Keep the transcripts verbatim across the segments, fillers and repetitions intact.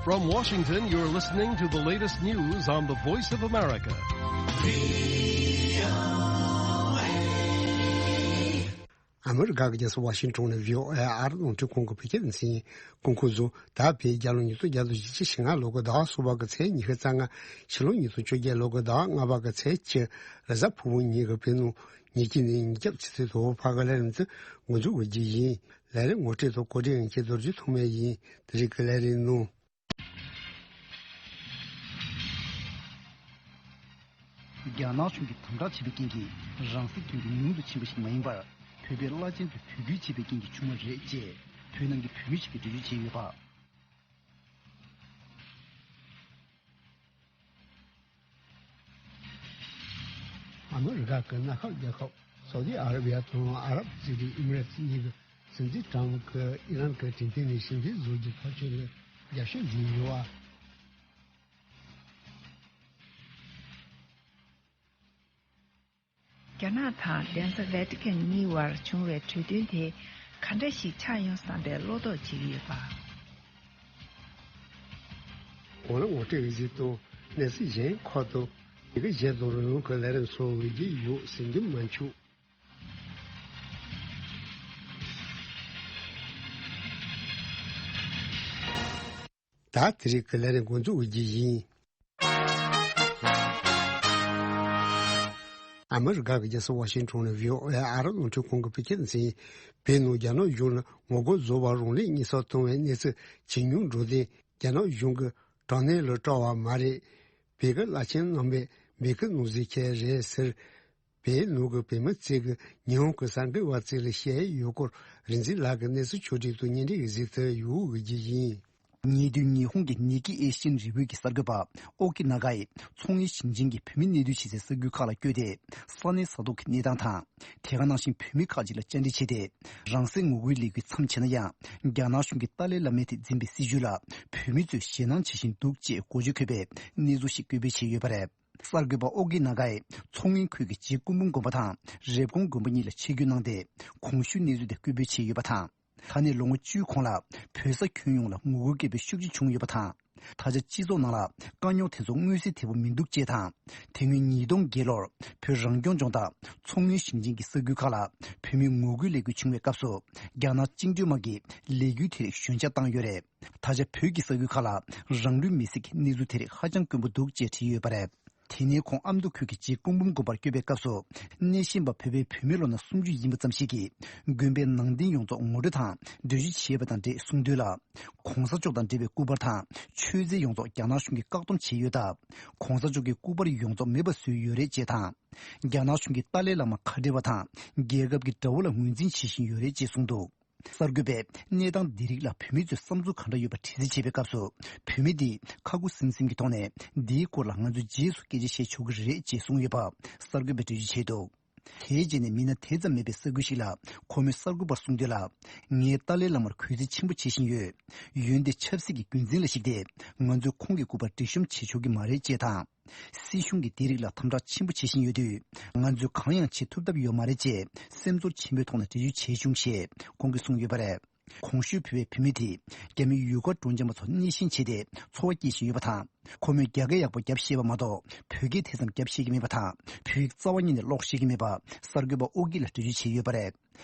From Washington, you're listening to the latest news on the Voice of America. ཨ་མི་རི་ཀ་གི་རྒྱལ་ས་ཝ་ཤིང་ཊོན་ནས་བྷི་ཨོ་ཨེ་ཨ་རི་རླུང་འཕྲིན་ཁང་གི་བོད་སྐད་སྡེ་ཚན་ཡིན། སྐུ་ཁམས་བཟང་། ད་བོད་རྒྱལ་ལོ་ཉིས་སྟོང་བརྒྱ་དང་བཞི་བཅུ་ཞེ་ལྔ་ལོ་གི་ཟླ་བ་གསུམ་པ་གི་ཚེས་ཉི་ཤུ་རྩ་ལྔ། ཕྱི་ལོ་ཉིས་སྟོང་བཅོ་བརྒྱད་ལོ་གི་ཟླ་བ་ལྔ་པ་གི་ཚེས་བཅུ། རེས་གཟའ་ཕུར་བུ་ཉིན་གྱི་བོད་ནང་ཉིན་གཅིག་ནས་ཉིན་རྒྱབ་ཆུ་ཚོད་དྲུག་ཕར་གི་ལས་རིམ་དེ་འགོ་འཛུགས་དགོས་ཀྱི་ཡིན། ལས་རིམ་ངོ་སྤྲོད་དང་གོ་སྒྲིག་ཡང་ཁྱེད་རྡོ་རྗེ་ཐོགས་མེད་ཡིན། དེ་རིང་གི་ལས་རིམ་ནང་། རྒྱ་ནག་གཞུང་གིས་དམ་དྲག་བྱས་པའི་རྐྱེན་གྱིས་རང་སྲིད་དོན་དུ་ཉུང་དུ་ཕྱིན་པ་ཞིག་མ་ཡིན་པར། བོད་པའི་བླ་ཆེན་ཚོས་བོད་སྐྱོད་བྱས་པའི་རྐྱེན་གྱིས་བྱུང་བ་རེད་ཅེས་བོད་ནང་གི་བོད་མི་ཞིག་གིས་འགྲེལ་བརྗོད་བྱས་ཡོད་པ། ཨ་མི་རི་ཀ་གི་མངའ་ཁག་རྒྱལ་ཁབ་སའུ་ཏི་ཨ་ར་བི་ཡ་དང་ཨ་རབ་རྩེ་རིགས་ཨི་མི་རེ་ཊི་གཉིས་ཀྱི་སྲིད་འཛིན་ཊམ་གྱིས་ཨི་རན་གྱི་ཁྲིམས་མཐུན་ནས་ཞི་འཛིན་བཟོ་རྒྱུའི་ཐག་གཅོད་ལ་རྒྱབ་སྐྱོར་བྱས་ཡོད་པ། རྒྱ་ནག་དང་གདན་ས་ཝེ་ཏི་ཀན་གཉིས་བར་བྱུང་བའི་གྲོས་མཐུན་དེ་ག་འདྲ་ཞིག་ཆགས་ཡོང་བསམ་པའི་བློ་དོགས་བྱེད་ཀྱི་ཡོད་པ། གོང་ལ་ངོ་སྤྲོད་ཀྱི་གཞི་དང་གནས་ཚུལ་གཞན་ཁག་ཏུ་ཡི་གེ་གཞན་དང་རང་གི་ལས་རིམ་སོགས་འོས་བསྡུ་ཡོད་ཟིན་རྒྱུ་མ་འཆུག་ད་དེ་རིང་གི་ལས་རིམ་འགོ་འཛུགས་འོས་བསྡུ་ཡིན། ཨ་མི་རི་ཀ་གི་རྒྱལ་ས་ཝ་ཤིང་ཊོན་ནས་བྷི་ཨོ་ཨེ་ཨ་རི་རླུང་འཕྲིན་ཁང་གི་བོད་སྐད་སྡེ་ཚན། བོད་ནང་རྒྱ་ནག་གཞུང་ལ་ངོ་རྒོལ་བཟོ་བར་རང་ལས་གཉིས་ས་བཏང་བའི་གནས་ཚུལ་ཇེ་ཉུང་འགྲོ་དེ་རྒྱ་ནག་གཞུང་གི་དྲག་གནོན་ལ་སྤྲོ་བ་མ་རེད། བོད་ཀྱི་བླ་ཆེན་རྣམ་པས་བོད་ཀྱི་ནང་འཛུལ་མཁན་རེད་ཟེར། བོད་ནང་གི་བོད་མི་བཅས་ཀྱིས་ཉི་ཧོང་གི་གསར་འགོད་པ་བཅས་ལ་བཤད་ཡོད་སྐོར་རིག་འཛིན་ལགས་ཀྱིས་གནས་ཚུལ་ཕྱོགས་སྒྲིག་དང་བརྙན་འཕྲིན་གྱི་གཟིགས་ཚུལ་ཡོད་འོས་ཀྱི་ཡིན། ཉེ་དུས་ཉི་ཧོང་གི་ནི་ཀི་ཨེ་ཤི་ཡན་རི་བོད་ཀྱི་གསར་འགོད་པ་ཨོ་ཀི་ན་ག་ཡིས་མཚོ་སྔོན་ཞིང་ཆེན་གྱི་བོད་མི་གནས་སྡོད་བྱེད་སའི་ས་ཁུལ་ཁག་ལ་བསྐྱོད་དེ། ས་གནས་ས་ཐོག་གི་གནས་སྟངས་དང་། དེ་ག་ནང་བཞིན་བོད་མི་ཁག་ཅིག་ལ་བཅར་འདྲི་བྱས་ཏེ། རང་སའི་ངོ་རྒོལ་ལས་འགུལ་མཚམས་ཆད་ན་ཡང་། རྒྱ་ནག་གཞུང་གིས་ཏཱ་ལའི་བླ་མས་དེ་འཛིན་པའི་སྲིད་བྱུས་ལ་བོད་མི་ཚོས་ཞེད་སྣང་བྱེད་བཞིན་འདུག་ཅེས་འགོ་བརྗོད་འཁོད་པའི་གནས་ཚུལ་ཞིག་བཀོད་སྤེལ་བྱས་ཡོད་པ་རེད། གསར་འགོད་པ་ཨོ་ཀི་ན་ག་ཡིས་མཚོ་སྔོན་ཁུལ་གྱི་རྗེ་སྐུ་འབུམ་དགོན་པ་དང་རེབ་གོང་དགོན་པ་གཉིས་ལ་ཆིབས་བསྒྱུར་གནང་སྟེ། གོང་ཞུས་གནས་ཚུལ་དེ་བཀོད་སྤེལ་བྱས་ཡོད་པ་དང་། ད་ནས་ལོ་ངོ་བཅུའི་གོང་ལ་བོད་ས་ཁྱོན་ཡོངས་ལ་ངོ་རྒོལ་སྐད་འབོད་ཤུགས་ཆེ་བྱུང་ཡོད་པ་དང་། ད་ཆ་སྤྱི་ཚོགས་ནང་ལ་དཀའ་རྙོག་དེ་ཚོ་མངོན་གསལ་དོད་པོ་མི་འདུག་ཅེས་དང་། དེ་སྔོན་ཉིས་སྟོང་བརྒྱད་ལོར་བོད་རང་སྐྱོང་ལྗོངས་དང་མཚོ་སྔོན་ཞིང་ཆེན་གྱི་ས་ཁུལ་ཁག་ལ་བོད་མིའི་ངོ་རྒོལ་ལས་འགུལ་བྱུང་བའི་སྐབས་སུ། རྒྱ་ནག་བཅིངས་འགྲོལ་དམག་གིས་ལས་འགུལ་དེ་རིགས་ཞོད་འཇགས་བཏང་ཡོད་རེད། ད་ཆ་བོད་ཀྱི་ས་ཁུལ་ཁག་ལ་རང་ལུས་མེར་སྲེག་གི་གནས་ཚུལ་དེ་རིགས་ཧ་ཅང་དཀོན་པོ་འདུག་ཅེས་བྲིས་ཡོད་པ་རེད། དེ་ནས་ཁོང་ཨ་མདོ་ཁུལ་གྱི་རྗེ་སྐུ་འབུམ་དགོན་པར་བསྐྱོད་པའི་སྐབས་སུ། གནས་གཤིན་པ་བོད་པའི་བུད་མེད་ལོ་ན་སུམ་ཅུ་ཡིན་པ་ཙམ་ཞིག་གིས། དགོན་པའི་ནང་རྟེན་ཡོངས་རྫོགས་ངོ་སྤྲོད་དང་འགྲེལ་བརྗོད་བྱས་པ་དང་འབྲེལ་གསུངས་དོན་ལ། ྋགོང་ས་མཆོག་དང་འབྲེལ་བའི་སྐུ་པར་དང་མཆོད་རྫས་ཡོངས་རྫོགས་རྒྱ་ནག་གཞུང་གིས་བཀག་སྡོམ་བྱས་ཡོད་སྟབས། ྋགོང་ས་མཆོག་གི་སྐུ་པར་ཡོངས་རྫོགས་མེད་པ་བཟོས་ཡོད་རེད་ཅེས་དང་། རྒྱ་ནག་གཞུང་གིས་ཏཱ་ལའི་བླ་མ་ཁ་བྲལ་བ་དང་རྒྱལ་ཁབ་ཀྱི་དགྲ་བོ་ལ་ངོས་འཛིན་བྱེད་བཞིན་ཡོད་རེད་ཅེས་གསུངས་འདུག་གསར་འགོད་པས་གནས་སྟངས་འདི་རིགས་ལ་བོད་མི་ཚོའི་བསམ་ཚུལ་ག་འདྲ་ཡོད་པ་དྲི་རྩད་བྱས་པའི་སྐབས་སུ། བོད་མི་འདིས་ཁ་ཁུ་སིམ་སིམ་གྱི་ཐོག་ནས་འདིའི་སྐོར་ལ་ང་ཚོས་རྗེས་སུ་སྐད་ཆ་བཤད་ཆོག་གི་རེད་ཅེས་གསུངས་ཡོད་པ་གསར་འགོད་པས་འགྲེལ་བརྗོད་བྱས་འདུག་དེའི་རྗེས་ནས་མི་སྣ་དེ་ཙམ་མེད་པའི་ས་ཁུལ་ཞིག་ལ་ཁོ་མོས་གསར་འགོད་པར་གསུངས་དོན་ལ། ངས་ཏཱ་ལའི་བླ་མར་གུས་བརྩི་ཆེན་པོ་བྱེད་བཞིན་ཡོད། འོན་ཏེ་ཆབ་སྲིད་ཀྱི་རྒྱུན་འཛིན་ལ་གཞིགས་ཏེ། ང་ཚོས་ཁོང་གི་སྐུ་པར་སྒྲིག་གཤོམ་བྱེད་ཆོག་གི་མ་རེད་ཅེས་དང་། སྲིད་གཞུང་གིས་དེ་རིགས་ལ་དམ་དྲག་ཆེན་པོ་བྱེད་བཞིན་ཡོད་དུས། ང་ཚོས་གང་ཡང་བྱེད་ཐུབ་ཐབས་ཡོད་མ་རེད་ཅེས་སེམས་ཚོར་ཆེན་པོའི་ཐོག་ནས་འགྲེལ་བརྗོད་བྱས་བྱུང་ཞེས་ཁོང་གིས་གསུངས་ཡོད་པ་རེད། གོང་ཞུས་བོད་པའི་བུད་མེད་དེས་རྒྱ་མི་ཡུལ་སྐོར་སྤྲོ་འཆམ་པ་ཚོར་སྣེ་ཤན་བྱས་ཏེ་འཚོ་བ་སྐྱེལ་བཞིན་ཡོད་པ་དང་། ཁོ་མོས་རྒྱ་སྐད་ཡག་པོ་རྒྱབ་ཤེས་པ་མ་གཏོགས་བོད་སྐད་དེ་ཙམ་རྒྱབ་ཤེས་ཀྱི་མེད་པ་དང་། བོད་ཡིག་རྩ་བ་ཉིད་ནས་ཀློག་ཤེས་ཀྱི་མེད་པ་གསར་འགོད་པ་ཨོ་ཀི་ལ་འགྲེལ་བརྗོད་བྱས་ཡོད་པ་རེད།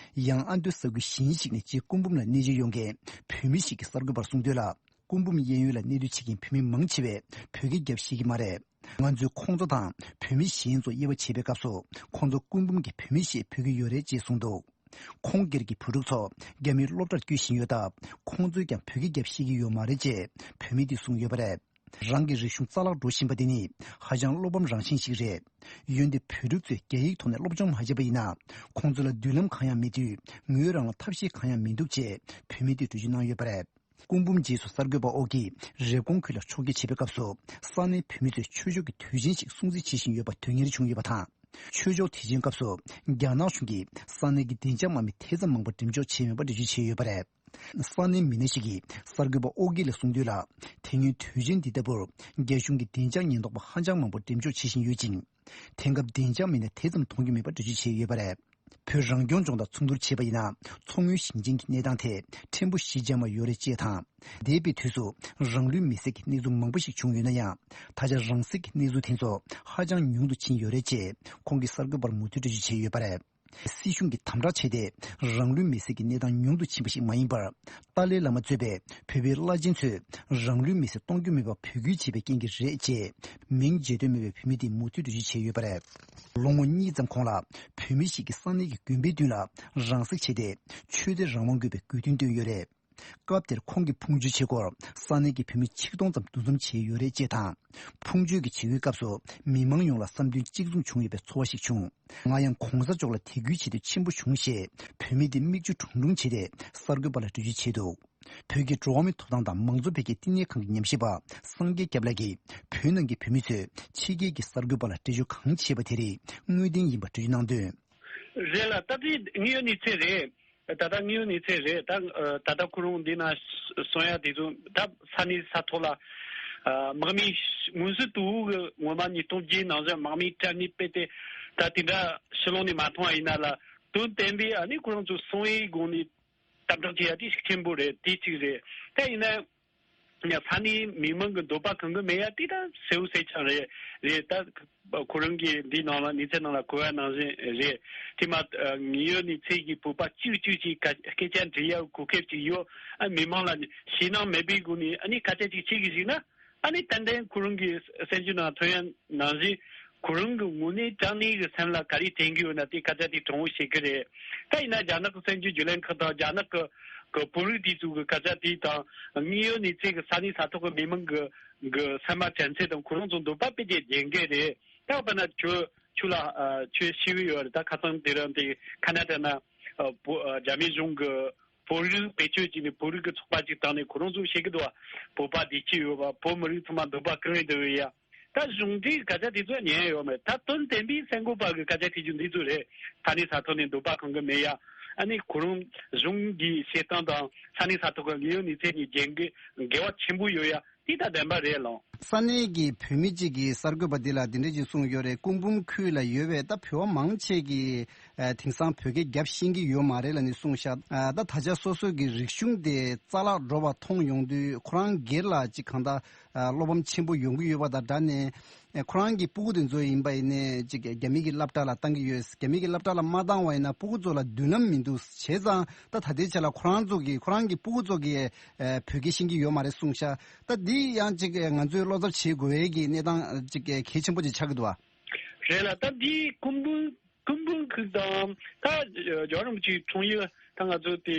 ཡང་ཨ་མདོའི་ས་ཁུལ་གཞན་ཞིག་ནས་རྗེ་སྐུ་འབུམ་ལ་གནས་མཇལ་ཡོང་མཁན་བོད་མི་ཞིག་གིས་གསར་འགོད་པར་གསུངས་དོན་ལ། སྐུ་འབུམ་གཡས་གཡོན་ལ་གནས་སྡོད་བྱེད་མཁན་བོད་མི་མང་ཆེ་བས་བོད་སྐད་རྒྱབ་ཤེས་ཀྱི་མ་རེད། ང་ཚོས་ཁོང་ཚོ་དང་བོད་མི་གཞན་ཚོ་དབྱེ་བ་ཕྱེ་བའི་སྐབས་སུ། ཁོང་ཚོ་སྐུ་འབུམ་གྱི་བོད་མི་ཞེས་འབོད་ཀྱི་ཡོད་རེད་ཅེས་གསུངས་འདུག་ཁོང་སྒེར་གྱི་བུ་ཕྲུག་ཚོ་རྒྱ་མིའི་སློབ་གྲྭར་བསྐྱོད་བཞིན་ཡོད་སྟབས། ཁོང་ཚོས་ཀྱང་བོད་སྐད་རྒྱབ་ཤེས་ཀྱི་ཡོད་མ་རེད་ཅེས་བོད་མི་དེས་གསུངས་ཡོད་པ་རེད། རང་གི་རིག་གཞུང་རྩ་བརླག་འགྲོ་བཞིན་པ་དེ་ནི་ཧ་ཅང་བློ་ཕམ་རང་བཞིན་ཞིག་རེད། འོན་ཏེ་བོད་ཕྲུག་ཚོས་རྒྱ་ཡིག་ཐོག་ནས་སློབ་སྦྱོང་མ་བྱས་པ་ཡིན་ན། ཁོང་ཚོ་ལ་མདུན་ལམ་གང་ཡང་མེད་དུས། ངོས་རང་ལ་ཐབས་ཤེས་གང་ཡང་མི་འདུག་ཅེས་བོད་མི་དེས་འགྲེལ་བརྗོད་གནང་ཡོད་པ་རེད། སྐུ་འབུམ་རྗེས་སུ་གསར་འགོད་པ་ཨོ་ཀིས་རེབ་གོང་ཁུལ་ལ་ཕྱོགས་བསྐྱོད་བྱེད་པའི་སྐབས་སུ། ས་གནས་བོད་མི་ཚོས་ཆོས་ཕྱོགས་ཀྱི་དུས་ཆེན་ཞིག་སྲུང་བརྩི་བྱེད་བཞིན་ཡོད་པ་དོན་གཉེར་བྱུང་ཡོད་པ་དང་། ཆོས་ཕྱོགས་དུས་ཆེན་སྐབས་སུ་རྒྱ་ནག་གཞུང་གིས་ས་གནས་ཀྱི་བདེ་འཇགས་དམག་མི་དེ་ཙམ་མང་པོ་འགྲེམས་འཇོག་བྱས་མེད་པ་འགྲེལ་བརྗོད་བྱས་ཡོད་པ་རེད། ས་གནས་མི་སྣ་ཞིག་གིས་གསར་འགོད་པ་ཨོ་ཀི་ལ་གསུངས་དོན་ལ། དེ་སྔོན་དུས་ཆེན་འདི་ལྟ་བུར་རྒྱ་གཞུང་གིས་བདེ་འཇགས་ཉེན་རྟོག་པ་ཧ་ཅང་མང་པོ་འགྲེམས་འཇོག་བྱེད་བཞིན་ཡོད་ཅིང་། དེང་སྐབས་བདེ་འཇགས་མི་སྣ་དེ་ཙམ་མཐོང་རྒྱུ་མེད་པ་འགྲེལ་བརྗོད་བྱས་ཡོད་པ་རེད། བོད་རང་སྐྱོང་ལྗོངས་དང་མཚུངས་བསྡུར་བྱས་པ་ཡིན་ན། མཚོ་སྔོན་ཞིང་ཆེན་གྱི་གནས་སྟངས་ཐད་ཕྲན་བུ་ཞི་འཇམ་པ་ཡོད་རེད་ཅེས་དང་། འདས་པའི་དུས་སུ་རང་ལུས་མེར་སྲེག་གི་གནས་ཚུལ་མང་པོ་ཞིག་བྱུང་ཡོད་ན་ཡང་། ད་ཆ་རང་སྲེག་གི་གནས་ཚུལ་དེ་ཚོ་ཧ་ཅང་ཉུང་དུ་ཕྱིན་ཡོད་རེད་ཅེས་ཁོང་གིས་གསར་འགོད་པར་མུ་མཐུད་འགྲེལ་བརྗོད་བྱས་ཡོད་པ་རེད། སྲིད་གཞུང་གིས་དམ་དྲག་བྱས་ཏེ། རང་ལུས་མེར་སྲེག་གི་གནས་སྟངས་ཉུང་དུ་ཕྱིན་པ་ཞིག་མ་ཡིན་པར། ཏཱ་ལའི་བླ་མ་གཙོས་པའི་བོད་པའི་བླ་ཆེན་ཚོས་རང་ལུས་མེར་སྲེག་གཏོང་རྒྱུ་མེད་པར་འབོད་སྐུལ་བྱས་པའི་རྐྱེན་གྱིས་རེད་ཅེས། མིང་བརྗོད་འདོད་མེད་པའི་བོད་མི་དེས་མུ་མཐུད་འགྲེལ་བརྗོད་བྱས་ཡོད་པ་རེད། ལོ་ངོ་གཉིས་ཙམ་གོང་ལ། བོད་མི་ཞིག་གིས་ས་གནས་ཀྱི་དགོན་པའི་མདུན་ལ་རང་སྲེག་བྱས་ཏེ། ཆོས་དད་རང་དབང་དགོས་པའི་དགོས་འདུན་བཏོན་ཡོད་རེད། སྐབས་དེར་ཁོང་གིས་ཕུང་མཆོད་བྱེད་སྒོར་ས་གནས་ཀྱི་བོད་མི་ཆིག་སྟོང་ཙམ་འདུ་འཛོམས་བྱས་ཡོད་རེད་ཅེས་དང་། ཕུང་མཆོད་ཀྱི་བྱེད་སྒོའི་སྐབས་སུ་མི་མང་ཡོངས་ལ་བསམ་འདུན་གཅིག་མཚུངས་བྱུང་ཡོད་པའི་ཚོར་བ་ཞིག་བྱུང་། ང་ཡང་གོང་ས་མཆོག་ལ་དད་གུས་བྱེད་འདོད་ཆེན་པོ་བྱུང་ཞེས་བོད་མི་དེ་མིག་ཆུ་གྲུང་གྲུང་བྱས་ཏེ་གསར་འགོད་པ་ལ་འགྲེལ་བརྗོད་བྱས་འདུག་བོད་ཀྱི་འགྲོ་བ་མིའི་ཐོབ་ཐང་དང་མང་གཙོ་འཕེལ་རྒྱས་བསྟི་གནས་ཁང་གི་ཉམས་ཞིབ་པ་སངས་རྒྱས་སྐྱབས་ལགས་ཀྱིས་བོད་ནང་གི་བོད་མི་ཚོས་ཕྱི་རྒྱལ་གྱི་གསར་འགོད་པ་ལ་འགྲེལ་བརྗོད་གང་བྱས་པ་དེ་རིགས་དངོས་བདེན་ཡིན་པར་འགྲེལ་བརྗོད་གནང་དོན། རེད་ལ། ད་དེ་དངོས་ཡོད་གནས་ཚུལ་རེད། ད་ལྟ་དངོས་ཡོད་གནས་ཚུལ་རེད། ད་ད་ལྟ་ཁོ་རང་འདི་ན་གསུང་ཡ་དེ་ཚོ་ད་ས་གནས་ས་ཐོག་ལ་དམག་མི་མངོན་གསལ་དོད་པོ་གི་ངོ་མ་ཉིས་སྟོང་བརྒྱད་ནང་བཞིན་དམག་མི་བཀྲམ་ནས་སྤེལ་ཏེ། ད་དེ་འདྲ་ཕྱི་ལོགས་ནས་མ་མཐོང་བ་ཡིན་ན་ལ། དོན་བདེན་པའི་ཨ་ནི་ཁོ་རང་ཚོ་གསང་བའི་སྒོ་ནས་དམ་དྲག་བྱེད་ཡ་དེ་ཤུགས་ཆེན་པོ་རེད། དེ་གཅིག་རེད། ད་ཡིན་ན། ཡང་ས་གནས་མི་མང་གི་འདོད་པ་གང་གི་མེད་ཡ་དེ་ད་གསལ་བོ་གསལ་རྐྱང་རེད། རེད། ད་ཁོ་རང་གིས་འདི་ནང་ལ་གནས་ཚུལ་ནང་ལ་གོ་བ་ནང་བཞིན་རེད། དེ་མ་དངོས་ཡོད་གནས་ཚུལ་གྱི་བོད་པ་གཅིག་གཅིག་ཅིག་སྐད་ཆ་འདྲི་ཡ་གོ་སྐབས་ཅིག་ཡོད། ཨ་མི་མང་ལ་ཞེད་སྣང་མེད་པའི་སྒོ་ནས་ཨ་ནི་སྐད་ཆ་ཅིག་བཤད་གི་ཞིག་ན། ཨ་ནི་ཏན་ཏན་ཁོ་རང་གི་གསར་འགྱུར་ནང་ཐོན་ཡ་ནང་བཞིན། ཁོ་རང་གི་དངོས་གནས་དྲང་གནས་ཀྱི་སེམས་ལ་ག་རེ་དྲན་གྱི་ཡོད་ན་དེ་སྐད་ཆ་དེ་དྲང་བོ་བཤད་ཀྱི་རེད། ད་ཡིན་ན་རྒྱ་ནག་གི་གསར་འགྱུར་བརྒྱུད་ལམ་ཁག་དང་རྒྱ་ནག་གི་གི་བོད་རིགས་དེ་ཚོ་གི་སྐད་ཆ་དེ་དང་དངོས་ཡོད་གནས་ཚུལ་གི་ས་གནས་ས་ཐོག་གི་མི་མང་གི་གི་སེམས་པ་དྲན་ཚུལ་དང་ཁོ་རང་ཚོ་འདོད་པ་དཔེ་དེ་རྒྱན་གྱི་རེད། ད་དཔེར་ན་ཁྱོད་ཁྱོད་ལ་ཨ་ཁྱོད་ཤེས་ཀྱི་ཡོད་རེད། ད་ཁ་སང་དེ་རིང་དེ་ཁ་ན་ཌ་ན་ཨ་བོ་ཨ་རྒྱ་མི་གཞུང་གི་བོད་རིགས་བེད་སྤྱོད་བྱས་ནས་བོད་རིགས་ཀྱི་ཚོགས་པ་ཅིག་བཏང་ནས་ཁོ་རང་ཚོ་བཤད་ཀྱི་འདུག་བ། བོད་པ་བདེ་སྐྱིད་ཡོད་པ། བོད་མི་རིགས་ཚང་མ་འདོད་པ་གང་ཡིན་འདོད་ཡ། ད་གཞུང་འབྲེལ་སྐད་ཆ་དེ་ཚོ་ཉན་ཡོད་མེད། ད་དོན་བདེན་པའི་གསར་འགོད་པ་གི་སྐད་ཆ་དྲི་རྒྱུ་འདི་ཚོ་རེད། ས་གནས་ས་ཐོག་ནས་འདོད་པ་གང་གི་མེད་ཡ། ཨ་ནི་ཁོ་རང་གཞུང་གི་བཤད་སྟངས་དང་ས་གནས་ས་ཐོག་གི་དངོས་ཡོད་གནས་ཚུལ་གཉིས་འགལ་འགལ་བ་ཆེན་པོ་ཡོད་ཡ། འདི་ད་བདེན་པ་རེད་ལགས། ས་གནས་ཀྱི་བོད་མི་གཅིག་གིས་གསར་འགོད་པ་འདི་ལ་འདི་འདྲ་ཞིག་གསུངས་ཡོད་རེད། སྐུ་འབུམ་ཁུལ་ལ་ཡོད་པའི་ད་བོད་པ་མང་ཆེ་གིས་ཨ་དེང་སང་བོད་སྐད་རྒྱབ་ཤེས་ཀྱི་ཡོད་མ་རེད་ལབ་ནས་གསུངས་ཤག་ཨ་ད་ད་ཆ་སོ་སོ་གི་རིག་གཞུང་དེ་རྩ་བརླག་འགྲོ་བ་མཐོང་ཡོང་དུས་ཁོ་རང་སྒེར་ལ་ཅིག་གང་ལྟར་ཨ་བློ་ཕམ་ཆེན་པོ་ཡོང་གི་ཡོད་པ་དང་སྦྲགས་ནས། ཨེ་ཁོ་རང་གི་སྤུ་གུ་དེ་ཚོ་ཡིན་པ་ཡིན་ནའི་ཅིག་རྒྱ་མི་གི་སློབ་གྲྭ་ལ་བཏང་གི་ཡོད། རྒྱ་མི་གི་སློབ་གྲྭ་ལ་མ་བཏང་བ་ཡིན་ན་སྤུ་གུ་ཚོ་ལ་མདུན་ལམ་མི་འདུག་བྱས་ཙང་ད་ད་ལྟའི་ཆ་ལ་ཁོ་རང་ཚོ་གི་ཁོ་རང་གི་སྤུ་གུ་ཚོ་གི་ཨེ་བོད་སྐད་ཤེས་ཀྱི་ཡོད་མ་རེད་གསུངས་ཤག་ད་འདི་ཡང་ཅིག་ང་ཚོས་བློ་འཚབ་བྱེད་དགོས་ཡས་ཀྱི་གནས་སྟངས་ཅིག་གལ་ཆེན་པོ་ཅིག་ཆགས་ཀྱི་འདུག་བ། རེད་ལ། ད་འདི་སྐུ་འབུམ་སྐུ་འབུམ་ཁུལ་དང་ད་ཇོ་རིན་པོ་ཆེའི་འཁྲུངས་ཡུལ་ད་ང་ཚོ་དེ་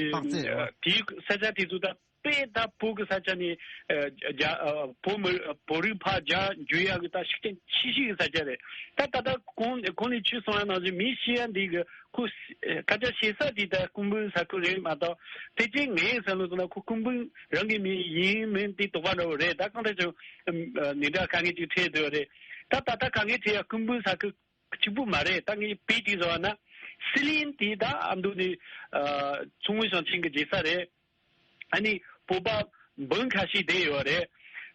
དཔག་ཚད་རེད་བ། དེའི་ས་ཆ་དེ་ཚོ་ད། དཔེ་ད་བོད་ཀྱི་ས་ཆ་ནས་ཨ་རྒྱ་ཨ་བོད་མི་བོད་རིགས་ཕར་རྒྱ་འགྱུར་ཡག་གི་ད་ཤུགས་རྐྱེན་ཆེ་ཤོས་ཀྱི་ས་ཆ་རེད། ད་ད་ལྟ་གོང་གོང་ནས་ཁྱོད་གསུངས་ཡ་ནང་བཞིན་མི་ཤི་ཡ་འདི་གི་ཁོ་སྐད་ཆ་བཤད་ས་དེ་ད་སྐུ་འབུམ་ས་ཁུལ་རེད་མ་གཏོགས། དེ་ཅན་ངའི་བསམ་བློ་བཏང་ན་ཁོ་སྐུ་འབུམ་རང་གི་མི་ཡིན་མིན་དེ་དོགས་པ་འདྲ་བོ་རེད། ད་གང་ལྟར་ཀྱང་ཨ་ནི་འདྲ་དཀའ་ངལ་ཅིག་འཕྲད་འདོད་རེད། ད་ད་ལྟ་དཀའ་ངལ་འཕྲད་ཡ་སྐུ་འབུམ་ས་ཁུལ་གཅིག་པུ་མ་རེད། ད་ངས་དཔེ་ཅིག་བཟོ་བ་ན་སི་ལིན་དེ་ད་ཨ་མདོ་ནས་ཨ་མཚོ་སྔོན་ཞིང་ཆེན་གྱི་རྒྱལ་ས་རེད། ཨ་ནི་བོད་པ་འབུམ་ཁ་ཤས་བསྡད་ཡོད་རེད།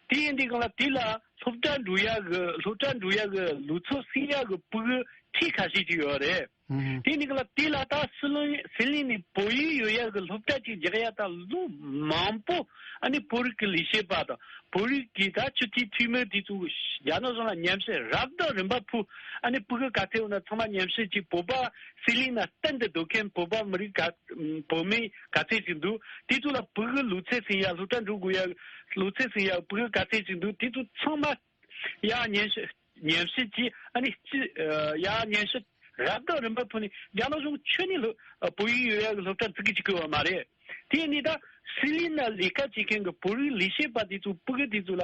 དེ་ཡིན་དུས་སྒང་ལ་དེ་ལ་སློབ་གྲྭ་འགྲོ་ཡ་གི་སློབ་གྲྭ་འགྲོ་ཡ་གི་ལོ་ཚོད་ཟིན་ཡ་གི་ཕྲུ་གུ་ཁྲི་ཁ་ཤས་ཅིག་ཡོད་རེད། ཨུ་དེ་ཡིན་དུས་སྒང་ལ་དེ་ལ་ད་སི་ལིན་སི་ལིན་ནས་བོད་ཡིག་ཡོད་ཡ་གི་སློབ་གྲྭ་ཅིག་རྒྱག་ཡ་ད་ལོ་མང་པོ་ཨ་ནི་བོད་རིགས་ཀྱི་ལས་བྱེད་པ་དང་བོད་རིགས་ཀྱི་ད་སྤྱི་འཐུས་འཐུས་མི་དེ་ཚོ་རྒྱ་ནག་གཞུང་ལ་ཉམས་ཞིབ་རབ་དང་རིམ་པ་ཕུལ། ཨ་ནི་ཕྲུ་གུ་ག་ཚད་ཡོད་ན་ཚང་མ་ཉམས་ཞིབ་ཀྱིས་བོད་པ་སི་ལིན་ན་གཏན་དུ་སྡོད་མཁན་བོད་པ་མི་རིགས་ག་བོད་མི་ག་ཚད་ཅིག་འདུག་དེ་ཚོ་ལ་ཕྲུ་གུ་ལོ་ཚད་ཟིན་ཡ་སློབ་གྲྭ་འགྲོ་དགོས་ཡ་ལོ་ཚད་ཟིན་ཡ་ཕྲུ་གུ་ག་ཚད་ཅིག་འདུག་དེ་ཚོ་ཚང་མ་ཡར་ཉམས་ཞིབ་ཉམས་ཞིབ་ཀྱིས་ཨ་ནི་སྤྱི་ཡར་ཉམས་ཞིབ་རབ་དང་རིམ་པ་ཕུལ་ནས་རྒྱ་ནག་གཞུང་ཁྱོན་ནས་ལོ་བོད་ཡིག་ཡོད་ཡ་གི་སློབ་གྲྭ་འཛུགས་ཀྱི་བཅུག་གི་ཡོད་མ་རེད། དེ་ནི་ད་སི་ལིན་ན་ལས་ཀ་བྱེད་མཁན་གྱི་བོད་རིགས་ལས་བྱེད་པ་དེ་ཚོ་ཕྲུ་གུ་དེ་ཚོ་ལ་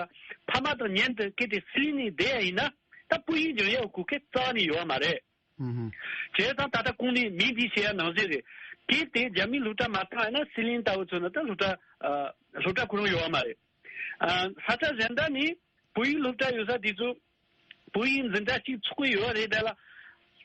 ཕ་མ་དང་མཉམ་དུ་གལ་ཏེ་སི་ལིན་ནས་བསྡད་ཡ་ཡིན་ན་ད་བོད་ཡིག་སྦྱང་ཡ་གི་གོ་སྐབས་རྩ་བ་ནས་ཡོད་མ་རེད། ཨུ་ཧུ། བྱས་ཙང་ད་ལྟ་གོང་ནས་མིང་འདི་བཤད་ཡ་ནང་བཞིན་རེད། གལ་ཏེ་རྒྱ་མིའི་སློབ་གྲྭ་མ་བཏང་ཡ་ན་སི་ལིན་ལྟ་བུ་ཚོ་ན་ད་སློབ་གྲྭ་ཨ་སློབ་གྲྭ་ཁོ་རང་ཡོད་མ་རེད། ཨ་ས་ཆ་གཞན་དག་ནས་བོད་ཡིག་སློབ་གྲྭ་ཡོད་ས་དེ་ཚོ་བོད་ཡིག་འཛིན་གྲྭ་གཅིག་ཚུགས་ཀྱི་ཡོད་རེད། ད་ལ་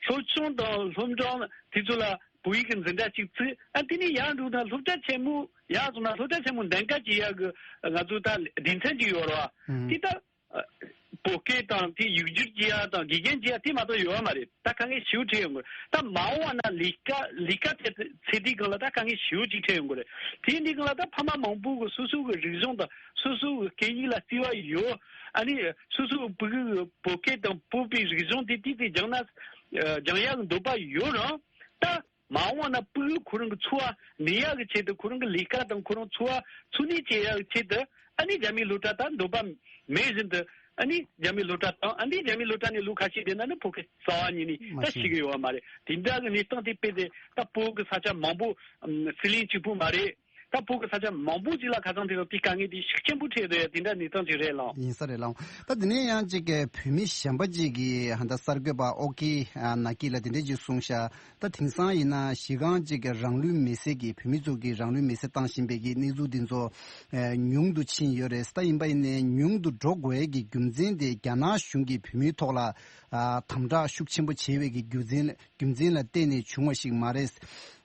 སློབ་ཆུང་དང་སློབ་འབྲིང་དེ་ཚོ་ལ་བོད་ཡིག་གི་འཛིན་གྲྭ་གཅིག་བཙུགས། ཨ་དེ་ནས་ཡར་འགྲོ་ན་སློབ་གྲྭ་ཆེན་མོ་ཡར་སོང་ན་སློབ་གྲྭ་ཆེན་མོ་འདེམས་ཀ་བྱེད་ཡ་གི་ང་ཚོ་ད་སྡེ་ཚན་གཅིག་ཡོད་རེད་བ། ཨུ་དེ་ད། ཨ་ བོད་སྐད་དང་དེ་ཡིག་སྒྱུར་བྱེད་ཡ་དང་དགེ་རྒན་བྱེད་ཡ་དེ་མ་གཏོགས་ཡོད་བ་མ་རེད། ད་དཀའ་ངལ་ཞེ་པོ་འཕྲད་ཡོང་གི་རེད། ད་མ་འོངས་པ་ན་ལས་ཀ་ལས་ཀ་དེ་ཚེ་དེའི་སྒང་ལ་ད་དཀའ་ངལ་ཞེ་པོ་ཅིག་འཕྲད་ཡོང་གི་རེད། དེ་འདི་སྒང་ལ་ད་ཕ་མ་མང་པོ་གི་སོ་སོ་གི་རིག་གཞུང་དང་སོ་སོ་གི་སྐད་ཡིག་ལ་བརྩེ་བ་ཡོད། ཨ་ནི་སོ་སོ་གི་བོད་གི་བོད་སྐད་དང་བོད་པའི་རིག་གཞུང་དེ་དེ་དེ་སྦྱང་ན་སྦྱང་ཡག་གི་འདོད་པ་ཡོད་རུང་ད། མ་འོངས་ན་ཕྲུ་གུ་ཁོ་རང་གི་འཚོ་བ་གནས་ཡག་གི་ཆེད་དུ། ཁོ་རང་གི་ལས་ཀ་དང་ཁོ་རང་འཚོ་བ་འཚོ་གནས་བྱེད་ཡག་གི་ཆེད་དུ། ཨ་ནི་རྒྱ་མིའི་སློབ་གྲྭ་དང་འདོད་པ་མེད་བཞིན་དུ། ཨ་ནི་རྒྱ་མིའི་སློབ་གྲྭ་དང་ཨ་ནི་རྒྱ་མིའི་སློབ་གྲྭ་ནས་ལོ་ཁ་ཤས་བསྡད་ན་ནི་བོད་སྐད་རྩ་བ་ཉིད་ནས་མ་ད་ཤེས་ཤེས་གི་ཡོད་བ་མ་རེད། དེ་འདྲ་གི་གནས་སྟངས་དེ་དཔེ་དེ་ད་བོད་གི་ས་ཆ་མང་པོ་ཨམ་སྲིད་གླེང་གཅིག་པུ་མ་རེད། ད་བོད་གི་ས་ཆ་མང་པོ་ཅིག་ལ་ཁ་སང་དེ་དང་དེ་དཀའ་ངལ་དེ་ཤུགས་ཆེན་པོ་འཕྲད་འདུག་ཡ། དེ་འདྲ་གནས་སྟངས་ཅིག་རེད་ལགས། ཡིན་ས་རེད་ལགས། ད་དེ་ནས་ཡང་ཅིག་གི་བོད་མི་གཞན་པ་ཅིག་གིས་ཧ་ད་གསར་འགོད་པ་ཨོ་ཀེ་ཨ་ན་ཀི་ལ་དེ་འདྲ་ཅིག་གསུངས་ཤག་ད་དེང་སང་ཡིན་ན་གཞི་རྐང་གཅིག་གི་རང་ལུས་མེར་སྲེག་གི་བོད་མི་ཚོ་གིས་རང་ལུས་མེར་སྲེག་བཏང་བཞིན་པའི་གི་གནས་ཚུལ་འདི་ཚོ་ཨེ་ཉུང་དུ་ཕྱིན་ཡོད་རེད། ད་ཡིན་པ་ཡིན་ནའི་ཉུང་དུ་འགྲོ་དགོས་ཀྱི་རྒྱུ་མཚན་དེ་རྒྱ་ནག་གཞུང་གིས་བོད་མིའི་ཐོག་ལ་ཨ་དམ་དྲག་ཤུགས་ཆེན་པོ་བྱས་པའི་གི་རྒྱུ་མཚན་རྒྱུ་མཚན་ལ་བརྟེན་ནས་བྱུང་བ་ཞིག་མ་རེད།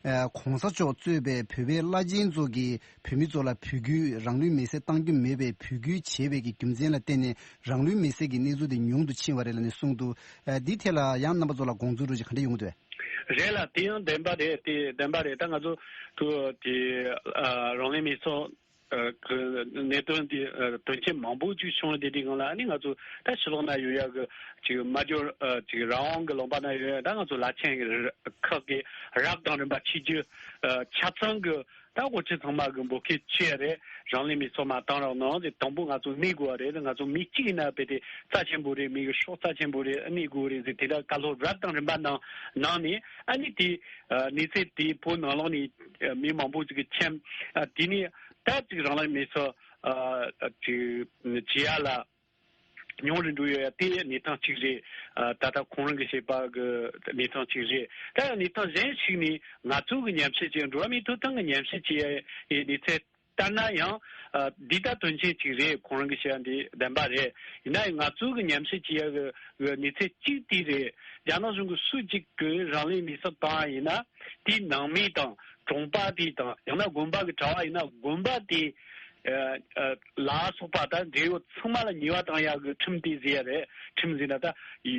ཨེ་གོང་ས་མཆོག་གཙོས་པའི་བོད་པའི་བླ་ཆེན་ཚོ་གིས་བོད་མི་ཚོ་ལ་འབོད་སྐུལ་རང་ལུས་མེར་སྲེག་བཏང་རྒྱུ་མེད་པའི་འབོད་སྐུལ་བྱས་པའི་གི་རྒྱུ་མཚན་ལ་བརྟེན་ནས་རང་ལུས་མེར་སྲེག་གི་གནས་ཚུལ་དེ་ཉུང་དུ་ཕྱིན་པ་རེད་ལབ་ནས་གསུངས་འདུག་ཨེ་འདིའི་ཐད་ལ་ཡང་རྣམ་པ་ཚོ་ལ་དགོངས་ཚུལ་འདྲ་ཅིག་ག་འདྲ་ཡོང་གི་འདུག་རེད་ལ། དེ་ཡང་བདེན་པ་རེད། དེ་བདེན་པ་རེད། ད་ང་ཚོ་ཐུ་དེ་ཨ་རང་ལུས་མེར་སྲེག་ཨ་གི་གནད་དོན་དེ་ཨ་དོན་རྐྱེན་མང་པོ་ཅིག་བྱུང་བ་དེ་དེ་སྒང་ལ་ཨ་ནི་ང་ཚོ་ད་ཕྱི་ལོགས་ན་ཡོད་ཡག་གི་ཅིག་མ་འཇོར་ཨ་ཅིག་རང་དབང་གི་ལུང་པ་ན་ཡོད་ཡག་ད་ང་ཚོ་བླ་ཆེན་གི་ཁག་གི་རབ་དང་རིམ་པ་ཆིག་བརྒྱ་ཨ་ཆ་ཚང་གི་ད་འོ་ཅི་ཚང་མ་གི་འབོད་སྐུལ་བྱས་རེད། རང་ལུས་མེར་སྲེག་མ་བཏང་རོགས་གནང་ཟེར། དང་པོ་ང་ཚོ་གནས་དགོས་པ་རེད། ང་ཚོ་མི་གཅིག་ཡིན་ན་རྦད་དེ་རྩ་ཆེན་པོ་རེད། མི་གི་སྲོག་རྩ་ཆེན་པོ་རེད། གནས་དགོས་རེད་ཟེར། དེ་འདྲ་བཀའ་སློབ་རབ་དང་རིམ་པ་གནང་གནང་ནས་ཨ་ནི་དེ་ཨ་གནས་ཚུལ་དེ་བོད་ནང་ལོགས་ནས་ཨ་མི་མང་པོ་ཅིག་གི་མཁྱེན། ཨ་དེ་ནས་ད་ཅིག་རང་ལུས་མེར་སྲེག་ཨ་ཅིག་བྱེད་ཡ་ལ་ཉུང་རུ་འགྲོ་ཡོད་ཡ་དེ་གནས་སྟངས་གཅིག་རེད། ཨ་ད་ལྟ་ཁོང་རང་གི་བཤད་པ་གི་གནས་སྟངས་གཅིག་རེད། ད་ཡང་གནས་སྟངས་གཞན་ཞིག་ནས་ང་ཚོ་གི་ཉམས་ཞིབ་བྱས། འགྲོ་བ་མིའི་ཐོབ་ཐང་གི་ཉམས་ཞིབ་བྱེད་ཡ་ཡི་གནས་ཚུལ་ལྟར་ན་ཡང་ཨ་འདི་ལྟར་དོན་ཆེན་གཅིག་རེད། ཁོང་རང་གི་བཤད་ཡ་འདི་བདེན་པ་རེད། ཡིན་ན་ཡང་ང་ཚོ་གི་ཉམས་ཞིབ་བྱེད་ཡ་གི་གནས་ཚུལ་གཅིག་དེ་རེད། རྒྱ་ནག་གཞུང་གི་སུ་གཅིག་གི་རང་ལུས་མེར་སྲེག་བཏང་ཡ་ཡིན་ན་དེའི་ནང་མི་དང་གྲོང་པ་དེ་དང་ཡང་ན་དགོན་པ་གི་གྲྭ་བ་ཡིན་ན་དགོན་པ་དེ་ཨ་ཨ་ལ་སོགས་པ་དང་འབྲེལ་ཡོད་ཚང་མ་ལ་ཉེས་པ་བཏང་ཡག་གི་ཁྲིམས་དེ་བཟོས་ཡ་རེད། ཁྲིམས་ཟེར་ན་ད་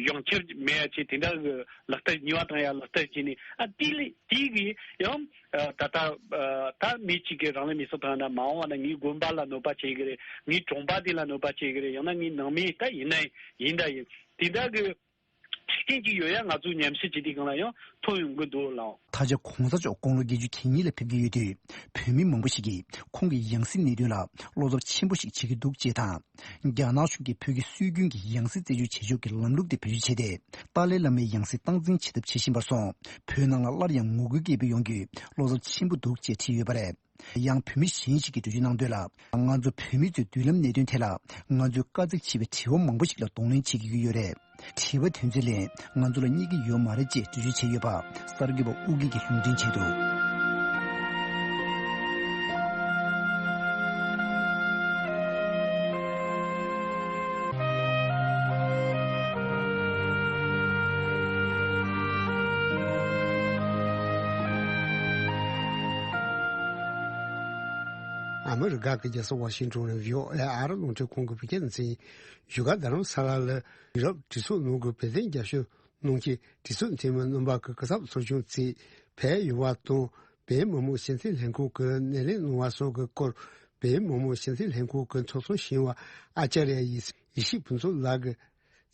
ཡོངས་ཁྱབ་མེད་ཡ་ཆེད་དེ་འདྲ་གི་ལག་བསྟར་ཉེས་པ་བཏང་ཡག་ལག་བསྟར་བྱས་ནས་ཨ་དེ་ལས་དེ་གི་ཡང་ཨ་ད་ལྟ་ཨ་ད་མི་གཅིག་གིས་རང་ལུས་མེར་སྲེག་བཏང་ན་མ་འོངས་པ་ན་ངའི་དགོན་པ་ལ་གནོད་པ་བྱེད་གི་རེད། ངའི་གྲོང་པ་དེ་ལ་གནོད་པ་བྱེད་གི་རེད། ཡང་ན་ངའི་ནང་མི་ད་ཡིན་ན་ཡིན་ད་ཡིན་དེ་འདྲ་གི་ཤུགས་རྐྱེན་ཅིག་ཡོད་ཡ། ང་ཚོའི་ཉམས་ཞིབ་བྱེད་དུས་སྒང་ལ་ཡང་ཐོན་ཡོང་གི་འདུག་ལགས། ད་ཆ་གོང་ས་མཆོག་དགུང་ལོ་བརྒྱད་ཅུ་གྱ་གཉིས་ལ་ཕེབས་ཀྱི་ཡོད་དུས་བོད་མི་མང་པོ་ཞིག་གིས་ཁོང་གི་ཡང་སྲིད་གནད་དོན་ལ་བློ་འཚབ་ཆེན་པོ་ཞིག་བྱེད་ཀྱི་འདུག་ཅེས་དང་། རྒྱ་ནག་གཞུང་གིས་བོད་ཀྱི་སྲོལ་རྒྱུན་གྱི་ཡང་སྲིད་རྩད་གཅོད་བྱེད་ཕྱོགས་ཀྱི་ལམ་ལུགས་དེ་བེད་སྤྱོད་བྱས་ཏེ་ཏཱ་ལའི་བླ་མའི་ཡང་སྲིད་སྟངས་འཛིན་བྱེད་ཐབས་བྱེད་བཞིན་པར་སོང་བོད་ནང་ལ་སླར་ཡང་ངོ་རྒོལ་སྐད་འབོད་ཡོང་རྒྱུའི་བློ་འཚབ་ཆེན་པོ་འདུག་ཅེས་བྲིས་ཡོད་པ་རེད། ཡང་བོད་མི་གཞན་ཞིག་གིས་འགྲེལ་བརྗོད་གནང་དོན་ལ། ང་ཚོ་བོད་མི་ཚོའི་མདུན་ལམ་གནད་དོན་ཐད་ལ་ང་ཚོས་དཀའ་ཚེགས་ཆེ་བའི་དྲི་བ་མང་པོ་ཞིག་ལ་གདོང་ལེན་བྱེད་ཀྱི་ཡོད་རེད། དྲི་བ་དོན་ཚན་ལས་ང་ཚོ་ལ་རྙེད་ཀྱི་ཡོད་མ་རེད་ཅེས་འགྲེལ་བརྗོད་བྱས་ཡོད་པ་གསར་འགོད་པ་ཨུ་རྒྱན་གྱིས་ལུང་འདྲེན་བྱས་འདུག་ཨ་མི་རི་ཀ་གི་རྒྱལ་ས་ཝ་ཤིང་ཊོན་ནས་བྷི་ཨོ་ཨེ་ཨ་རི་རླུང་འཕྲིན་ཁང་གི་བོད་སྐད་སྡེ་ཚན་ཡིན། བཞུགས་སྒར་རྡ་རམ་ས་ལ་ལ་ཡུ་རོབ་གྲོས་ཚོགས་ནང་གི་བོད་དོན་རྒྱབ་སྐྱོར་གནང་མཁན་གྲོས་ཚོགས་འཐུས་མི་རྣམ་པ་གི་སྐུ་ཚབ་ཚོགས་ཆུང་བཅས་ཕེབས་ཡོང་བ་དང་། བོད་མི་མང་སྤྱི་འཐུས་ལྷན་ཁང་གི་སྣེ་ལེན་གནང་བ་སོགས་ཀྱི་སྐོར། བོད་མི་མང་སྤྱི་འཐུས་ལྷན་ཁང་གི་ཚོགས་གཙོ་གཞོན་པ་ཨ་ཅཱརྱ་ཡེ་ཡེ་ཤེས་ཕུན་ཚོགས་ལགས་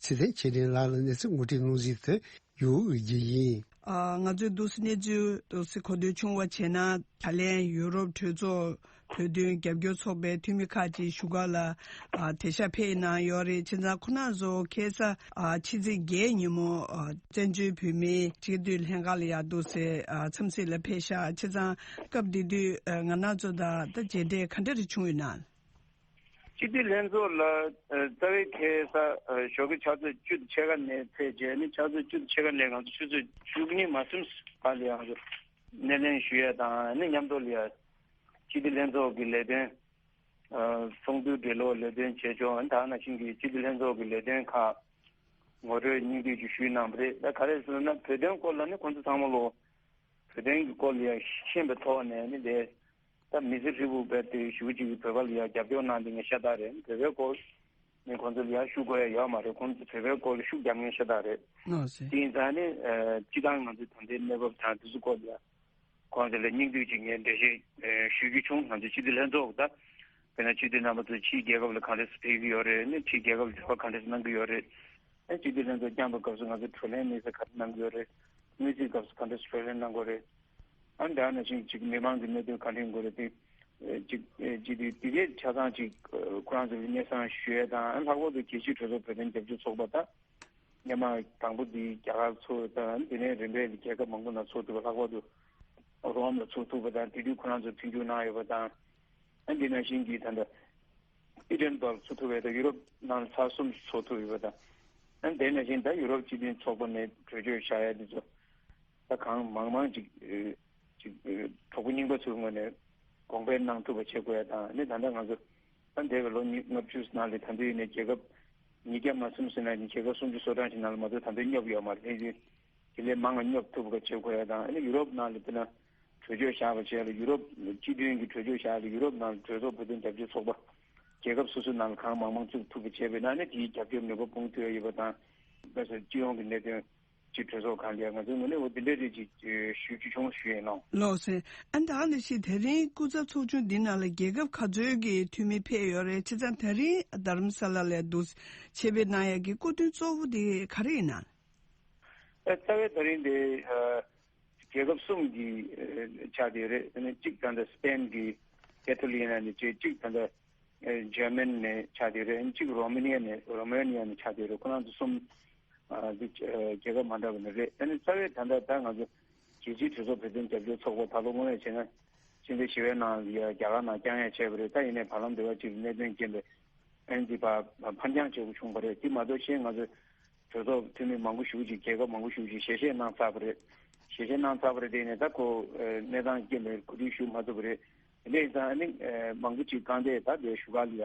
ཀྱིས་ཚེ་བརྟན་ཆོས་སྒྲོན་ལགས་ལ་གནས་ཚུལ་ངོ་སྤྲོད་གནང་གཞི་དེ་ཡུལ་དབུས་རྒྱུ་ཡིན། ཨ། ང་ཚོས་འདུག་སེ་གནས་ཚུལ་འདུག་སེ་གོ་ཐོས་བྱུང་བ་བྱས་ན། ད་ལན་ཡུ་རོབ་གྲོས་ཚོགས་བོད་དོན་རྒྱབ་སྐྱོར་ཚོགས་པའི་འཐུས་མི་ཁག་ཅིག་བཞུགས་སྒར་ལ་ཨ་དེང་སང་ཕེབས་གནང་ཡོད་རེད། བྱས་ཙང་ཁོང་རྣམ་ཚོ་ཁ་སང་ཨ་ཕྱི་ཚེས་བརྒྱད་ཉིན་མོ་ཨ་བཙན་བྱོལ་བོད་མིའི་སྤྱི་འཐུས་ལྷན་ཁང་ལ་ཡང་འདུག་སེ་ཨ་འཚམས་གཟིགས་ལ་ཕེབས་ཤག་བྱས་ཙང་སྐབས་དེ་དུས་ཨ་ང་རང་ཚོ་དང་ད་མཇལ་འཕྲད་ག་འདྲ་རེ་བྱུང་ཡོད་ན། སྤྱི་འཐུས་ལྷན་ཚོགས་ལ་ཨ་རྩ་བའི་ཁ་སང་ཨ་ཞོགས་ཀྱི་ཕྱག་ཚོད་བཅུ་དང་ཕྱེད་ཀ་ནས་ཕེབས་རྗེས་ནི་ཕྱག་ཚོད་བཅུ་དང་ཕྱེད་ཀ་ནས་ང་ཚོ་ཆུ་ཚོད་བཅུ་གཉིས་མ་ཟིན་བར་ལ་ཡང་སྣེ་ལེན་ཞུ་ཡ་དང་ནི་མཉམ་དུ་ལ་ཡ་སྤྱི་འཐུས་ལྷན་ཚོགས་ཀྱི་ལས་དོན་ཨ་ཚོགས་འདུའི་འབྲེལ་ལོག་ལས་དོན་བྱེད་ཕྱོགས་ད་ནང་བཞིན་གྱི་སྤྱི་འཐུས་ལྷན་ཚོགས་ཀྱི་ལས་དོན་ཁག་ངོ་སྤྲོད་སྙིང་བསྡུས་ཀྱི་ཞུས་གནང་བ་རེད། ད་ག་རེ་ཟེར་ན་བོད་དོན་སྐོར་ལ་ནི་ཁོང་ཚོ་ཚང་མ་ལོ་བོད་དོན་གྱི་སྐོར་ལ་ཡང་ཤེས་པའི་ཐོག་ནས་ནི་དེ་ད་མི་ཚེ་ཧྲིལ་པོ་བོད་དེ་ཞུ་གཅིག་གི་བོད་པ་ལ་ཡང་རྒྱབ་སྐྱོར་གནང་དེ་ངས་ཤ་སྟག་རེད། བོད་པའི་སྐོར་ ནས་ཁོང་ཚོ་ལ་ཡར་ཞུ་དགོས་ཡ་ཡོད་མ་རེད། ཁོང་ཚོ་བོད་པའི་སྐོར་ལ་ཤུགས་རྒྱབ་མཁན་ཤ་སྟག་རེད། ཨོ་ཟེར། དེ་ཡིན་ཙང་ནི་ཨ་སྤྱི་བཏང་ང་ཚོ་ད་ལྟའི་གནས་བབ་དང་དེ་ཚོ་སྐོར་ལ་ཡ་ཁོང་ཚོ་ལ་སྙིང་བསྡུས་ཅིག་ངས་འགྲེལ་བཤད་ཨ་ཞུ་རྒྱུ་བྱུང་། ང་ཚོ་སྤྱི་འཐུས་ལྷན་ཚོགས་ད་དཔེར་ན་སྤྱི་འཐུས་རྣམ་པ་ཚོ་ཕྱིའི་རྒྱལ་ཁབ་ལ་ག་འདྲས་སེ་ཕེབས་ཀྱི་ཡོད་རེད། ནི་ཕྱིའི་རྒྱལ་ཁབ་ལ་འབྲེལ་བ་ག་འདྲས་སེ་གནང་གི་ཡོད་རེད། ཨ་སྤྱི་འཐུས་ལྷན་ཚོགས་བསྐྱངས་པའི་སྐབས་སུ་ང་ཚོ་བགྲོ་གླེང་དམིགས་བསལ་ག་རེ་གནང་གི་ཡོད་རེད། དངུལ་རྩིས་སྐབས་སུ་ག་འདྲས་བགྲོ་གླེང་གནང་དགོས་རེད། ཨ་འདྲ་ནང་བཞིན་ཅིག་མི་མང་གི་གནད་དོན་ག་འདྲས་ཡིན་དགོས་རེད། དེ་ཅིག་ཅིག་དེ་དེ་གས་ཆ་ཚང་ཅིག་ཁོ་རང་ཚོའི་སྙན་སེང་ཞུ་ཡས་དང་། ཨ་ལྷག་པར་དུ་རྒྱལ་སྤྱིའི་གྲོས་ཚོགས་བོད་དོན་རྒྱབ་སྐྱོར་ཚོགས་པ་དང་། སྔོན་མ་དང་པོ་དེ་རྒྱ་གར་ཚོགས་དང་། དེ་ནས་རིམ་པས་རྒྱལ་ཁབ་མང་པོ་ནང་ཚོགས་ཐུབ་པ། ལྷག་པར་དུ་རོམ་ལ་ཚོགས་ཐུབ་པ་དང་། དེ་དུས་ཁོ་རང་ཚོ་མཐུན་འགྱུར་གནང་ཡོད་པ་དང་། ཨ་འདི་ནང་བཞིན་གྱི་ད་ལྟ་ཨི་ཌེན་སྦརག་ཚོགས་ཐུབ་པ་དང་། ཡུ་རོབ་ནང་ཚར་གསུམ་ཚོགས་ཐུབ་ཡོད་པ་དང་། ཨ་དེ་ནང་བཞིན་ད་ཡུ་རོབ་སྤྱི་མཐུན་ཚོགས་པ་ནས་གྲོས་ཆོད་བཞག་ཡ་དེ་ཚོ་ད་གང་མང་མང་ཅིག་ཅིག་གྲོགས་པོ་རྙིང་པ་ཚོའི་ངོས་ནས་གོང་འཕེལ་གནང་ཐུབ་པ་བྱེད་དགོས་ཡ་དང་། ཨ་ནི་ད་ལྟ་ང་ཚོ་ད་འདས་པའི་ལོ་ཉི་ལྔ་བཅུ་ནང་ལ་ད་ལྟ་ཡིན་ནའི་རྒྱལ་ཁབ་ཉིས་བརྒྱ་མ་ཟིན་ཟིན་ན་རྒྱལ་ཁབ་སུམ་ཅུ་སོ་གྲངས་ཤིག་ནང་ལ་མ་གཏོགས་ད་ལྟ་སྙོབ་ཡོད་མ་རེད། དེ་དེ་ལས་མང་བ་སྙོབ་ཐུབ་པ་བྱེད་དགོས་ཡ་དང་། ཨ་ནི་ཡུ་རོབ་ནང་ལ་དཔེར་ན་གྲོས་ཆོད་བཞག་པ་བྱས་ལ། ཡུ་རོབ་སྤྱི་མཐུན་གྱི་གྲོས་ཆོད་བཞག་ལ། ཡུ་རོབ་ནང་ལ་གྲོས་ཚོགས་བོད་དོན་རྒྱབ་སྐྱོར་ཚོགས་པ་རྒྱལ་ཁབ་སོ་སོའི་ནང་ལ་གང་མང་མང་བཙུགས་ཐུབ་པ་བྱས་པས་ན། ཨ་ནི་དེའི་རྒྱབ་སྐྱོར་ནུས་པ་སྤུངས་ཐུབ་ཡ་ཡོད་པ་དང་། བྱས་ཙང་སྤྱི་ཡོངས་ཀྱི་གནད་དོན་སྤྱི་གྲོས་ཚོགས་སྒང་ལ་ཡ་ང་ཚོའི་ངོས་ནས་འོ་དེ་འདྲའི་རིགས་ཅིག་ཞུ་རྒྱུ་བྱུང་ཞུ་ཡིན་ནོ། ལགས་སེ། ཨ་ནི་ད་ནི་ཞིག་དེ་རིང་སྐུ་ཚབ་ཚོགས་ཆུང་འདི་ནང་ལ་རྒྱལ་ཁབ་ག་ཚོད་ཀྱི་འཐུས་མི་ཕེབས་ཡོད་རེད། བྱས་ཙང་དེ་རིང་རྡ་རམ་ས་ལ་ལ་འདུག་ཆེད་ཕེབས་གནང་ཡ་གི་སྐུ་མདུན་གཙོ་བོ་དེ་ག་རེ་ཡིན་ན། ཨ་རྩ་བའི་ད་རིང་དེ་ཨ་རྒྱལ་ཁབ་གསུམ་གྱི་ཨ་ཆགས་བསྡད་རེད། ཨ་ནི་གཅིག་ད་ལྟ་སི་པེན་གྱི་ཀེ་ཐོ་ལི་ཡ་ནས་བྱས། གཅིག་ད་ལྟ་ཨ་འཇར་མན་ནས་ཆགས་བསྡད་རེད། ཨ་ནི་གཅིག་རོ་མེ་ནི་ཡ་ནས། རོ་མེ་ནི་ཡ་ནས་ཆགས་བསྡད་རེད། ཁོ་རང་ཚོ་གསུམ་ཨ་འདི་ཨ་རྒྱལ་ཁབ་མ་འདྲ་བ་ནས་རེད། ཨ་ནི་རྩ་བའི་ད་ལྟ་ད་ང་ཚོ་རྒྱལ་སྤྱིའི་གྲོས་ཚོགས་བོད་དོན་རྒྱབ་སྐྱོར་ཚོགས་པ་ད་ལོ་དངོས་གནས་བྱས་ན་ཕྱི་ཟླ་བཞི་པའི་ནང་ལ་ཡ་རྒྱ་གར་ནང་བསྐྱངས་ཡ་བྱས་པ་རེད། ད་ཡིན་ནའི་བར་ལམ་འདི་བ་ཅིག་གནད་དོན་རྐྱེན་པས་ཨ་ནི་འདི་ཕར་ཕར་འགྱངས་བྱེད་དགོས་བྱུང་བ་རེད། དེ་མ་གཏོགས་གཞན་ང་ཚོ་གྲོས་ཚོགས་འཐུས་མི་མང་པོ་ཞེ་པོ་ཅིག་རྒྱལ་ཁབ་མང་པོ་ཞེ་པོ་ཅིག་ཞལ་བཞེས་གནང་ཚར་བ་རེད། ཞལ་བཞེས་གནང་ཚར་བ་རེད། དེ་ནས་ད་ཁོ་ཨ་གནས་སྟངས་རྐྱེན་པས་གོ་སྒྲིག་ཞུ་མ་ཐུབ་པ་རེད། དེ་འདྲ་ཡིན་ཙང་ཨ་ནི་ཨ་མང་པོ་ཅིག་རྐང་འདས་ད་དེ་བཞུགས་སྒར་ལ་ཡ་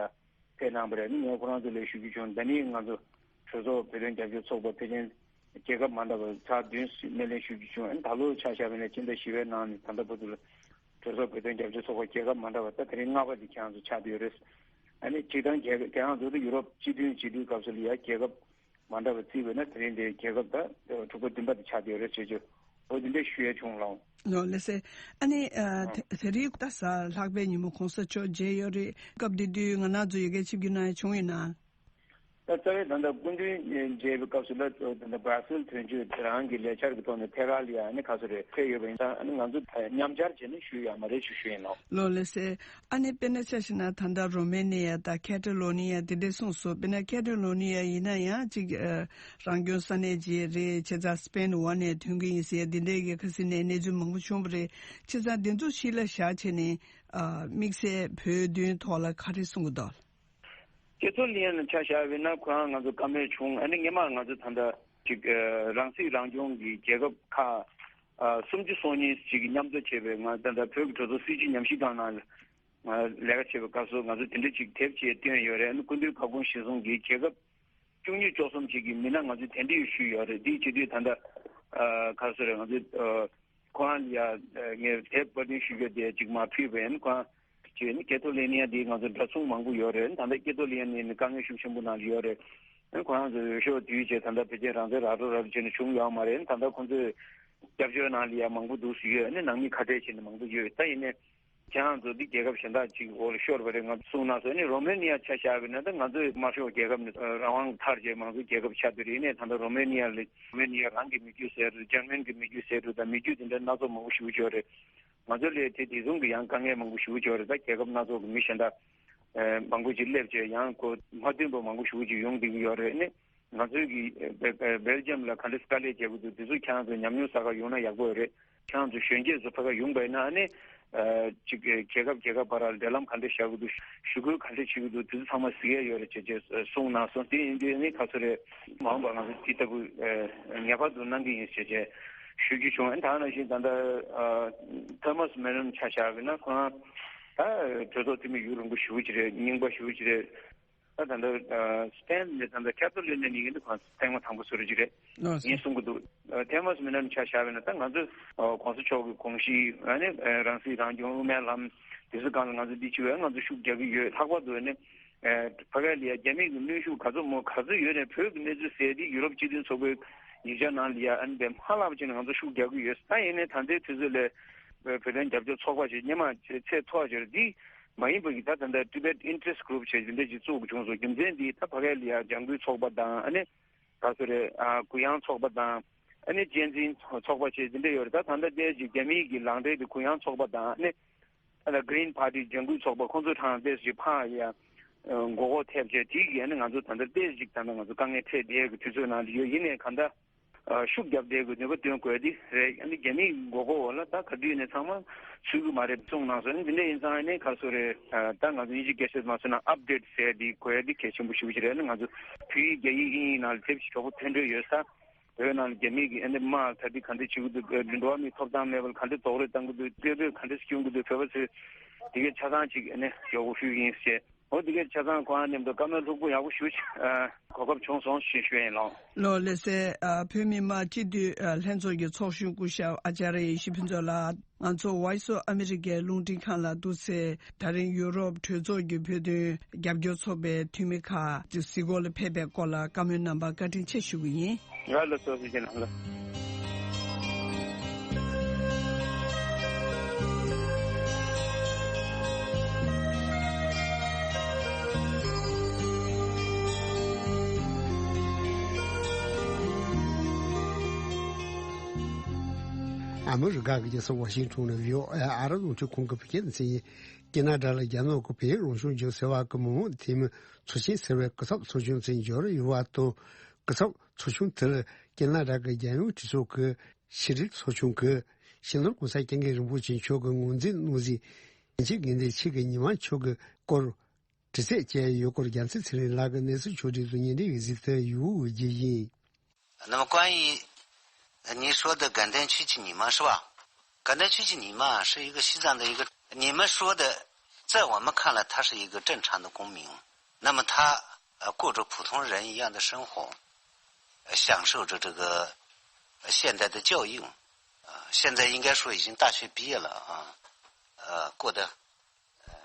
ཕེབས་གནང་བ་རེད། ཨ་ནི་ངས་ཁོ་རང་ཚོ་ལ་ཞུ་རྒྱུ་བྱུང་། ད་ནི་ང་ཚོ་གྲོས་ཚོགས་བོད་དོན་རྒྱབ་སྐྱོར་ཚོགས་པ་ཕལ་ཆེར་རྒྱལ་ཁབ་མ་འདྲ་བ་ཚར་བདུན་སྣེ་ལེན་ཞུ་རྒྱུ་བྱུང་། ཨ་ནི་ད་ལོ་ཆ་བཞག་པ་ཡིན་ན་ཕྱི་ཟླ་བཞི་པའི་ནང་ནས་ད་ལྟ་བར་དུ་ལ་གྲོས་ཚོགས་བོད་དོན་རྒྱབ་སྐྱོར་ཚོགས་པ་རྒྱལ་ཁབ་མ་འདྲ་བ་ད་དེ་རིང་ལྔ་པ་དེ་ཁྱེད་རང་ཚོ་ཆགས་བསྡད་ཡོད་རེད། ཨ་ནི་སྤྱིར་བཏང་རྒྱལ་ཁབ་ཁྱེད་རང་ཚོ་ད་ཡུ་རོབ་སྤྱི་མཐུན་བྱེད་དུས་སྐབས་སུ་ལ་ཡ་རྒྱལ་ཁབ་མ་འདྲ་བ་བརྩིས་པས་ན་དེ་རིང་འདིར་རྒྱལ་ཁབ་ད་དྲུག་པ་བདུན་པ་དེ་ཆགས་བསྡད་ཡོད་རེད་ཟེར་རྒྱུ། འོ་དེ་འདྲ་ཞུ་ཡ་བྱུང་ལགས། ལགས་ལགས་སེ། ཨ་ནི་ཨ་ཨ་དེ་དེ་རིང་ད་གཟའ་ལྷག་པའི་ཉིན་མོ་གོང་ས་མཆོག་མཇལ་ཡོད་རེད། སྐབས་དེ་དུས་ང་རང་ཚོ་ཡ་གི་ཆིབས་བསྒྱུར་གནང་ཡ་བྱུང་ཡོད་ན། ད་རྩ་བའི་ད་ལྟ་སྐུ་མདུན་མཇལ་བའི་སྐབས་སུ་ལ་ད་ལྟ་སྦ་སེལ་དོན་གཅོད་རང་གི་ལས་འཆར་གྱི་ཐོག་ནས་ཐད་ཀར་ལ་ཡ་ཨ་ནི་ག་ཚོད་རེད་ཕེབས་ཡོད་པ་ཡིན་ཙང་། ཨ་ནི་ང་ཚོ་མཉམ་བཅར་བྱས་ནས་ཞུས་ཡོད་མ་རེད་ཞུ་ཞུ་ཡིན་ནོ། ལགས་ལགས་སེ། ཨ་ནི་དཔེར་ན་ཆ་བཞག་ན་ད་ལྟ་རོ་མེ་ནི་ཡ་དང་ཁེ་ཏ་ལོ་ནི་ཡ་དེ་འདྲས་གསུངས་སོང་། དཔེར་ན་ཁེ་ཏ་ལོ་ནི་ཡ་ཡིན་ན་ཡང་ཅིག་ཨ་རང་སྐྱོང་ས་གནས་ཅིག་རེད། བྱས་ཙང་སི་པེན་འོག་ནས་ཐོན་གྱི་ཡིན་ཟེར་ཡ་དེ་འདྲས་ཀྱི་ཁ་སང་ནས་གནས་ཚུལ་མང་པོ་བྱུང་བ་རེད། བྱས་ཙང་དེ་ཚོ་གཞི་ལ་བཞག་བྱས་ནས་ཨ་དམིགས་བསལ་བོད་དོན་ཐོག་ལ་ག་རེ་གསུང་གི་འདུག། ཀེ་ཐོ་ལི་ཡན་ལ་ཆ་བཞག་པ་ཡིན་ན་ཁོ་རང་ང་ཚོ་བཀའ་མོལ་བྱུང་། ཨ་ནི་སྔོན་མ་ང་ཚོ་ད་ལྟ་ཅིག་ཨ་རང་སྲིད་རང་སྐྱོང་གི་རྒྱལ་ཁབ་ཁག་ཨ་སུམ་ཅུ་སོ་གཉིས་ཅིག་གིས་མཉམ་འཛོམས་བྱས་པའི་ང་ད་ལྟ་བོད་ཀྱི་གྲོས་ཚོགས་སྲིད་བྱུས་ཉམས་ཞིབ་ཁང་ནང་ལ་ང་ལས་ཀ་བྱེད་པའི་སྐབས་སུ་ང་ཚོ་དེ་འདྲ་ཅིག་དེབ་ཅིག་བཏོན་ཡོད་རེད། ཨ་ནི་སྐུ་མདུན་བཀའ་དགོངས་གཞིར་བཟུང་གིས་རྒྱལ་ཁབ་བཅུ་གཉིས་བཅུ་གསུམ་ཅིག་གི་མི་སྣ་ང་ཚོས་གདན་འདྲེན་ཞུས་ཡོད་རེད། དེའི་བྱེད་དུས་ད་ལྟ་ཨ་ག་རེ་ཟེར་རེད། ང་ཚོས་ཨ་ཁོ་རང་ལ་ཡ་ངས་དེབ་པར་སྐྲུན་ཞུ་རྒྱུ་དེ་ཅིག་མར་ཕུལ་བ་ཡིན། ཁོ་རང་ཅིག་ནི་ཀེ་ཐོ་ལེ་ནི་ཡ་འདི་ང་ཚོ་འདྲ་མཚུངས་མང་པོ་ཡོད་རེད། ད་ལྟ་ཀེ་ཐོ་ལེ་ནི་ནི་དཀའ་ངལ་ཤུགས་ཆེན་པོ་ནང་ཡོད་རེད། ཁོ་རང་ཚོ་འོས་ཤོག་བསྡུས་བྱས་ད་ལྟ་ཕལ་ཆེར་རང་བཙན་རག་འགྲོ་རག་འགྲོ་བྱས་ནས་བྱུང་ཡོད་མ་རེད། ད་ལྟ་ཁོང་ཚོས་སྐྱབས་བཅོལ་ནང་ལ་ཡ་མང་པོ་འདུག་སེ་ཡོད། ནི་ནང་མི་ཁ་བྲལ་བྱས་ནས་མང་པོ་ཡོད། ད་ཡིན་ནའི་ཁྱེད་རང་ཚོ་འདི་རྒྱལ་ཁབ་གཞན་དག་ཅིག་འོག་ལ་ཤོར་བ་རེད། ང་གསུངས་གནང་སོང་། ནི་རོ་མེ་ནི་ཡ་ཆ་བཞག་པ་ཡིན་ན་ད་ང་ཚོའི་དམར་ཤོག་རྒྱལ་ཁབ་ནི་རང་དབང་ཐར་བྱས་མང་གཙོའི་རྒྱལ་ཁབ་ཆགས་བསྡད་རེད། ཡིན་ནའི་ད་ལྟ་རོ་མེ་ནི་ཡ་ལ་རོ་མེ་ནི་ཡ་རང་གི་མི་རྒྱུད་ཟེར་རུ། འཇར་མན་གྱི་མི་རྒྱུད་ཟེར་རུ། ད་མི་རྒྱུད་དེ་འདྲ་སྣ་ཚོགས་མང་པོ་ཞེ་པོ་ཅིག་ཡོད་རེད། ང་ཚོ་ལ་དེ་དེ་མཚུངས་ཀྱི་ཡང་དཀའ་ངལ་མང་པོ་ཞེ་པོ་ཅིག་ཡོད་རེད། ད་རྒྱལ་ཁབ་སྣ་ཚོགས་ཀྱི་མི་གཞན་དག་ཨ་མང་པོ་ཅིག་སླེབས་བྱས་ཡང་ཁོ་མ་མཐུན་པ་མང་པོ་ཞེ་པོ་ཅིག་ཡོང་བསྡད་ཀྱི་ཡོད་རེད། ནི་ང་ཚོའི་གི་ཨ་སྦེལ་ཇམ་ལ་ག་འདྲ་དཀའ་ལས་རྒྱག་གི་འདུག། དེ་ཚོ་ཁྱེད་རང་ཚོ་ཉམས་མྱོང་བསགས་ག་ཡོང་ན་ཡག་པོ་ཡོད་རེད། ཁྱེད་རང་ཚོ་གཞོན་སྐྱེས་ཚོ་ཕ་ག་ཡོང་པ་ཡིན་ན་ཨ་ནི་ཨ་ཅིག་རྒྱལ་ཁབ་རྒྱལ་ཁབ་བར་ལ་འབྲེལ་ལམ་ག་འདྲ་བཞག་གི་འདུག། ཞུ་སྐུལ་ག་འདྲ་བྱེད་ཀྱི་འདུག། དེ་ཚོ་ཚང་མ་གཟིགས་ཡ་ཡོད་རེད་ཅེས་ཅེས་གསུངས་གནང་སོང་། དེ་ཡིན་དུས་ནི་ག་ཚོད་རེད། མ་འོངས་པར་ང་ཚོ་དེ་ལྟ་བུ་ཨ་ངེས་པར་དུ་གནང་གི་ཡིན་ཞེས་བྱས་ཞུ་རྒྱུ་བྱུང་། ཨ་ནི་ད་ནང་བཞིན་ད་ལྟ་ཨ་ཐོ་མཱས་མེ་ནོན་ཆ་བཞག་པ་ཡིན་ན་ཁོ་རང་ད་གྲོས་ཚོགས་འཐུས་མི་ཡུན་རིང་པོ་ཞེ་པོ་ཅིག་རེད། རྙིང་པ་ཞེ་པོ་ཅིག་རེད། ད་ད་ལྟ་ཨ་སི་པེན་ནས་ད་ལྟ་ཁེ་ཐོ་ལི་ནས་ནི་ཡིན་དུས་ཁོ་རང་ཐེངས་མ་དང་པོ་བཟོ་རྒྱུ་རེད། ཨོ་ངས་གསུང་གི་འདུག། ཨ་ཐོ་མཱས་མེ་ནོན་ཆ་བཞག་པ་ཡིན་ན་ད་ང་ཚོ་ཨ་གོང་ས་མཆོག་གི་དགོངས་གཞི་ཨ་ནི་ཨ་རང་སྲིད་རང་སྐྱོང་དབུ་མའི་ལམ་དེ་ཚོ་སྒང་ལ་ང་ཚོ་འདི་བྱེད་པའི་ང་ཚོ་ཤུགས་རྒྱག་གི་ཡོད། ལྷག་པར་དུ་ཨ་ནི་ ཨ་ཕ་གི་ལ་ཡ་རྒྱ་མི་གི་གནོན་ཤུགས་ག་ཚོད་མོ་ག་ཚོད་ཡོད་རེད། བོད་ཀྱི་གནས་ཚུལ་ཟེར་དེ་ཡུ་རོབ་སྤྱི་མཐུན་ཚོགས་པའི་ཡིག་ཆ་ནང་ལ་ཡ་ཨ་ནི་དཔེ་མ་ལྷག་པ་བྱས་ནས་ང་ཚོ་ཤུགས་རྒྱག་གི་ཡོད། ད་ཡིན་ནའི་ད་ལྟའི་དུས་ཚོད་ལ་བོད་དོན་རྒྱབ་སྐྱོར་ཚོགས་པ་ཞིག་སྔོན་མ་ཚད་མཐོ་བ་ཞིག་རེད། དེ་མ་ཡིན་པ་གི་ད་ད་ལྟ་Tibet Interest Group ཞེས་འདི་འདྲ་ཞིག་བཙུགས་བྱུང་སོང་། རྒྱུ་མཚན་འདི་ད་ཕ་གི་ལ་ཡ་ལྗང་ཁུའི་ཚོགས་པ་དང་ཨ་ནི་ག་ཚོད་རེད། ཨ་གུ་ཡངས་ཚོགས་པ་དང་ཨ་ནི་གཅེས་འཛིན་ཚོགས་པ་ཞེས་འདི་འདྲ་ཡོད་རེད། ད་ད་ལྟ་ཏོག་ཙམ་རྒྱ་མིའི་གི་ལག་འབྲེལ་དེ་གུ་ཡངས་ཚོགས་པ་དང་ཨ་ནི་ཨ་ལ་Green Party ལྗང་ཁུའི་ཚོགས་པ་ཁོང་ཚོ་གྲངས་ཏོག་ཙམ་ཕར་ཡ་མགོ་སྐོར་ཐེབས་བྱས། དེ་གི་ཨ་ནི་ང་ཚོ་ད་ལྟ་ཏོག་ཙམ་ད་ལྟ་ང་ཚོ་དཀའ་ངལ་འཕྲད་བསྡད་ཀྱི་དུས་ཚོད་ནང་ལ་ཡོད། ཡིན་ནའི་གང་ལྟར་ཨ་ཤུགས་རྒྱབ་བསྡད་དགོས། ནུས་པ་བཏོན་དགོས་དེ་རེད། ཨ་ནི་རྒྱ་མིའི་མགོ་སྐོར་འོག་ལ་ད་ག་དུས་ནས་ཚང་མ་ཚུད་ཀྱི་མ་རེད་གསུངས་གནང་སོང་། ཨ་ནི་འདི་འདྲ་ཡིན་ཙང་ཨ་ནི་ག་སོ་རེད། ཨ་ད་ང་ཚོ་དབྱིན་ཇི་སྐད་ཆ་མ་སོང་ན་update ཟེར་དེ་དགོས་ཡ་དེ་གལ་ཆེན་པོ་ཞེ་པོ་ཅིག་རེད། ཨ་ནི་ང་ཚོ་བོད་ཡིག་རྒྱ་ཡིག་དབྱིན་ཡིག་ནང་ལ་དེབ་ཞིག་གྲོགས་པོ་ཐོན་འཕྲོད་ཡོད་ས། བོད་ནང་ལ་རྒྱ་མི་གིས་ཨ་ནི་དམག་ད་ལྟ་ག་འདྲ་བྱེད་ཀྱི་འདུག་འགྲོ་བ་མིའི་ཐོབ་ཐང་མེད་པ་ལ་ག་འདྲ་རྡོག་རོལ་བཏང་གི་འདུག་སྐད་འབོད་ག་འདྲ་སྐྱོན་གྱི་འདུག་བོད་པ་ཚོས་དེ་གའི་ཆ་ཚང་ཅིག་ཨ་ནི་ཡག་པོ་ཞུས་ཡིན་ཞེས། འོ་དེ་གའི་ཆ་ཚང་ཁོང་མཉམ་དུ་བཀའ་མོལ་ལྷུག་པོ་ཡག་པོ་ཞུ་ཆེད་གོ་སྐབས་བྱུང་སོང་ཞེས་ཞུ་ཡིན་ལགས། ལགས་ལགས་སེ། ཨ་བོད་མི་མང་སྤྱི་འཐུས་ཨ་ལྷན་ཚོགས་ཀྱི་ཚོགས་གཞོན་སྐུ་ཞབས་ཨ་ཅཱརྱ་ཡེ་ཤེས་ཕུན་ཚོགས་ལགས། ང་ཚོ་Voice of America རླུང་འཕྲིན་ཁང་ལ་འདུག་སེ་ད་རིང་ཡུ་རོབ་གྲོས་ཚོགས་ཀྱི་བོད་དོན་རྒྱབ་སྐྱོར་ཚོགས་པའི་འཐུས་མི་ཁག་གཟིགས་སྐོར་ལ་ཕེབས་པའི་སྐོར་ལ་བཀའ་མོལ་གནང་བར་བཀའ་དྲིན་ཆེ་ཞུ་གི་ཡིན། ཡ་ལགས་སོ་ཞུ་རྒྱུ་ནང་ལ། ཨ་མི་རི་ཀ་གི་རྒྱལ་ས་ཝ་ཤིང་ཊོན་ནས་བྷི་ཨོ་ཨེ་ཨ་རབ་རླུང་འཕྲིན་ཁང་གི་བོད་སྐད་སྡེ་ཚན་ཡིན། ཁེ་ན་ཌ་ལ་རྒྱ་ནག་གི་བོད་རང་སྐྱོང་ལྗོངས་ཟེར་བ་གི་མི་དམངས་འཐུས་མི་ཚོགས་ཆེན་ཟེར་བའི་སྐུ་ཚབ་ཚོགས་ཆུང་ཅིག་འབྱོར་ཡོད་པ་དང་། སྐུ་ཚབ་ཚོགས་ཆུང་དེ་ལ་ཁེ་ན་ཌ་གི་རྒྱལ་ཡོངས་གྲོས་ཚོགས་ཀྱི་ཕྱི་དྲིལ་ཚོགས་ཆུང་གིས་སྤྱི་ནོར་༸གོང་ས་༸སྐྱབས་མགོན་རིན་པོ་ཆེ་མཆོག་གི་ངོས་འཛིན་གནང་གཟིགས་ཡན་ཆད་དགེ་ལྡན་ཆོས་ཀྱི་ཉི་མ་མཆོག་གི་སྐོར་དྲི་རྩད་བཅས་ཡོད་སྐོར་རྒྱལ་མཚན་ཚེ་རིང་ལགས་ཀྱིས་གནས་ཚུལ་ཕྱོགས་བསྒྲིགས་སུ་ཉན་འདྲི་ཡི་གཟིགས་ཐོན་ཡུལ་དབུས་རྒྱུ་ཡིན། 那么关于您说的感叹区域尼玛是吧？感叹区域尼玛是一个西藏的一个，你们说的，在我们看来，他是一个正常的公民。那么他呃过着普通人一样的生活，呃享受着这个呃现代的教育，呃，现在应该说已经大学毕业了啊，呃，过得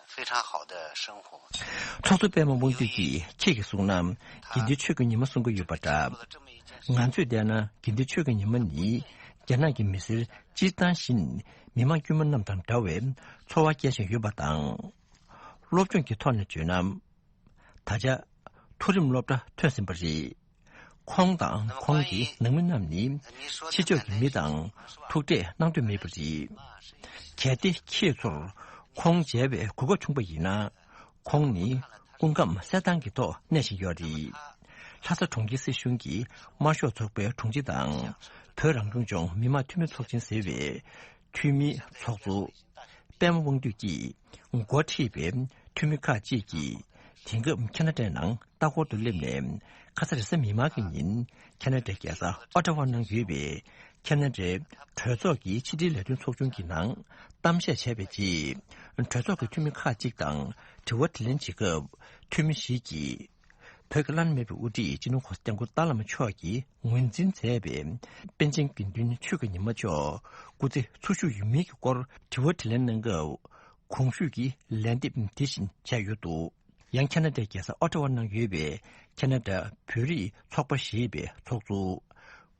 非常好的生活。 ཚོགས་གཙོ་པད་མ་དབང་འདུས་ཀྱིས་ཁྱེད་ཀྱིས་གསུངས་ན་དགེ་འདུན་ཆོས་ཀྱི་ཉི་མ་གསུང་གི་ཡོད་པ་འདྲ། ང་ཚོས་བལྟས་ན་དགེ་འདུན་ཆོས་ཀྱི་ཉི་མ་ནི་རྒྱ་ནག་གི་མི་སེར་སྤྱིར་བཏང་བཞིན་མི་མང་དཀྱུས་མ་རྣམས་དང་འདྲ་བའི་འཚོ་བ་སྐྱེལ་བཞིན་ཡོད་པ་དང་། སློབ་སྦྱོང་གི་ཐོག་ནས་བརྗོད་ན། ད་ཆ་མཐོ་རིམ་སློབ་གྲྭ་ཐོན་ཟིན་པ་རེད། ཁོང་དང་ཁོང་གི་ནང་མི་རྣམས་ནི་ཕྱི་ཕྱོགས་ཀྱི་མི་དང་ཐུག་འཕྲད་གནང་འདོད་མེད་པ་རེད། གལ་ཏེ་ཁྱེད་ཚོར་ཁོང་མཇལ་བའི་གོ་སྐབས་བྱུང་བ་ཡིན་ན། ཁོང་ནི་སྐུ་ཁམས་གསལ་ཐང་གི་ཐོག་གནས་བཞིན་ཡོད་རེད། ལྷ་ས་གྲོང་ཁྱེར་སྲིད་གཞུང་གི་དམར་ཤོག་ཚོགས་པའི་དྲུང་ཆེ་དང་། བོད་རང་སྐྱོང་ལྗོངས་མི་དམངས་འཐུས་མི་ཚོགས་ཆེན་ཟེར་བའི་འཐུས་མིའི་ཚོགས་གཙོ་པད་མ་དབང་འདུས་ཀྱིས་འགོ་ཁྲིད་པའི་འཐུས་མི་ཁག་ཅིག་གིས་དེང་སྐབས་ཁེ་ན་ཌའི་ནང་ལྟ་སྐོར་དུ་སླེབས་ནས། ཁ་ས་རེས་གཟའ་མིག་དམར་གྱི་ཉིན་ཁེ་ན་ཌའི་རྒྱལ་ས་ཨོ་ཊ་ཝ་ནང་ཡོད་པའི་ཁེ་ན་ཌའི་གྲོས་ཚོགས་ཀྱི་ཕྱི་དྲིལ་ལས་དོན་ཚོགས་ཆུང་གི་ནང་གཏམ་བཤད་བྱས་པའི་རྗེས། གྲོས་ཚོགས་ཀྱི་འཐུས་མི་ཁག་ཅིག་དང་དྲི་བ་དྲིས་ལན་བྱེད་སྐབས། འཐུས་མི་ཞིག་གིས། བོད་ཀྱི་བླ་ན་མེད་པའི་དབུ་ཁྲིད་སྤྱི་ནོར་༸གོང་ས་༸སྐྱབས་མགོན་ཏཱ་བླ་མ་མཆོག་གིས་ངོས་འཛིན་མཛད་པའི་པཎ་ཆེན་དགེ་འདུན་ཆོས་ཀྱི་ཉི་མ་མཆོག་སྐུ་ཚེ་འཚོ་བཞུགས་ཡོད་མེད་ཀྱི་སྐོར་དྲི་བ་དྲིས་ལན་གནང་སྐབས། གོང་ཞུས་ཀྱི་ལན་འདེབས་དེ་བཞིན་བྱས་ཡོད་འདུག་ཡང་ཁེ་ན་ཌའི་རྒྱལ་ས་ཨོ་ཊ་ཝ་ནང་ཡོད་པའི་ཁེ་ན་ཌ་བོད་རིགས་ཚོགས་པ་ཞེས་པའི་ཚོགས་གཙོ་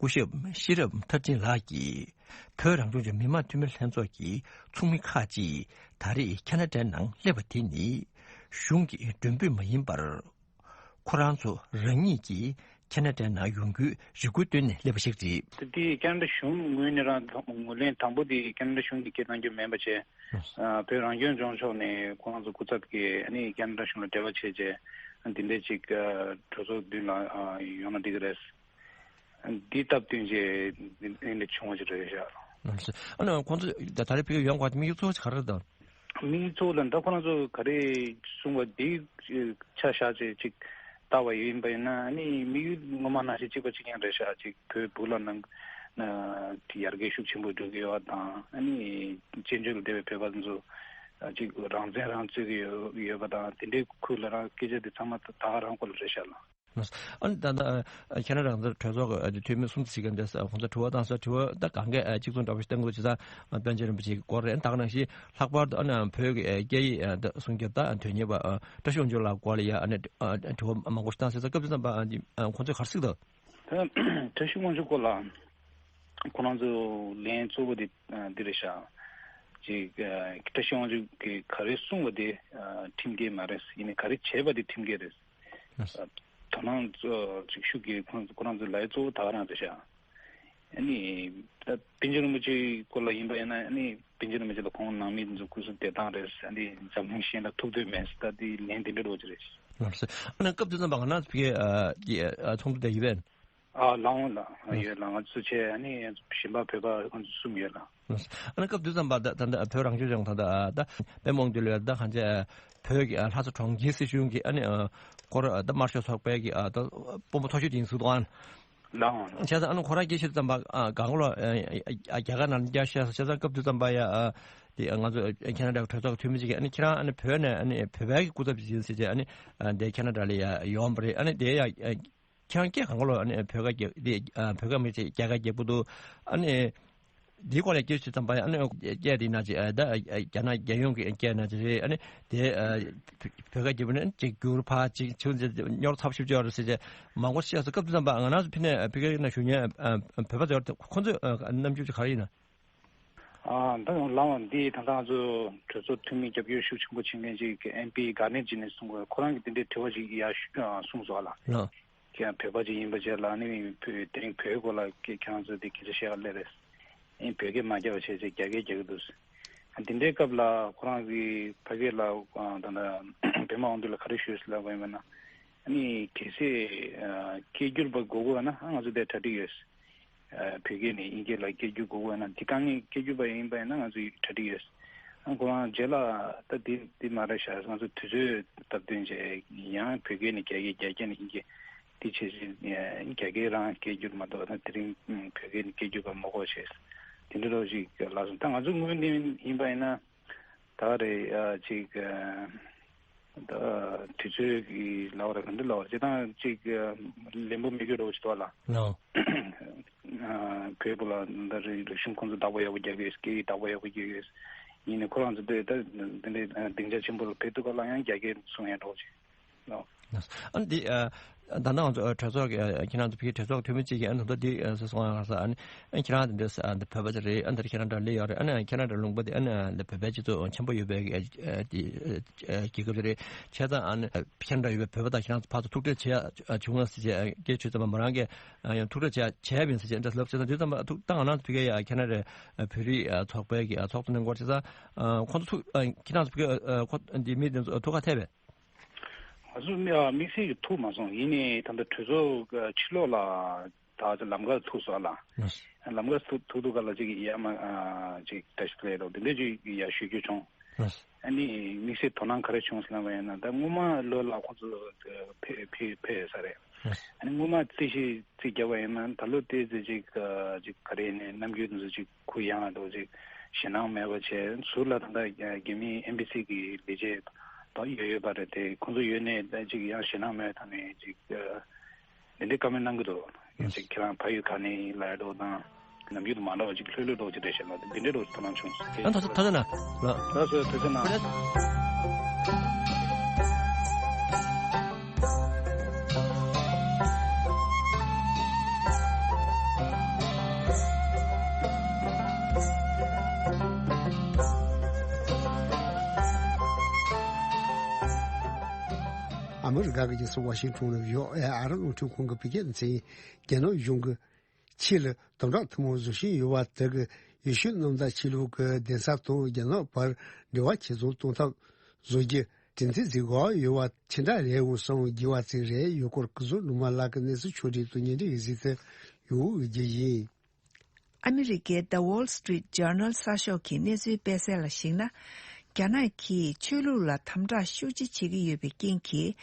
སྐུ་ཞབས་ཤེས་རབ་མཐར་ཕྱིན་ལགས་ཀྱིས། བོད་རང་སྐྱོང་ལྗོངས་མི་དམངས་འཐུས་མི་ལྷན་ཚོགས་ཀྱི་ཚོགས་མི་ཁག་ཅིག་ད་རེས་ཁེ་ན་ཌའི་ནང་སླེབས་པ་དེ་ནི་གཞུང་གི་མགྲོན་འབོད་མ་ཡིན་པར། ཁོ་རང་ཚོ་རང་ཉིད་ཀྱིས་ཁེ་ན་ཌའི་ནང་ཡོང་རྒྱུའི་རེ་སྐུལ་བཏོན་ནས་སླེབས་པ་ཞིག་རེད། དེ་ཁེ་ན་ཌ་གཞུང་ངོས་ནས་རང་ངོས་ལེན་དང་པོ་དེ་ཁེ་ན་ཌ་གཞུང་གིས་སྐད་བཏང་རྒྱུ་མིན་པ་བྱས། ཨ་བོད་རང་སྐྱོང་ལྗོངས་ཕྱོགས་ནས་ཁོ་རང་ཚོ་སྐུ་ཚབ་ཀྱིས་ཨ་ནི་ཁེ་ན་ཌ་གཞུང་ལ་འབྲེལ་བ་བྱས་རྗེས་འདི་འདྲའི་ཅིག་གྲོས་ཚོགས་མདུན་ལ་ཡོང་ན་འགྲིག་གི་རེད། འདི་སྟབས་བསྟུན་བྱས་འདི་འདྲ་བྱུང་བ་ཅིག་རེད་ཤག་ཨ་ནི་ཁོང་ཚོ་ད་ད་རེས་བོད་ཡོང་དགོས་དམིགས་ཡུལ་གཙོ་བོ་ཅིག་ག་རེ་རེད་དམ། དམིགས་ཡུལ་གཙོ་བོ་ལ་ད་ཁོ་རང་ཚོ་ག་རེ་གསུངས་པ་འདི་ཆ་བཞག་བྱས་ཅིག་ལྟ་བ་ཡིན་པ་ཡིན་ན་ཨ་ནི་དམིགས་ཡུལ་ངོ་མ་ནང་བཞིན་གཅིག་པ་གཅིག་རྐྱང་རེད་ཤག་ཅིག་བོད་བུ་ལ་ནང་ན་ཡར་རྒྱས་ཤུགས་ཆེན་པོ་འགྲོ་གི་ཡོད་པ་དང་ཨ་ནི་བཙན་བྱོལ་ལ་བསྡད་པའི་བོད་པ་ཚོ་ཅིག་རང་བཙན་རང་རྩོད་ཀྱི་ཡོད་ཡོད་པ་དང་དེ་འདྲའི་ཁུལ་ལ་རང་སྐད་ཆ་དེ་ཚང་མ་ད་ག་རང་སྐོར་ལ་རེད་ཤག་ལ། ཨ་ནི་ད་ལྟ་ཁེ་ན་ཌ་གྲོས་ཚོགས་ཀྱི་འཐུས་མི་སུམ་ཅུ་ཞིག་གིས་འདི་ཁོང་ཚོ་དྲི་བ་བཏང་ས། དྲི་བ་ད་གང་གས་གཅིག་མཚུངས་འདྲ་པོ་ཞིག་བཏང་གི་འདུག་བྱས་ཙང་པཎ་ཆེན་རིན་པོ་ཆེའི་སྐོར་རེད། ད་ག་ནང་བཞིན་ལྷག་པར་དུ་ཨ་ནི་བོད་ཀྱི་སྐད་ཡིག་ད་སྲུང་སྐྱོབ་དང་དོན་གཉེར་བ་བཀྲ་ཤིས་དབང་ཕྱུག་ལགས་སྐོར་ལ་ཡ་ཨ་ནི་དྲི་བ་མང་པོ་ཞིག་བཏང་ཟེར་ཙང་། སྐབས་དེ་ཙམ་པ་ཁོང་ཚོས་ག་རེ་གཟིགས་འདུག་ད་བཀྲ་ཤིས་དབང་ཕྱུག་སྐོར་ལ་ཁོ་རང་ཚོ་ལན་གཙོ་བོ་དེ་འདི་རེད་ཤག་ཅིག་བཀྲ་ཤིས་དབང་ཕྱུག་གིས་ག་རེ་གསུངས་པ་དེ་ཁྲིམས་འགལ་མ་རེད། ཡིན་ནའི་ག་རེ་བྱས་པ་དེ་ཁྲིམས་འགལ་རེད། དོ་སྣང་ཅིག་ཤུགས་ཀྱིས་ཁོ་ཁོ་རང་ཚོའི་ལས་གཙོ་བོ་ད་ག་རང་རེད་ཤག་ཨ་ནི་ད་པཎ་ཆེན་རིན་པོ་ཆེའི་སྐོར་ལ་ཡིན་པ་ཡིན་ན། ཨ་ནི་པཎ་ཆེན་རིན་པོ་ཆེ་ལ་ཁོང་ནང་མི་ཚོ་སྐུ་གཟུགས་བདེ་ཐང་རེད། ཨ་ནི་འཛམ་གླིང་གཞན་ལ་ཐུག་འདོད་མེད་ཟེར། ད་དེ་ལན་དེ་འདྲ་འགྲོ་གི་རེད། ལགས་སོ། ཨ་ནི་སྐབས་དེ་ཙམ་པ་ང་རང་ཚོ་ཕ་གིའི་ཚོགས་འདུ་དེ་ཡིན་པས། ཨ་ལགས་འོང་ལགས། ཡོད་ལགས། ང་ཚོ་བཅས་ཨ་ནི་གཞན་པ་བོད་པ་ང་ཚོ་གསུམ་ཡོད་ལགས། ཨ་ནི་སྐབས་དེ་ཙམ་པ་ད་ད་ད་བོད་རང་སྐྱོང་ལྗོངས་ད་ད་ད་པད་མ་དབང་འདུས་ལགས་ད་གང་ཅི་བོད་ཀྱི་ལྷ་ས་གྲོང་ཁྱེར་སྲིད་གཞུང་གི་ཨ་ནི་སྐོར་ད་དམར་ཤོག་ཚོགས་པའི་གི་ད་དཔོན་པོ་མཐོ་ཤོས་དེ་ཡིན་ཟེར་འདུག་ཨ། ལགས་འོང་། བྱས་ཙང་ཨ་ནི་ཁོ་རང་སྐྱེས་ཆེད་ཙམ་པ་གང་ལོ་རྒྱ་གར་ནང་བསྐྱལ་ཤག་བྱས་ཙང་སྐབས་དེ་ཙམ་པ་ཡ་དེ་ང་ཚོ་ཁེ་ན་ཌ་གྲོས་ཚོགས་ཀྱི་འཐུས་མི་ཅིག་གིས་ཨ་ནི་ཁྱེད་རང་ཨ་ནི་བོད་ནས་ཨ་ནི་བོད་པའི་གི་སྐུ་ཚབ་ཅིག་ཡིན་ཟེར་བྱས་ཨ་ནི་དེ་ཁེ་ན་ཌ་ལ་ཡ་ཡོང་བ་རེད། ཨ་ནི་དེ་ཡ་ཁྱེད་རང་སྐད་གང་ག་ལོ་ཨ་ནི་བོད་སྐད་རྒྱག་དེ་བོད་སྐད་མི་ཚེ་རྒྱ་སྐད་རྒྱག་པོ་འདུག་ཨ་ནི་འདིའི་སྐོར་ལ་སྐད་ཆ་ཙམ་པ་ཡང་ཨ་ནི་སྐད་དེ་ན་ཅིག་ཨ་ད་རྒྱ་ནག་རྒྱལ་ཡོངས་ཀྱི་སྐད་ན་ཅིག་རེད། ཨ་ནི་དེ་བོད་སྐད་རྒྱབ་ནས་ཅིག་བསྒྱུར་ཕར་ཅིག་ཆུ་ཉོར་ཚབས་ཞིབ་ཅིག་ཡོད་རེད་ཟེར་བྱས་མང་པོ་བཤད་སོང་། སྐབས་དེ་ཙམ་པ་ང་རང་ཚོ་ཕི་ནས་ཕི་གའི་ན་བཞུགས་མཁན་བོད་པ་ཚོར་ཁོང་ཚོས་རྣམ་འགྱུར་ཅིག་ག་རེ་ཡིན་ན། ཨ་ད་ལམ་བ་འདི་ད་ལྟ་ང་ཚོ་གྲོས་ཚོགས་འཐུས་མི་རྒྱབ་སྐྱོར་ཤུགས་ཆེན་པོ་བྱེད་མཁན་ཅིག་གི་ཨེམ་པི་གྷར་ནེཊ་ཇི་ནས་གསུང་གི། ཁོ་རང་གིས་དེ་འདྲའི་དྲི་བ་ཅིག་ཡར་གསུངས་སོང་ཨ་ལ། ལགས། ཁྱེད་རང་བོད་པ་ཅིག་ཡིན་པ་བྱས་ལ་ནི་བོད་དེ་རིང་བོད་སྐོར་ལ་ཁྱེད་ཁྱེད་རང་ཚོས་དེ་སྐད་ཆ་བཤད་ག་སླེབས་རེད། ཨེ་བོད་སྐད་མ་རྒྱག་པ་བྱས་བྱས་རྒྱ་སྐད་རྒྱག་གི་འདུག་དེ་འདྲའི་སྐབས་ལ་ཁོ་རང་གིས་ཕ་གི་ལ་ད་ལྟ་པད་མ་དབང་འདུས་ལ་ག་རེ་ཞུས་ཟེར་ལབ་པ་ཡིན་པ་ན། ཨ་ནི་གལ་སྲིད་སྐད་སྒྱུར་པ་དགོས་དགོས་ན་ང་ཚོ་དེ་གྲ་སྒྲིག་ཡོད། བོད་སྐད་ནས་དབྱིན་སྐད་ལ་སྐད་སྒྱུར་དགོས་དགོས་ན་དེ་དཀའ་ངལ་སྐད་སྒྱུར་པ་ཡིན་པ་ཡིན་ན་ང་ཚོ་གྲ་སྒྲིག་ཡོད། ཨ་ཁོ་རང་རྗེས་ལ་ད་དེ་དེ་མ་རེད་ཤག་ང་ཚོ་དུས་ཚོད་སྟབས་བསྟུན་བྱས་ཡང་བོད་སྐད་ནས་རྒྱ་སྐད། རྒྱ་སྐད་ནས་དབྱིན་སྐད། དེ་བྱས་ཚེ་རྒྱ་སྐད་རང་སྐད་སྒྱུར་མ་གཏོགས་ད་དེ་རིང་བོད་སྐད་ནས་སྐད་སྒྱུར་པ་མ་དགོས་བྱས། དེ་འདྲ་རོགས་ཅིག་ལབ་སོང་། ད་ང་ཚོ་དངོས་གནས་ཡིན་པ་ཡིན་ན་ད་རེད་ཨ་ཅིག་ད་དུས་ཚོད་ཀྱི་ལབ་རེད། ག་འདྲ་ལབ་རེད། སྤྱིར་བཏང་ཅིག་ལན་པོ་མི་དགོས་རོགས་ཅིག་འདུག་ལ། ལགས། ཨ་བོད་པ་ལ་ད་རེས་རིག་གཞུང་ཁོང་ཚོ་བདག་པོ་ཡག་པོ་རྒྱག་གི་ཡོད། སྐད་ཡིག་བདག་པོ་ཡག་པོ་རྒྱག་གི་ཡོད། ཡིན་ནའི་ཁོ་རང་ཚོ་དེ་ད་དེ་འདྲའི་སྡིངས་ཆ་ཆེན་པོ་ལ་ཕེབས་དུས་སྐབས་ལ་ཡང་རྒྱ་སྐད་གསུང་ཡ་འགྲོ་ཅིག་ལགས། ཨ་ནི་འདི་ཨ་ད་ནང་ང་ཚོ་གྲོས་ཚོགས་ཀྱི་ཨ་ཁྱེད་རང་ཚོ་བོད་ཀྱི་གྲོས་ཚོགས་འཐུས་མི་གཅིག་གིས་ཨ་ནི་ད་འདི་ཨ་སོ་སོ་ང་ང་ས་ཨ་ནི་ཨ་ཁྱེད་རང་དེ་འདྲ་ཨ་འདི་བོད་པ་ཅིག་རེད། ཨ་འདིར་ཁྱེད་རང་འདྲ་སླེབས་ཡོད་རེད། ཨ་ནི་ཁྱེད་རང་འདྲ་ལུང་པ་དེ་ཨ་ནི་ཨ་འདི་བོད་པའི་སྤྱི་ཚོགས་ཆེན་པོ་ཡོད་པའི་ཨ་ཨ་དེ་ཨ་རྒྱལ་ཁབ་ཅིག་རེད། བྱས་ཙང་ཨ་ནི་ཁྱེད་རང་འདྲ་ཡོད་པའི་བོད་པ་དང་ཁྱེད་རང་ཚོ་ཕར་ཚུར་ཐུག་འཕྲད་བྱས་ཨ་བྱུང་ང་ཟེར་བྱས་སྐད་ཆ་ཙམ་པ་མོ་རང་གིས་ཨ་ཡང་ཐུག་འཕྲད་བྱས་བྱས་པ་ཡིན་ཟེར་བྱས་འདྲ་ལབ་བྱས་ཙང་དེ་ཙམ་པ་ཐུག་ད་ང་རང་ཚོ་ཕ་གིའི་ཨ་ཁེ་ན་ཌའི་ཨ་བོད་རིགས་ཨ་ཚོགས་པའི་གི་ཨ་ཚོགས་གཙོ་གནང་སྐོར་བྱས་ཙང་ཨ་ཁོང་ཚོ་ཐུག་ཨ་ཁྱེད་རང་ཚོ་ཕ་གིའི་ཨ་ཁོ་འདི་མི་དེ་ཚོ་ཐུག་ག་ཐད་པས། ང་ཚོ་དམིགས་བསལ་གྱི་ཐུག་མ་སོང་། ཡིན་ནའི་ད་ལྟ་གྲོས་ཚོགས་ཕྱི་ལོགས་ལ་ད་ལམ་ཁར་ཐུག་སོང་ཨ་ལ། ལམ་ཁར་ཐུག་ཐུག་དུས་སྐབས་ལ་ཅིག་ཡར་མར་ཅིག་བཀྲ་ཤིས་བདེ་ལེགས་དང་དེ་འདྲ་ཅིག་ཡར་ཞུ་རྒྱུ་བྱུང་། ཨ་ནི་དམིགས་བསལ་དོ་སྣང་ག་རེ་བྱུང་ཟེར་ལབ་པ་ཡིན་ན་ད་སྔོན་མ་ལོ་ལ་ཁོང་ཚོ་ཕེབས་ཕེབས་ཕེབས་ས་རེད། ཨ་ནི་སྔོན་མ་རྩིས་ཞིབ་རྩིས་རྒྱབ་པ་ཡིན་ན་ད་ལོ་དེ་ཚོ་ཅིག་ཅིག་ག་རེ་ཡིན་ནའི་རྣམ་འགྱུར་དེ་ཚོ་ཅིག་གུ་ཡངས་འདུག་ཅིག་ཞེད་སྣང་མེད་པ་བྱས་ཟུར་ལ་ད་ལྟ་རྒྱ་མིའི་ཨེམ་བྷེ་སི་གི་ལས་བྱེད་དག་ཡོད་ཡོད་པ་རེད་དེ། ཁོང་ཚོ་ཡོད་ནའི་ད་ཅིག་ཡང་ཞེད་སྣང་མེད་ཐོག་ནས་ཅིག་འདི་འདྲའི་བཀའ་མོལ་གནང་གི་འདུག་ཅིག་ཁྱེད་རང་ཕ་ཡུལ་ག་ནས་ཡིན་ལབ་ཡ་འདུག་དང་ནམ་རྒྱུན་དུ་མ་འདྲ་བ་ཅིག་ལྷོད་ལྷོད་འདྲ་བ་ཅིག་རེད་ཤག་ལ་འདི་འདྲའི་འདྲ་བ་ཅིག་དོ་སྣང་བྱུང་སོང་། ཡང་ཐུགས་རྗེ་གནང་། ལགས་སོ་ཐུགས་རྗེ་གནང་། ཨ་མི་རི་ཀ་གི་རྒྱལ་ས་ཝ་ཤིང་ཊོན་ནས་ཡོད་ཨེ་ཨ་རི་རླུང་འཕྲིན་ཁང་གི་བོད་སྐད་སྡེ་ཚན་རྒྱ་ནག་གཞུང་གི་ཆེད་ལ་དམ་དྲག་ཐུན་མོང་བཟོ་བཞིན་ཡོད་པ་དེ་གི་ཡེ་ཤུ་གནམ་བདག་ཆོས་ལུགས་ཀྱི་གདན་ས་དང་རྒྱ་ནག་བར་འབྲེལ་བ་ཆེ་ཚང་གཏོང་ཐབས་བཟོ་རྒྱུ་དྲན་ཚིག་ཟིག་གོ་ཡོད་པ་ཆི་འདྲ་རེད་འོང་སོང་རྒྱས་པ་ཅིག་རེད། ཡོད་སྐོར་སྐུ་ཟུར་ནུ་མ་ལགས་ཀྱི་གནས་ཚུལ་ཕྱོགས་སྒྲིག་ཏུ་སྙན་འདྲི་ཡི་གཟིགས་ཏེ་ཡོང་འོས་རྒྱུ་ཡིན། ཨ་མི་རི་ཀའི་The Wall Street Journal་གསར་ཤོག་གི་གནས་ཚུལ་སྤེལ་གསལ་ལ་གཞིགས་ན། རྒྱ་ནག་གིས་ཆོས་ལུགས་ལ་དམ་དྲག་ཤུགས་ཆེ་བྱེད་ཀྱི་ཡོད་པའི་རྐྱེན་གྱིས།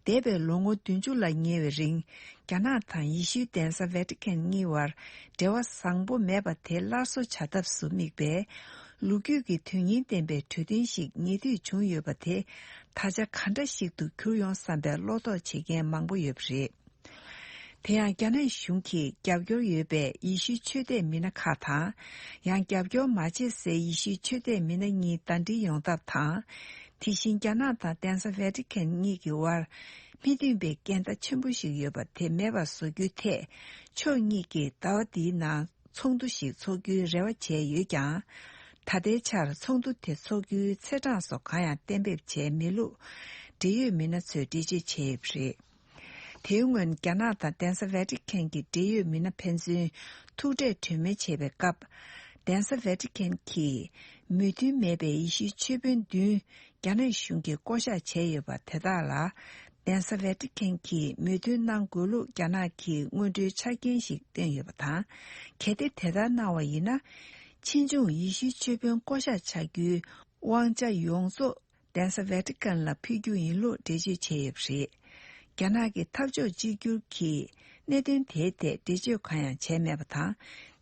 འདས་པའི་ལོ་ངོ་བདུན་ཅུ་ལ་ཉེ་བའི་རིང་། རྒྱ་ནག་དང་ཡེ་ཤུའི་གདན་ས་Vatican་གཉིས་བར་འབྲེལ་བ་བཟང་པོ་མེད་པ་དེ་སླར་གསོ་བྱ་ཐབས་སུ་དམིགས་པའི་ ལོ་རྒྱུས་ཀྱི་དོན་སྙིང་ལྡན་པའི་གྲོས་མཐུན་ཞིག་ཉེ་དུས་བྱུང་ཡོད་པ་དེ་ད་ཆ་ག་འདྲ་ཞིག་ཏུ་གྱུར་ཡོང་བསམ་པའི་བློ་དོགས་བྱེད་མཁན་མང་པོ་ཡོད་པ་རེད། དེ་ཡང་རྒྱ་ནག་གཞུང་གིས་རྒྱབ་སྐྱོར་ཡོད་པའི་ཡེ་ཤུའི་ཆོས་དད་མི་སྣ་ཁག་དང་། ཡང་རྒྱབ་སྐྱོར་མ་བྱེད་སའི་ཡེ་ཤུའི་ཆོས་དད་མི་སྣ་གཉིས་ཟླ་སྒྲིལ་ཡོང་ཐབས་དང་། དེ་བཞིན་རྒྱ་ནག་དང་གདན་ས་ཝེ་ཏི་ཁན་གཉིས་ཀྱི་དབར་མི་མཐུན་པའི་འགལ་ཟླ་ཆེན་པོ་ཞིག་ཡོད་པ་དེ་མེད་པར་བཟོ་རྒྱུའི་ཐད། ཕྱོགས་གཉིས་ཀྱིས་ཟླ་བ་འདིའི་ནང་ཚོགས་འདུ་ཞིག་འཚོགས་རྒྱུའི་རེ་བ་བྱས་ཡོད་ཀྱང་། ད་ལྟའི་ཆར་ཚོགས་འདུ་དེ་འཚོགས་རྒྱུའི་ཚེས་གྲངས་སོགས་གང་ཡང་གཏན་འབེབས་བྱས་མེད་ལུགས་འབྲེལ་ཡོད་མི་སྣ་ཚོས་འགྲེལ་བརྗོད་བྱས་ཡོད་པ་རེད། དེའི་སྔོན་རྒྱ་ནག་དང་གདན་ས་ཝེ་ཏི་ཁན་གྱི་འབྲེལ་ཡོད་མི་སྣ་ཕན་ཚུན་ཐུག་འཕྲད་གྲོས་མོལ་བྱེད་པའི་སྐབས། གདན་ས་ཝེ་ཏི་ཁན་གྱིས་མོས་མཐུན་མེད་པའི་ཡེ་ཤུའི་ཆོས་དཔོན་བདུན་རྒྱ་ནག་གཞུང་གིས་བསྐོ་གཞག་བྱས་ཡོད་པ་དེ་དག་ལ། གདན་ས་ཝེ་ཏི་ཁན་གྱིས་མོས་མཐུན་གནང་དགོས་ལུགས་རྒྱ་ནག་གིས་སྔོན་འགྲོའི་ཆ་རྐྱེན་ཞིག་བཏོན་ཡོད་པ་དང་། གལ་ཏེ་དེ་ལྟར་གནང་བ་ཡིན་ན། ཕྱིས་འབྱུང་ཡེ་ཤུའི་ཆོས་དཔོན་བསྐོ་གཞག་བྱ་རྒྱུའི་དབང་ཆ་ཡོངས་རྫོགས། གདན་ས་ཝེ་ཏི་ཀན་ལ་ཕུལ་རྒྱུ་ཡིན་ལུགས་འགྲེལ་བརྗོད་བྱས་ཡོད་པ་རེད། རྒྱ་ནག་གི་འཐབ་ཕྱོགས་གཅིག་གྱུར་གྱིས་གནད་དོན་དེའི་ཐད་འགྲེལ་བརྗོད་གང་ཡང་བྱས་མེད་པ་དང་།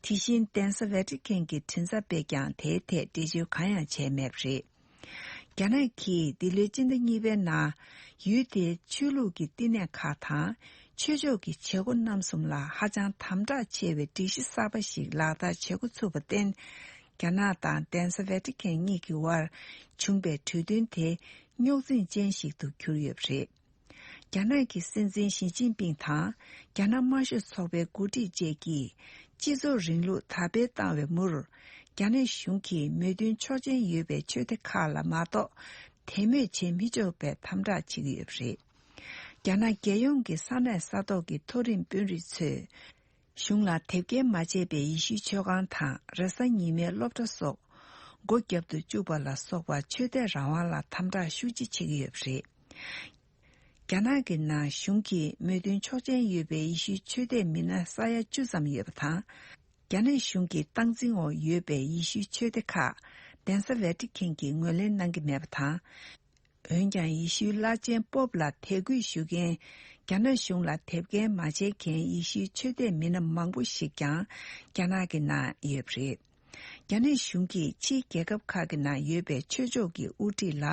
དེ་བཞིན་གདན་ས་ཝེ་ཏི་ཀན་གྱི་མགྲིན་ཚབ་པས་ཀྱང་དེའི་ཐད་འགྲེལ་བརྗོད་གང་ཡང་བྱས་མེད་པ་རེད། རྒྱ་ནག་གིས་འདི་ལོའི་སྤྱི་ཟླ་གཉིས་པའི་ནང་ཡུལ་དེའི་ཆོས་ལུགས་ཀྱི་བསྟི་གནས་ཁག་དང་། ཆོས་ཕྱོགས་ཀྱི་བྱེད་སྒོ་རྣམ་གསུམ་ལ་ཧ་ཅང་དམ་དྲག་ཆེ་བའི་སྒྲིག་གཞི་གསར་པ་ཞིག་ལག་བསྟར་བྱེད་འགོ་ཚུགས་པར་བརྟེན། རྒྱ་ནག་དང་གདན་ས་ཝེ་ཏི་ཁན་གཉིས་ཀྱི་དབར་བྱུང་པའི་གྲོས་མཐུན་དེ་རྙོག་འཛིང་ཅན་ཞིག་ཏུ་གྱུར་ཡོད་པ་རེད། རྒྱ་ནག་གི་སྲིད་འཛིན་ཞི་ཅིན་ཕིང་དང་རྒྱ་ནག་དམར་ཤོག་ཚོགས་པའི་འགོ་ཁྲིད་བཅས་ཀྱིས་སྤྱི་ཚོགས་རིང་ལུགས་དར་སྤེལ་བཏང་བའི་མུར། རྒྱ་ནག་གཞུང་གིས་མོས་མཐུན་ཆོག་མཆན་ཡོད་པའི་ཆོས་སྡེ་ཁག་ལ་མ་གཏོགས་དད་མོས་བྱེད་མི་ཆོག་པའི་དམ་དྲག་བྱེད་ཀྱི་ཡོད་པ་རེད། རྒྱ་ནག་རྒྱལ་ཡོངས་ཀྱི་ས་གནས་ས་ཐོག་གི་མཐོ་རིམ་དཔོན་རིགས་ཚོས། གཞུང་ལ་དེབ་སྐྱེལ་མ་བྱས་པའི་ཡེ་ཤུའི་ཆོས་ཁང་དང་རེས་གཟའ་ཉི་མའི་སློབ་གྲྭ་སོགས་སྒོ་བརྒྱབ་ཏུ་བཅུག་པ་ལ་སོགས་པ་ཆོས་དད་རང་དབང་ལ་དམ་དྲག་ཤུགས་ཆེ་བྱེད་ཀྱི་ཡོད་པ་རེད། རྒྱ་ནག་གི་ནང་གཞུང་གིས་མོས་མཐུན་ཆོག་མཆན་ཡོད་པའི་ཡེ་ཤུའི་ཆོས་དད་མི་སྣ་ས་ཡ་བཅུ་ཙམ་ཡོད་པ་དང་། རྒྱ་ནག་གཞུང་གི་སྟངས་འཛིན་འོག་ཡོད་པའི་ཡེ་ཤུའི་ཆོས་སྡེ་ཁག་གདན་ས་ཝེ་ཏི་ཁན་གྱིས་ངོས་ལེན་གནང་གི་མེད་པ་དང་། འོན་ཀྱང་ཡེ་ཤུའི་བླ་ཆེན་པོབ་ལ་དད་གུས་ཞུ་མཁན། རྒྱ་ནག་གཞུང་ལ་དེབ་སྐྱེལ་མ་བྱས་མཁན་ཡེ་ཤུའི་ཆོས་དད་མི་སྣ་མང་པོ་ཞིག་ཀྱང་རྒྱ་ནག་གི་ནང་ཡོད་པ་རེད། རྒྱ་ནག་གཞུང་གིས་ཕྱིའི་རྒྱལ་ཁབ་ཁག་གི་ནང་ཡོད་པའི་ཆོས་ཕྱོགས་ཀྱི་དབུ་ཁྲིད་ལ་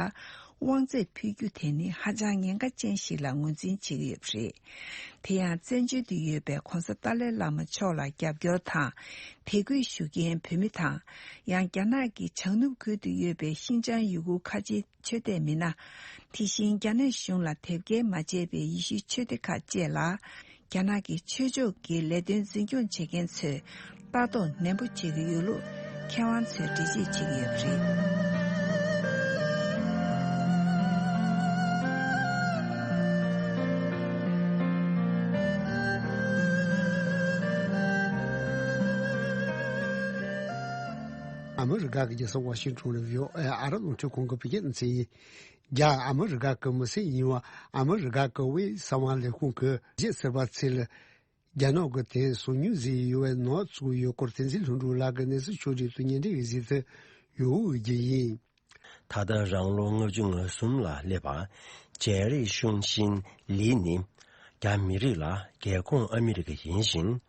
དབང་ཚད་ཕུལ་རྒྱུ་དེ་ནི་ཧ་ཅང་ཉེན་ཁ་ཅན་ཞིག་ལ་ངོས་འཛིན་བྱེད་ཀྱི་ཡོད་པ་རེད། དེ་ཡང་བཙན་བྱོལ་དུ་ཡོད་པའི་༧གོང་ས་ཏཱ་ལའི་བླ་མ་མཆོག་ལ་རྒྱབ་སྐྱོར་དང་། དད་གུས་ཞུ་མཁན་བོད་མི་དང་། ཡང་རྒྱ་ནག་གི་བྱང་ནུབ་ཁུལ་དུ་ཡོད་པའི་ཤིན་ཅང་ཡུ་གུར་ཁ་ཆེའི་ཆོས་དད་མི་སྣ། དེ་བཞིན་རྒྱ་ནག་གཞུང་ལ་དེབ་སྐྱེལ་མ་བྱས་པའི་ཡེ་ཤུའི་ཆོས་སྡེ་ཁག་བཅས་ལ། རྒྱ་ནག་གི་ཆོས་ཕྱོགས་ཀྱི་ལས་དོན་འཛིན་སྐྱོང་བྱེད་མཁན་ཚོས་ལྟ་རྟོག་ནན་པོ་བྱེད་ཀྱི་ཡོད་ལུགས་མཁས་དབང་ཚོས་འགྲེལ་བརྗོད་བྱེད་ཀྱི་ཡོད་པ་རེད། ཨ་མི་རི་ཀ་གི་རྒྱལ་ས་ཝ་ཤིང་ཊོན་ལ་བྷི་ཨོ་ཨེ་ཨ་རབ་རླུང་འཕྲིན་ཁང་གི་བོད་སྐད་སྡེ་ཚན་ཡིན། རྒྱ་ཨ་མི་རི་ཀ་གི་མི་སེར་ཡིན་པ་ཨ་མི་རི་ཀ་གི་དབུས་གསང་བ་ལས་ཁུངས་ཀྱི་རྒྱལ་སྲིད་པ་ཚོས་རྒྱ་ནག་གི་དེ་སོ་ཉུལ་ཟིག་ཡོད་པའི་ནག་བཙུགས་ཡོད་སྐོར་བསྟན་འཛིན་ལྷུན་གྲུབ་ལགས་ཀྱི་གནས་ཚུལ་ཕྱོགས་སྒྲིག་ཏུ་ཉེ་འབྲེལ་གྱི་གཟིགས་དུ་ཡོད་རྒྱུ་ཡིན། ད་ལྟ་རང་ལོ་ལྔ་བཅུ་ང་གསུམ་ལ་སླེབས་པ། ཇེ་རི་ཤུང་ཤིན་ལི་ནི། རྒྱ་མི་རིགས་ལ་རྒྱལ་ཁོངས་ཨ་མི་རི་ཀ་ཡིན་ཞིང་།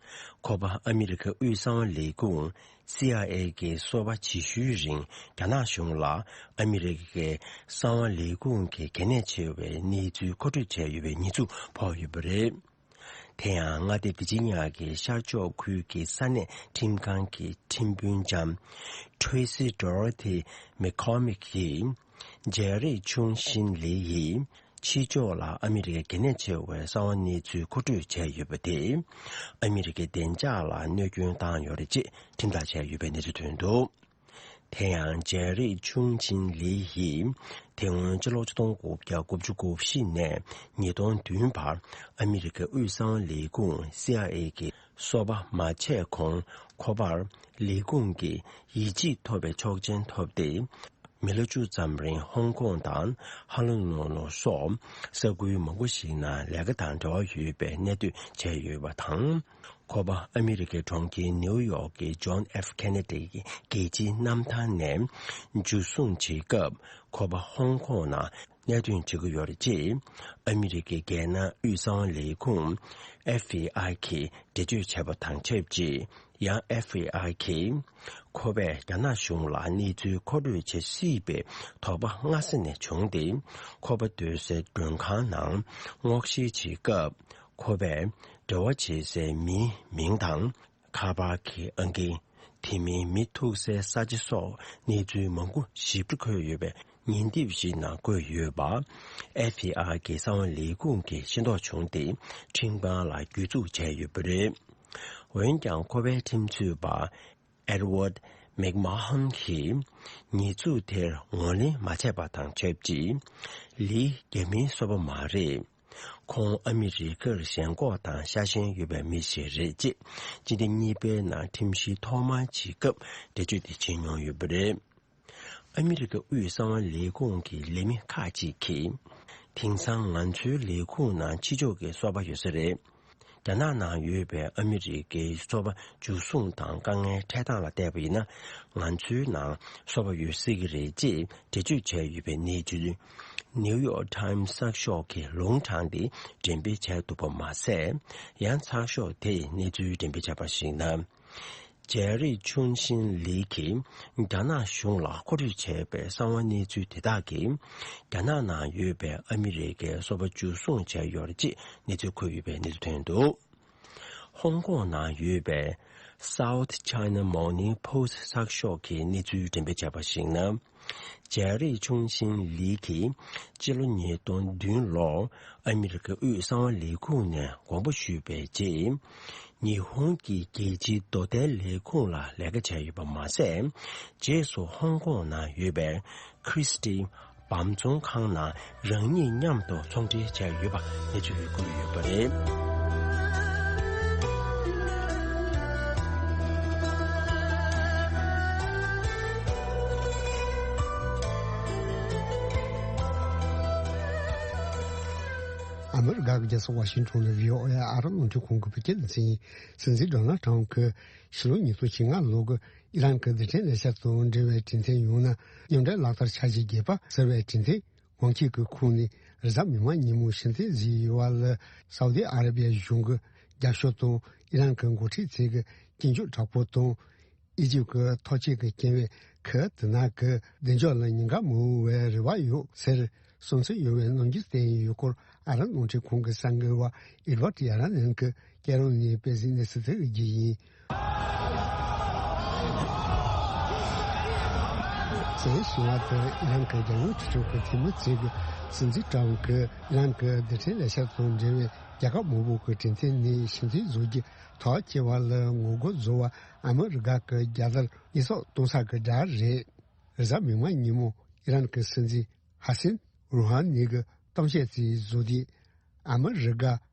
ཁོ་པ་ཨ་མི་རི་ཀའི་དབུས་གསང་བ་ལས་ཁུངས་སི་ཨའི་ཨེ་གི་སོ་པ་ཇི་ཤུའི་རིང་རྒྱ་ནག་གཞུང་ལ་ཨ་མི་རི་ཀའི་གསང་བ་ལས་ཁུངས་ཀྱི་གལ་གནད་ཆེ་བའི་གནས་ཚུལ་མཁོ་སྤྲོད་བྱས་ཡོད་པའི་ཉེས་འཛུགས་ཕོག་ཡོད་པ་རེད། དེ་ཡང་མངའ་སྡེ་ཝི་ཇི་ནི་ཡ་གི་ཤར་ཕྱོགས་ཁུལ་གྱི་ས་གནས་ཁྲིམས་ཁང་གི་ཁྲིམས་དཔོན་ལྕམ་ཁྲོས་སི་ཌོ་རོ་ཐི་མེ་ཁོ་མིག་གིས། ཇེ་རི་ཆུང་ཤིན་ལི་ཡིས་ཕྱི་ཕྱོགས་ལ་ཨ་མི་རི་ཀའི་གལ་གནད་ཆེ་བའི་གསང་བ་གནས་ཚུལ་མཁོ་སྤྲོད་བྱས་ཡོད་པ་དེ། ཨ་མི་རི་ཀའི་བདེ་འཇགས་ལ་གནོད་སྐྱོན་བཏང་ཡོད་རེད་ཅེས་ཁྲིམས་ཐག་བཅད་ཡོད་པའི་གནས་ཚུལ་ཐོན་འདུག་དེ་ཡང་ཇེ་རི་ཆུང་ཆིན་ལི་ཡིས་དེ་སྔོན་ཕྱི་ལོ་ཆིག་སྟོང་དགུ་བརྒྱ་དགུ་བཅུ་གོ་བཞི་ནས་ཉིས་སྟོང་བདུན་བར་ཨ་མི་རི་ཀའི་དབུས་གསང་བ་ལས་ཁུངས་སི་ཨའི་ཨེ་གི་སོ་པ་མ་ཆད་གོང་ཁོ་པར་ལས་ཁུངས་ཀྱི་ཡིད་ཆེས་ཐོབ་པའི་ཆོག་མཆན་ཐོབ་སྟེ། མི་ལོ་བཅུ་ཙམ་རིང་ཧོང་ཀོང་དང་ཧ་ལུ་ནོ་ལོ་སོགས་ས་ཁུལ་མང་པོ་ཞིག་ནང་ལས་ཀ་དང་འབྲེལ་བ་ཡོད་པའི་གནས་སྡོད་བྱས་ཡོད་པ་དང་། ཁོ་པ་ཨ་མི་རི་ཀའི་གྲོང་ཁྱེར་ནེའུ་ཡོག་གི་ཇོན་ཨེཕ་ཁེ་ནེ་ཌི་རྒྱལ་སྤྱིའི་གནམ་ཐང་ནས་འཇུ་བཟུང་བྱེད་སྐབས་ཁོ་པ་ཧོང་ཀོང་ནང་གནས་སྡོད་བྱེད་ཀྱི་ཡོད་རེད་ཅེས་ཨ་མི་རི་ཀའི་རྒྱལ་ནང་དབུས་གསང་བ་ལས་ཁུངས་ཨེཕ་བྷི་ཨའི་གིས་འགྲེལ་བརྗོད་བྱས་པ་དང་ཆབས་ཅིག་ཡང་ཨེ་ཧྥི་ཨའི་གིས་ཁོ་པས་རྒྱ་ནག་གཞུང་ལ་གནས་ཚུལ་མཁོ་སྤྲོད་བྱེད་སྲིད་པའི་དོགས་པ་སྔ་ས་ནས་བྱུང་སྟེ། ཁོ་པ་སྡོད་སའི་མགྲོན་ཁང་ནང་སྔོག་བཤེར་བྱེད་སྐབས། ཁོ་པས་འབྲེལ་བ་བྱེད་སའི་མིའི་མིང་དང་། ཁ་པར་གྱི་ཨང་ཀི། དེ་མིན་མི་ཐུག་སའི་ས་ཆ་སོགས་གནས་ཚུལ་མང་པོ་ཞིབ་ཕྲ་འཁོད་ཡོད་པའི་ཉེས་དེབ་ཞིག་ནང་བཀོད་ཡོད་པ། ཨེ་ཧྥི་ཨའི་གི་གསང་བ་ལས་ཁུངས་ཀྱིས་ཤེས་རྟོགས་བྱུང་སྟེ། ཁྲིམས་ཁང་ལ་གྱོད་འཛུགས་བྱས་ཡོད་པ་རེད། འོན་ཀྱང་ཁོ་པའི་ཁྲིམས་རྩོད་པ་Edward McMahon གྱིས་ཉེས་འཛུགས་དེར་ངོས་ལེན་མ་བྱས་པ་དང་ཆབས་ཅིག། ལི་རྒྱ་མིའི་སོ་པ་མ་རེད། ཁོང་ཨ་མི་རི་ཀར་ཞེན་ཁོག་དང་ཤ་ཞེན་ཡོད་པའི་མི་ཞིག་རེད་ཅེས། སྤྱི་ཟླ་གཉིས་པའི་ནང་ཁྲིམས་ཞིབ་ཐོག་མར་བྱེད་སྐབས་འགྲེལ་བརྗོད་དེ་བྱེད་མྱོང་ཡོད་པ་རེད། ཨ་མི་རི་ཀའི་དབུས་གསང་བ་ལས་ཁུངས་ཀྱི་ལས་མི་ཁག་ཅིག་གིས། དེང་སང་ང་ཚོའི་ལས་ཁུངས་ནང་ཕྱི་ཕྱོགས་ཀྱི་སོ་པ་ཡོད་ས་རེད། རྒྱ་ནག་ནང་ཡོད་པའི་ཨ་མི་རི་ཀའི་སོ་པ་འཇུ་བཟུང་དང་དཀའ་ངལ་འཕྲད་སྟངས་ལ་བལྟས་པ་ཡིན་ན། ང་ཚོའི་ནང་སོ་པ་ཡོད་སྲིད་ཀྱི་རེད་ཅེས་འགྲེལ་བརྗོད་བྱས་ཡོད་པའི་གནས་ཚུལ། New York Times་གསར་ཤོག་གིས་ལུང་དྲངས་ཏེ་འགྲེམས་སྤེལ་བྱས་འདུག་པ་མ་ཟད། ཡང་གསར་ཤོག་དེས་གནས་ཚུལ་འགྲེམས་སྤེལ་བྱས་པར་གཞིགས་ན། ཇེ་རི་ཆུན་ཤིན་ལི་གིས་རྒྱ་ནག་གཞུང་ལ་མཁོ་སྤྲོད་བྱས་པའི་གསང་བ་གནས་ཚུལ་དེ་དག་གིས། རྒྱ་ནག་ནང་ཡོད་པའི་ཨ་མི་རི་ཀའི་སོ་པ་འཇུ་བཟུང་བྱས་ཡོད་རེད་ཅེས་གནས་ཚུལ་འཁོད་ཡོད་པའི་གནས་ཚུལ་ཐོན་འདུག། ཧོང་ཀོང་ནང་ཡོད་པའི་South China Morning Post་གསར་ཤོག་གིས་གནས་ཚུལ་འགྲེམས་སྤེལ་བྱས་པར་གཞིགས་ན། ཇེ་རི་ཆུང་ཤིན་ལི་གིས་སྤྱི་ལོ་ཉིས་སྟོང་བདུན་ལོར་ཨ་མི་རི་ཀའི་དབུས་གསང་བ་ལས་ཁུངས་ནས་དགོངས་པ་ཞུས་པའི་རྗེས། ཉི་ཧོང་གི་རྒྱལ་སྤྱིའི་རྡོ་ཐལ་ལས་ཁུངས་ལ་ལས་ཀ་བྱས་ཡོད་པ་མ་ཟད། རྗེས་སུ་ཧོང་ཀོང་ནང་ཡོད་པའི་Christie་བམ་ཚོང་ཁང་ནང་རང་ཉིད་མཉམ་དུ་ཚོང་འབྲེལ་བྱས་ཡོད་པ་གནས་ཚུལ་བཀོད་ཡོད་པ་རེད། ཨ་མི་རི་ཀ་གི་རྒྱལ་ས་ཝ་ཤིང་ཊོན་ནས་བྷི་ཨོ་ཨེ་ཨ་རབ་རླུང་འཕྲིན་ཁང་གི་བོད་སྐད་སྡེ་ཚན་ཡིན། སྲིད་འཛིན་ཌོ་ནལ་ཊམ་གྱིས་ཕྱི་ལོ་ཉིས་སྟོང་ཉེར་ལྔ་ལོ་གི་ཨི་རན་གྱི་རྡུལ་ཕྲན་ལས་འཆར་དང་འབྲེལ་བའི་གྲོས་མཐུན་ཡོང་ན་མཉམ་འབྲེལ་ལག་བསྟར་འཆར་གཞི་བརྒྱད་པ་ཟེར་བའི་གྲོས་མཐུན་གོང་འཁེལ་གྱི་ཁོངས་ནས་རེས་གཟའ་མིག་དམར་ཉིན་མོ་ཕྱི་ཚེས་བཞི་ཡོལ་བ་ལ་སའུ་ཏི་ཨ་ར་བི་ཡ་གཞུང་གི་རྒྱབ་སྐྱོར་དང་ཨི་རན་གྱི་འགོ་ཁྲིད་ཚོས་ཀྱི་སྐྱོན་བརྗོད་དྲག་པོ་དང་། ཨི་ཇིབ་ཀྱི་ཐོག་ཆེན་གྱི་སྐྱེ་བོས་ཁུལ་དེ་ནང་གི་བདེ་འཇགས་ལ་ཉེན་ཁ་མི་འོང་བའི་རེ་བ་ཡོད་ཟེར་གསུང་ཚུལ་ཡོད་པའི་རྣམ་འགྱུར་བསྟན་ཡོད་སྐོར་ཨ་རབ་རླུང་འཕྲིན་ཁང་གི་གསར་འགོད་པ་ཨེ་ཌི་ཝར་ཌི་ཡ་ར་ནན་གྱིས་སྐྱེལ་རོགས་གནང་བའི་གནས་ཚུལ་དེ་གི་རྒྱུ་ཡིན། གསན་ཞུ་བ་དེ་ཨི་རན་གྱི་རྒྱལ་ཡོངས་སྤྱི་ཚོགས་ཀྱི་འཐུས་མི་ཚོས་ཀྱི་སྲིད་འཛིན་ཊམ་གྱིས་ཨི་རན་གྱི་རྡུལ་ཕྲན་ལས་འཆར་དང་འབྲེལ་བའི་རྒྱལ་ཁབ་མང་པོ་གི་གྲོས་མཐུན་ནས་ཕྱིར་འཐེན་བཟོ་རྒྱུ་ཐག་བཅད་པ་ལ་ངོ་རྒོལ་བཟོ་བ་ཨ་མི་རི་ཀ་གི་རྒྱལ་དར་ཉེས་གསོག་གཏོང་ས་གི་སྒྲ་རེད། རེས་གཟའ་མིག་དམར་ཉིན་མོ་ཨི་རན་གྱི་སྲིད་འཛིན་ཧ་སན་རུ་ཧ་ནི་གི་གཏམ་བཤད་དེ་བཟོ་དུས། ཨ་མི་རི་ཀ་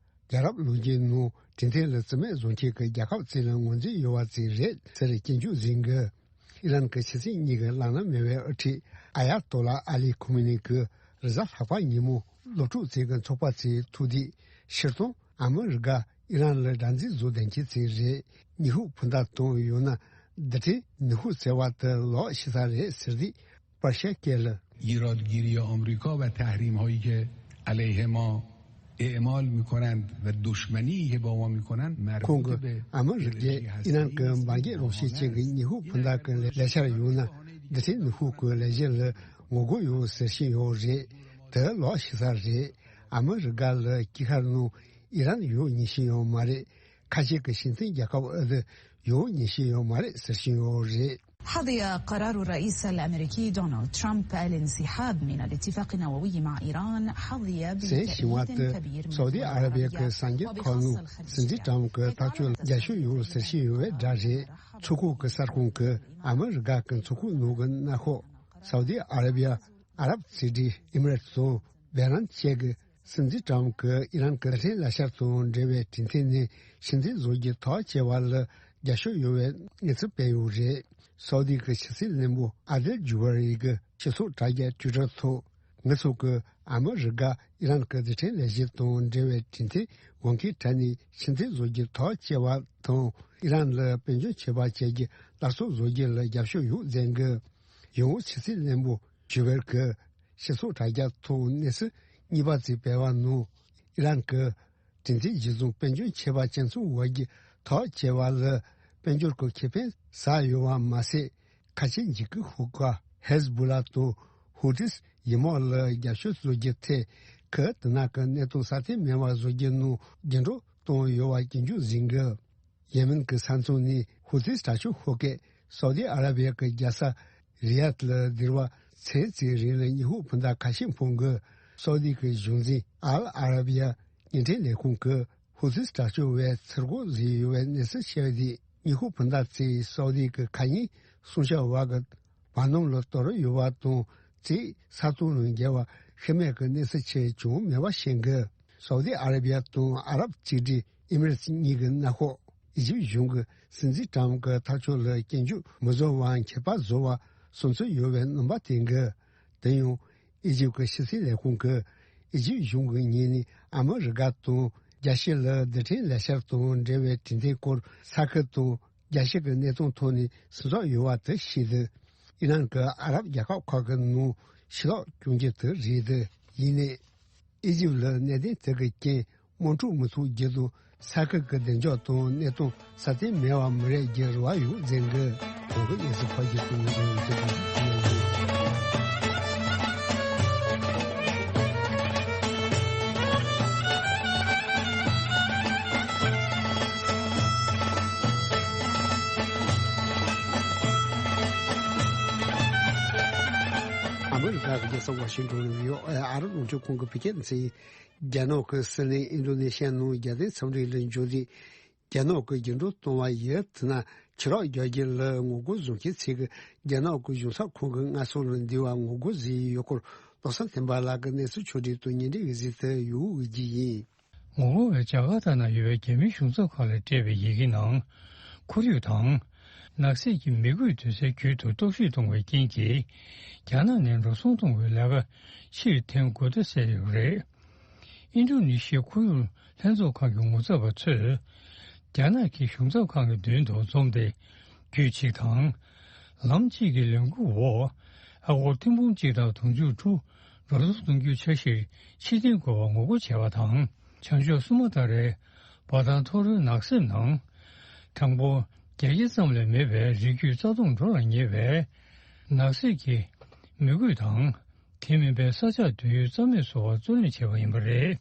རྒྱལ་རབས་ལོ་རྒྱུས་ནང་གྲོས་མཐུན་ལ་རྩིས་མེད་བཟོ་མཁན་གྱི་རྒྱལ་ཁབ་གཅིག་ལ་ངོས་འཛིན་ཡོད་པ་ཅིག་རེད་ཟེར་སྐྱོན་བརྗོད་གཟིགས་འགོད། ཨི་རན་གྱི་ཕྱི་སྲིད་གཉིས་ཀྱི་བླ་ན་མེད་པའི་དབུ་ཁྲིད་ཨ་ཡ་ཏོ་ལ་ཨ་ལི་ཁོ་མེ་ནི་གིས་རེས་གཟའ་ལྷག་པ་ཉིན་མོ་སློབ་ཕྲུག་ཅིག་གི་ཚོགས་པ་ཅིག་ཐུག་དུས་སྤྱིར་བཏང་ཨ་མི་རི་ཀ་ཨི་རན་ལ་དགྲ་འཛིན་བཟོ་བསྡད་མཁན་ཅིག་རེད། ཉི་ཧོང་འཕུར་མདའ་གཏོང་ཡོང་ན་རྡུལ་ཕྲན་ནུས་ཤུགས་ཟེར་བ་དེ་ལོག་ཤི་ས་རེད་ཟེར་དུས་པར་ཤ་སྐྱེལ། ایرادگیری آمریکا و تحریم‌هایی که علیه ما اعمال می‌کنند و دشمنی که با ما می‌کنند ཁོང་གིས་ཨ་མི་རི་ཀས་ཨི་རན་གྱི་འབར་གས་རང་བཞིན་ཅན་གྱི་ཉི་ཧོང་འཕུར་མདའ་གི་ལས་འཆར་ཡོང་ན་རྡུལ་ཕྲན་ནུས་ཤུགས་ཀྱི་ལས་གཞི་ལ་ངོ་རྒོལ་ཡོད་ཟེར་བཞིན་ཡོད་རེད། དེ་ལོག་ཤི་ས་རེད། ཨ་མི་རི་ཀ་ལ་དཀྱིལ་ཤར་ནང་ཨི་རན་ཡོད་ཉན་གྱི་ཡོད་མ་རེད། ཁ་ཤས་ཀྱིས་ཤིང་ཙན་རྒྱལ་ཁབ་ཨ་ཏི་ཡོད་ཉན་གྱི་ཡོད་མ་རེད་ཟེར་བཞིན་ཡོད་རེད། حظي قرار الرئيس الأمريكي دونالد ترامب الانسحاب من الاتفاق النووي مع إيران حظي གསན་ཞུ་བ་དེ་སའུ་ཏི་ཨ་ར་བི་ཡ་གི་གསར་འགྱུར་ཁང་ནང་སྲིད་འཛིན་ཏྲམ་གྱིས་ཐག་གཅོད་རྒྱབ་སྐྱོར་ཡོད་ཟེར་བཞིན་ཡོད་པའི་སྒྲ་རེད། མཚོ་ཁུག་གི་གསར་ཁང་གིས་ཨ་མི་རི་ཀ་གི་མཚོ་ཁུག་ནང་གི་མངའ་ཁོངས་སའུ་ཏི་ཨ་ར་བི་ཡ། ཨ་རབ་རྩེ་གྲས་ཨི་མི་རེ་ཊི་དང་བྷེ་རན་བཅས་ཀྱིས་སྲིད་འཛིན་ཏྲམ་གྱིས་ཨི་རན་གྱི་རྡུལ་ཕྲན་ལས་འཆར་དང་འབྲེལ་བའི་གྲོས་མཐུན་ནས་ཕྱིར་འཐེན་བཟོ་རྒྱུ་ཐག་བཅད་པ་ལ་རྒྱབ་སྐྱོར་ཡོད་པའི་གནས་ཚུལ་སྤེལ་ཡོད་རེད། སའུ་དི་གི་ཕྱི་སྲིད་བློན་པོ་ཨ་དེལ་ཇུ་བ་རི་གི་སྤྱི་ཚོགས་དྲ་རྒྱའི་ཊུའི་ཊར་ཐོག་ང་ཚོ་གིས་ཨ་མི་རི་ཀ་ཨི་རན་གྱི་རྡུལ་ཕྲན་ལས་གཞི་དང་འབྲེལ་བའི་གྲོས་མཐུན་གོང་འཁེལ་གྲལ་ནས་ཕྱིར་འཐེན་བཟོ་རྒྱུ་ཐག་བཅད་པ་དང་ཨི་རན་ལ་དཔལ་འབྱོར་ཆད་པ་བཅད་རྒྱུ་སླར་གསོ་བཟོ་རྒྱུ་ལ་རྒྱབ་སྐྱོར་ཡོད་ཟེར་གི། ཡང་ཕྱི་སྲིད་བློན་པོ་ཇུ་བེར་གྱིས་སྤྱི་ཚོགས་དྲ་རྒྱ་ཐོག་གནས་ཚུལ་གཉིས་པ་ཅིག་སྤེལ་བ་ནང་། ཨི་རན་གྱིས་གྲོས་མཐུན་གཞི་བཟུང་དཔལ་འབྱོར་ཆད་པ་ཅན་ཚོ་བར་གྱི་ཐག་བཅད་པ་ལ་ དཔལ་འབྱོར་གྱི་ཁེ་ཕན་བསགས་ཡོད་པ་མ་ཟད། ཁ་ཆེ་འཇིགས་སྐུལ་ཤོག་ཁག་ཧེ་ཟ་བུ་ལ་དང་ཧུ་ཐིས་ཡི་དམག་ལ་རྒྱབ་སྐྱོར་བཟོ་རྒྱུ་ཐད་ཀྱི་དེ་ནང་གི་གནས་སྟངས་སྲ་བརྟན་མེད་པ་བཟོ་རྒྱུ་ནང་རྒྱུན་སྒྲོག་བཏང་ཡོད་པ་སྐྱོན་བརྗོད་གཟིགས་འགི། ཡེ་མེན་གྱི་ས་མཚམས་ནས་ཧུ་ཐིས་དྲག་སྤྱོད་ཤོག་ཁག་སའུ་དི་ཨ་ར་བི་ཡ་གི་རྒྱལ་ས་རི་ཡཱད་ལ་ཟླ་བ་ཚེས་གཅིག་རིང་ལ་ཉི་ཤུ་བུན་ཟླ་ཁ་ཤས་འཕོངས་གི། སའུ་དི་གི་གཞུང་འཛིན་ཨལ་ཨ་ར་བི་ཡ་བརྙན་འཕྲིན་ལས་ཁུངས་ཀྱིས་ཧུ་ཐིས་དྲག་སྤྱོད་པས་ཚུར་རྒོལ་བཟོས་ཡོད་པའི་གནས་ཚུལ་ཤར་བ་དེས་ཉི་ཤུ་བུན་ཟླ་ཚེས་སའུ་དི་གི་ཁ་ཉིན་སུང་ཤ་བ་གི་བར་སྣང་ལ་གཏོར་ཡོད་པ་དང་། རྩིས་ས་སྟོང་ལ་འགྱེལ་བ་ཤི་རྨས་ཀྱི་གནས་ཚུལ་ཆེ་བྱུང་མེད་པ་བཤད་འགི། སའུ་དི་ཨ་ར་བི་ཡ་དང་ཨ་རབ་གཅིག་སྒྲིལ་ཨི་མི་རེ་ཊི་གཉིས་ཀྱི་མནའ་ཤོག་ཨི་ཇིབ་གཞུང་གི་སྲིད་འཛིན་ཀྲམ་གྱི་ཐག་གཅོད་ལ་སྐྱོན་བརྗོད་མི་བཟོ་བར་ཁྱད་པར་བཟོ་བར་བསམ་ཚུལ་ཡོད་པའི་རྣམ་པ་བསྟན་གི། དེ་ཡང་ཨི་ཇིབ་ཀྱི་ཕྱི་སྲིད་ལས་ཁུངས་ཀྱིས་ཨི་ཇིབ་གཞུང་གི་ངོས་ནས་ཨ་མི་རི་ཀ་དང་རྒྱལ་སྤྱི་ལ་རྡུལ་ཕྲན་ལས་འཆར་དང་འབྲེལ་བའི་གྲོས་མཐུན་སྐོར་ས་ཁུལ་དང་རྒྱལ་སྤྱི་གི་གནས་སྟངས་ཐོག་ནས་ཟིན་ཐོ་ཡོད་པ་དེ་ཤེས་དུས། ཨི་རན་གྱིས་ཨ་རབ་རྒྱལ་ཁབ་ཁག་གི་ནང་ཕྱིར་ལོག་བསྐྱོན་རྒྱུ་དེ་རེད་འདུག། ཡིན་ནའི། ཨི་ཇིབ་ལ་གནད་དོན་དེ་གི་རྐྱེན་དམག་འཁྲུག་མི་ཐུག་རྒྱུ་དང་། ས་ཁུལ་གྱི་བདེ་འཇགས་དང་གནས་སྟངས་སྲ་བརྟན་མེད་པ་མི་རེད་ཀྱི་རེ་བ་ཡོད་འཛིན་གི། གོང་གི་གནས་ཚུལ་ཕར་ཞིག་ཏུ་ངོས་འཛིན་ཞུ་རྒྱུ་ཡིན། ཨ་མི་རི་ཀ་གི་རྒྱལ་ས་ཝ་ཤིང་ཏོན་ནས་ཡོད་ཨ་རབ་རླུང་འཕྲིན་ཁང་གི་བོད་སྐད་སྡེ་ཚན། རྒྱ་ནག་གི་སྲིད་བློན་ཨིན་ཌོ་ནེ་ཤི་ཡ་ནང་རྒྱལ་བསྟན་འཚམས་འདྲི་ལ་འབྱོར་དུས། རྒྱ་ནག་གི་རྒྱུན་སྒྲོག་གཏོང་བ་ཡི་དེ་ན་ཕྱིར་ལོག་རྒྱག་རྒྱུ་ལ་ངོ་རྒོལ་བཟོ་མཁན་ཚོས་ཀྱིས་རྒྱ་ནག་གི་གཞུང་ཚབ་ཁང་གི་མངའ་གསོལ་ལ་འདི་བར་ངོ་རྒོལ་བཟོས་ཡོད་སྐོར། བློ་བཟང་བསྟན་པ་ལགས་ཀྱི་གནས་ཚུལ་ཕྱོགས་བསྒྲིགས་དང་བརྙན་འཕྲིན་གྱི་གཟིགས་ཚུལ་ཡོད་འོས་ཀྱི་ཡིན། ངོ་རྒོལ་བས་ཇ་ཀར་ཏ་ན་ཡོད་པའི་རྒྱ་མིའི་གཞུང་ཚབ་ཁང་ལ་སྤྲད་པའི་ཡི་གེའི་ནང་། ཁོར་ཡུག་དང་། ནགས་ཚལ་གྱི་མི་དགོས་དུས་ཚོད་བརྒྱུད་དུ་གཏོར་བཤིག་གཏོང་བའི་རྐྱེན་གྱིས། རྒྱ་ནག་ནས་འགྲོ་སོང་གཏོང་བའི་ལས་ཀ་ཕྱིར་འཐེན་དགོས་འདུག་ཟེར་ཡོད་པ་རེད། ཨིན་ཌོ་ནེ་ཤི་ཡའི་ཁོར་ཡུག་ལྷན་ཚོགས་ཁང་གི་ངོ་ཚབ་པ་ཚོས། རྒྱ་ནག་གི་གཞུང་ཚབ་ཁང་གི་མདུན་དུ་འཛོམས་ཏེ། རྒྱུད་གཅིག་དང་། ལམ་གཅིག་གི་ལས་འགུལ་འོག་ཨ་སྒོར་ཐེར་འབུམ་གཅིག་དང་དུང་ཕྱུར་དྲུག་འགྲོ་སོང་གཏོང་རྒྱུའི་འཆར་གཞིར་ཕྱིར་འཐེན་དགོས་པར་ངོ་རྒོལ་བྱས་པ་དང་། བྱང་ཕྱོགས་སུ་མ་ཏཱ་རའི་བ་ཐང་མཐོ་རིམ་ནགས་གསེབ་ནང་། གྲངས་འབོར་བརྒྱད་བརྒྱ་ཙམ་ལས་མེད་པའི་རི་རྒྱུད་རྩ་སྟོང་འགྲོ་ལ་ཉེ་བའི་ནགས་གསེབ་ཀྱི་མི་རྒོད་དང་། དེ་མིན་པའི་ས་ཆ་དུས་ཡུན་རྩ་མེད་བཟོ་བར་བརྩོན་ལེན་བྱས་པ་ཡིན་པ་རེད།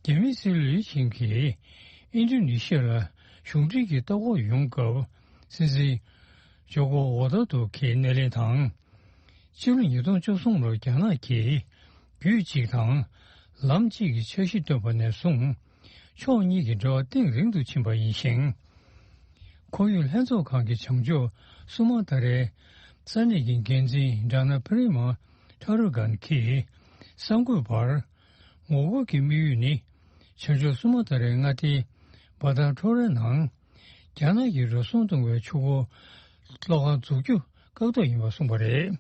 རྒྱ་མིའི་སྲིད་བློན་ལི་ཆིང་གིས་ཨིན་ཌོ་ནེ་ཤི་ཡ་ལ་གཞུང་འབྲེལ་གྱི་ལྟ་སྐོར་ཡོང་སྐབས། སྲིད་འཛིན་ཇོ་ཀོ་ཝི་ཌོ་ཌོ་གིས་སྣེ་ལེན་དང་། ཕྱི་ལོ་ཉིས་སྟོང་བཅུ་གསུམ་ལོར་རྒྱ་ནག་གིས་རྒྱུད་གཅིག་དང་ལམ་གཅིག་གི་འཆར་གཞི་བཏོན་པ་ནས་བཟུང་། ཕྱོགས་གཉིས་ཀྱི་འབྲེལ་བ་གཏིང་རིང་དུ་ཕྱིན་པ་ཡིན་ཞིང་། ཁོར་ཡུག་ལྷན་ཚོགས་ཁང་གི་བྱང་ཕྱོགས་སུ་མ་ཏཱ་རའི་ས་གནས་ཀྱི་འགན་འཛིན་ཌ་ན་པི་རི་མ་ཁྲ་རུ་གན་གྱིས་གསར་འགོད་པར། ངོ་རྒོལ་གྱི་དམིགས་ཡུལ་ནི། བྱང་ཕྱོགས་སུ་མ་ཏཱ་རའི་མངའ་སྡེའི་བ་ཐང་ཁྲོ་རའི་ནང་། རྒྱ་ནག་གིས་རུལ་སུངས་གཏོང་བའི་ཆུ་འཁོར་གློག་ཁང་འཛུགས་རྒྱུ་བཀག་འགོག་ཡིན་པ་གསུངས་པ་རེད།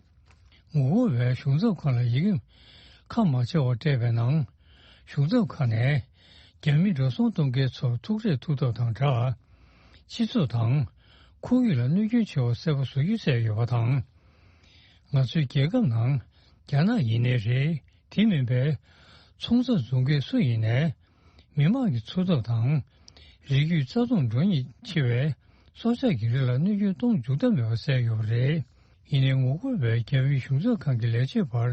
ངོ་རྒོལ་བས་གཞུང་ཚབ་ཁང་ལ་ཡི་གེ་ཁ་མ་ཕྱེ་བར་སྤྲད་པའི་ནང་། གཞུང་ཚབ་ཁང་ནས་རྒྱ་མི་འགྲོ་སོང་གཏོང་མཁན་ཚོར་ཐུག་འཕྲད་ཐུག་ཐབས་དང་སྦྲགས། སྤྱི་ཚོགས་དང་ཁོར་ཡུག་ལ་གནོད་སྐྱོན་ཆེ་བ་གསལ་པོ་བཟོ་རྒྱུ་བསྩལ་ཡོད་པ་དང་། ང་ཚོའི་རྒྱལ་ཁབ་ནང་རྒྱ་ནག་ཡིན་ནའི་རེད། དེ་མིན་པའི་ཚོང་རྩ་འཛུགས་མཁན་སུ་ཡིན་ནའི། མི་དམངས་ཀྱི་འཚོ་ཐབས་དང་། རིགས་རྒྱུད་རྩ་སྟོངས་འགྲོ་ཉེན་ཆེ་བའི་སྲོག་ཆགས་ཀྱི་རིགས་ལ་གནོད་སྐྱོན་གཏོང་འཇུག་ཐབས་མེད་པ་གསལ་ཡོད་པ་རེད། ཡིན་ནའི་ངོ་རྒོལ་བས་རྒྱ་མིའི་གཞུང་ཚབ་ཁང་གི་ལས་བྱེད་པར་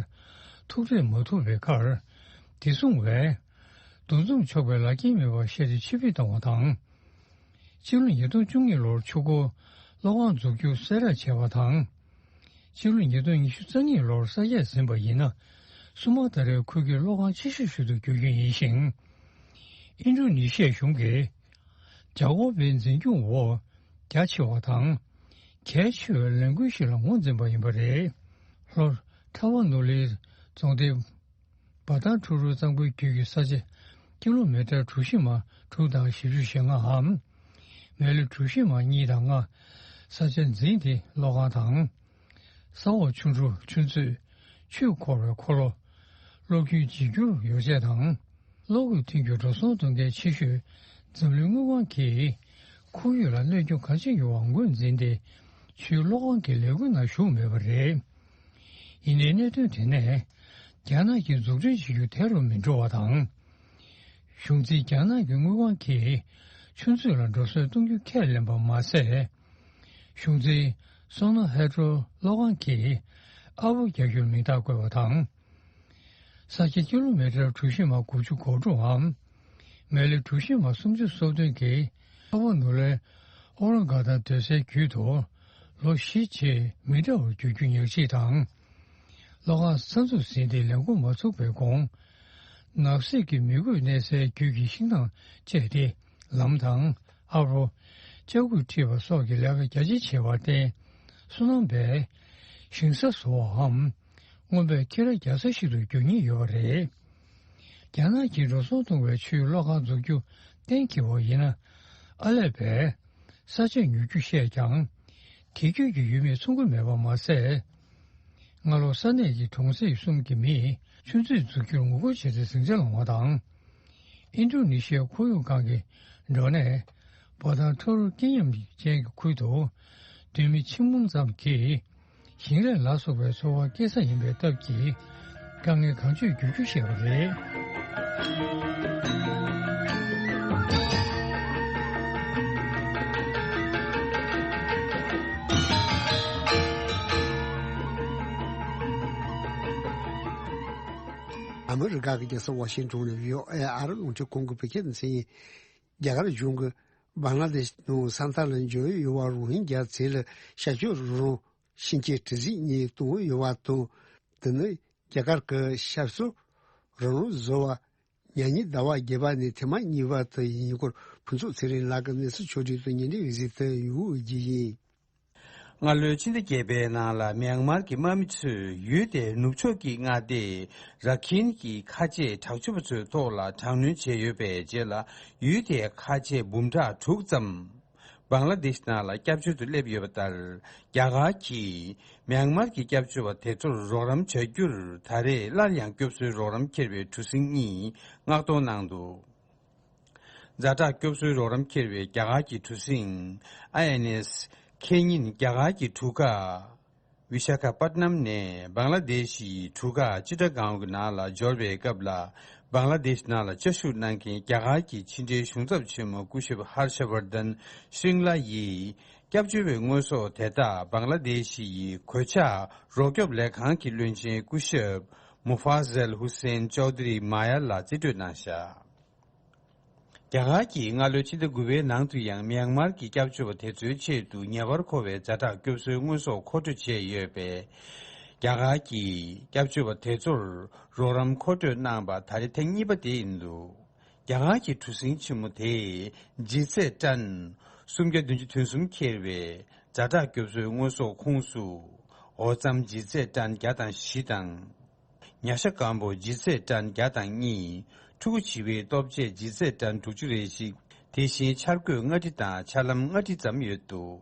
ཐུག་འཕྲད་མ་ཐུབ་པའི་ཁར། དེ་བཟུང་བས་འདུ་འཛོམས་ཆོག་པའི་ལག་འཁྱེར་མེད་པར་བཤད་དེ་ཕྱིར་འབུད་བཏང་བ་དང་། ཕྱི་ལོ་ཉིས་སྟོང་བཅུ་གཉིས་ལོར་ཆུ་འཁོར་གློག་ཁང་འཛུགས་རྒྱུ་གསལ་བསྒྲགས་བྱས་པ་དང་། ཕྱི་ལོ་ཉིས་སྟོང་ཉི་ཤུ་རྩ་གཉིས་ལོར་ས་ཆ་ཟིན་པ་ཡིན་ན། སུ་མ་ཏཱ་རའི་ཁུལ་གྱི་གློག་ཁང་ཆེ་ཤོས་ཤིག་ཏུ་འགྱུར་རྒྱུ་ཡིན་ཞིང་། ཨིན་ཌོ་ནེ་ཤི་ཡའི་གཞུང་གིས་ཇ་ཀོ་པའི་འཛིན་སྐྱོང་འོག་རྒྱ་ཆེ་བ་དང་། གལ་ཆེ་བའི་ལས་འགུལ་ཞིག་ལ་ངོས་འཛིན་པ་ཡིན་པ་རེད། ལྷོ་ཁྲ་བ་ནོ་ལི་རྫོང་སྡེ། བ་ཐང་ཁྲོ་རུ་གཙང་པོའི་རྒྱུད་ཀྱི་ས་ཆ་ཀི་ལོ་མི་ཊར་གྲུ་བཞི་མ་དྲུག་དང་བཞི་བཅུ་ཞེ་ལྔའམ། མི་ལི་གྲུ་བཞི་མ་གཉིས་དང་ལྔ། ས་ཆ་འཛིན་ཏེ་གློག་ཁང་དང་། ས་འོག་ཆུ་འབྲུ་ཆུ་མཛོད། ཆུས་འཁོར་བའི་འཁོར་ལོ། གློག་རྒྱུན་བརྗེ་སྒྱུར་ཡོ་བྱད་དང་། གློག་འོད་ཐོན་རྒྱུ་འགྲོ་སོང་གཏོང་མཁན་ཆེ་ཤོས་འཛམ་གླིང་དངུལ་ཁང་གིས་ཁོར་ཡུག་ལ་གནོད་སྐྱོན་གང་ཆེ་ཡོང་བ་ངོས་འཛིན་ཏེ། ཆུའི་གློག་ཁང་གི་ལས་འགུལ་ནང་ཞུགས་མེད་པ་རེད། ཡིན་ནའི་གནད་དོན་དེ་ནས་རྒྱ་ནག་གིས་མཛུབ་སྟོན་བྱེད་རྒྱུ་དེ་རུ་མི་འགྲོ་བ་དང་། གཞུང་འཛིན་རྒྱ་ནག་གི་དངུལ་ཁང་གིས་ ཆུ་མཛོད་ལ་འགྲོ་སོན་གཏོང་རྒྱུ་ཁས་ལེན་པ་མ་ཟད། གཞུང་འཛིན་སོ་ནོ་ཧེ་ཌྲོ་གློག་ཁང་གིས་ཨ་ཕོ་རྒྱག་རྒྱུར་མིང་རྟགས་བཀོད་པ་དང་། ས་ཆ་ཀི་ལོ་མི་ཊར་གྲུ་བཞི་མ་དགུ་བཅུ་གོ་དྲུག་འམ། མལ་ལེ་གྲུ་བཞི་མ་སུམ་ཅུ་སོ་བདུན་གྱི་ཨ་ཕོ་ནུ་ལོའི་ཨོ་རང་ག་ཐང་སྡོད་སའི་རྒྱུད་དུ། ལོ་བཞི་རྗེས་མི་འདྲ་བར་འགྱུར་རྒྱུ་ཉག་གཅིག་དང་། གློག་ཁང་གསར་འཛུགས་ཟིན་ཏེ་ལས་འགོ་མ་ཚུགས་པའི་གོང་། ནགས་གསེབ་ཀྱི་མི་དགོས་གནས་སའི་རྒྱུད་ཀྱི་ཤིང་ནགས་བཅད་དེ་ལམ་དང་ཨ་ཕོ། ལྕགས་སྐུད་འཁྲིད་པ་སོགས་ཀྱི་ལས་ཀ་རྒྱ་ཆེ་བྱས་པར་བརྟེན། སོ་ནམ་པས་ཞིང་ས་བཟོ་བའམ། རྔོན་པས་ཁྱི་ར་རྒྱག་ས་ཞིག་ཏུ་འགྱུར་ཉེན་ཡོད་པ་རེད། རྒྱ་ནག་གིས་འགྲོ་སོང་གཏོང་བའི་ཆུའི་གློག་ཁང་འཛུགས་རྒྱུ་གཏན་འཁེལ་བ་ཡིན་ན། ཨ་ལས་པས་ས་ཆ་ཉོ་རྒྱུ་བཤད་ཀྱང་། དེ་རྒྱུད་ཀྱི་ཡུལ་མིས་ཚོང་གི་མེད་པ་མ་ཟད། སྔ་ལོ་ས་གནས་ཀྱི་གྲོང་གསེབ་གསུམ་གྱི་མིས་ཆུ་མཛོད་འཛུགས་རྒྱུར་ངོ་རྒོལ་བྱས་ཏེ་ཟིང་ཆ་སློང་བ་དང་། ཨིན་ཌོ་ནེ་ཤི་ཡའི་ཁོར་ཡུག་ཁང་གི་འབྲོག་གནས་བོ་ཐང་ཁྲོ་རུ་སྐྱིད་ཉམས་ཅན་གྱི་ཁུལ་དུ་སྡོད་མི་ཆེན་པོ་ཙམ་གྱིས་ཞིང་ལས་ལ་སོགས་པའི་འཚོ་བ་སྐྱེལ་ས་ཡིན་པའི་སྟབས་ཀྱིས། དཀའ་ངལ་གང་བྱུང་འགྱུར་རྒྱུ་བཤད་པ་རེད། ཨ་མི་རི་ཀ་གི་རྒྱལ་ས་ཝ་ཤིང་ཊོན་ནས་བྷི་ཨོ་ཨེ་ཨ་རི་རླུང་འཕྲིན་ཁང་གི་བོད་སྐད་སྡེ་ཚན་ཡིན། རྒྱ་གར་གཞུང་གིས་བང་ལ་དེ་ཤི་ནང་ས་མཐའ་ལ་འབྱོར་ཡོད་པ་རོ་ཧིན་རྒྱ་བཙན་ལ་ཤར་ཕྱོགས་རང་དབང་ཤིང་ཆེན་གྲུ་གཟིངས་གཉིས་གཏོང་ཡོད་པ་དང་། དེ་ནི་རྒྱ་གར་གྱི་ཆབ་སྲིད་རང་དབང་བཟོ་བ་ཉ་ཉི་ཟླ་བ་བརྒྱད་པ་ནས་ཐེངས་མ་གཉིས་པ་དེ་ཡིན་སྐོར་ཕུན་ཚོགས་ཚེ་རིང་ལགས་ཀྱིས་གནས་ཚུལ་ཕྱོགས་བསྒྲིགས་དང་ཉིན་རེའི་གཟིགས་སྟངས་ཡོད་རྒྱུ་ཡིན། སྔ་ལོའི་ཕྱི་ཟླ་བརྒྱད་པའི་ནང་ལ་མྱན་མར་གྱི་དམག་མི་ཚོས་ཡུལ་དེའི་ནུབ་ཕྱོགས་ཀྱི་མངའ་སྡེ་ར་ཁིན་གྱི་ཁ་ཆེ་དྲག་སྤྱོད་པ་ཚོའི་ཐོག་ལ་དྲག་གནོན་བྱས་ཡོད་པའི་རྗེས་ལ། ཡུལ་དེའི་ཁ་ཆེ་འབུམ་ཕྲག་དྲུག་ཙམ་བང་ལ་དེཤ་ནང་ལ་སྐྱབས་བཅོལ་དུ་སླེབས་ཡོད་པ་ལྟར། རྒྱ་གར་གྱིས་མྱན་མར་གྱི་སྐྱབས་བཅོལ་བ་དེ་ཚོར་རོགས་རམ་བྱ་རྒྱུར་ད་རེས་སླར་ཡང་སྐྱོབ་གསོའི་རོགས་རམ་འཁྱེར་བའི་གྲུ་གཟིངས་གཉིས་མངགས་གཏོང་གནང་འདུག། ཛ་དྲག་སྐྱོབ་གསོའི་རོགས་རམ་འཁྱེར་བའི་རྒྱ་གར་གྱི་གྲུ་གཟིངས་ཨའི་ཨེན་ཨེས་ཁེ་ཉིན་རྒྱ་གར་གྱི་གྲུ་ཁག་བི་ཤ་ཁ་པད་ནམ་ནས་བང་ལ་དེ་ཤི་ཡི་གྲུ་ཁག་ཅི་ཏྲ་གང་གི་ནང་ལ་འབྱོར་བའི་སྐབས་ལ། བང་ལ་དེ་ཤི་ནང་ལ་བཅའ་བཞུགས་གནང་མཁན་རྒྱ་གར་གྱི་ཕྱི་འབྲེལ་གཞུང་ཚབ་ཆེན་མོ་སྐུ་ཞབས་ཧར་ཤ་ཝར་དན་ཤྲིང་ལ་ཡིས། སྐྱབས་བཅོལ་བའི་དངོས་ཟོག་དེ་དག་བང་ལ་དེ་ཤི་ཡི་གོད་ཆག་རོགས་སྐྱོབ་ལས་ཁང་གི་བློན་ཆེན་སྐུ་ཞབས་མུ་ཧྥ་ཟལ་ཧུ་སེན་ཅོའུ་དི་རི་མ་ཡ་ལ་རྩིས་སྤྲོད་གནང་བཞག། རྒྱ་གར་གྱིས་སྔ་ལོའི་ཕྱི་ཟླ་དགུ་པའི་ནང་དུ་ཡང་མྱན་མར་གྱི་སྐྱབས་བཅོལ་བ་དེ་ཚོའི་ཆེད་དུ་ཉེ་བར་མཁོ་བའི་ཛ་དྲག་སྐྱོབ་གསོའི་དངོས་ཟོག་མཁོ་སྤྲོད་བྱས་ཡོད་པས། རྒྱ་གར་གྱིས་སྐྱབས་བཅོལ་བ་དེ་ཚོར་རོགས་རམ་མཁོ་སྤྲོད་གནང་པ་ད་རེས་ཐེངས་གཉིས་པ་དེ་ཡིན་འདུག། རྒྱ་གར་གྱི་གྲུ་གཟིངས་ཆེན་མོ་དེས་ལྗིད་ཚད་ཊན་སུམ་བརྒྱ་བདུན་ཅུ་དོན་གསུམ་འཁྱེར་བའི་ཛ་དྲག་སྐྱོབ་གསོའི་དངོས་ཟོག་ཁོངས་སུ། འོ་རྩམ་ལྗིད་ཚད་ཊན་བརྒྱ་དང་བཞི་དང་། ཉ་ཤ་སྐམ་པོ་ལྗིད་ཚད་ཊན་བརྒྱ་དང་གཉིས། ཕྲུ་གུ་བྱིས་པའི་ལྟོ་ཆས་ལྗིད་ཚད་ཊན་དྲུག་ཅུ་རེ་གཅིག། དེ་བཞིན་འཆར་འགོད་ལྔ་ཁྲི་དང་འཆར་ལམ་ལྔ་ཁྲི་ཙམ་ཡོད་འདུག།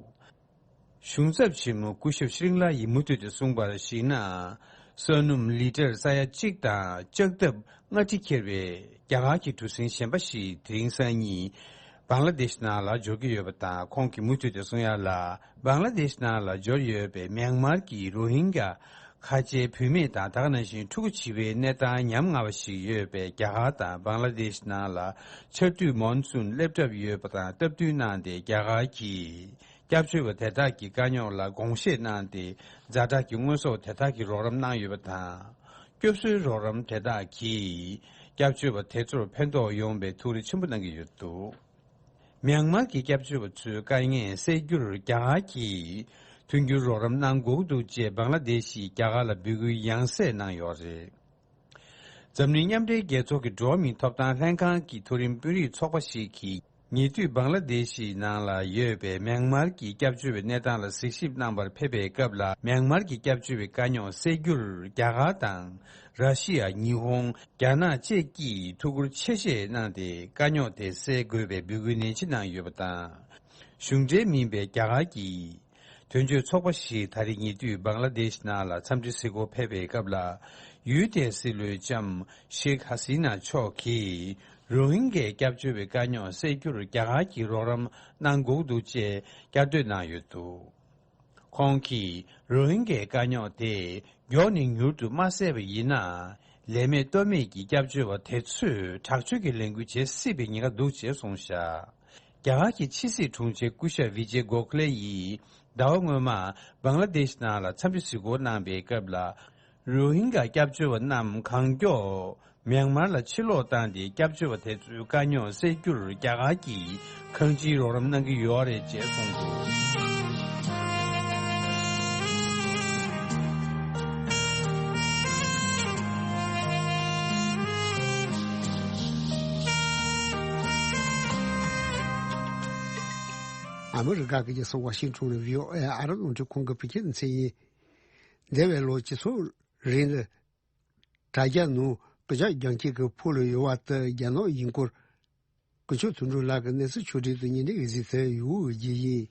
གཞུང་ཚབ་ཆེན་མོ་སྐུ་ཞབས་ཤྲིང་ལ་ཡིས་མུ་མཐུད་དུ་གསུངས་པར་གཞིགས་ན། ས་སྣུམ་ལི་ཊར་ས་ཡ་གཅིག་དང་ལྕགས་ཐབ་ལྔ་ཁྲི་འཁྱེར་བའི་རྒྱ་གར་གྱི་གྲུ་གཟིངས་གཞན་པ་ཞིག་དེ་རིང་སང་ཉིན་བང་ལ་དེཤ་ནང་ལ་འབྱོར་གྱི་ཡོད་པ་དང་། ཁོང་གིས་མུ་མཐུད་དུ་གསུང་ཡ་ལ། བང་ལ་དེཤ་ནང་ལ་འབྱོར་ཡོད་པའི་མྱན་མར་གྱི་རོ་ཧིན་གྱ་ཁ་ཆེའི་བུད་མེད་དང་། ད་ག་ནང་བཞིན་ཕྲུ་གུ་བྱིས་པའི་གནས་སྟངས་ཉམ་ང་བ་ཞིག་ཡོད་པའི་རྒྱ་གར་དང་བང་ལ་དེཤ་ནང་ལ་ཆར་དུས་མོན་སུན་སླེབས་གྲབས་ཡོད་པ་དང་། སྟབས་བསྟུན་གནང་སྟེ་རྒྱ་གར་གྱིས་སྐྱབས་བཅོལ་བ་དེ་དག་གི་དཀའ་རྙོག་ལ་དགོངས་བཞེས་གནང་སྟེ། ཛ་དྲག་གི་དངོས་ཟོག་དེ་དག་གི་རོགས་རམ་གནང་ཡོད་པ་དང་། སྐྱོབ་གསོའི་རོགས་རམ་དེ་དག་གིས་སྐྱབས་བཅོལ་བ་དེ་ཚོར་ཕན་ཐོགས་ཡོང་བའི་ཐུགས་རེ་ཆེན་པོ་གནང་གི་ཡོད་འདུག། མྱན་མར་གྱི་སྐྱབས་བཅོལ་བ་ཚོའི་དཀའ་ངལ་སེལ་རྒྱུར་རྒྱ་གར་གྱིས་མཐུན་འགྱུར་རོགས་རམ་གནང་དགོས་འདུག་ཅེས་བང་ལ་དེ་ཤིས་རྒྱ་གར་ལ་འབོད་སྐུལ་ཡང་སེ་གནང་ཡོད་རེད། འཛམ་གླིང་མཉམ་འབྲེལ་རྒྱལ་ཚོགས་ཀྱི་འགྲོ་བ་མིའི་ཐོབ་ཐང་ལྷན་ཁང་གི་མཐོ་རིམ་དཔོན་རིགས་ཚོགས་པ་ཞིག་གིས། ཉེ་དུས་བང་ལ་དེ་ཤིའི་ནང་ལ་ཡོད་པའི་མྱན་མར་གྱི་སྐྱབས་བཅོལ་བའི་གནས་སྟངས་ལ་གཟིགས་ཞིབ་གནང་པར་ཕེབས་པའི་སྐབས་ལ། མྱན་མར་གྱི་སྐྱབས་བཅོལ་བའི་དཀའ་རྙོག་སེལ་རྒྱུར་རྒྱ་གར་དང་། ར་ཤི་ཡ། ཉི་ཧོང་། རྒྱ་ནག་བཅས་ཀྱིས་ཐུགས་ཁུར་ཆེ་བཞེས་གནང་སྟེ། དཀའ་རྙོག་དེ་སེལ་དགོས་པའི་འབོད་སྐུལ་ནན་ཆེ་གནང་ཡོད་པ་དང་། གཞུང་འབྲེལ་མིན་པའི་རྒྱ་གར་གྱི་དོན་གཅོད་ཚོགས་པ་ཞིག་ད་རེས་ཉེ་དུས་བང་ལ་དེཤ་ནང་ལ་འཚམས་འདྲི་གཟིགས་སྐོར་ཕེབས་པའི་སྐབས་ལ། ཡུལ་དེའི་སྲིད་བློན་ལྕམ་ཤེག་ཧ་སི་ན་མཆོག་གིས། རོ་ཧིན་གྱའི་སྐྱབས་བཅོལ་བའི་དཀའ་རྙོག་སེལ་རྒྱུར་རྒྱ་གར་གྱིས་རོགས་རམ་གནང་དགོས་འདུག་ཅེས་བསྐྱར་ཟློས་གནང་ཡོད་འདུག། ཁོང་གིས། རོ་ཧིན་གྱའི་དཀའ་རྙོག་དེ་མགྱོགས་ནས་མྱུར་དུ་མ་བསལ་བ་ཡིན་ན། ལས་མེད་གཏོལ་མེད་ཀྱི་སྐྱབས་བཅོལ་བ་དེ་ཚོས་དྲག་སྤྱོད་ཀྱི་ལས་འགུལ་བྱེད་སྲིད་པའི་ཉེན་ཁ་འདུག་ཅེས་གསུངས་བཞག། རྒྱ་གར་གྱི་ཕྱི་སྲིད་དྲུང་ཆེ་སྐུ་ཞབས་བི་ཇེ་གོ་ཁ་ལེ་ཡིས་ཟླ་བ་སྔོན་མ་བང་ལ་དེཤ་ནང་ལ་འཚམས་འདྲི་གཟིགས་སྐོར་གནང་བའི་སྐབས་ལ། རོ་ཧིན་གྷ་སྐྱབས་བཅོལ་བ་རྣམས་གང་མགྱོགས་མྱན་མར་ལ་ཕྱིར་ལོག་བཏང་སྟེ། སྐྱབས་བཅོལ་བ་དེ་ཚོའི་དཀའ་རྙོག་སེལ་རྒྱུར་རྒྱ་གར་གྱིས་གང་ཅིའི་རོགས་རམ་གནང་གི་ཡོད་རེད་ཅེས་གསུངས་འདུག། ཨ་མི་རི་ཀ་གི་རྒྱལ་ས་ཝ་ཤིང་ཊོན་ནས་བྷི་ཨོ་ཨེ་ཨ་རི་རླུང་འཕྲིན་ཁང་གི་བོད་སྐད་སྡེ་ཚན་ཡིན། འདས་པའི་ལོ་སྤྱི་ཚོགས་རིང་ལ། དྲ་རྒྱ་ནང་སྐུ་ཞབས་རྒྱང་ཁྱེར་གྱི་ཕུག་ལ་ཡོད་པ་དེ་རྒྱ་ནག་ཡིན་སྐོར། སྐུ་ཞབས་དོན་གྲུབ་ལགས་ཀྱིས་གནས་ཚུལ་ཕྱོགས་སྒྲིག་ཏུ་སྙན་སྒྲོན་གཟིགས་ཚུལ་ཡུ་གུ་བརྗེ་ཡིན།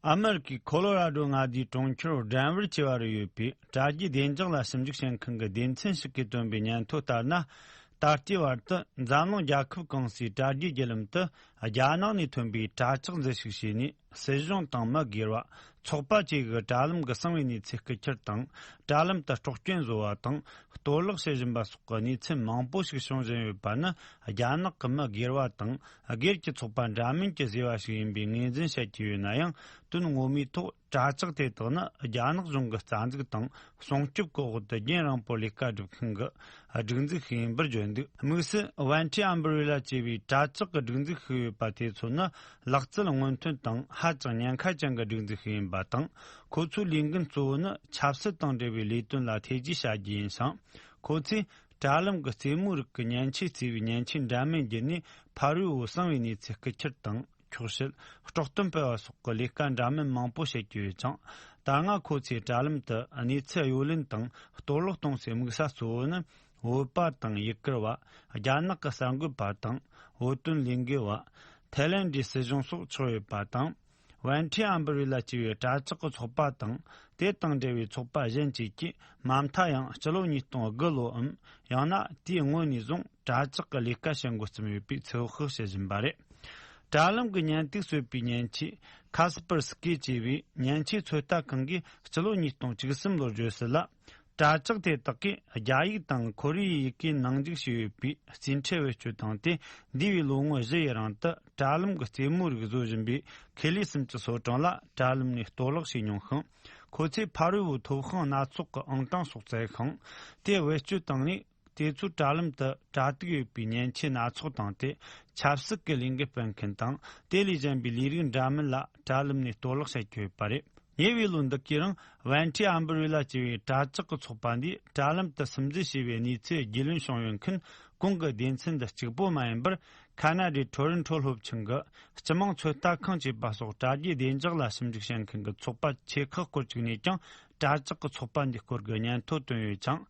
ཨ་མེ་རི་ཀའི་ཁོ་ལོ་ར་ཌོ་མངའ་སྡེའི་གྲོང་ཁྱེར་ཌེན་ཝར་བྱེས་པ་རུ་ཡོད་པའི་དྲ་རྒྱའི་བདེ་འཇགས་ལ་ཞིབ་འཇུག་བྱེད་མཁན་གྱི་སྡེ་ཚན་ཞིག་གིས་བཏོན་པའི་སྙན་ཐོ་ལྟར་ན། ད་ལྟའི་བར་དུ་འཛམ་གླིང་རྒྱལ་ཁབ་གང་སའི་དྲ་རྒྱའི་བརྒྱུད་ལམ་དུ་རྒྱ་ནག་ནས་ཐོན་པའི་དྲ་ལྕགས་འཛུལ་ཞུགས་བྱས་ནས། སྲིད་གཞུང་དང་མི་སྒེར་བ། ཚོགས་པ་བཅས་ཀྱི་དྲ་ལམ་གྱི་གསང་བའི་གནས་ཚུལ་རྐུ་འཁྱེར་དང་། དྲ་ལམ་དུ་དཀྲོག་རྐྱེན་བཟོ་བ་དང་གཏོར་བརླག་བྱེད་བཞིན་པ་སོགས་ཀྱི་གནས་ཚུལ་མང་པོ་ཞིག་བྱུང་བཞིན་ཡོད་པ་ནི། རྒྱ་ནག་གི་མི་སྒེར་བ་དང་སྒེར་གྱི་ཚོགས་པ་འདྲ་མིན་གྱིས་བཟོས་པ་ཞིག་ཡིན་པའི་ངོས་འཛིན་བྱེད་ཀྱི་ཡོད་ན་ཡང་། དོན་ངོ་མའི་ཐོག་དྲ་ལྕགས་དེ་དག་ནི་རྒྱ་ནག་གཞུང་གི་རྩ་འཛུགས་དང་སྲུང་སྐྱོབ་ཀྱི་འོག་ཏུ་རྒྱུན་རིང་པོར་ལས་ཀ་སྒྲུབ་མཁན་གྱི་སྒྲིག་འཛུགས་ཤིག་ཡིན་པར་བརྗོད་འདུག། དམིགས་བསལ་ཝན་ཁྲི་ཨམ་བྷ་རེ་ལ་ཅེས་པའི་དྲ་ལྕགས་ཀྱི་སྒྲིག་འཛུགས་ཤིག་ཡོད་པ་དེ་ཚོ་ནི། ལག་རྩལ་སྔོན་ཐོན་དང་ཧ་ཅང་ཉེན་ཁ་ཅན་གྱི་སྒྲིག་འཛུགས་ཤིག་ཡིན་པ་དང་། ཁོ་ཚོའི་ལས་འགན་གཙོ་བོ་ནི་ཆབ་སྲིད་དང་འབྲེལ་བའི་ལས་དོན་ལ་ཐེ་ཇུས་བྱ་རྒྱུ་ཡིན་ཞིང་། ཁོ་ཚོས་དྲ་ལམ་གྱི་རྩེད་མོའི་རིགས་ཀྱི་མཉེན་ཆས་བརྩིས་པའི་མཉེན་ཆས་འདྲ་མིན་བརྒྱུད་ནས་ཕ་རོལ་པོའི་གསང་བའི་གནས་ཚུལ་རྐུ་འཁྱེར་དང་འཁྱོག་བཤད། དཀྲོག་གཏམ་སྤེལ་བ་སོགས་ཀྱི་ལས་ཀ་འདྲ་མིན་མང་པོ་བྱེད་ཀྱི་ཡོད་ཅིང་། ད་སྔ་ཁོ་ཚོས་དྲ་ལམ་དུ་གནས་ཚུལ་གཡོ་ལེན་དང་གཏོར་བརླག་གཏོང་སའི་དམིགས་ས་གཙོ་བོ་ནི། བོད་པ་དང་ཡུ་གུར་བ། རྒྱ་ནག་གི་གསར་འགོད་པ་དང་བོད་དོན་ལས་འགུལ་བ། ཐའི་ལེན་ཌའི་སྲིད་གཞུང་སོགས་ཆགས་ཡོད་པ་དང་། ཝན་ཁྲི་ཨམ་བྷ་རེ་ལ་ཅེས་པའི་དྲ་ལྕགས་ཀྱི་ཚོགས་པ་དང་། དེ་དང་འབྲེལ་བའི་ཚོགས་པ་གཞན་བཅས་ཀྱིས་མ་མཐའ་ཡང་སྤྱི་ལོ་ཉིས་སྟོང་དགུ་ལོའམ། ཡང་ན་དེའི་སྔོན་ནས་བཟུང་དྲ་ལྕགས་ཀྱི་ལས་ཀ་བྱེད་འགོ་བརྩམས་ཡོད་པའི་ཚོད་དཔག་བྱེད་བཞིན་པ་རེད། དྲ་ལམ་གྱི་ཉེན་སྟུག་གསོད་པའི་མཉེན་ཆས་ཁ་སི་པར་སི་ཀི་ཅེས་པའི་མཉེན་ཆས་ཚོད་ལྟ་ཁང་གིས་སྤྱི་ལོ་ཉིས་སྟོང་བཅུ་གསུམ་ལོར་བརྗོད་གསལ་ལ། དྲ་ལྕགས་དེ་དག་གིས་རྒྱ་ཡིག་དང་ཁོ་རེ་ཡི་ཡི་གེའི་ནང་འཇུག་བྱས་ཡོད་པའི་རྩིས་ཁྲའི་བེད་སྤྱོད་བཏང་སྟེ། འདས་པའི་ལོ་ངོ་བཞི་ཡི་རིང་དུ་དྲ་ལམ་གྱི་རྩེད་མོའི་རིགས་བཟོ་བཞིན་པའི་ཁེ་ལི་སུམ་ཅུ་སོ་གྲངས་ལ་དྲ་ལམ་ནས་གཏོར་བརླག་བྱས་མྱོང་ཞིང་། ཁོ་ཚོས་ཕ་རོལ་པོའི་ཐོབ་དབང་སྣ་ཚོགས་ཀྱི་ཨང་གྲངས་སོགས་བཙལ་ཞིང་། དེ་བེད་སྤྱོད་བཏང་ནས། དེ་ཚོའི་དྲ་ལམ་དུ་དྲ་ཐིག་ཡོད་པའི་མཉེན་ཆས་སྣ་ཚོགས་བཏང་སྟེ། ཆབ་སྲིད་ཀྱི་ལས་འགུལ་སྤེལ་མཁན་དང་། དེ་ལས་གཞན་པའི་ལས་རིགས་འདྲ་མིན་ལ་དྲ་ལམ་ནས་གཏོར་བརླག་བྱེད་ཀྱི་ཡོད་པ་རེད། ཉེ་བའི་ལོ་འདི་གའི་རིང་ཝན་ཁྲི་ཨམ་བྷ་རེ་ལ་ཅེས་པའི་དྲ་ལྕགས་ཀྱི་ཚོགས་པ་འདིས་དྲ་ལམ་དུ་སིམ་འཛུལ་བྱས་པའི་གནས་ཚུལ་རྒྱུས་ལོན་བྱུང་ཡོད་མཁན་གོང་གི་སྡེ་ཚན་འདི་གཅིག་པོ་མ་ཡིན་པར། ཁ་ན་ཌའི་ཊོ་རོན་ཊོ་སློབ་ཆེན་གྱི་སྤྱི་དམངས་ཚོད་ལྟ་ཁང་ཅེས་པ་སོགས་དྲ་རྒྱའི་བདེ་འཇགས་ལ་ཞིབ་འཇུག་བྱེད་མཁན་གྱི་ཚོགས་པ་ཆེ་ཁག་སྐོར་གཅིག་ནས་ཀྱང་དྲ་ལྕགས་ཀྱི་ཚོགས་པ་འདིའི་སྐོར་གྱི་སྙན་ཐོ་བཏོན་ཡོད་ཅིང་།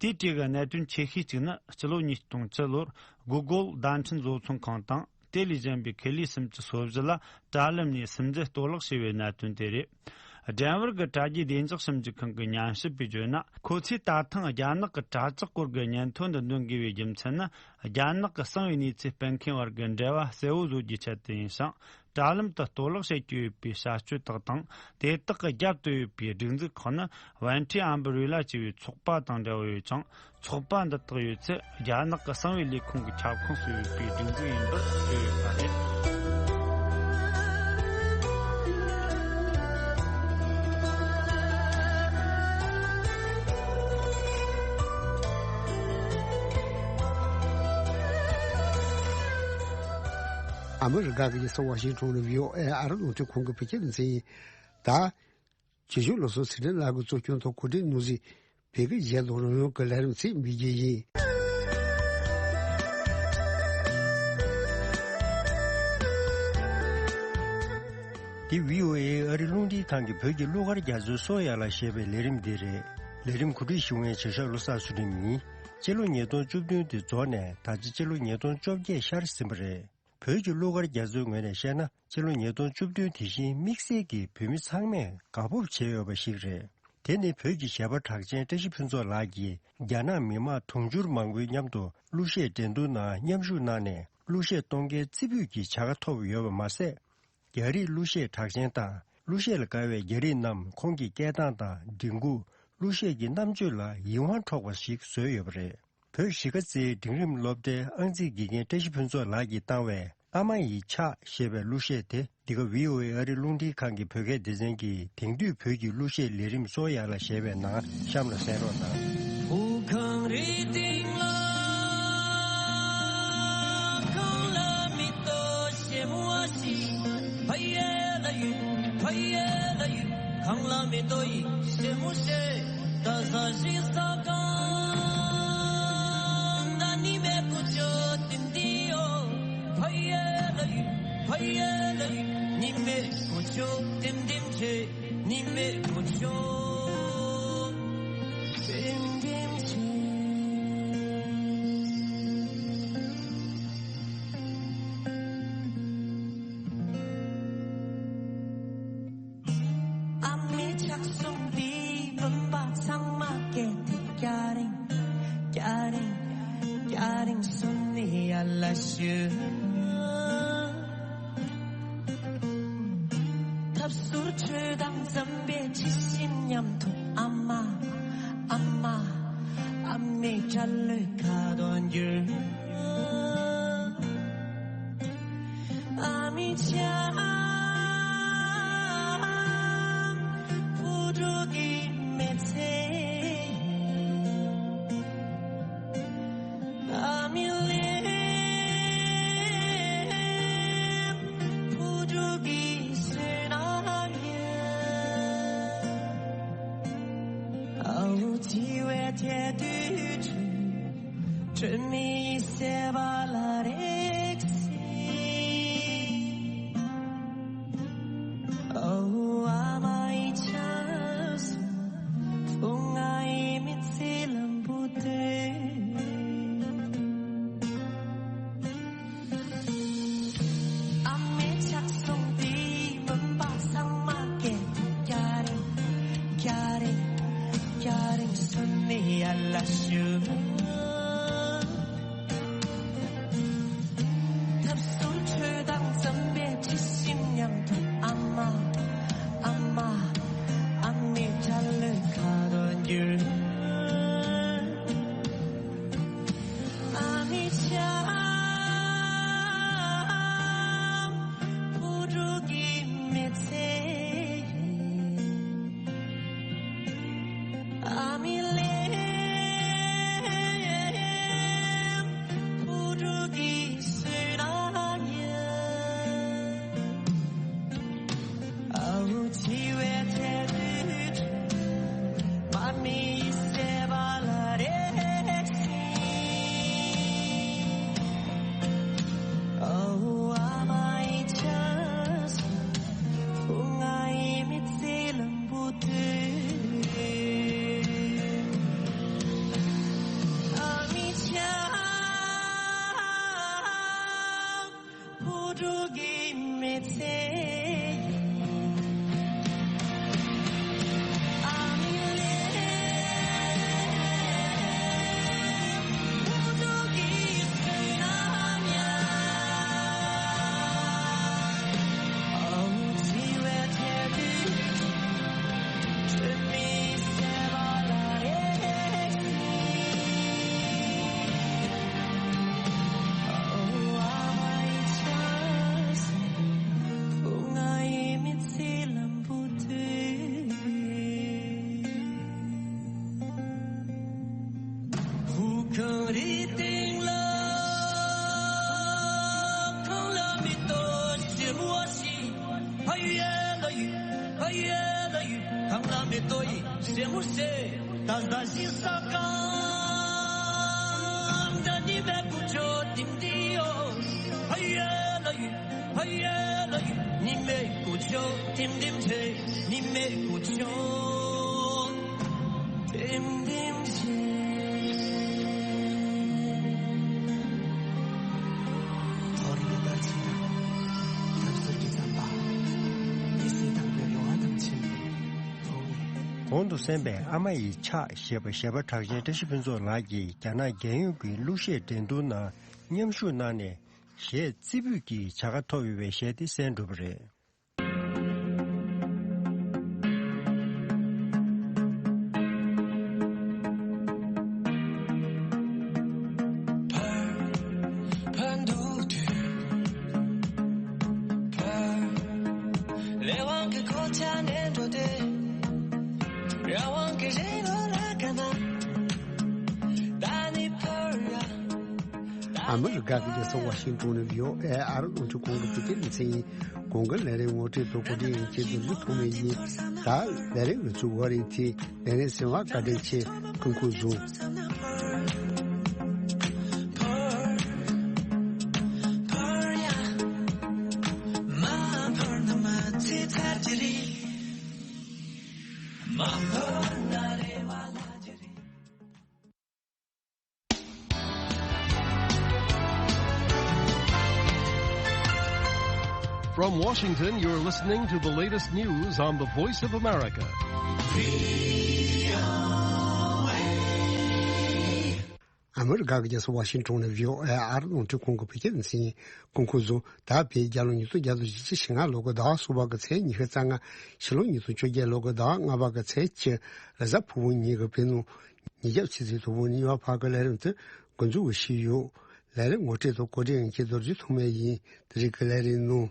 དེའི་གྲས་ཀྱི་གནད་དོན་ཆེ་ཤོས་གཅིག་ནི་སྤྱི་ལོ་ཉིས་སྟོང་བཅུ་ལོར་གུ་གོལ་བརྡ་འཕྲིན་བཟོ་ཚོང་ཁང་དང་། དེ་ལས་གཞན་པའི་ཁེ་ལས་སུམ་ཅུ་སོ་བཞི་ལ་དྲ་ལམ་ནས་སིམ་འཛུལ་གཏོར་བརླག་བྱས་པའི་གནད་དོན་དེ་རེད། ཌེན་ཝར་གྱི་དྲ་རྒྱའི་བདེ་འཇགས་ཞིབ་འཇུག་ཁང་གི་ཉམས་ཞིབ་པས་བརྗོད་ན། ཁོ་ཚོས་ད་ཐེངས་རྒྱ་ནག་གི་དྲ་ལྕགས་སྐོར་གྱི་སྙན་ཐོ་འདི་འདོན་དགོས་པའི་རྒྱུ་མཚན་ནི། རྒྱ་ནག་གི་གསང་བའི་གནས་ཚུལ་སྤེལ་མཁན་བར་གྱི་འབྲེལ་བ་གསལ་བོ་བཟོ་རྒྱུའི་ཆེད་དུ་ཡིན་ཞིང་། དྲ་ལམ་དུ་གཏོར་བརླག་བྱེད་ཀྱི་ཡོད་པའི་བྱ་སྤྱོད་དག་དང་། དེ་དག་གི་རྒྱབ་ཏུ་ཡོད་པའི་སྒྲིག་འཛུགས་ཁག་ནི་ཝན་ཁྲི་ཨམ་བྷ་རེ་ལ་ཅེས་པའི་ཚོགས་པ་དང་འབྲེལ་བ་ཡོད་ཅིང་། ཚོགས་པ་འདི་དག་ཡོད་ཚད་རྒྱ་ནག་གི་གསང་བའི་ལས་ཁུངས་ཀྱི་ཁྱབ་ཁོངས་སུ་ཡོད་པའི་སྒྲིག་འཛུགས་ཡིན་པར་བརྗོད་ཡོད་པ་རེད། ཨ་མི་རི་ཀ་གི་རྒྱལ་ས་ཝ་ཤིང་ཊོན་ནས་བྷི་ཨོ་ཨེ་ཨ་རི་རླུང་འཕྲིན་ཁང་གི་བོད་སྐད་སྡེ་ཚན་ཡིན། ད། ཆོས་སྐྱོང་བློ་བཟང་ཚེ་རིང་ལགས་ཀྱིས་གཙོ་སྐྱོང་ཐོག་གོ་སྒྲིག་གནང་གཟིགས་བོད་སྐད་ཡིག་རྒྱལ་ལོ་རང་ཡོང་གི་ལས་རིམ་ཚིག་འབུལ་རྒྱུ་ཡིན། འདི་བྷི་ཨོ་ཨེ་ཨ་རི་རླུང་འཕྲིན་ཁང་གི་བོད་ཀྱི་གླུ་གར་རྒྱ་མཚོའི་སོ་ཡ་ལ་ཞེས་པའི་ལས་རིམ་འདི་རེད། ལས་རིམ་གོ་སྒྲིག་ཞུ་མཁན་བྱེད་ཤག་བློ་བཟང་ཚུལ་ཁྲིམས་ཡིན། སྤྱི་ལོ་ཉིས་སྟོང་བཅུ་བདུན་དེ་རྫོགས་ནས་ད་ཆ་སྤྱི་ལོ་ཉིས་སྟོང་བཅོ་བརྒྱད་ཤར་ཟིན་པ་རེད། བོད་ཀྱི་གླུ་གར་རྒྱ་མཚོའི་ངོས་ནས་བཤད་ན། སྤྱི་ལོ་ཉིས་སྟོང་བཅུ་བདུན་དེ་བཞིན་དམིགས་བསལ་གྱིས་བོད་མི་ཚང་མས་དགའ་སྤོབས་བྱས་ཡོད་པ་ཞིག་རེད། དེ་ནི་བོད་ཀྱི་གཞས་པ་གྲགས་ཅན་བཀྲ་ཤིས་ཕུན་ཚོགས་ལགས་ཀྱིས་རྒྱ་ནག་མི་དམངས་དུང་ཕྱུར་མང་པོའི་མཉམ་དུ་གླུ་གཞས་འགྲན་བསྡུར་ནང་མཉམ་ཞུགས་གནང་ནས་གླུ་གཞས་གཏོང་མཁན་རྩེ་ཕུད་ཀྱི་བྱ་དགའ་ཐོབ་ཡོད་པ་མ་ཟད། རྒྱ་རིགས་གླུ་གཞས་གྲགས་ཅན་དང་གླུ་གཞས་ལ་དགའ་བའི་རྒྱ་རིགས་རྣམས་ཁོང་གི་སྐད་གདངས་དང་མགྲིན་ཁུག་གླུ་གཞས་ཀྱི་རྣམ་དཔྱོད་ལ་ཡིད་དབང་འཕྲོག་པ་ཞིག་བཟོས་ཡོད་པ་རེད། བོད་གཞིས་ཀ་རྩེའི་འབྲིང་རིམ་སློབ་གྲྭའི་ཨང་རྩིས་དགེ་རྒན་བཀྲ་ཤིས་ཕུན་ཚོགས་ལགས་ཀྱིས་བཏང་བའི་ ཨ་མ་ཡི་ཕྱག་ཞེས་པའི་གླུ་གཞས་དེ། འདི་ག་བྷི་ཨོ་ཨེ་ཨ་རི་རླུང་འཕྲིན་ཁང་གི་བོད་སྐད་སྡེ་ཚན་གྱིས་དེང་དུས་བོད་ཀྱི་གླུ་གཞས་ལས་རིམ་གཙོ་བོ་ཡར་ལ་ཞེས་པའི་ནང་གཤམ་ལ་གསན་རོགས་གནང་། ཕུག་ཁང་རི་སྟེང་ལ། གངས་ལ་མེ་ཏོག་ཞིམ་པོ་ཞིག་ཕ་ཡུལ་ལ་ཡུལ། ཕ་ཡུལ་ལ་ཡུལ། གངས་ལ་མེ་ཏོག་ཡིན་ཞེ་མོ་ཞེ། ད་ཟ་ཞིག་ཟ་གང་ད་ནི་མེ་ཀུ་ཅོ་ཏིམ་ཏིམ་ཡོ། ཕ་ཡུལ་ལ་ཡུལ། ཕ་ཡུལ་ལ་ཡུལ། ནི་མེ་ཀུ་ཅོ་ཏིམ་ཏིམ་ཆེ། ནི་མེ་ཀུ་ཅོ་ཏིམ་ཏིམ་ཆེ། ཨ་མའི་ཕྱག་ཟུང་འདིས་བུམ་པ་ཚང་མ་བསྐྱེད་དེ། སྐྱ་རེངས། སྐྱ་རེངས། སྐྱ་རེངས་སོན་ནས་ཡར་ལ་ཞུ། ཐབ་ཟུར་ཁྲོད་དང་འཛོམས་པའི་ཁྱི་ཤིང་མཉམ་དུ། ཨ་མ། ཨ་མ། ཨ་མའི་སྐྲ་ལོའི་ཁ་དོག་འགྱུར། ཨ་མའི་ཕྱག་བུ་ཕྲུག་གི་མི་ཚེ། ཨ་མའི་ལུས་བུ་ཕྲུག་གི་བསོད་ནམས་ཡིན། ཨ་འུ་འཆི་བའི་ཐལ་དུས་དྲོད་མེད་ཟད་པ་ལ་རེག་སྲིད། ཨོ་ཨ་མ་ཡི་ཕྱག་ཟུང་བུ་ང་ཡི་མི་ཚེ་ལམ་བུ་སྟོན། ཨ་མའི་ཕྱག་ཟུང་འདིས་བུམ་པ་ཚང་མ་བསྐྱེད། སྐྱ་རེངས། སྐྱ་རེངས། སྐྱ་རེངས་སོན་ནས་ཡར་ལ་ཞུ། ཐབ་ཟུར་ཁྲོད་དང་འཛོམས་པའི་ཁྱི་ཤིང་མཉམ་དུ། ཨ་མ། ཨ་མ། ཨ་མའི་སྐྲ་ལོའི་ཁ་དོག་འགྱུར། ཨ་མའི་ཕྱག་བུ་ཕྲུག་གི་མི་ཚེ་ཡིན། ཨ་མའི་ལུས་བུ་ཕྲུག་གི་བསོད་ནམས་ཡིན། ཨ་འུ་འཆི་བའི་ཐལ་དུས་དྲོད་མེད་ཟད་པ་ལ་རེག་སྲིད། ཨོ་ཨ་མ་ཡི་ཕྱག་ཟུང་བུ་ང་ཡི་མི་ཚེ་ལམ་བུ་སྟོན། ཨ་མའི་ཕྱག་བུ་ཕྲུག་གི་མི་ཚེ་ཡིན། ཨ་མའི་ལུས་བུ་ཕྲུག་གི་བསོད་ནམས་ཡིན། ཨ་འུ་འཆི་བའི་ཐལ་དུས་དྲོད་མེད་ཟད་པ་ལ་རེག་སྲིད། ཨོ་ཨ་མ་ཡི་ཕྱག་ཟུང་བུ་ང་ཡི་མི་ཚེ་ལམ་བུ་སྟོན། ཕུག་ཁང་རི་སྟེང་ལ། གངས་ལ་མེ་ཏོག་ཞིམ་པོ་ཞིག་ཕ་ཡུལ་ལ་ཡུལ། ཕ་ཡུལ་ལ་ཡུལ། གངས་ལ་མེ་ཏོག་ཡིན་ཞེ་མོ་ཞེ། ད་ཟ་ཞིག་ཟ་གང་ད་ནི་མེ་ཀུ་ཅོ་ཏིམ་ཏིམ་ཡོ། ཕ་ཡུལ་ལ་ཡུལ། ཕ་ཡུལ་ལ་ཡུལ། ནི་མེ་ཀུ་ཅོ་ཏིམ་ཏིམ་ཆེ། ནི་མེ་ཀུ་ཅོ་ཏིམ་ཏིམ་ཆེ། ཐོ་རེ་ད་ཅི་ད་ཐབ་ཟུར་གྱི་ཟམ་པ། དེ་སྲིད་དང་པོའི་རེ་བ་དང་ཆེན་པོ་ཐོག་ནས། གོང་དུ་གསན་པའི་ཨ་མ་ཡི་ཕྱག་ཞེས་པ་གཞས་པ་གྲགས་ཅན་བཀྲ་ཤིས་ཕུན་ཚོགས་ལགས་ཀྱིས་རྒྱ་ནག་རྒྱལ་ཡོངས་ཀྱི་གླུ་གཞས་འགྲན་བསྡུར་ནང་མཉམ་ཞུགས་གནང་ནས། གཞས་རྩེ་ཕུད་ཀྱི་བྱ་དགའ་ཐོབ་ཡོད་པའི་གཞས་དེ་གསན་གྲུབ་པ་རེད། ཨ་མི་རི་ཀ་གི་རྒྱལ་ས་ཝ་ཤིང་ཏོན་ནས་བྷི་ཨོ་ཨེ་ཨ་རི་རླུང་འཕྲིན་ཁང་གི་བོད་སྐད་སྡེ་ཚན་ཡིན། གོང་གི་ལས་རིམ་ངོ་སྤྲོད་དང་གོ་སྒྲིག་ཡིན་ཁྱེད་ཚོ་ལུས་ཐོག་མེད་ཡིན། ད་ལས་རིམ་གི་ཚུགས་བ་རིང་ཐེངས་ལས་རིམ་གསན་པ་བཀའ་དྲིན་ཆེ། སྐུ་ཁམས་བཟང་། From Washington, you're listening to the latest news on the Voice of America. ཨ་མི་རི་ཀ་གི་རྒྱལ་ས་ཝ་ཤིང་ཏོན་ནས་བྷི་ཨོ་ཨེ་ཨ་རི་རླུང་འཕྲིན་ཁང་གི་བོད་སྐད་སྡེ་ཚན་ཡིན། སྐུ་ཁམས་བཟང་། ད་བོད་རྒྱལ་ལོ་ཉིས་སྟོང་བརྒྱ་དང་བཞི་བཅུ་ཞེ་ལྔ་ལོ་གི་ཟླ་བ་གསུམ་པ་གི་ཚེས་ཉི་ཤུ་རྩ་ལྔ། ཕྱི་ལོ་ཉིས་སྟོང་བཅོ་བརྒྱད་ལོ་གི་ཟླ་བ་ལྔ་པ་གི་ཚེས་བཅུ། རེས་གཟའ་ཕུར་བུ་ཉིན་གྱི་བོད་ནང་ཉིན་རྒྱབ་ཕྱི་ཚེས་དང་པོ་ནས་ཡོད་པ་བར་གྱི་ལས་རིམ་དེ་འགོ་འཛུགས་ཞུས་ཡོད། ལས་རིམ་ངོ་སྤྲོད་དང་གོ་སྒྲིག་ཡིན་ཁྱེད་རྡོ་རྗེ་ཐོགས་མེད་ཡིན། དེ་རིང་གི་ལས་རིམ་ནང་།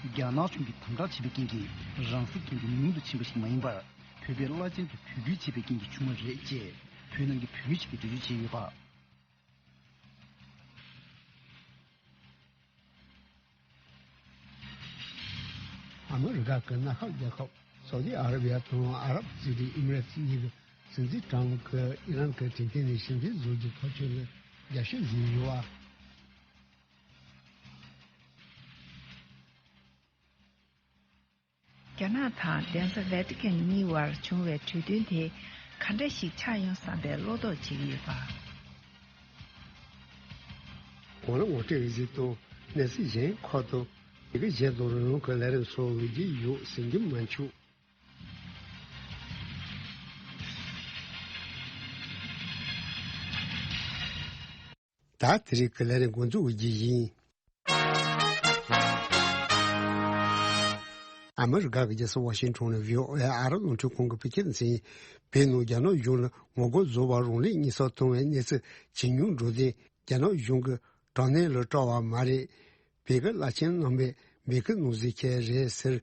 རྒྱ་ནག་གཞུང་གིས་དམ་དྲག་བྱས་པའི་རྐྱེན་གྱིས་རང་སྲེག་གི་འགྱུར་ཉུང་དུ་ཕྱིན་པ་ཞིག་མ་ཡིན་པར། བོད་པའི་བླ་ཆེན་ཚོ་བོད་ཁུལ་ཕྱིར་འབུད་མཁན་གྱི་བྱུང་བ་རེད་ཅེས་བོད་ནང་གི་བོད་མི་ཞིག་གིས་འགྲེལ་བརྗོད་བྱས་ཡོད་པ། ཨ་མི་རི་ཀ་གི་མངའ་ཁག་རྒྱལ་ཁབ་སའུ་ཏི་ཨ་ར་བི་ཡ་དང་ཨ་རབ་རྩེ་གྲས་ཨི་མི་རེ་ཊི་གཉིས་ཀྱི་སྲིད་འཛིན་ཀྲམ་གྱིས་ཨི་རན་གྱི་དྲན་རྟེན་ནས་ཞི་བདེ་བཟོ་རྒྱུའི་ཐག་གཅོད་ལ་རྒྱབ་སྐྱོར་བཟོས་ཡོད་པ། རྒྱ་ནག་དང་གདན་ས་ཝེ་ཏི་ཀན་གཉིས་བར་བྱུང་བའི་གྲོས་མཐུན་དེ་ག་འདྲ་ཞིག་ཆགས་ཡོང་བསམ་པའི་བློ་དོགས་བྱེད་ཀྱི་ཡོད་པ། གོང་ལ་ངོ་སྤྲོད་གཟིགས་དང་གནས་ཚུལ་གཞན་ཁག་དང་། ཡི་གེ་གཞན་དང་རང་རང་གི་ལས་རིམ་སོགས་འོས་བསྡུ་ཡོད་ཟིན་གྱི་མ་འཆུག་ད་དེ་རིང་གི་ལས་རིམ་འགོ་འཛུགས་རྒྱུ་ཡིན། ཨ་མི་རི་ཀ་གི་རྒྱལ་ས་ཝ་ཤིང་ཊོན་ནས་བྷི་ཨོ་ཨེ་ཨ་རི་རླུང་འཕྲིན་ཁང་གི་བོད་སྐད་སྡེ་ཚན་ཡིན། བོད་ནང་རྒྱ་ནག་གཞུང་ལ་ངོ་རྒོལ་བཟོ་བར་རང་ལུས་མེར་སྲེག་བཏང་བའི་གནས་ཚུལ་ཇེ་ཉུང་འགྲོ་དུས། རྒྱ་ནག་གཞུང་གིས་དྲག་གནོན་ལ་སྤྲད་པ་མ་རེད། བོད་ཀྱི་བླ་ཆེན་རྣམ་པས་བོད་ཀྱི་ནང་འཛུལ་བྱས་རེད་ཟེར།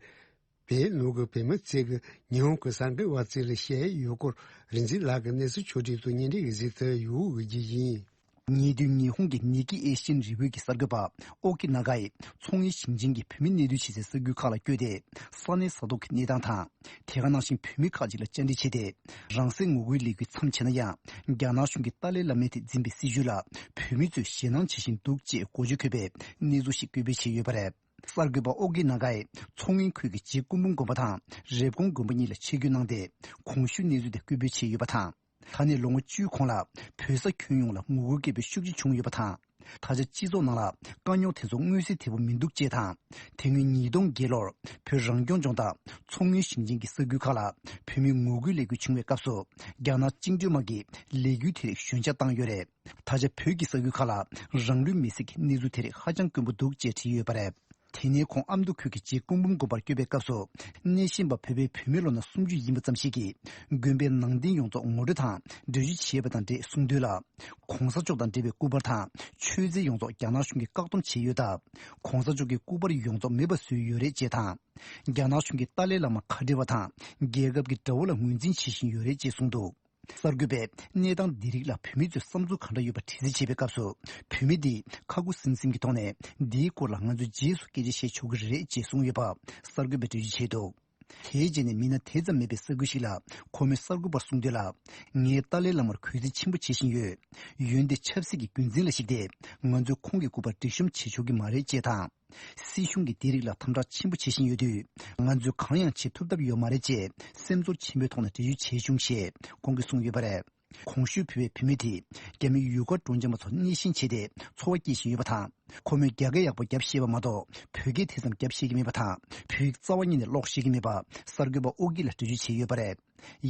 བོད་ནང་གི་བོད་མི་བཅས་ཀྱིས་ཉི་ཧོང་གི་གསར་འགོད་པ་བཅས་ལ་བཤད་ཡོད་སྐོར་རིག་འཛིན་ལགས་ཀྱིས་གནས་ཚུལ་ཕྱོགས་སྒྲིག་དང་བརྙན་འཕྲིན་གྱི་གཟིགས་ཚུལ་ཡོད་དགོས་ཀྱི་ཡིན། ཉེ་དུས་ཉི་ཧོང་གི་ནི་ཀི་ཨེ་ཤི་ཡན་རི་བོད་ཀྱི་གསར་འགོད་པ་ཨོ་ཀི་ན་ག་ཡིས་མཚོ་སྔོན་ཞིང་ཆེན་གྱི་བོད་མི་གནས་སྡོད་བྱེད་སའི་ས་ཁུལ་ཁག་ལ་བསྐྱོད་དེ། ས་གནས་ས་ཐོག་གི་གནས་སྟངས་དང་། དེ་ག་ནང་བཞིན་བོད་མི་ཁག་ཅིག་ལ་བཅར་འདྲི་བྱས་ཏེ། རང་སྲེག་ངོ་རྒོལ་ལས་འགུལ་མཚམས་ཆད་ན་ཡང་། རྒྱ་ནག་གཞུང་གིས་ཏཱ་ལའི་བླ་མས་དེ་འཛིན་པའི་སྲིད་བྱུས་ལ་བོད་མི་ཚོས་ཞེད་སྣང་བྱེད་བཞིན་འདུག་ཅེས་འགོ་བརྗོད་འཁོད་པའི་གནས་ཚུལ་ཞིག་སྐད་འབོད་བྱས་ཡོད་པ་རེད། གསར་འགོད་པ་ཨོ་ཀི་ན་ག་ཡིས་མཚོ་སྔོན་ཁུལ་གྱི་རྗེ་སྐུ་འབུམ་དགོན་པ་དང་རེབ་གོང་དགོན་པ་གཉིས་ལ་ཆིབས་བསྒྱུར་གནང་སྟེ། གོང་ཞུས་གནས་ཚུལ་དེ་སྐད་འབོད་བྱས་ཡོད་པ་དང་། ད་ནས་ལོ་ངོ་བཅུའི་གོང་ལ་བོད་ས་ཁྱོན་ཡོངས་ལ་ངོ་རྒོལ་སྐད་འབོད་ཤུགས་ཆེ་བྱུང་ཡོད་པ་དང་། ད་ཆ་སྤྱི་ཚོགས་ནང་ལ་དཀའ་རྙོག་དེ་ཚོ་མངོན་གསལ་དོད་པོ་མི་འདུག་ཅེས་དང་། དེ་སྔོན་ཉིས་སྟོང་བརྒྱད་ལོར་བོད་རང་སྐྱོང་ལྗོངས་དང་མཚོ་སྔོན་ཞིང་ཆེན་གྱི་ས་ཁུལ་ཁག་ལ་བོད་མིའི་ངོ་རྒོལ་ལས་འགུལ་བྱུང་བའི་སྐབས་སུ། རྒྱ་ནག་བཅིངས་འགྲོལ་དམག་གིས་ལས་འགུལ་དེ་རིགས་ཞོད་འཇགས་བཏང་ཡོད་རེད། ད་ཆ་བོད་ཀྱི་ས་ཁུལ་ཁག་ལ་རང་ལུས་མེར་སྲེག་གི་གནས་ཚུལ་དེ་རིགས་ཧ་ཅང་དཀོན་པོ་འདུག་ཅེས་བྲིས་ཡོད་པ་རེད། དེ་ནས་ཁོང་ཨ་མདོ་ཁུལ་གྱི་རྗེ་སྐུ་འབུམ་དགོན་པར་བསྐྱོད་པའི་སྐབས་སུ། གནས་གཤིན་པ་བོད་པའི་བུད་མེད་ལོ་ན་སུམ་ཅུ་ཡིན་པ་ཙམ་ཞིག་གིས། དགོན་པའི་ནང་རྟེན་ཡོངས་རྫོགས་ངོ་སྤྲོད་དང་འགྲེལ་བརྗོད་བྱས་པ་དང་འབྲེལ་གསུངས་དོན་ལ། ༸གོང་ས་མཆོག་དང་འབྲེལ་བའི་སྐུ་པར་དང་མཆོད་རྫས་ཡོངས་རྫོགས་རྒྱ་ནག་གཞུང་གིས་བཀག་སྡོམ་བྱས་ཡོད་སྟབས། ༸གོང་ས་མཆོག་གི་སྐུ་པར་ཡོངས་རྫོགས་མེད་པ་བཟོས་ཡོད་རེད་ཅེས་དང་། རྒྱ་ནག་གཞུང་གིས་ཏཱ་ལའི་བླ་མ་ཁ་བྲལ་བ་དང་། རྒྱལ་ཁབ་ཀྱི་དགྲ་བོ་ལ་ངོས་འཛིན་བྱེད་བཞིན་ཡོད་རེད་ཅེས་གསུངས་འདུག་གསར་འགོད་པས་གནས་སྟངས་འདི་རིགས་ལ་བོད་མི་ཚོའི་བསམ་ཚུལ་ག་འདྲ་ཡོད་པ་དྲི་རྩད་བྱས་པའི་སྐབས་སུ། བོད་མི་འདིས་ཁ་ཁུ་སིམ་སིམ་གྱི་ཐོག་ནས་འདིའི་སྐོར་ལ་ང་ཚོས་རྗེས་སུ་སྐད་ཆ་བཤད་ཆོག་གི་རེད་ཅེས་གསུངས་ཡོད་པ་གསར་འགོད་པས་འགྲེལ་བརྗོད་བྱས་འདུག་དེའི་རྗེས་ནས་མི་སྣ་དེ་ཙམ་མེད་པའི་ས་ཁུལ་ཞིག་ལ་ཁོ་མོས་གསར་འགོད་པར་གསུངས་དོན་ལ། ངས་ཏཱ་ལའི་བླ་མར་གུས་བརྩི་ཆེན་པོ་བྱེད་བཞིན་ཡོད། འོན་ཏེ་ཆབ་སྲིད་ཀྱི་རྒྱུ་མཚན་ལ་གཞིགས་ཏེ། ང་ཚོས་ཁོང་གི་སྐུ་པར་སྒྲིག་གཤོམ་བྱེད་ཆོག་གི་མ་རེད་ཅེས་དང་། སྲིད་གཞུང་གིས་དེ་རིགས་ལ་དམ་དྲག་ཆེན་པོ་བྱེད་བཞིན་ཡོད་དུས། ང་ཚོས་གང་ཡང་བྱེད་ཐུབ་ཐབས་ཡོད་མ་རེད་ཅེས་སེམས་ཚོར་ཆེན་པོའི་ཐོག་ནས་འགྲེལ་བརྗོད་བྱས་བྱུང་ཞེས་ཁོང་གིས་གསུངས་ཡོད་པ་རེད། གོང་ཞུས་བོད་པའི་བུད་མེད་དེས་རྒྱ་མིའི་ཡུལ་སྐོར་སྤྲོ་འཆམ་པ་ཚོར་སྣེ་ཤན་བྱས་ཏེ་འཚོ་བ་སྐྱེལ་བཞིན་ཡོད་པ་དང་། ཁོ་མོས་རྒྱ་སྐད་ཡག་པོ་རྒྱབ་ཤེས་པ་མ་གཏོགས་བོད་སྐད་དེ་ཙམ་རྒྱབ་ཤེས་ཀྱི་མེད་པ་དང་། བོད་ཡིག་རྩ་བ་ཉིད་ནས་ཀློག་ཤེས་ཀྱི་མེད་པ་གསར་འགོད་པ་ཨོ་ཀི་ལ་འགྲེལ་བརྗོད་བྱས་ཡོད་པ་རེད།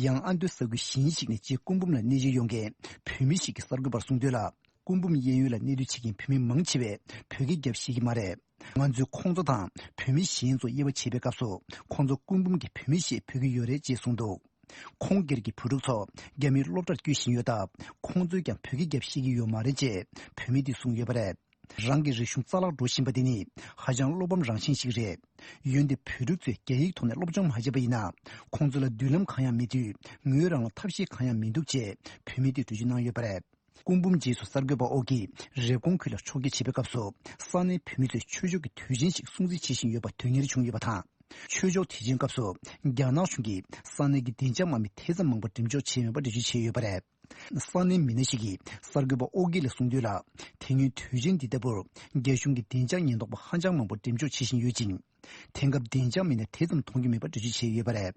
ཡང་ཨ་མདོའི་ས་ཁུལ་གཞན་ཞིག་ནས་རྗེ་སྐུ་འབུམ་ལ་གནས་མཇལ་ཡོང་མཁན་བོད་མི་ཞིག་གིས་གསར་འགོད་པར་གསུངས་དོན་ལ། སྐུ་འབུམ་གཡས་གཡོན་ལ་གནས་སྡོད་བྱེད་མཁན་བོད་མི་མང་ཆེ་བས་བོད་སྐད་རྒྱབ་ཤེས་ཀྱི་མ་རེད། ང་ཚོས་ཁོང་ཚོ་དང་བོད་མི་གཞན་ཚོ་དབྱེ་བ་ཕྱེ་བའི་སྐབས་སུ། ཁོང་ཚོ་སྐུ་འབུམ་གྱི་བོད་མི་ཞེས་འབོད་ཀྱི་ཡོད་རེད་ཅེས་གསུངས་འདུག་ཁོང་སྒེར་གྱི་བུ་ཕྲུག་ཚོ་རྒྱ་མིའི་སློབ་གྲྭར་བསྐྱོད་བཞིན་ཡོད་སྟབས། ཁོང་ཚོས་ཀྱང་བོད་སྐད་རྒྱབ་ཤེས་ཀྱི་ཡོད་མ་རེད་ཅེས་བུད་མེད་དེས་གསུངས་ཡོད་པ་རེད། རང་གི་རིག་གཞུང་རྩ་བརླག་འགྲོ་བཞིན་པ་དེ་ནི་ཧ་ཅང་བློ་ཕམ་རང་བཞིན་ཞིག་རེད། འོན་ཏེ་བོད་ཕྲུག་ཚོས་རྒྱ་ཡིག་ཐོག་ནས་སློབ་སྦྱོང་མ་བྱས་པ་ཡིན་ན། ཁོང་ཚོ་ལ་མདུན་ལམ་གང་ཡང་མེད་དུས་ངོས་རང་ལ་ཐབས་ཤེས་གང་ཡང་མི་འདུག་ཅེས་བུད་མེད་དེས་འགྲེལ་བརྗོད་གནང་ཡོད་པ་རེད། སྐུ་འབུམ་རྗེས་སུ་གསར་འགོད་པ་ཨོ་ཀིས་རེབ་གོང་ཁུལ་ལ་ཕྱོགས་བསྐྱོད་བྱེད་པའི་སྐབས་སུ། ས་གནས་བོད་མི་ཚོས་ཆོས་ཕྱོགས་ཀྱི་དུས་ཆེན་ཞིག་སྲུང་བརྩི་བྱེད་བཞིན་ཡོད་པ་དོན་གཉེར་བྱུང་ཡོད་པ་དང་། ཆོས་ཕྱོགས་དུས་ཆེན་སྐབས་སུ་རྒྱ་ནག་གཞུང་གིས་ས་གནས་ཀྱི་བདེ་འཇགས་དམག་མི་དེ་ཙམ་མང་པོ་འགྲེམས་འཇོག་བྱས་མེད་པ་འགྲེལ་བརྗོད་བྱས་ཡོད་པ་རེད། ས་གནས་མི་སྣ་ཞིག་གིས་གསར་འགོད་པ་ཨོ་ཀི་ལ་གསུངས་དོན་ལ། དེ་སྔོན་དུས་ཆེན་འདི་ལྟ་བུར་རྒྱ་གཞུང་གིས་བདེ་འཇགས་ཉེན་རྟོག་པ་ཧ་ཅང་མང་པོ་འགྲེམས་འཇོག་བྱེད་བཞིན་ཡོད་ཅིང་། དེང་སྐབས་བདེ་འཇགས་མི་སྣ་དེ་ཙམ་མཐོང་རྒྱུ་མེད་པ་འགྲེལ་བརྗོད་བྱས་ཡོད་པ་རེད།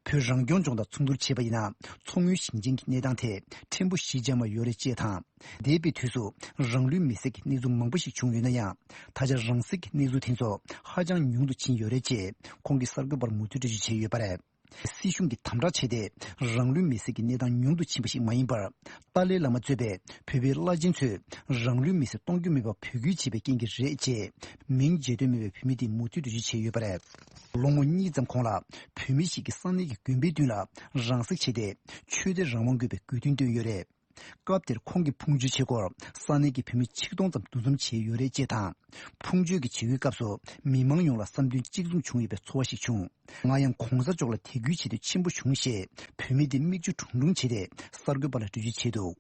བོད་རང་སྐྱོང་ལྗོངས་དང་མཚུངས་བསྡུར་བྱས་པ་ཡིན་ན། མཚོ་སྔོན་ཞིང་ཆེན་གྱི་གནས་སྟངས་དེ་ཕྲན་བུ་ཞི་འཇགས་མ་ཡོད་རེད་ཅེས་དང་། འདས་པའི་དུས་སུ་རང་ལུས་མེར་སྲེག་གི་གནས་ཚུལ་མང་པོ་ཞིག་བྱུང་ཡོད་ན་ཡང་། ད་ཆ་རང་སྲེག་གི་གནས་ཚུལ་དེ་ཚོ་ཧ་ཅང་ཉུང་དུ་ཕྱིན་ཡོད་རེད་ཅེས་ཁོང་གིས་གསར་འགོད་པར་མུ་མཐུད་འགྲེལ་བརྗོད་བྱས་ཡོད་པ་རེད། སྲིད་གཞུང་གིས་དམ་དྲག་བྱས་ཏེ་རང་ལུས་མེར་སྲེག་གི་གནས་སྟངས་ཉུང་དུ་ཕྱིན་པ་ཞིག་མ་ཡིན་པར། ཏཱ་ལའི་བླ་མ་གཙོས་པའི་བོད་པའི་བླ་ཆེན་ཚོས་རང་ལུས་མེར་སྲེག་གཏོང་རྒྱུ་མེད་པར་འབོད་སྐུལ་བྱས་པའི་རྐྱེན་གྱིས་རེད་ཅེས་མིང་བརྗོད་འདོད་མེད་པའི་བུད་མེད་དེས་མུ་མཐུད་འགྲེལ་བརྗོད་བྱས་ཡོད་པ་རེད། ལོ་ངོ་གཉིས་ཙམ་གོང་ལ་བོད་མི་ཞིག་གིས་ས་གནས་ཀྱི་དགོན་པའི་མདུན་ལ་རང་སྲེག་བྱས་ཏེ་ཆོས་དད་རང་དབང་དགོས་པའི་དགོས་འདུན་བཏོན་ཡོད་རེད། སྐབས་དེར་ཁོང་གིས་ཕུང་མཆོད་བྱེད་སྒོར་ས་གནས་ཀྱི་བོད་མི་ཆིག་སྟོང་ཙམ་འདུ་འཛོམས་བྱས་ཡོད་རེད་ཅེས་དང་། ཕུང་མཆོད་ཀྱི་བྱེད་སྒོའི་སྐབས་སུ་མི་མང་ཡོངས་ལ་བསམ་དོན་གཅིག་མཚུངས་བྱུང་ཡོད་པའི་ཚོར་བ་ཞིག་བྱུང་། ང་ཡང་༸གོང་ས་མཆོག་ལ་དད་གུས་བྱེད་འདོད་ཆེན་པོ་བྱུང་ཞེས་བུད་མེད་དེ་མིག་ཆུ་དྲུང་དྲུང་བྱས་ཏེ་གསར་འགོད་པ་ལ་འགྲེལ་བརྗོད་བྱས་འདུག་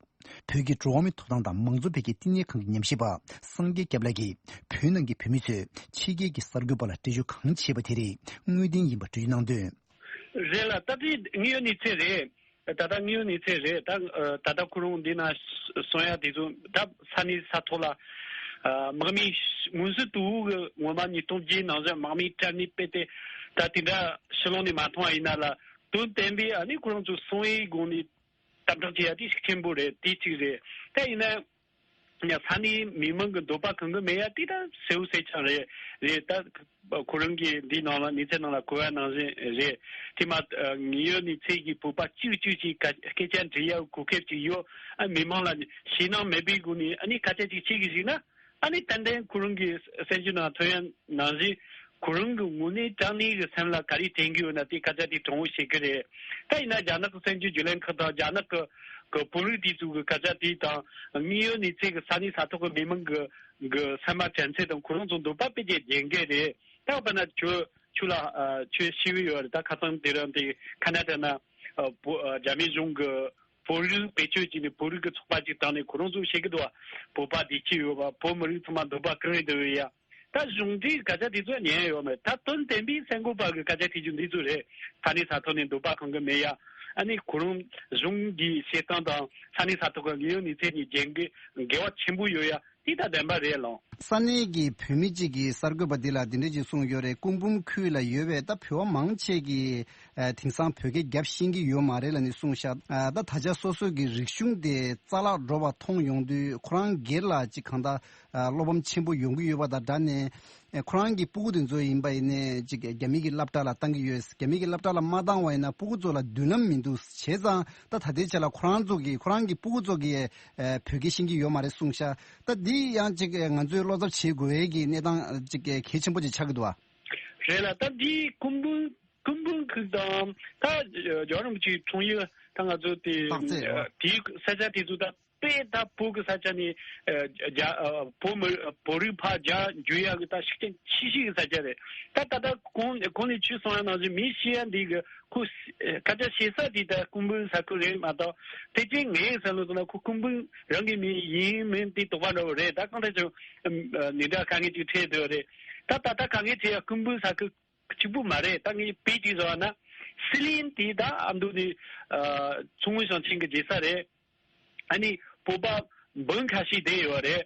བོད་ཀྱི་འགྲོ་བ་མིའི་ཐོབ་ཐང་དང་མང་གཙོ་འཕེལ་རྒྱས་བསྟི་གནས་ཁང་གི་ཉམས་ཞིབ་པ་སངས་རྒྱས་སྐྱབས་ལགས་ཀྱིས་བོད་ནང་གི་བོད་མི་ཚོས་ཕྱི་རྒྱལ་གྱི་གསར་འགོད་པ་ལ་འགྲེལ་བརྗོད་གང་བྱས་པ་དེ་རིགས་དངོས་བདེན་ཡིན་པ་འགྲེལ་བརྗོད་གནང་དོན། རེད་ལ། ད་དེ་དངོས་ཡོད་གནས་ཚུལ་རེད། ད་ལྟ་དངོས་ཡོད་གནས་ཚུལ་རེད། ད་ད་ལྟ་ཁོ་རང་འདི་ན་གསུང་ཡ་དེ་ཚོ་ད་ས་གནས་ས་ཐོག་ལ་དམག་མི་མངོན་གསལ་དོད་པོ་གི་ངོ་མ་ཉིས་སྟོང་བརྒྱད་ནང་བཞིན་དམག་མི་དྲག་གནོན་སྤེལ་ཏེ་ད་དེ་འདྲ་ཕྱི་ལོགས་ནས་མ་མཐོང་བ་ཡིན་ན་ལ། དོན་དམ་པའི་ཨ་ནི་ཁོ་རང་ཚོ་གསང་བའི་སྒོ་ནས་དམ་དྲག་བྱེད་ཡ་དེ་ཤུགས་ཆེན་པོ་རེད། དེ་གཅིག་རེད། ད་ཡིན་ན། ཡང་ས་གནས་མི་མང་གི་འདོད་པ་གང་གི་མེད་ཡ་དེ་ད་གསལ་བོ་གསལ་རྐྱང་རེད། རེད་ད། ཁོ་རང་གིས་འདིའི་ནང་ལ་གནས་ཚུལ་ནང་ལ་གོ་བ་ནང་བཞིན་རེད། དེ་མ་དངོས་ཡོད་གནས་ཚུལ་གྱི་བོད་པ་གཅིག་གཅིག་གིས་སྐད་ཆ་འདྲི་ཡ་གོ་སྐབས་ཅིག་ཡོད། ཨ་མི་མང་ལ་ཞེད་སྣང་མེད་པའི་སྒོ་ནས་ཨ་ནི་སྐད་ཆ་ཅིག་བཤད་གི་ཞིག་ན། ཨ་ནི་ཏན་ཏན་ཁོ་རང་གི་གསར་འགྱུར་ནང་ཐོན་ཡ་ནང་བཞིན། ཁོ་རང་གི་དངོས་གནས་དྲང་གནས་ཀྱི་སེམས་ལ་ག་རེ་དྲན་གྱི་ཡོད་ན་དེ་སྐད་ཆ་དེ་དྲང་བོ་བཤད་ཀྱི་རེད། ད་ཡིན་ན་རྒྱ་ནག་གི་གསར་འགྱུར་བརྒྱུད་ལམ་ཁག་དང་རྒྱ་ནག་གི་གི་བོད་རིགས་དེ་ཚོ་གི་སྐད་ཆ་དེ་དང་དངོས་ཡོད་གནས་ཚུལ་གི་ས་གནས་ས་ཐོག་གི་མི་མང་གི་གི་སེམས་པ་དྲན་ཚུལ་དང་ཁོ་རང་ཚོ་འདོད་པ་དཔེ་དེ་རྒྱན་གྱི་རེད། ད་དཔེར་ན་ཁྱོད་ཁྱོད་ལ་ཨ་ཁྱོད་ཤེས་ཀྱི་ཡོད་རེད། ད་ཁ་སང་དེ་རིང་དེ་ཁ་ན་ཌ་ན་ཨ་བོ་ཨ་རྒྱ་མི་གཞུང་གི་བོད་རིགས་བེད་སྤྱོད་བྱས་ནས་བོད་རིགས་ཀྱི་ཚོགས་པ་ཅིག་བཏང་ནས་ཁོ་རང་ཚོ་བཤད་ཀྱི་འདུག་བ། བོད་པ་བདེ་སྐྱིད་ཡོད་པ། བོད་མི་རིགས་ཚང་མ་འདོད་པ་གང་ཡིན་འདོད་ཡ། ད་གཞུང་འབྲེལ་སྐད་ཆ་དེ་ཚོ་ཉན་ཡོད་མེད། ད་དོན་དམ་པའི་གསར་འགོད་པ་གི་སྐད་ཆ་དེ་ཚོ་འདི་ཚོ་རེད། ས་གནས་ས་ཐོག་ནས་འདོད་པ་གང་གི་མེད་ཡ། ཨ་ནི་ཁོ་རང་གཞུང་གི་བཤད་སྟངས་དང་ས་གནས་ས་ཐོག་གི་དངོས་ཡོད་གནས་ཚུལ་གཉིས་འགལ་འགལ་བ་ཆེན་པོ་ཡོད་ཡ། དེ་ད་བདེན་པ་རེད་ལགས། ས་གནས་ཀྱི་བོད་མི་གཅིག་གིས་གསར་འགོད་པ་འདི་ལ་འདི་འདྲ་ཅིག་གསུངས་ཡོད་རེད། སྐུ་འབུམ་ཁུལ་ལ་ཡོད་པའི་ད་བོད་པ་མང་ཆེ་གིས་ཨ་དེང་སང་བོད་སྐད་རྒྱབ་ཤེས་ཀྱི་ཡོད་མ་རེད་ལབ་ནས་གསུངས་ཤག་ཨ་ད་ད་ཆ་སོ་སོ་གི་རིག་གཞུང་དེ་རྩ་བརླག་འགྲོ་བ་མཐོང་ཡོང་དུས་ཁོ་རང་སྒེར་ལ་ཅིག་གང་ལྟར་ཨ་བློ་ཕམ་ཆེན་པོ་ཡོང་གི་ཡོད་པ་དང་སྦྲགས་ནས། ཨེ་ཁོ་རང་གི་སྤུ་གུ་དེ་ཚོ་ཡིན་པ་ཡིན་ནའི་ཅིག་རྒྱ་མི་གི་སློབ་གྲྭ་ལ་བཏང་གི་ཡོད། རྒྱ་མི་གི་སློབ་གྲྭ་ལ་མ་བཏང་བ་ཡིན་ན་སྤུ་གུ་ཚོ་ལ་མདུན་ལམ་མི་འདུག་བྱས་ཙང་ད་ད་ལྟའི་ཆ་ལ་ཁོ་རང་ཚོ་གི་ཁོ་རང་གི་སྤུ་གུ་ཚོ་གི་ཨེ་བོད་སྐད་ཤེས་ཀྱི་ཡོད་མ་རེད་གསུངས་ཤག་ད་འདི་ཡང་ཅིག་ང་ཚོས་བློ་འཚབ་བྱེད་དགོས་ཡས་ཀྱི་གནས་སྟངས་ཅིག་གལ་ཆེན་པོ་ཅིག་ཆགས་ཀྱི་འདུག་བ། རེད་ལ། ད་འདི་སྐུ་འབུམ་སྐུ་འབུམ་ཁུལ་དང་ད་རྒྱལ་བ་རིན་པོ་ཆེའི་འཁྲུངས་ཡུལ་ད་ང་ཚོ་དེ་དཔག་ཚད་རེད་བ། དེའི་ས་ཆ་དེ་ཚོ་ད། དཔེ་ད་བོད་ཀྱི་ས་ཆ་ནས་ཨ་རྒྱ་ཨ་བོད་མི་བོད་རིགས་ཕར་རྒྱ་འགྱུར་ཡག་གི་ད་ཤུགས་རྐྱེན་ཆེ་ཤོས་ཀྱི་ས་ཆ་རེད། ད་ད་ལྟ་གོང་གོང་ནས་ཁྱོད་གསུང་ཡ་ནང་བཞིན་མི་ཤི་ཡ་འདི་གི་ཁོ་སྐད་ཆ་བཤད་ས་དེ་ད་སྐུ་འབུམ་ས་ཁུལ་རེད་མ་གཏོགས། དེ་ཅིག་ངའི་བསམ་བློ་ཐོག་ན་ཁོ་སྐུ་འབུམ་རང་གི་མི་ཡིན་མིན་དེ་དོགས་པ་འདྲ་བོ་རེད། ད་གང་ལྟར་ཀྱང་ཨ་ནི་འདྲ་དཀའ་ངལ་ཅིག་འཕྲད་འདོད་རེད། ད་ད་ལྟ་དཀའ་ངལ་འཕྲད་ཡ་སྐུ་འབུམ་ས་ཁུལ་གཅིག་པུ་མ་རེད། ད་ངས་དཔེ་ཅིག་བཟོ་བ་ན། སི་ལིན་དེ་ད་ཨ་མདོ་ནས་ཨ་མཚོ་སྔོན་ཞིང་ཆེན་གྱི་རྒྱལ་ས་རེད། ཨ་ནི་བོད་པ་འབུམ་ཁ་ཤས་བསྡད་ཡོད་རེད།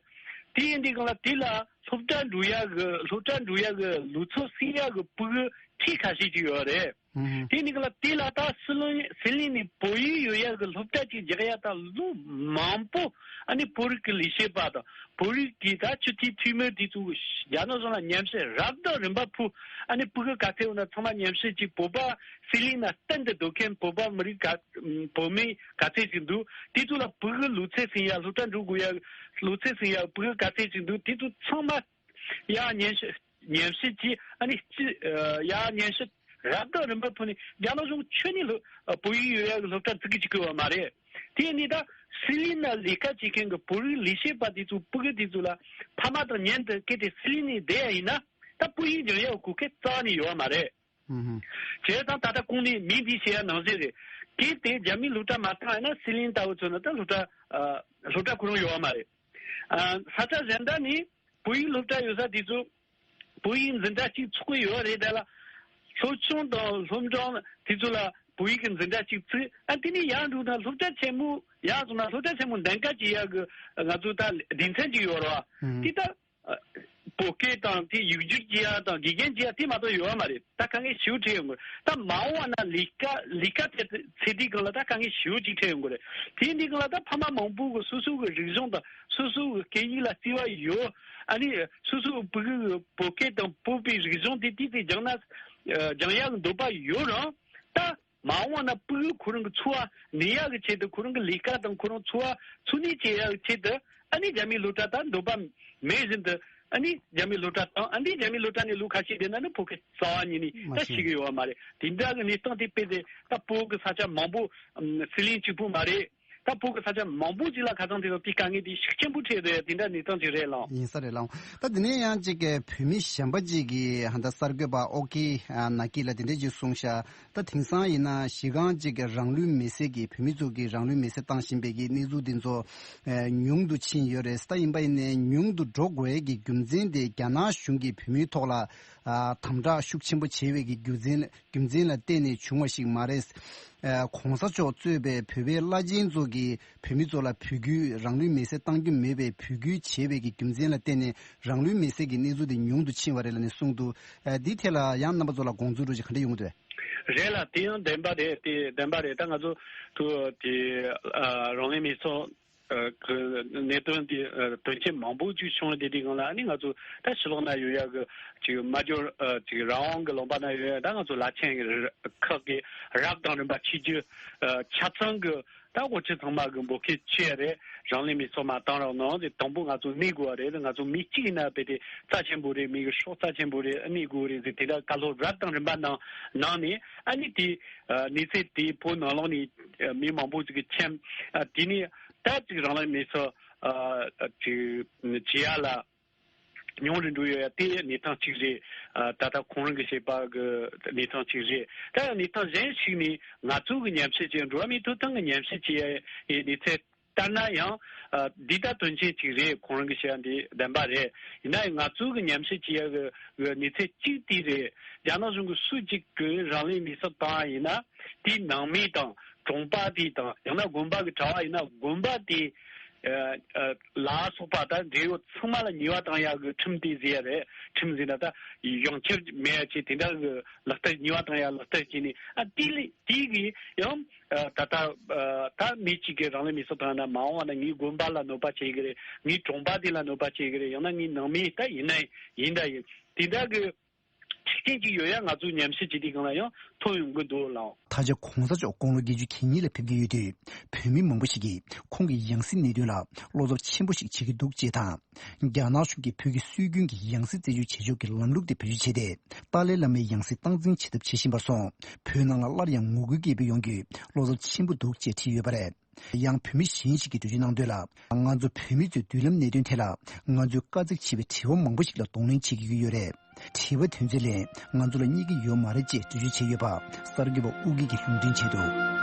དེ་ཡིན་དུས་གང་ལ་དེ་ལ་སློབ་གྲྭ་འགྲོ་ཡག་གི་སློབ་གྲྭ་འགྲོ་ཡག་གི་ལོ་ཚོད་སྲིང་ཡག་གི་ཕྲུ་གུ་ཁྲི་ཁ་ཤས་ཅིག་ཡོད་རེད། ཨུ་ཧུ། དེ་ནི་གང་ལ་དེ་ལ་ད་སི་ལིན་སི་ལིན་ནས་བོད་ཡིག་ཡོད་ཡག་གི་སློབ་གྲྭ་ཅིག་རྒྱག་ཡག་ད་ལོ་མང་པོ་ཨ་ནི་བོད་རིགས་ཀྱི་ལས་བྱེད་པ་དང་བོད་རིགས་ཀྱི་ད་སྤྱི་འཐུས་འཐུས་མི་དེ་ཚོ་རྒྱ་ནག་གཞུང་ལ་ཉམས་ཞིབ་རབ་དང་རིམ་པ་ཕུལ། ཨ་ནི་ཕྲུ་གུ་ག་ཚད་ཡོད་ན་ཚང་མ་ཉམས་ཞིབ་ཀྱིས་བོད་པ་སི་ལིན་ན་གཏན་དུ་སྡོད་མཁན་བོད་པ་མི་རིགས་ག་བོད་མི་ག་ཚད་ཅིག་འདུག་དེ་ཚོ་ལ་ཕྲུ་གུ་ལོ་ཚད་ཟིན་ཡ་སློབ་གྲྭ་འགྲོ་དགོས་ཡ་ལོ་ཚད་ཟིན་ཡ་ཕྲུ་གུ་ག་ཚད་ཅིག་འདུག་དེ་ཚོ་ཚང་མ་ཡ་ཉམས་ཞིབ་ཉམས་ཞིབ་ཀྱིས་ཨ་ནི་སྤྱི་ཡ་ཉམས་ཞིབ་རབ་དང་རིམ་པ་ཕུལ་ནས་རྒྱ་ནག་གཞུང་ཁྱོན་ནས་ལོ་བོད་ཡིག་ཡོད་ཡ་གི་སློབ་གྲྭ་འཛུགས་གི་བཅུག་གི་ཡོད་མ་རེད། དེ་ནི་ད་སྲིད་གླིང་ན་ལས་ཀ་བྱེད་མཁན་གྱི་བོད་རིགས་ལས་བྱེད་པ་དེ་ཚོ་ཕྲུ་གུ་དེ་ཚོ་ལ་ཕ་མ་དང་མཉམ་དུ་གལ་ཏེ་སྲིད་གླིང་ནས་བསྡད་ཡ་ཡིན་ན། ད་སྤུ་གུ་སྦྱང་ཡག་གི་གོ་སྐབས་རྩ་བ་ནས་ཡོད་མ་རེད། ཧུམ་ཧུམ། བྱས་ཙང་ད་ལྟ་གོང་ནས་མིང་འདི་བཤད་ཡ་ནང་བཞིན་རེད། གལ་ཏེ་རྒྱ་མིས་སློབ་གྲྭ་མ་བཏང་ཡ་ན་སྲིད་གླིང་ལྟ་བུ་ཚོ་ན་ད་སློབ་གྲྭ་ཨ་སློབ་གྲྭ་ཁོ་རང་ཡོད་མ་རེད། ཨ་ས་ཆ་གཞན་དག་ནས་བོད་ཡིག་སློབ་གྲྭ་ཡོད་ས་དེ་ཚོ་བོད་ཡིག་འཛིན་གྲྭ་གཅིག་ཚུགས་ཀྱི་ཡོད་རེད། ད་ལ་སློབ་ཆུང་དང་སློབ་འབྲིང་དེ་ཚོ་ལ་བོད་ཡིག་གི་འཛིན་གྲྭ་གཅིག་ཚུགས། ཨ་དེ་ནས་ཡར་འགྲོ་ན་སློབ་གྲྭ་ཆེན་མོ་ཡར་སོང་ན་སློབ་གྲྭ་ཆེན་མོ་འདེམས་ཀ་བྱེད་ཡག་གི་ང་ཚོ་ད་སྡེ་ཚན་གཅིག་ཡོད་རེད་བ། ཧུམ། དེ་ད་ཨ་བོད་སྐད་དང་དེ་ཡིག་སྒྱུར་བྱེད་ཡ་དང་དགེ་རྒན་བྱེད་ཡ་དེ་མ་གཏོགས་ཡོད་མ་རེད། ད་དཀའ་ངལ་ཞེ་པོ་འཕྲད་ཡོང་གི་རེད། ད་མ་འོངས་པ་ན་ལས་ཀ་ལས་ཀ་དེ་ཚེ་འདིའི་སྒང་ལ་ད་དཀའ་ངལ་ཞེ་པོ་ཅིག་འཕྲད་ཡོང་གི་རེད། དེ་འདི་སྒང་ལ་ད་ཕ་མ་མང་པོ་གི་སོ་སོ་གི་རིག་གཞུང་དང་སོ་སོ་གི་སྐད་ཡིག་ལ་བརྩེ་བ་ཡོད། ཨ་ནི་སོ་སོ་གི་ཕྲུ་གུ་གི་བོད་སྐད་དང་བོད་པའི་རིག་གཞུང་དེ་ཏོག་ཙམ་སྦྱང་ན་ཨ་སྦྱང་ཡག་གི་འདོད་པ་ཡོད་རུང་། ད་མ་འོངས་ན་ཕྲུ་གུ་ཁོ་རང་གི་འཚོ་བ་གནས་ཡག་གི་ཆེད་དུ་ཁོ་རང་གི་ལས་ཀ་དང་ཁོ་རང་འཚོ་བ་འཚོ་གནས་བྱེད་ཡག་གི་ཆེད་དུ་ཨ་ནི་རྒྱ་མིའི་སློབ་གྲྭ་ད་འདོད་པ་མེད་བཞིན་དུ་ཨ་ནི་རྒྱ་མིའི་སློབ་གྲྭ་དང་ཨ་ནི་རྒྱ་མིའི་སློབ་གྲྭ་ནས་ལོ་ཁ་ཤས་བསྡད་ན་ནི་ཕོ་སྐད་རྩ་བ་ཉིད་ནས་མ་ད་ཤེས་ཤེས་ཀྱི་ཡོད་མ་རེད། དེ་འདྲ་གི་གནས་སྟངས་དེ་དཔེ་དེ་ད་བོད་ཀྱི་ས་ཆ་མང་པོ་ཨམ་སྲིད་གླིང་གཅིག་པུ་མ་རེད། ད་བོད་ཀྱི་ས་ཆ་མང་པོ་ཅིག་ལ་ཁ་སང་དེ་ཚོ་དེ་དཀའ་ངལ་དེ་ཤུགས་ཆེན་པོ་འཕྲད་རེད། དེ་འདྲ་གནས་སྟངས་ཅིག་རེད་ལགས། ཡིན་ས་རེད་ལགས། ད་དེ་ནས་ཡང་ཅིག་གི་བོད་མི་གཞན་པ་ཅིག་གིས་ཧ་ད་གསར་འགོད་པ་ཨོ་ཀི་ཨ་ན་ཀི་ལ་དེ་འདྲ་ཅིག་གསུངས་ཤག་ད་དེང་སང་ཡིན་ན་གཞི་རྐང་ཅིག་གི་རང་ལུས་མེར་སྲེག་གི་བོད་མི་ཚོ་གི་རང་ལུས་མེར་སྲེག་བཏང་བཞིན་པའི་གི་གནས་ཚུལ་དེ་ཚོ་ཨ་ཉུང་དུ་ཕྱིན་ཡོད་རེད། ད་ཡིན་པ་ཡིན་ནའི་ཉུང་དུ་འགྲོ་དགོས་ཀྱི་རྒྱུ་མཚན་དེ་རྒྱ་ནག་གཞུང་གིས་བོད་མིའི་ཐོག་ལ་ཨ་དམ་དྲག་ཤུགས་ཆེན་པོ་བྱས་པའི་གི་རྒྱུ་མཚན་རྒྱུ་མཚན་ལ་བརྟེན་ནས་བྱུང་བ་ཞིག་མ་རེད། ཨ་གོང་ས་མཆོག་གཙོས་པའི་བོད་པའི་བླ་ཆེན་ཚོ་གིས་བོད་མི་ཚོ་ལ་འབོད་སྐུལ་རང་ལུས་མེར་སྲེག་བཏང་རྒྱུ་མེད་པའི་འབོད་སྐུལ་བྱས་པའི་གི་རྒྱུ་མཚན་ལ་བརྟེན་ནས་རང་ལུས་མེར་སྲེག་གི་གནས་ཚུལ་དེ་ཉུང་དུ་ཕྱིན་པ་རེད་ལབ་ནས་གསུངས་འདུག་ཨ་འདིའི་ཐད་ལ་ཡང་རྣམ་པ་ཚོ་ལ་དགོངས་ཚུལ་འདྲ་ཅིག་ག་འདྲ་ཡོང་གི་འདུག་རེད་ལ། དེ་ཡང་བདེན་པ་རེད། དེ་བདེན་པ་རེད། ད་ང་ཚོ་ཐུ་དེ་ཨ་རང་ལུས་མེར་སྲེག་ཨ་གི་གནད་དོན་དེ་ཨ་དོན་རྐྱེན་མང་པོ་ཅིག་བྱུང་བ་དེ་དེ་སྒང་ལ་ཨ་ནི་ང་ཚོ་ད་ཕྱི་ལོགས་ན་ཡོད་ཡ་གི་ཅིག་མ་འཇོར་ཨ་ཅིག་རང་དབང་གི་ལུང་པ་ན་ཡོད་ཡ་ད་ང་ཚོ་བླ་ཆེན་གི་ཁག་གི་རབ་དང་རིམ་པ་ཆིག་བརྒྱ་ཨ་ཆ་ཚང་གི་ད་འོ་ཅི་ཚང་མ་གི་འབོད་སྐུལ་བྱས་རེད། རང་ལུས་མེར་སྲེག་མ་བཏང་རོགས་གནང་། དེ་དང་པོ་ང་ཚོ་གནས་དགོས་པ་རེད། ང་ཚོ་མི་གཅིག་ཡིན་ན་དཔེ་དེ་རྩ་ཆེན་པོ་རེད། མི་གི་སྲོག་རྩ་ཆེན་པོ་རེད། གནས་དགོས་རེད་ཟེར་དེ་འདྲ་བཀའ་སློབ་རབ་དང་རིམ་པ་གནང་གནང་ནས་ཨ་ནི་དེ་ཨ་གནས་ཚུལ་དེ་བོད་ནང་ལོགས་ནས་ཨ་མི་མང་པོ་ཅིག་གིས་མཁྱེན། ཨ་དེ་ནས་ད་ཅིག་རང་ལུས་མེར་སྲེག་ཨ་ཅིག་བྱེད་ཡ་ལ་ཉུང་རུ་འགྲོ་ཡོད་ཡ་དེ་གནས་སྟངས་གཅིག་རེད། ཨ་ད་ལྟ་ཁོང་རང་གི་བཤད་པ་གི་གནས་སྟངས་གཅིག་རེད། ད་ཡང་གནས་སྟངས་གཞན་ཞིག་ནས་ང་ཚོ་གི་ཉམས་ཞིབ་བྱས། འགྲོ་བ་མིའི་ཐོབ་ཐང་གི་ཉམས་ཞིབ་བྱས་ཡ་ཡི་གནས་ཚུལ་ལྟར་ན་ཡང་ཨ་འདི་ད་དོན་ཆེན་གཅིག་རེད། ཁོང་རང་གི་བཤད་ཡ་འདི་བདེན་པ་རེད། ཡིན་ན་ཡང་ང་ཚོ་གི་ཉམས་ཞིབ་བྱས་ཡ་གི་གི་གནས་ཚུལ་གཅིག་དེ་རེད། རྒྱ་ནག་གཞུང་གི་སུ་གཅིག་གི་རང་ལུས་མེར་སྲེག་བཏང་ཡ་ཡིན་ན་དེའི་ནང་མི་དང་གྲོང་པ་དེ་དང་ཡང་ན་དགོན་པ་གི་གྲྭ་བ་ཡིན་ན་དགོན་པ་དེ་ཨ་ཨ་ལ་སོགས་པ་ད་འབྲེལ་ཡོད་ཚང་མ་ལ་ཉེས་པ་བཏང་ཡག་གི་ཁྲིམས་དེ་ཟེར་ཡ་རེད། ཁྲིམས་ཟེར་ན་ད་ཡོངས་ཁྱབ་མེད་ཡ་ཆེད་དེ་འདྲ་གི་ལག་བསྟར་ཉེས་པ་བཏང་ཡག་ལག་བསྟར་བྱས་ནས་ཨ་དེ་ལས་དེ་གི་ཡང་ཨ་ད་ལྟ་ཨ་ད་མི་གཅིག་གིས་རང་ལུས་མེར་སྲེག་བཏང་ན་མ་འོངས་པ་ན་ངའི་དགོན་པ་ལ་གནོད་པ་བྱེད་གི་རེད། ངའི་གྲོང་པ་དེ་ལ་གནོད་པ་བྱེད་གི་རེད། ཡང་ན་ངའི་ནང་མི་ད་ཡིན་ན་ཡིན་ད་ཡིན་དེ་འདྲ་གི་ཤུགས་རྐྱེན་ཅིག་ཡོད་ཡ་ང་ཚོའི་ཉམས་ཞིབ་བྱེད་དུས་སྒང་ལ་ཡང་མཐོང་ཡོང་གི་འདུག་ལགས། ད་ཆ་གོང་ས་མཆོག་དགུང་ལོ་བརྒྱད་ཅུ་གྱ་གཉིས་ལ་ཕེབས་ཀྱི་ཡོད་དུས་བོད་མི་མང་པོ་ཞིག་གིས་ཁོང་གི་ཡང་སྲིད་གནད་དོན་ལ་བློ་འཚབ་ཆེན་པོ་ཞིག་བྱེད་ཀྱི་འདུག་ཅེས་དང་། རྒྱ་ནག་གཞུང་གིས་བོད་ཀྱི་སྲོལ་རྒྱུན་གྱི་ཡང་སྲིད་རྩད་གཅོད་བྱེད་ཕྱོགས་ཀྱི་ལམ་ལུགས་དེ་བེད་སྤྱོད་བྱས་ཏེ་ཏཱ་ལའི་བླ་མའི་ཡང་སྲིད་སྟངས་འཛིན་བྱེད་ཐབས་བྱེད་བཞིན་པར་སོང་བོད་ནང་ལ་སླར་ཡང་ངོ་རྒོལ་སྐད་འབོད་ཡོང་རྒྱུའི་བློ་འཚབ་ཆེན་པོ་འདུག་ཅེས་བྲིས་ཡོད་པ་རེད། ཡང་བོད་མི་གཞན་ཞིག་གིས་འགྲེལ་བརྗོད་གནང་དོན་ལ། ང་ཚོ་བོད་མི་ཚོའི་མདུན་ལམ་གནད་དོན་ཐད་ལ་ང་ཚོས་དཀའ་ཚེགས་ཆེ་བའི་དྲི་བ་མང་པོ་ཞིག་ལ་གདོང་ལེན་བྱེད་ཀྱི་ཡོད་རེད། དྲི་བ་དོན་ཚན་ལས་ང་ཚོ་ལ་རྙེད་ཀྱི་ཡོད་མ་རེད་ཅེས་འགྲེལ་བརྗོད་བྱས་ཡོད་པ་གསར་འགོད་པ་ཨུ་གི་གིས་ལུང་འདྲེན་བྱས་འདུག་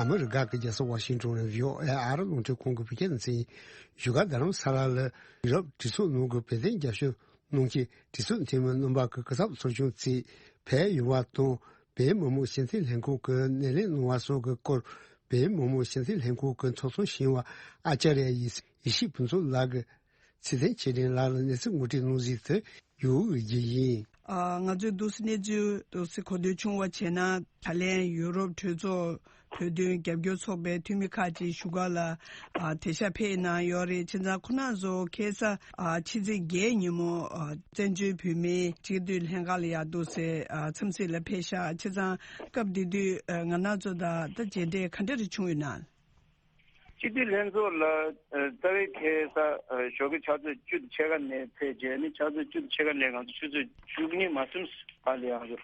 ཨ་མི་རི་ཀ་གི་རྒྱལ་ས་ཝ་ཤིང་ཏོན་ནས་བྷི་ཨོ་ཨེ་ཨ་རི་རླུང་འཕྲིན་ཁང་གི་བོད་སྐད་སྡེ་ཚན་ཡིན། བཞུགས་སྒར་རྡ་རམ་ས་ལ་ལ་ཡུ་རོབ་གྲོས་ཚོགས་ནང་གི་བོད་དོན་རྒྱབ་སྐྱོར་གནང་མཁན་གྲོས་ཚོགས་འཐུས་མི་རྣམ་པ་གི་སྐུ་ཚབ་ཚོགས་ཆུང་བཅས་ཕེབས་ཡོང་བ་དང་། བོད་མི་མང་སྤྱི་འཐུས་ལྷན་ཁང་གི་སྣེ་ལེན་གནང་བ་སོགས་ཀྱི་སྐོར། བོད་མི་མང་སྤྱི་འཐུས་ལྷན་ཁང་གི་ཚོགས་གཙོ་གཞོན་པ་ཨ་ཅཱརྱ་ཡེ་ཡེ་ཤེས་ཕུན་ཚོགས་ལགས་ཀྱིས་ཚེ་བརྟན་ཆོས་སྒྲོན་ལགས་ལ་གནས་ཚུལ་ངོ་སྤྲོད་གནང་གཟིགས་དུ་ཡོད་ཀྱི་ཡིན། ཨ། ང་ཚོས་འདུག་སེ་གནས་ཚུལ་འདུག་སེ་གོ་ཐོས་བྱུང་བ་བྱས་ན། ད་ལན་ཡུ་རོབ་གྲོས་ཚོགས་བོད་དོན་རྒྱབ་སྐྱོར་ཚོགས་པའི་འཐུས་མི་ཁག་ཅིག་བཞུགས་སྒར་ལ། ཨ། དེ་ཤག་ཕེབས་གནང་ཡོད་རེད། བྱས་ཙང་ཁོང་རྣམ་ཚོ་ཁ་སང་། ཨ། ཕྱི་ཚེས་བརྒྱད་ཉིན་མོ། ཨ། བཙན་བྱོལ་བོད་མིའི་སྤྱི་འཐུས་ལྷན་ཁང་ལ་ཡང་འདུག་སེ། ཨ། འཚམས་གཟིགས་ལ་ཕེབས་ཤག་བྱས་ཙང་སྐབས་དེ་དུས། ཨ། ང་རང་ཚོ་དང་ད་མཇལ་འཕྲད་ག་འདྲ་རེ་བྱུང་ཡོད་ན། སྤྱི་འཐུས་ལྷན་ཚོགས་ལ། ཨ། རྩ་བའི་ཁ་སང་། ཨ། ཞོགས་ཀྱི་ཕྱག་ཚོད་བཅུ་དང་ཕྱེད་ཀ་ནས་ཕེབས་རྗེས་ནི། ཕྱག་ཚོད་བཅུ་དང་ཕྱེད་ཀ་ནས་ང་ཚོ་ཆུ་ཚོད་བཅུ་གཉིས་མ་ཟིན་བར་ལ་ཡང་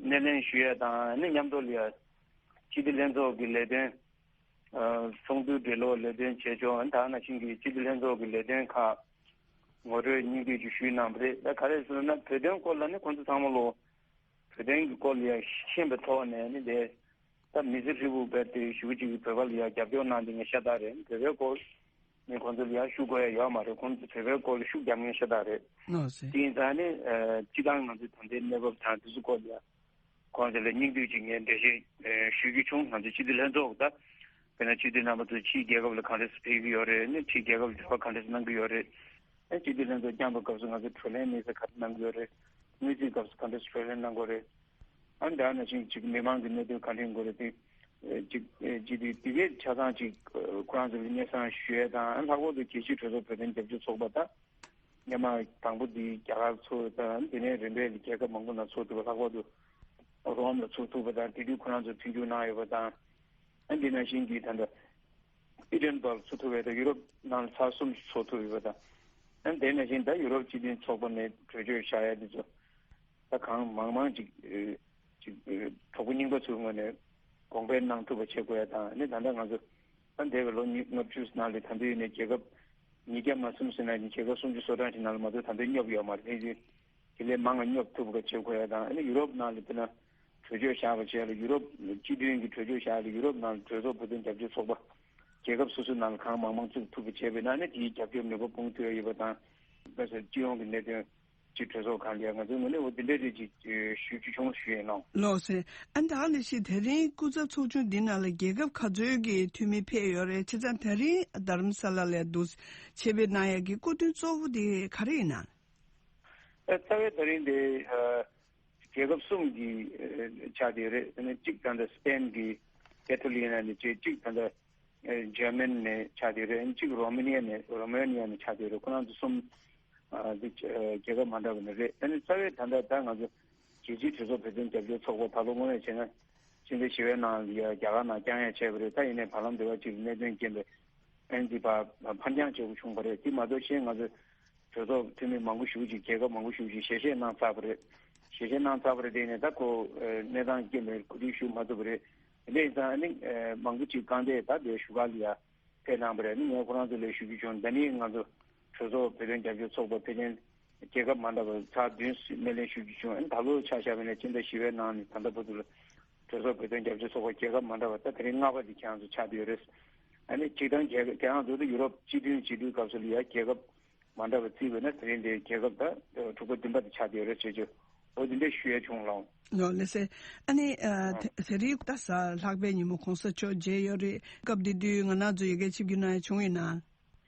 སྣེ་ལེན་ཞུ་ཡ་དང་། ནི་མཉམ་དུ་ལ་ཡ་སྤྱི་འཐུས་ལྷན་ཚོགས་ཀྱི་ལས་དོན། ཨ། ཚོགས་འདུ་འབྲེལ་ལོག་ལས་དོན་བྱེད་ཕྱོགས། ད་ནང་བཞིན་གྱི་སྤྱི་འཐུས་ལྷན་ཚོགས་ཀྱི་ལས་དོན་ཁག་ངོ་སྤྲོད་སྙིང་བསྡུས་ཅིག་ཞུས་གནང་བ་རེད། ད་ག་རེ་ཟེར་ན། བོད་དོན་སྐོར་ལ་ནི་ཁོང་ཚོ་ཚང་མ་ལོ། བོད་དོན་གྱི་སྐོར་ལ་ཡང་ཤེས་པའི་ཐོག་ནས་ནི་དེ། ད་མི་ཚེ་ཧྲིལ་པོ་བར་དུ་ཞེ་པོ་ཅིག་བོད་པ་ལ་ཡང་རྒྱབ་སྐྱོར་གནང་བསྡད་མཁན་ཤ་སྟག་རེད། བོད་པའི་སྐོར་ནི་ཁོང་ཚོ་ལ་ཡང་ཤུགས་དགོས་ཡ་ཡོད་མ་རེད། ཁོང་ཚོ་བོད་པའི་སྐོར་ལ་ཤུགས་རྒྱབ་མཁན་ཤ་སྟག་རེད། ནོ་སེ། དེ་ཡིན་ཙང་ནི། ཨ། སྤྱིར་བཏང་ང་ཚོའི་ད་ལྟའི་གནས་བབ་དང་དེ་ཚོ་སྐོར་ལ་ཡང་ཁོང་ཚོ་ལ་སྙིང་བསྡུས་ཅིག་ངས་འགྲེལ་བཤད། ཨ། ཞུ་རྒྱུ་བྱུང་། ང་ཚོ་སྤྱི་འཐུས་ལྷན་ཚོགས་ད། དཔེར་ན་སྤྱི་འཐུས་རྣམ་པ་ཚོ་ཕྱིའི་རྒྱལ་ཁབ་ལ་ག་འདྲ་སེ་ཕེབས་ཀྱི་ཡོད་རེད། ནི་ཕྱིའི་རྒྱལ་ཁབ་ལ་འབྲེལ་བ་ག་འདྲ་སེ་གནང་གི་ཡོད་རེད། ཨ། སྤྱི་འཐུས་ལྷན་ཚོགས་བསྐྱངས་པའི་སྐབས་སུ་ང་ཚོ་བགྲོ་གླེང་དམིགས་བསལ་ག་རེ་གནང་གི་ཡོད་རེད། དངུལ་རྩིས་སྐབས་སུ་ག་འདྲ་སེ་བགྲོ་གླེང་གནང་དགོས་རེད། ཨ། འདྲ་ནང་བཞིན་ཅིག་མི་མང་གི་གནད་དོན་ག་འདྲ་ཡིན་དགོས་རེད། དེ་ཅིག་ཅིག་དེ་དེ་གས་ཆ་ཚང་ཅིག་ཁོ་རང་ཚོ་ལ་སྙན་སེང་ཞུ་ཡས་དང་། ལྷག་པར་དུ་རྒྱལ་སྤྱིའི་གྲོས་ཚོགས་བོད་དོན་རྒྱབ་སྐྱོར་ཚོགས་པ་དང་། སྔོན་མ་དང་པོ་འདི་རྒྱ་གར་ཚོགས་དང་། དེ་ནས་རིམ་པས་རྒྱལ་ཁབ་མང་པོ་ནང་ཚོགས་ཐུབ་པ། ལྷག་པར་དུ་རོམ་ལ་ཚོགས་ཐུབ་པ་དང་། དེ་དུས་ཁོ་རང་ཚོ་མཐུན་འགྱུར་གནང་ཡོད་པ་དང་། ཨ། འདི་ནང་བཞིན་གྱི་ད་ལྟ་ཨི་ཌེན་བྷག་ཚོགས་ཐུབ་པ་དང་། ཡུ་རོབ་ནང་ལ་ཚར་གསུམ་ཚོགས་ཐུབ་ཡོད་པ་དང་། ཨ། དེ་ནང་བཞིན་ད་ཡུ་རོབ་སྤྱི་མཐུན་ཚོགས་པ་ནས་གྲོས་ཆོད་བཞག་ཡ་འདི་ཚོ་ད་གང་མང་མང་ཅིག་ཨེ། ཅིག་ཨེ། གྲོགས་པོ་རྙིང་པ་ཚོའི་ངོས་ནས་གོང་འཕེལ་གནང་ཐུབ་པ་བྱེད་དགོས་ཡ་དང་། ཨ་ནི་ད་ལྟ་ང་ཚོ་ད་འདས་པའི་ལོ་ཉི་ལྔ་བཅུ་ནང་ལ་ད་དུང་ཡིན་ནའི་རྒྱལ་ཁབ་ཉིས་བརྒྱ་མ་ཟིན་ཟིན་ན་ཡང་རྒྱལ་ཁབ་སུམ་ཅུ་སོ་གྲངས་ཤིག་ནང་ལ་མ་གཏོགས་ད་དུང་སྙོབ་ཡོད་མ་རེད། དེ་དེ་ལས་མང་བ་སྙོབ་ཐུབ་པ་བྱེད་དགོས་ཡ་དང་། ཨ་ནི་ཡུ་རོབ་ནང་ལ་དཔེར་ན་གྲོས་ཆོད་བཞག་པ་བྱས་ལ། ཡུ་རོབ་སྤྱི་མཐུན་གྱི་གྲོས་ཆོད་བཞག་ལ། ཡུ་རོབ་ནང་ལ་གྲོས་ཚོགས་བོད་དོན་རྒྱབ་སྐྱོར་ཚོགས་པ་རྒྱལ་ཁབ་སོ་སོའི་ནང་ལ་གང་མང་མང་བཙུགས་ཐུབ་པ་བྱས་པས་ན། ཨ་ནི་དེའི་རྒྱབ་སྐྱོར་ནུས་པ་སྤུངས་ཐུབ་ཡ་ཡོད་པ་དང་། ད་སྤྱི་ཡོངས་ཀྱི་གནད་དོན་ཅིག་གྲོས་ཚོགས་ཁང་ལ་ཡ་ང་ཚོའི་ངོས་ནས་འོ་དེ་འདྲ་རེད་ཅིག་ཞུ་རྒྱུ་བྱུང་ཞུ་ཡིན་ནོ། ལགས་སེ། ཨ་ནི་ད་ག་ནང་བཞིན་དེ་རིང་སྐུ་ཚབ་ཚོགས་ཆུང་འདི་ནང་ལ་རྒྱལ་ཁབ་ག་ཚོད་ཀྱི་འཐུས་མི་ཕེབས་ཡོད་རེད། བྱས་ཙང་དེ་རིང་དྷ་རམ་ས་ལ་ལ་འདུག་ཆེད་ཕེབས་གནང་ཡ་གི་སྐུ་མདུན་གཙོ་བོ་དེ་ག་རེ་ཡིན་ན། ཨ། རྩ་བའི་དེ་རིང་དེ། ཨ། རྒྱལ་ཁབ་གསུམ་གྱི་ཨ་ཆགས་བསྡད་རེད། ཨ་ནི་གཅིག་ད་ལྟ་སི་པེན་གྱི་ཀེ་ཐོ་ལི་ཡ་ནས་བྱས། གཅིག་ད་ལྟ་ཨ་འཇར་མན་ནས་ཆགས་བསྡད་རེད། ཨ་ནི་གཅིག་རོ་མེ་ནི་ཡ་ནས། རོ་མེ་ནི་ཡ་ནས་ཆགས་བསྡད་རེད། ཁོ་རང་ཚོ་གསུམ་ཨ་འདི་ཨ་རྒྱལ་ཁབ་མ་འདྲ་བ་ནས་རེད། ཨ་ནི་རྩ་བའི་ད་ལྟ་ད་ང་ཚོ་རྒྱལ་སྤྱིའི་གྲོས་ཚོགས་བོད་དོན་རྒྱབ་སྐྱོར་ཚོགས་པ་ད་ལོ་དངོས་གནས་བྱས་ན་ཕྱི་ཟླ་བཞི་པའི་ནང་ལ་ཡ་རྒྱ་གར་ནང་བསྐྱངས་ཡ་བྱས་པ་རེད། ད་ཡིན་ནའི་བར་ལམ་དེ་བ་ཅིག་གནད་དོན་རྐྱེན་པས་ཨ་ནི་འདི་ཕར་ཕར་འགྱངས་བྱེད་དགོས་བྱུང་བ་རེད། དེ་མ་གཏོགས་གཞན་ང་ཚོ་གྲོས་ཚོགས་འཐུས་མི་མང་པོ་ཞེ་པོ་ཅིག་རྒྱལ་ཁབ་མང་པོ་ཞེ་པོ་ཅིག་ཞལ་བཞེས་གནང་ཚར་བ་རེད། ཞལ་བཞེས་གནང་ཚར་བ་རེད། དེ་ནས་ད་ཁོ་ཨ་གནས་སྟངས་རྐྱེན་པས་གོ་སྒྲིག་ཞུ་མ་ཐུབ་པ་རེད། དེ་འདྲ་ཡིན་ཙང་ཨ་ནི་ཨ་མང་པོ་ཅིག་རྐང་འདས་ད་དེ་བཞུགས་སྒར་ལ་ཡ་ཕེབས་གནང་བ་རེད། ཨ་ནི་ངས་ཁོ་རང་ཚོ་ལ་ཞུ་རྒྱུ་བྱུང་། ད་ནི་ང་ཚོ་གྲོས་ཚོགས་བོད་དོན་རྒྱབ་སྐྱོར་ཚོགས་པ་ཕལ་ཆེར་རྒྱལ་ཁབ་མ་འདྲ་བ་ཚར་བདུན་སྣེ་ལེན་ཞུ་རྒྱུ་བྱུང་། ཨ་ནི་ད་ལོ་ཆ་བཞག་པ་ཡིན་ན་ཕྱི་ཟླ་བཞི་པའི་ནང་ནས་ད་ལྟ་བར་དུ་ལ་གྲོས་ཚོགས་བོད་དོན་རྒྱབ་སྐྱོར་ཚོགས་པ་རྒྱལ་ཁབ་མ་འདྲ་བ་ད་དེ་རིང་ལྔ་པ་དེ་ཁྱེད་རང་ཚོ་ཆགས་བསྡད་ཡོད་རེད། ཨ་ནི་སྤྱིར་བཏང་རྒྱལ་ཁབ་ཁྱེད་རང་ཚོ་ད་ཡུ་རོབ་སྤྱི་མཐུན་བྱེད་དུས་སྐབས་སུ་ལ་ཡ་རྒྱལ་ཁབ་མ་འདྲ་བ་བརྩིས་པ་ཡིན་ན་དེ་རིང་འདིར་རྒྱལ་ཁབ་ད་དྲུག་པ་བདུན་པ་དེ་ཆགས་བསྡད་ཡོད་རེད། བྱས་ཙང་འོ་དེ་འདྲ་ཞུ་ཡ་བྱུང་། ལགས་ལགས་སེ། ཨ་ནི་ཨ་ཨ་དེ་དེ་རིང་ད་གཟའ་ལྷག་པའི་ཉིན་མོ་གོང་ས་མཆོག་མཇལ་ཡོད་རེད། སྐབས་དེ་དུས་ང་རང་ཚོ་ཡ་གི་ཆིབས་བསྒྱུར་གནང་ཡ་བྱུང་ཡོད་ན།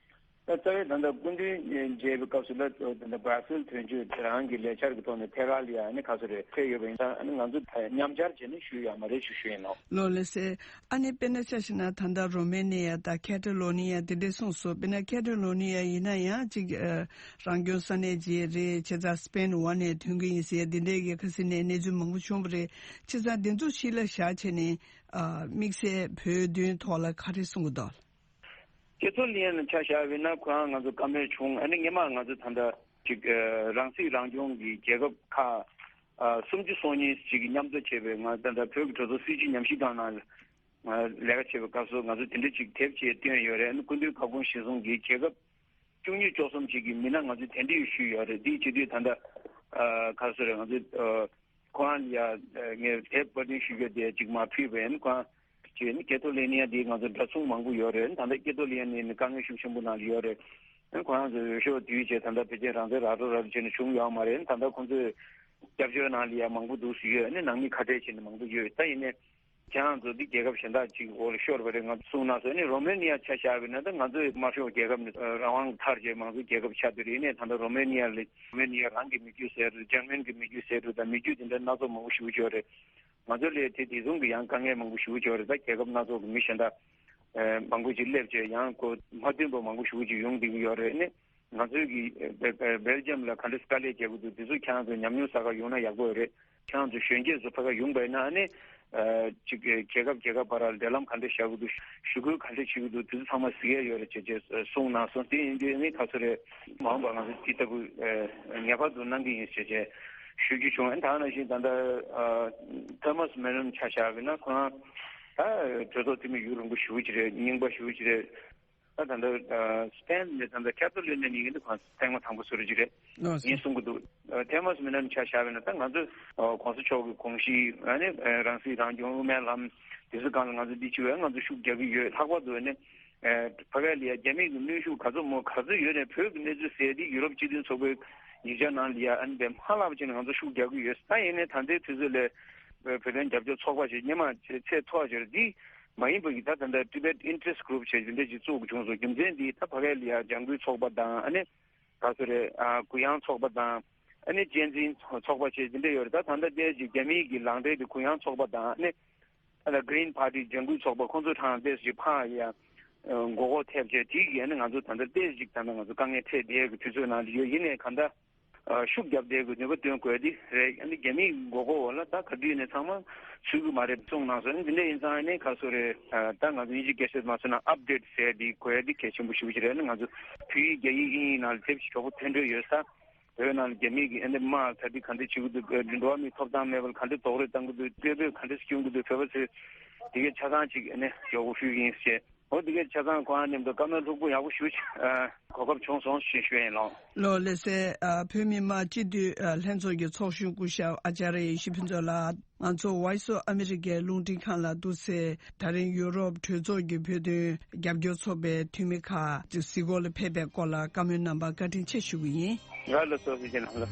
ད་རྩ་བའི་ད་ལྟ་སྐུ་མདུན་མཇལ་བའི་སྐབས་སུ་ལ་ད་ལྟ་སྦ་སིལ་དོན་གཅོད་དེ་རང་གི་ལས་འཆར་གྱི་ཐོག་ནས་ཐད་ཀར་ལ་ཡ་ཨ་ནི་ག་ཚོད་རེད་ཕེབས་ཡོད་པ་ཡིན་ཙང་། ཨ་ནི་ང་ཚོ་ད་མཉམ་བཅར་བྱས་ནས་ཞུས་ཡོད་མ་རེད་ཞུ་ཞུ་ཡིན་ནོ། ལགས་ལགས་སེ། ཨ་ནི་དཔེར་ན་ཆ་བཞག་ན་ད་ལྟ་རོ་མེ་ནི་ཡ་དང་ཁེ་ཏ་ལོ་ནི་ཡ་དེ་འདྲས་གསུངས་སོང་། དཔེར་ན་ཁེ་ཏ་ལོ་ནི་ཡ་ཡིན་ན་ཡང་ཅིག་ཨ་རང་སྐྱོང་ས་གནས་ཅིག་རེད། བྱས་ཙང་སི་པེན་འོག་ནས་ཐོན་གྱི་ཡིན་ཟེར་དེ་འདྲས་ཀྱི་ཁ་སང་ནས་གནས་ཚུལ་མང་པོ་བྱུང་བ་རེད། བྱས་ཙང་དེ་ཚོ་གཞི་ལ་བཞག་བྱས་ནས་ཨ་དམིགས་བསལ་བོད་དོན་ཐོག་ལ་ག་རེ་གསུང་གི་འདུག། ཀེ་ཐོ་ལི་ཡན་ལ་ཆ་བཞག་པ་ཡིན་ན་ཁོ་རང་ང་ཚོ་བཀའ་མོལ་བྱུང་། ཨ་ནི་སྔོན་མ་ང་ཚོ་ད་ལྟ་ཅིག་ཨ་རང་སྲིད་རང་སྐྱོང་གི་རྒྱལ་ཁབ་ཁག་ཨ་སུམ་ཅུ་སོ་གཉིས་ཅིག་གིས་མཉམ་འཛོམས་བྱས་པའི་ང་ད་ལྟ་བོད་ཀྱི་གྲོས་ཚོགས་སྲིད་བྱུས་ཉམས་ཞིབ་ཁང་ནང་ལ་ལས་ཀ་བྱེད་པའི་སྐབས་སུ་ང་ཚོ་དེ་འདྲ་ཅིག་དེབ་ཅིག་བཏོན་ཡོད་རེད། ཨ་ནི་སྐུ་མདུན་བཀའ་དགོངས་གཞིར་བཟུང་གིས་རྒྱལ་ཁབ་བཅུ་གཉིས་བཅུ་གསུམ་ཅིག་གི་མི་སྣ་ང་ཚོས་གདན་འདྲེན་ཞུས་ཡོད་རེད། དེའི་བྱེད་དུས་ད་ལྟ་ཨ་ག་རེ་ཟེར་རེད། ང་ཚོས་ཨ་ཁོ་རང་ལ་ཡ་ཨ་ངས་དེབ་པར་སྐྲུན་ཞུ་རྒྱུ་དེ་ཅིག་མར་ཕུལ་བ་ཡིན། ཁོ་རང་ཅིག་ནི་ཀེ་ཐོ་ལི་ཡན་ལ་ཡ་དེ་ང་ཚོ་འདྲ་མཚུངས་མང་པོ་ཡོད་རེད། ད་ལྟ་ཀེ་ཐོ་ལི་ཡན་ལ་ཡ་ནི་དཀའ་ངལ་ཤུགས་ཆེན་པོ་ནང་ལ་ཡོད་རེད། ཨ་ཁོ་རང་ཚོ་འོས་ཤོག་བསྡུས་བྱས་ད་ལྟ་ཕལ་ཆེར་རང་བཙན་རག་འགྲོ་རག་འགྲོ་བྱས་ནས་བྱུང་ཡོད་མ་རེད། ད་ལྟ་ཁོང་ཚོས་སྐྱབས་བཅོལ་ནང་ལ་ཡ་མང་པོ་འདུག་སེ་ཡོད། ཨ་ནི་ནང་མི་ཁ་བྲལ་བྱས་ནས་མང་པོ་ཡོད། ད་ཡིན་ནའི་ ཁྱེད་རང་ཚོ་འདི་རྒྱལ་ཁབ་གཞན་དག་ཅིག་འོག་ལ་ཤོར་བ་རེད། ང་ཚོ་གསུངས་གནང་སོང་། ཨ་ནི་རོ་མེ་ནི་ཡ་ཆ་བཞག་པ་ཡིན་ན། ད་ང་ཚོའི་དམར་ཤོག་རྒྱལ་ཁབ་ནི་རང་དབང་ཐར་རྗེས་མང་གཙོའི་རྒྱལ་ཁབ་ཆགས་བསྡད་རེད། ཡིན་ནའི་ད་ལྟ་རོ་མེ་ནི་ཡ་ལ་རོ་མེ་ནི་ཡ་རང་གི་མི་རྒྱུད་ཟེར་འགྲོ། འཇར་མན་གྱི་མི་རྒྱུད་ཟེར་འགྲོ། ད་མི་རྒྱུད་དེ་འདྲ་སྣ་ཚོགས་མང་པོ་ཞེ་པོ་ཅིག་ཡོད་རེད། ང་ཚོ་ལ་དེ་དེ་མཚུངས་ཀྱི་ཡང་དཀའ་ངལ་མང་པོ་ཞེ་པོ་ཅིག་ཡོད་རེད། ད་རྒྱལ་ཁབ་སྣ་ཚོགས་ཀྱི་མི་གཞན་དག་ཨ་མང་པོ་ཅིག་སླེབས་བྱས། ཡང་ཁོ་མ་མཐུན་པ་མང་པོ་ཞེ་པོ་ཅིག་ཡོང་བསྡད་ཀྱི་ཡོད་རེད། ཨ་ནི་ང་ཚོའི་གི་སྦེལ་ཇམ་ལ་ག་འདྲ་དཀའ་ལས་རྒྱག་གི་འདུག། དེ་ཚོ་ཁྱེད་རང་ཚོ་ཉམས་མྱོང་བསགས་ག་ཡོང་ན་ཡག་པོ་ཡོད་རེད། ཁྱེད་རང་ཚོ་གཞོན་སྐྱེས་ཚོ་ཕ་ག་ཡོང་པ་ཡིན་ན། ཨ་ནི་ཅིག་རྒྱལ་ཁབ་རྒྱལ་ཁབ་བར་ལ་འབྲེལ་ལམ་ག་འདྲ་བཞག་གི་འདུག། ཞུ་སྐུལ་ག་འདྲ་བྱེད་ཀྱི་འདུག། དེ་ཚོ་ཚང་མ་གཟིགས་ཡ་ཡོད་རེད་ཅེས་ཅེས་གསུངས་གནང་སོང་། དེ་ཡིན་དུས་ཨ་ནི་ག་ཚོད་རེད། མ་འོངས་པ་ང་ཚོ་དེ་ལྟ་བུ་ངེས་པར་དུ་གནང་གི་ཡིན་ཅེས་ཅེས་ཞུ་རྒྱུ་བྱུང་། ཨ་ནི་ད་ག་ནང་བཞིན་ད་ལྟ་ཐོ་མཱས་མེ་ནོན་ཆ་བཞག་པ་ཡིན་ན། ཁོ་རང་ད་གྲོས་ཚོགས་འཐུས་མི་ཡུན་རིང་པོ་ཞེ་པོ་ཅིག་རེད། རྙིང་པ་ཞེ་པོ་ཅིག་རེད། ད་ད་ལྟ་སི་པེན་ནས་ད་ལྟ་ཁེ་ཏོ་ལི་ཀ་ནས་ཡིན་གྱི་འདུག། ཁོང་ཐེངས་མ་དང་པོ་བཟོ་རྒྱུ་རེད། ཨོ་ཡིན་གསུང་གི་འདུག། ཐོ་མཱས་མེ་ནོན་ཆ་བཞག་པ་ཡིན་ན། ད་ང་ཚོ་གོང་ས་མཆོག་གི་དགོངས་གཞི། ཨ་ནི་རང་སྲིད་རང་སྐྱོང་དབུ་མའི་ལམ་དེ་ཚོ་སྒང་ལ་ང་ཚོ་འདི་བྱེད་པའི་ང་ཚོ་ཤུགས་རྒྱག་གི་ཡོད། ལྷག་པར་དུ་ཨ་ནི་ཕ་གི་ལ་ཡ་རྒྱ་མི་གི་གནོན་ཤུགས་ག་ཚོད་མང་ག་ཚོད་ཡོད་ནའི། བོད་ཀྱི་གནས་ཚུལ་ཟེར་དེ་ཡུ་རོབ་སྤྱི་མཐུན་ཚོགས་པའི་ཡིག་ཆ་ནང་ལ་ཡ་ཨ་ནི་དཔེ་མ་ལབ་བྱས་ནས་ང་ཚོ་ཤུགས་རྒྱག་གི་ཡོད། ད་ཡིན་ནའི་ད་ལྟའི་དུས་ཚོད་ལ་བོད་དོན་རྒྱབ་སྐྱོར་ཚོགས་པ་ཞིག་སྔོན་མ་ཚད་མཐོ་ཅིག་རེད། འདི་མ་ཡིན་པ་གི་ད་ད་ལྟ་Tibet Interest Group ཞེས་འདི་འདྲ་ཞིག་བཙུགས་དགོས་བྱུང་སོང་། རྒྱུ་མཚན་འདི་ད་ཕ་གི་ལ་ཡ་ལྗང་ཁུའི་ཚོགས་པ་དང་། ཨ་ནི་ག་ཚོད་རེད། ཨ་གུ་ཡངས་ཚོགས་པ་དང་། ཨ་ནི་གཅེས་འཛིན་ཚོགས་པ་ཞེས་འདི་འདྲ་ཡོད་རེད། ད་ད་ལྟ་བལྟས་ཅིག་རྒྱ་མིའི་གི་ལག་འབྲེལ་གྱི་གུ་ཡངས་ཚོགས་པ་དང་། ཨ་ནི་ཨ་ལ་Green Party ལྗང་ཁུའི་ཚོགས་པ་ཁོང་ཚོ་གྲངས་བལྟས་ཅིག་ཕར་ཡ་མགོ་སྐོར་ཐེབས་བྱས། དེ་གི་ཨ་ནི་ང་ཚོ་ད་ལྟ་བལྟས་ཅིག་ད་ལྟ་ང་ཚོ་དཀའ་ངལ་འཕྲད་བསྡད་ཀྱི་དུས་ཚོད་ནང་ལ་ཡོད། ཡིན་ནའི་གང་ལྟར། ཨ་ཤུགས་རྒྱབ་བསྡད་དགོས། ནུས་པ་བཏོན་དགོས་དེ་རེད། ཨ་ནི་རྒྱ་མིའི་མགོ་སྐོར་འོག་ལ་ད་ག་དུས་ནས་ཚང་མ་ཚུད་ཀྱི་མ་རེད་གསུངས་གནང་སོང་། ཨ་ནི་འདི་འདྲ་ཡིན་ཙང་ཨ་ནི་ག་ཚོད་རེད། ཨ་ད་ང་ཚོ་དབྱིན་ཇི་སྐད་ཆ་མ་སོང་ན་ཨབ་ཌེཊ་ཟེར་དེ་དགོས་ཡ་དེ་གལ་ཆེན་པོ་ཞེ་པོ་ཅིག་རེད། ཨ་ནི་ང་ཚོ་བོད་ཡིག་རྒྱ་ཡིག་དབྱིན་ཡིག་ནང་ལ་དེབ་ཅིག་གྲོགས་པོ་ཐོན་འགྲོ་ཡོད་ས། བོད་ནང་ལ་རྒྱ་མི་གིས་ཨ་ནི་དམག་ད་དེ་ག་འདྲ་བྱེད་ཀྱི་འདུག། འགྲོ་བ་མིའི་ཐོབ་ཐང་མེད་པ་ལ་ག་འདྲ་རྡོག་རོལ་བཏང་གི་འདུག། དཔལ་འབྱོར་ག་འདྲ་སྐྱོང་གི་འདུག། བོད་པ་ཚོས་དེ་གའི་ཆ་ཚང་ཅིག་ཨ་ནི་མགྱོགས་པོ་ཞུས་ཡིན་ཞེས། འོ་དེ་གའི་ཆ་ཚང་ཁོང་མཉམ་དུ་བཀའ་མོལ་ལྷུག་པོ་ཡག་པོ་ཞུ་ཆེད་གོ་སྐབས་བྱུང་སོང་ཞེས་ཞུ་ཡིན་ལགས། ལགས་ལགས་སེ། ཨ་བོད་མི་མང་སྤྱི་འཐུས་ཨ་ལྷན་ཚོགས་ཀྱི་ཚོགས་གཞོན་སྐུ་ཞབས་ཨ་ཅཱརྱ་ཡེ་ཤེས་ཕུན་ཚོགས་ལགས། ང་ཚོ་Voice of America རླུང་འཕྲིན་ཁང་ལ་འདུག་སེ། ད་རིང་ཡུ་རོབ་གྲོས་ཚོགས་ཀྱི་བོད་དོན་རྒྱབ་སྐྱོར་ཚོགས་པའི་འཐུས་མི་ཁག་གཟིགས་སྐོར་ལ་ཕེབས་པའི་སྐོར་ལ་བཀའ་མོལ་གནང་བར་བཀའ་དྲིན་ཆེ་ཞུ་གི་ཡིན། ང་ལ་སོགས་ཀྱི་ནང་ལ།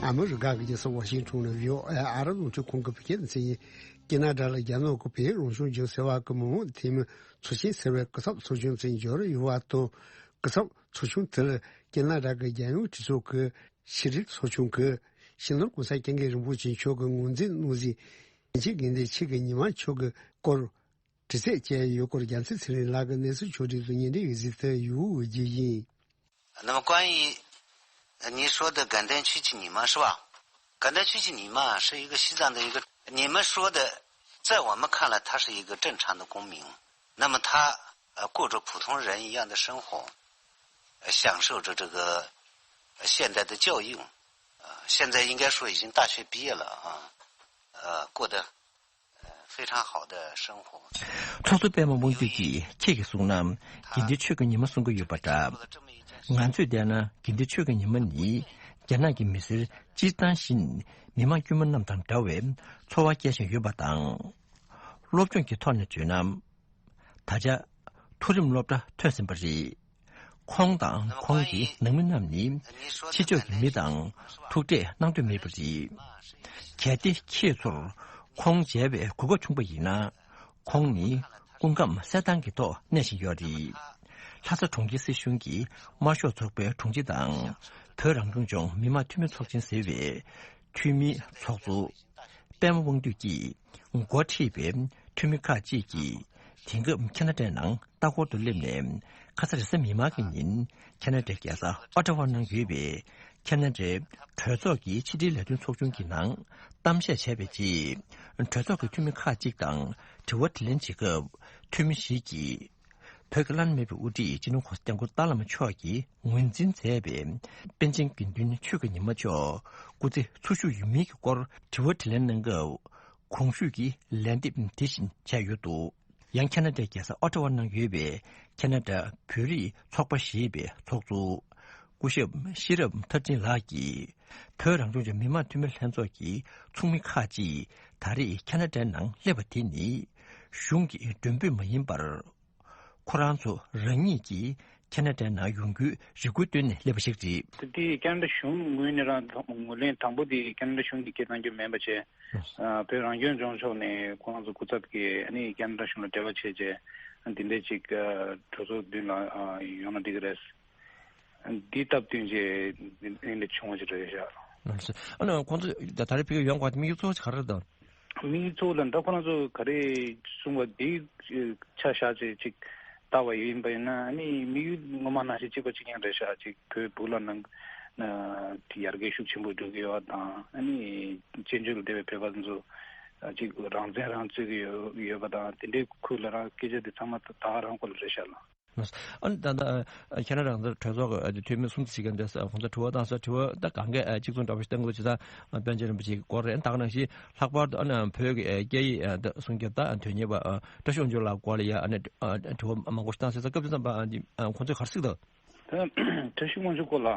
ཨ་མི་རི་ཀ་གི་རྒྱལ་ས་ཝ་ཤིང་ཊོན་ནས་བྷི་ཨོ་ཨེ་ཨ་རབ་རླུང་འཕྲིན་ཁང་གི་བོད་སྐད་སྡེ་ཚན་ཡིན། ཁ་ན་ཌ་ལ་རྒྱ་ནག་གི་བོད་རང་སྐྱོང་ལྗོངས་ཟེར་བ་གི་མི་མང་འཐུས་མི་ཚོགས་ཆེན་ཟེར་བའི་སྐུ་ཚབ་ཚོགས་ཆུང་དེ་འབྱོར་ཡོད་པ་དང་། སྐུ་ཚབ་ཚོགས་ཆུང་དེ་ལ་ཁ་ན་ཌ་གི་རྒྱལ་ཡོངས་གྲོས་ཚོགས་ཀྱི་ཕྱི་དྲིལ་ཚོགས་ཆུང་གིས་སྤྱི་ནོར་༸གོང་ས་༸སྐྱབས་མགོན་རིན་པོ་ཆེ་མཆོག་གི་ངོས་འཛིན་གནང་གཟིགས་ཡན་ཆད་དགེ་ལྡན་ཆོས་ཀྱི་ཉི་མ་མཆོག་གི་སྐོར་དྲི་རྩད་བཅས་ཡོད་སྐོར་རྒྱལ་མཚན་ཚེ་རིང་ལགས་ཀྱིས་གནས་ཚུལ་ཕྱོགས་སྒྲིག་དང་ཉེ་འབྲེལ་ཡོད་གཟིགས་དུ་ཡོད་རྒྱུ་ཡིན། 那么关于呃你说的赣南区域ညီမ 是吧？赣南区域ညီမ 是一个西藏的一个，你们说的，在我们看来，他是一个正常的公民。那么他呃过着普通人一样的生活，呃享受着这个呃现代的教育，呃，现在应该说已经大学毕业了啊，呃，过得 非常好的生活。 ཚོགས་གཙོ་པད་མ་དབང་འདུས་ཀྱིས་ཁྱེད་ཀྱིས་གསུངས་ན་དགེ་འདུན་ཆོས་ཀྱི་ཉི་མ་གསུང་གི་ཡོད་པ་འདྲ། ང་ཚོས་བལྟས་ན་དགེ་འདུན་ཆོས་ཀྱི་ཉི་མ་ནི་རྒྱ་ནག་གི་མི་སེར་སྤྱིར་བཏང་བཞིན་མི་མང་དཀྱུས་མ་རྣམས་དང་འདྲ་བའི་འཚོ་བ་སྐྱེལ་བཞིན་ཡོད་པ་དང་། སློབ་སྦྱོང་གི་ཐོག་ནས་བརྗོད་ན། ད་ཆ་མཐོ་རིམ་སློབ་གྲྭ་ཐོན་ཟིན་པ་རེད། ཁོང་དང་ཁོང་གི་ནང་མི་རྣམས་ནི་ཕྱི་ཕྱོགས་ཀྱི་མི་དང་ཐུག་འཕྲད་གནང་འདོད་མེད་པ་རེད། གལ་ཏེ་ཁྱེད་ཚོར་ཁོང་མཇལ་བའི་གོ་སྐབས་བྱུང་པ་ཡིན་ན། ཁོང་ནི་སྐུ་ཁམས་གསལ་ཐང་གི་ཐོག་གནས་བཞིན་ཡོད་རེད། ལྷ་ས་གྲོང་ཁྱེར་སྲིད་གཞུང་གི་དམར་ཤོག་ཚོགས་པའི་དྲུང་ཆེ་དང་། བོད་རང་སྐྱོང་ལྗོངས་མི་དམངས་འཐུས་མི་ཚོགས་ཆེན་ཟེར་བའི་འཐུས་མིའི་ཚོགས་གཙོ་པད་མ་དབང་འདུས་ཀྱིས་འགོ་ཁྲིད་པའི་འཐུས་མི་ཁག་ཅིག་གིས་དེང་སྐབས་ཁ་ན་ཌའི་ནང་ལྟ་སྐོར་དུ་སླེབས་ནས། ཁ་ས་རེས་གཟའ་མིག་དམར་གྱི་ཉིན་ཁ་ན་ཌའི་རྒྱལ་ས་ཨོ་ཊ་ཝ་ནང་ཡོད་པའི་ཁ་ན་ཌའི་གྲོས་ཚོགས་ཀྱི་ཕྱི་དྲིལ་ལས་དོན་ཚོགས་ཆུང་གི་ནང་གཏམ་བཤད་བྱས་པའི་རྗེས། གྲོས་ཚོགས་ཀྱི་འཐུས་མི་ཁག་ཅིག་དང་དྲི་བ་དྲིས་ལན་བྱེད་སྐབས། འཐུས་མི་ཞིག་གིས། བོད་ཀྱི་བླ་ན་མེད་པའི་དབུ་ཁྲིད་སྤྱི་ནོར་༸གོང་ས་༸སྐྱབས་མགོན་ཏཱ་བླ་མ་མཆོག་གིས་ངོས་འཛིན་མཛད་པའི་པཎ་ཆེན་དགེ་འདུན་ཆོས་ཀྱི་ཉི་མ་མཆོག་སྐུ་ཚེ་འཚོ་བཞུགས་ཡོད་མིན་གྱི་སྐོར་དྲི་བ་དྲིས་ལན་གནང་སྐབས། གོང་ཞུས་ཀྱི་ལན་འདེབས་དེ་བཞིན་བྱས་ཡོད་འདུག། ཡང་ཁ་ན་ཌའི་རྒྱལ་ས་ཨོ་ཊ་ཝ་ནང་ཡོད་པའི་ཁ་ན་ཌ་བོད་རིགས་ཚོགས་པ་ཞེས་པའི་ཚོགས་གཙོ་སྐུ་ཞབས་ཤེས་རབ་མཐར་ཕྱིན་ལགས་ཀྱིས། བོད་རང་སྐྱོང་ལྗོངས་མི་དམངས་འཐུས་མི་ལྷན་ཚོགས་ཀྱི་ཚོགས་མི་ཁག་ཅིག་ ད་རེས་ཁ་ན་ཌའི་ནང་སླེབས་པ་དེ་ནི་གཞུང་གི་མགྲོན་འབོད་མ་ཡིན་པར། ཁོ་རང་ཚོ་རང་ཉིད་ཀྱིས་ཁ་ན་ཌའི་ནང་ཡོང་རྒྱུའི་རེ་སྐུལ་བཏོན་ནས་སླེབས་པ་ཞིག་རེད། དེ་དེ་ཁ་ན་ཌ་གཞུང་ངོས་ནས་རང་ངོས་ལེན་དང་པོ་དེ་ཁ་ན་ཌ་གཞུང་གིས་སྐད་བཏང་རྒྱུ་མིན་པ་བྱས། ཨ་བོད་རང་སྐྱོང་ལྗོངས་ཕྱོགས་ནས་ཁོ་རང་ཚོ་སྐུ་ཚབ་ཀྱིས་ཨ་ནི་ཁ་ན་ཌ་གཞུང་ལ་འབྲེལ་བ་བྱས་རྗེས་ཨ་འདི་འདྲའི་ཅིག་ཨ་གྲོས་ཚོགས་མདུན་ལ་ཨ་ཡོང་ན་འགྲིག་གི་རེད། འདི་སྟབས་བསྟུན་བྱས་འདི་འདྲ་བྱུང་བ་ཅིག་རེད་ཤག་ཨ་ནི་ཁོང་ཚོ་ད་ད་རེས་ཕ་གིར་ཡོང་དགོས་དམིགས་ཡུལ་གཙོ་བོ་ཅིག་ག་རེ་རེད་དམ། དམིགས་ཡུལ་གཙོ་བོ་ལ་ད་ཁོ་རང་ཚོ་ག་རེ་གསུངས་པ་འདི་ཆ་བཞག་བྱས་ཅིག་ལྟ་བ་ཡིན་པ་ཡིན་ན་ཨ་ནི་དམིགས་ཡུལ་ངོ་མ་ནང་བཞིན་གཅིག་པ་གཅིག་རྐྱང་རེད་ཤག་ཅིག་བོད་སྦུག་ལ་ནང་ན་ཡར་རྒྱས་ཤུགས་ཆེན་པོ་འགྲོ་གི་ཡོད་པ་དང་ཨ་ནི་བཙན་བྱོལ་ལ་བསྡད་པའི་བོད་པ་ཚོ་ཅིག་རང་བཙན་རང་རྩོད་ཀྱི་ཡོད་ཡོད་པ་དང་དེ་འདྲའི་ཁུལ་ལ་རང་སྐད་ཆ་དེ་ཚང་མ་ད་ག་རང་སྐོར་ལ་རེད་ཤག་ལ། ཨ་ནི་ད་ལྟ་ཁ་ན་ཌ་རང་བཙན་གྲོས་ཚོགས་ཀྱི་འཐུས་མི་གསུམ་ཙམ་ཞིག་གིས་འདིར་ཁོང་ཚོར་དྲི་བ་བཏང་སོང་། དྲི་བ་ད་གང་ག་གཅིག་མཚུངས་འདྲ་པོ་ཞིག་བཏང་གི་འདུག་བྱས་ཙང་པཎ་ཆེན་རིན་པོ་ཆེའི་སྐོར་རེད། ད་ག་ནང་བཞིན་ལྷག་པར་དུ་ཨ་ནི་བོད་ཀྱི་སྐད་ཡིག་ད་སྲུང་སྐྱོབ་དང་དོན་གཉེར་བ་བཀྲ་ཤིས་དབང་ཕྱུག་ལགས་སྐོར་ལ་ཡ་ཨ་ནི་དྲི་བ་མང་པོ་ཞིག་བཏང་སོང་། སྐབས་དེ་ཙམ་པ་ཨ་ནི་ཁོང་ཚོས་ག་རེ་གསུངས་འདུག་ད་བཀྲ་ཤིས་དབང་ཕྱུག་སྐོར་ལ་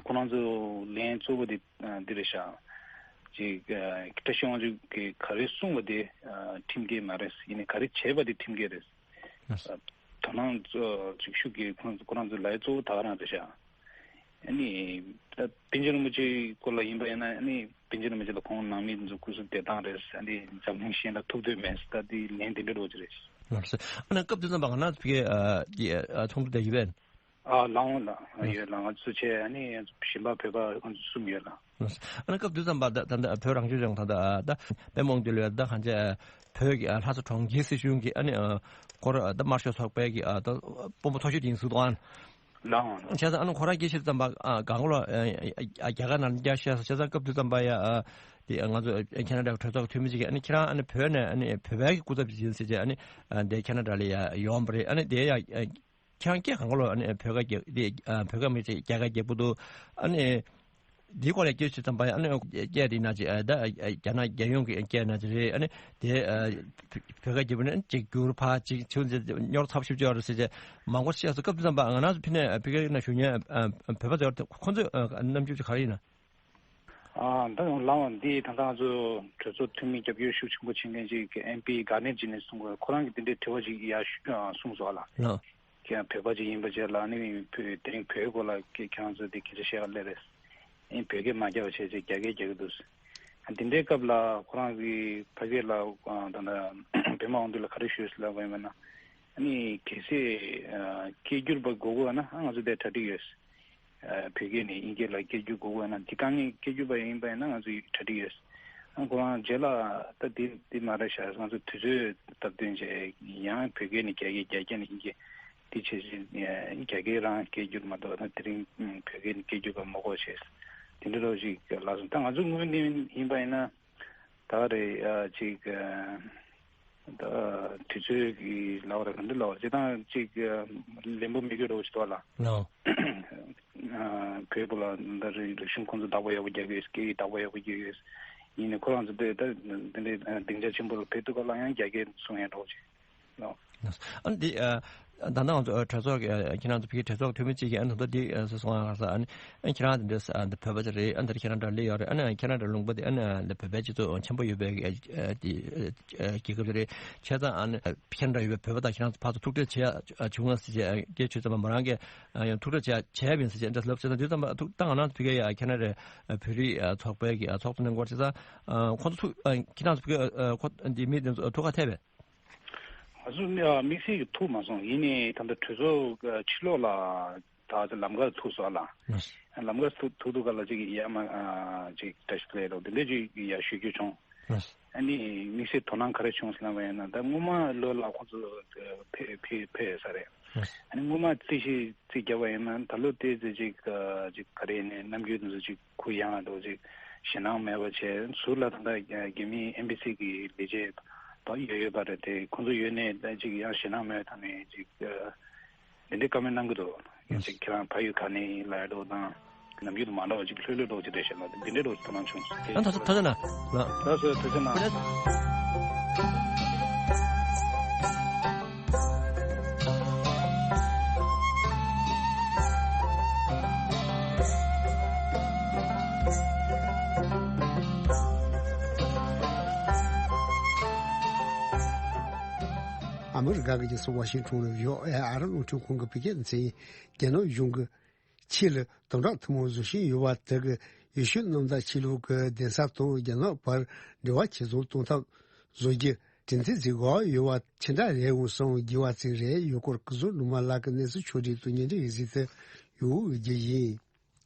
ཁོ་རང་ཚོ་ལན་གཙོ་བོ་དེ་འདི་རེད་ཤག་ཅིག་བཀྲ་ཤིས་དབང་ཕྱུག་གིས་ག་རེ་གསུངས་པ་དེ་ཁྲིམས་འགལ་མ་རེད། ཡིན་ནའི་ག་རེ་བྱས་པ་དེ་ཁྲིམས་འགལ་རེད། དོ་སྣང་ཅིག་ཤུགས་ཀྱིས་ཁོང་ཁོ་རང་ཚོའི་ལས་གཙོ་བོ་ད་ག་རང་རེད་ཤག་ཨ་ནི་ད་པཎ་ཆེན་རིན་པོ་ཆེའི་སྐོར་ལ་ཡིན་པ་ཡིན་ན་ཨ་ནི་པཎ་ཆེན་རིན་པོ་ཆེ་ལ་ཁོང་ནང་མི་ཚོ་སྐུ་གཟུགས་བདེ་ཐང་རེད། ཨ་ནི་འཛམ་གླིང་གཞན་ལ་ཐུག་འདོད་མེད་ད་དེ་ལན་དེ་འདྲ་འགྲོ་གི་རེད། ལགས་སོ། ཨ་ནི་སྐབས་དེ་ཙམ་པ་ང་རང་ཚོ་ཕ་གིའི་ཚོགས་འདུ་དེ་ཡོད་པས། ཨ་ལགས་འོང་ལགས་ཡོད་ལགས། ང་ཚོ་བྱས་ཨ་ནི་གཞན་པ་བོད་པ་ང་ཚོ་གསུམ་ཡོད་ལགས། ཨ་ནི་སྐབས་དུས་ཙམ་པ་ད་ད་ད་བོད་རང་སྐྱོང་ལྗོངས་ད་ད་ད་པད་མ་དབང་འདུས་ལ་ད་གང་ཅི་བོད་ཀྱི་ལྷ་ས་གྲོང་ཁྱེར་སྲིད་གཞུང་གི་ཨ་ནི་སྐོར་ད་དམར་ཤོག་ཚོགས་པའི་གི་ད་དཔོན་པོ་མཐོ་ཤོས་དེ་ཡིན་ཟེར་འདུག་ཨ། ལགས་འོང་། བྱས་ཙང་ཨ་ནི་ཁོ་རང་སྐད་ཆ་ཙམ་པ་གང་ག་ལོ་རྒྱ་གར་ནང་རྒྱ་བཤད་སོང་། བྱས་ཙང་སྐབས་དུས་ཙམ་པ་ཡ་དེ་ང་ཚོ་ཁ་ན་ཌ་གྲོས་ཚོགས་ཀྱི་འཐུས་མི་ཅིག་གིས་ཨ་ནི་ཁྱེད་རང་ཨ་ནི་བོད་ནས་ཨ་ནི་བོད་པའི་གི་སྐུ་ཚབ་ཅིག་ཡིན་ཟེར་བྱས་ཨ་ནི་དེ་ཁ་ན་ཌ་ལ་ཡ་ཡོང་བ་རེད། ཨ་ནི་དེ་ཡ། ཁྱེད་རང་སྐད་གང་ག་ལོ་ཨ་ནི་བོད་སྐད་རྒྱག་དེ་ཨ་བོད་སྐད་མི་ཚེ་རྒྱ་སྐད་རྒྱག་པོ་འདུག་ཨ་ནི་འདིའི་སྐོར་ལ་སྐད་ཆ་དམ་པ་ཨ་ནི་སྐད་དེ་ན་ཅིག་ཨ་ད་རྒྱ་ནག་རྒྱལ་ཡོངས་ཀྱི་སྐད་ན་ཅིག་རེད། ཨ་ནི་དེ་ཨ་བོད་སྐད་རྒྱག་པོ་ནི་ཅིག་བསྒྱུར་ཕར་ཅིག་ཆུ་ཚོད་རྙོག་ཚབས་ཤིག་ཅིག་ཡོད་རེད་ཟེར་བྱས་མང་པོ་བཤད་སོང་། སྐབས་དུས་ཙམ་པ་ང་རང་ཚོ་ཕི་ནས་ཕི་གའི་ན་བཞུགས་མཁན་བོད་པ་ཚོ་ཁོ་ཚོའི་རྣམ་འགྱུར་ཅིག་ག་རེ་ཡིན་ན། ཨ་ད་ལམ་བ་འདི་ད་ལྟ་ང་ཚོ་གྲོས་ཚོགས་འཐུས་མི་རྒྱབ་སྐྱོར་ཤུགས་ཆེན་པོ་བྱེད་མཁན་ཅིག་གི་ཨེམ་པི་གྷར་ནེཊ་ཇི་ནས་གསུངས་པ་ཁོ་རང་གིས་དེ་འདྲའི་དྲི་བ་ཅིག་ཡར་ཞུ་ཨ་གསུངས་སོང་ཨ་ལ། ལགས། ཁྱེད་རང་བོད་པ་ཅིག་ཡིན་པ་བྱས་ལ་ནི་བོད་དེ་རིང་བོད་སྐོར་ལ་ཁྱེད་ཁྱེད་རང་ཚོ་དེ་སྐད་ཆ་བཤད་ག་སླེབས་རེད། ཨེ་བོད་སྐད་མ་རྒྱག་པ་བྱས་ཅིག་རྒྱ་སྐད་རྒྱག་གི་འདུག་ཨ་དེ་འདྲའི་སྐབས་ལ་ཁོ་རང་གིས་ཕ་གི་ལ་ཨ་ད་ལྟ་པད་མ་དབང་འདུས་ལ་ག་རེ་ཞུས་ཟེར་ལབ་པ་ཡིན་པ་ན། ཨ་ནི་གལ་སྲིད་ཨ་སྐད་སྒྱུར་པ་དགོས་དགོས་ན་ཨ་ང་ཚོ་དེ་གྲ་སྒྲིག་ཡོད། ཨ་བོད་སྐད་ནས་དབྱིན་སྐད་ལ་སྐད་སྒྱུར་དགོས་དགོས་ན་འདི་དཀའ་ངལ་སྐད་སྒྱུར་པ་ཡིན་པ་ཡིན་ན་ང་ཚོ་གྲ་སྒྲིག་ཡོད། ཨ་ཁོ་རང་རྗེས་ལ་ད་འདི་འདི་མ་རེད་ཤག་ང་ཚོ་དུས་ཚོད་སྟབས་བསྟུན་བྱས་ཡང་བོད་སྐད་ནས་རྒྱ་སྐད་རྒྱ་སྐད་ནས་དབྱིན་སྐད་འདི་བྱས་བྱས་རྒྱ་སྐད་རང་སྐད་སྒྱུར་མ་གཏོགས་ད་དེ་རིང་བོད་སྐད་ནས་སྐད་སྒྱུར་པ་མ་དགོས་བྱས་དེ་འདྲ་རོགས་ཅིག་ལབ་སོང་། ད་ང་ཚོ་དངོས་གནས་ཡིན་པ་ཡིན་ན། ད་རེད་ཨ་ཅིག་ཨ་ད་དུས་ཚོད་ཀྱི་ལབ་རེད་ག་འདྲ་ལབ་རེད་ཅི་ད་ཅིག་ཨ་ལན་པོ་མི་དགོས་རོགས་ཅིག་འདུག་ལ། ལགས། ཨ་བོད་པ་ལ་ད་རེད་རིག་གཞུང་ཁོང་ཚོ་བདག་པོ་ཡག་པོ་རྒྱག་གི་ཡོད། སྐད་ཡིག་བདག་པོ་ཡག་པོ་རྒྱག་གི་ཡོད། ཡིན་ནའི་ཁོ་རང་ཚོ་དེ་ད་དེ་འདྲའི་སྡིངས་ཆ་ཆེན་པོ་ལ་ཕེབས་དུས་སྐབས་ལ་ཡང་རྒྱ་སྐད་གསུང་ཡ་འགྲོ་ཅིག་ལགས། ཨ་ནི་འདི་ཨ་ད་ནང་ང་ཚོ་གྲོས་ཚོགས་ཀྱི་ཨ་ཁྱེད་རང་ཚོ་བོད་ཀྱི་གྲོས་ཚོགས་འཐུས་མི་གཅིག་གིས་ཨ་ནི་ད་ལྟ་འདི་ཨ་སོ་སོ་ང་ལ་ས་ཨ་ནི་ཨ་ཁྱེད་རང་འདི་འདྲ་ཨ་འདི་བོད་པ་ཅིག་རེད། ཨ་འདིར་ཁྱེད་རང་འདྲ་སླེབས་ཡོད་རེད། ཨ་ནི་ཁྱེད་རང་འདྲ་ལུང་པ་འདི་ཨ་ནི་ཨ་འདི་བོད་པའི་སྤྱི་ཚོགས་ཆེན་པོ་ཡོད་པའི་ཨ་འདི་ཨ་རྒྱལ་ཁབ་ཅིག་རེད། བྱས་ཙང་ཨ་ནི་ཁྱེད་རང་འདྲ་ཡོད་པའི་བོད་པ་དང་ཁྱེད་རང་ཚོ་ཕར་ཚུར་ཐུག་འཕྲད་བྱེད་ཡ་བྱུང་ང་ཟེར་བྱས་སྐད་ཆ་ཙམ་པ་མོ་རང་གིས་ཡང་ཐུག་འཕྲད་བྱེད་ཡ་བྱས་པ་ཡིན་ཟེར་བྱས་འདྲ་ལབ་ཟེར་ན་འདི་ཙམ་པ་ཐུག་ད་ང་རང་ཚོ་ཕ་གི་ཡ་ཁྱེད་རང་རེད། བོད་རིགས་ཚོགས་པའི་གི་ཚོགས་གཙོ་གནང་སྐོར་བྱས་ཙང་ཁོང་ཚོ་ཐུག་ཁྱེད་རང་ཚོ་ཕ་གི་ཁོ་འདི་མི་དེ་ཚོ་ཐུག་ག་ཐད་པས། ང་ཚོ་དམིགས་བསལ་གྱི་ཐུག་མ་སོང་། ཡིན་ནའི་ད་ལྟ་གྲོས་ཚོགས་ཕྱི་ལོགས་ལ་ད་ལམ་ཁར་ཐུག་སོང་ཨ་ལ། ལམ་ཁར་ཐུག་ཐུག་དུས་སྐབས་ལ་ཅིག་ཡར་མར་ཅིག་བཀྲ་ཤིས་བདེ་ལེགས་དང་དེ་འདྲ་ཅིག་ཡར་ཞུ་རྒྱུ་བྱུང་། ཨ་ནི་དམིགས་བསལ་དོ་སྣང་ག་རེ་བྱུང་ཟེར་ལབ་པ་ཡིན་ན་ད་སྔོན་མ་ལོ་ལ་ཁོང་ཚོ་ཕེབས་ཕེབས་ཕེབས་ས་རེད། ཨ་ནི་སྔོན་མ་རྩིས་ཞིབ་རྩིས་བརྒྱབ་པ་ཡིན་ན་ད་ལོ་དེ་ཚེ་ཅིག་ཅིག་ག་རེ་ཡིན་ནའི་ནམ་རྒྱུན་དུ་ཅིག་གུ་ཡངས་འདུག་ཅིག་ཞེད་སྣང་མེད་པ་བྱས་ཟུར་ལ་ད་ལྟ་རྒྱ་མིའི་ཨེམ་བྷ་སི་གི་ལས་བྱེད་པ་ཡོད་ཡོད་པ་རེད་དེ་ཁོང་ཚོ་ཡོད་ནའི་ད་ཅིག་ཡང་ཞེད་སྣང་མེད་ཐོག་ནས་ཅིག་འདི་འདྲའི་བཀའ་མོལ་གནང་གི་འདུག་ཡང་ཅིག་ཁྱེད་རང་ཕ་ཡུལ་ག་ནས་ཡིན་ལབ་ཡ་འདུག་དང་ནམ་རྒྱུན་དུ་མ་འདྲ་བ་ཅིག་ལྷོད་ལྷོད་འདྲ་བ་ཅིག་རེད་ཤག་ལ་འདི་འདྲའི་འདྲ་བ་ཅིག་དོ་སྣང་བྱུང་སོང་། ཡང་ཐུགས་རྗེ་ཆེ་གནང་། ལགས་སོ་ཐུགས་རྗེ་གནང་། ཨ་མི་རི་ཀ་གི་རྒྱལ་ས་ཝ་ཤིང་ཊོན་ལ་ཡོད་ཨེ་ཨ་རི་རླུང་འཕྲིན་ཁང་གི་བོད་སྐད་སྡེ་ཚན་གྱིས་རྒྱ་ནག་གཞུང་གིས་ཆེད་ལས་དམ་དྲག་ཐུན་མོང་བཟོ་བཞིན་ཡོད་པ་དེ་གིས་ཡེ་ཤུ་གནམ་བདག་ཆོས་ལུགས་ཀྱི་གདན་ས་དང་རྒྱ་ནག་བར་འབྲེལ་བ་ཇེ་བཟང་གཏོང་ཐབས་བཟོ་རྒྱུ་གྲོས་མཐུན་ཟིག་འགོ་ཡོད་པ་ཆི་འདྲ་རེད་འོང་སོང་རྒྱས་པ་ཅིག་རེད། ཡུལ་སྐོར་སྐུ་ཟུར་ནུ་མ་ལགས་ཀྱི་གནས་ཚུལ་ཕྱོགས་སྒྲིག་ཏུ་ཉན་འདྲི་ཡི་གཟིགས་དུ་ཡོད་རྒྱུ་ཡིན།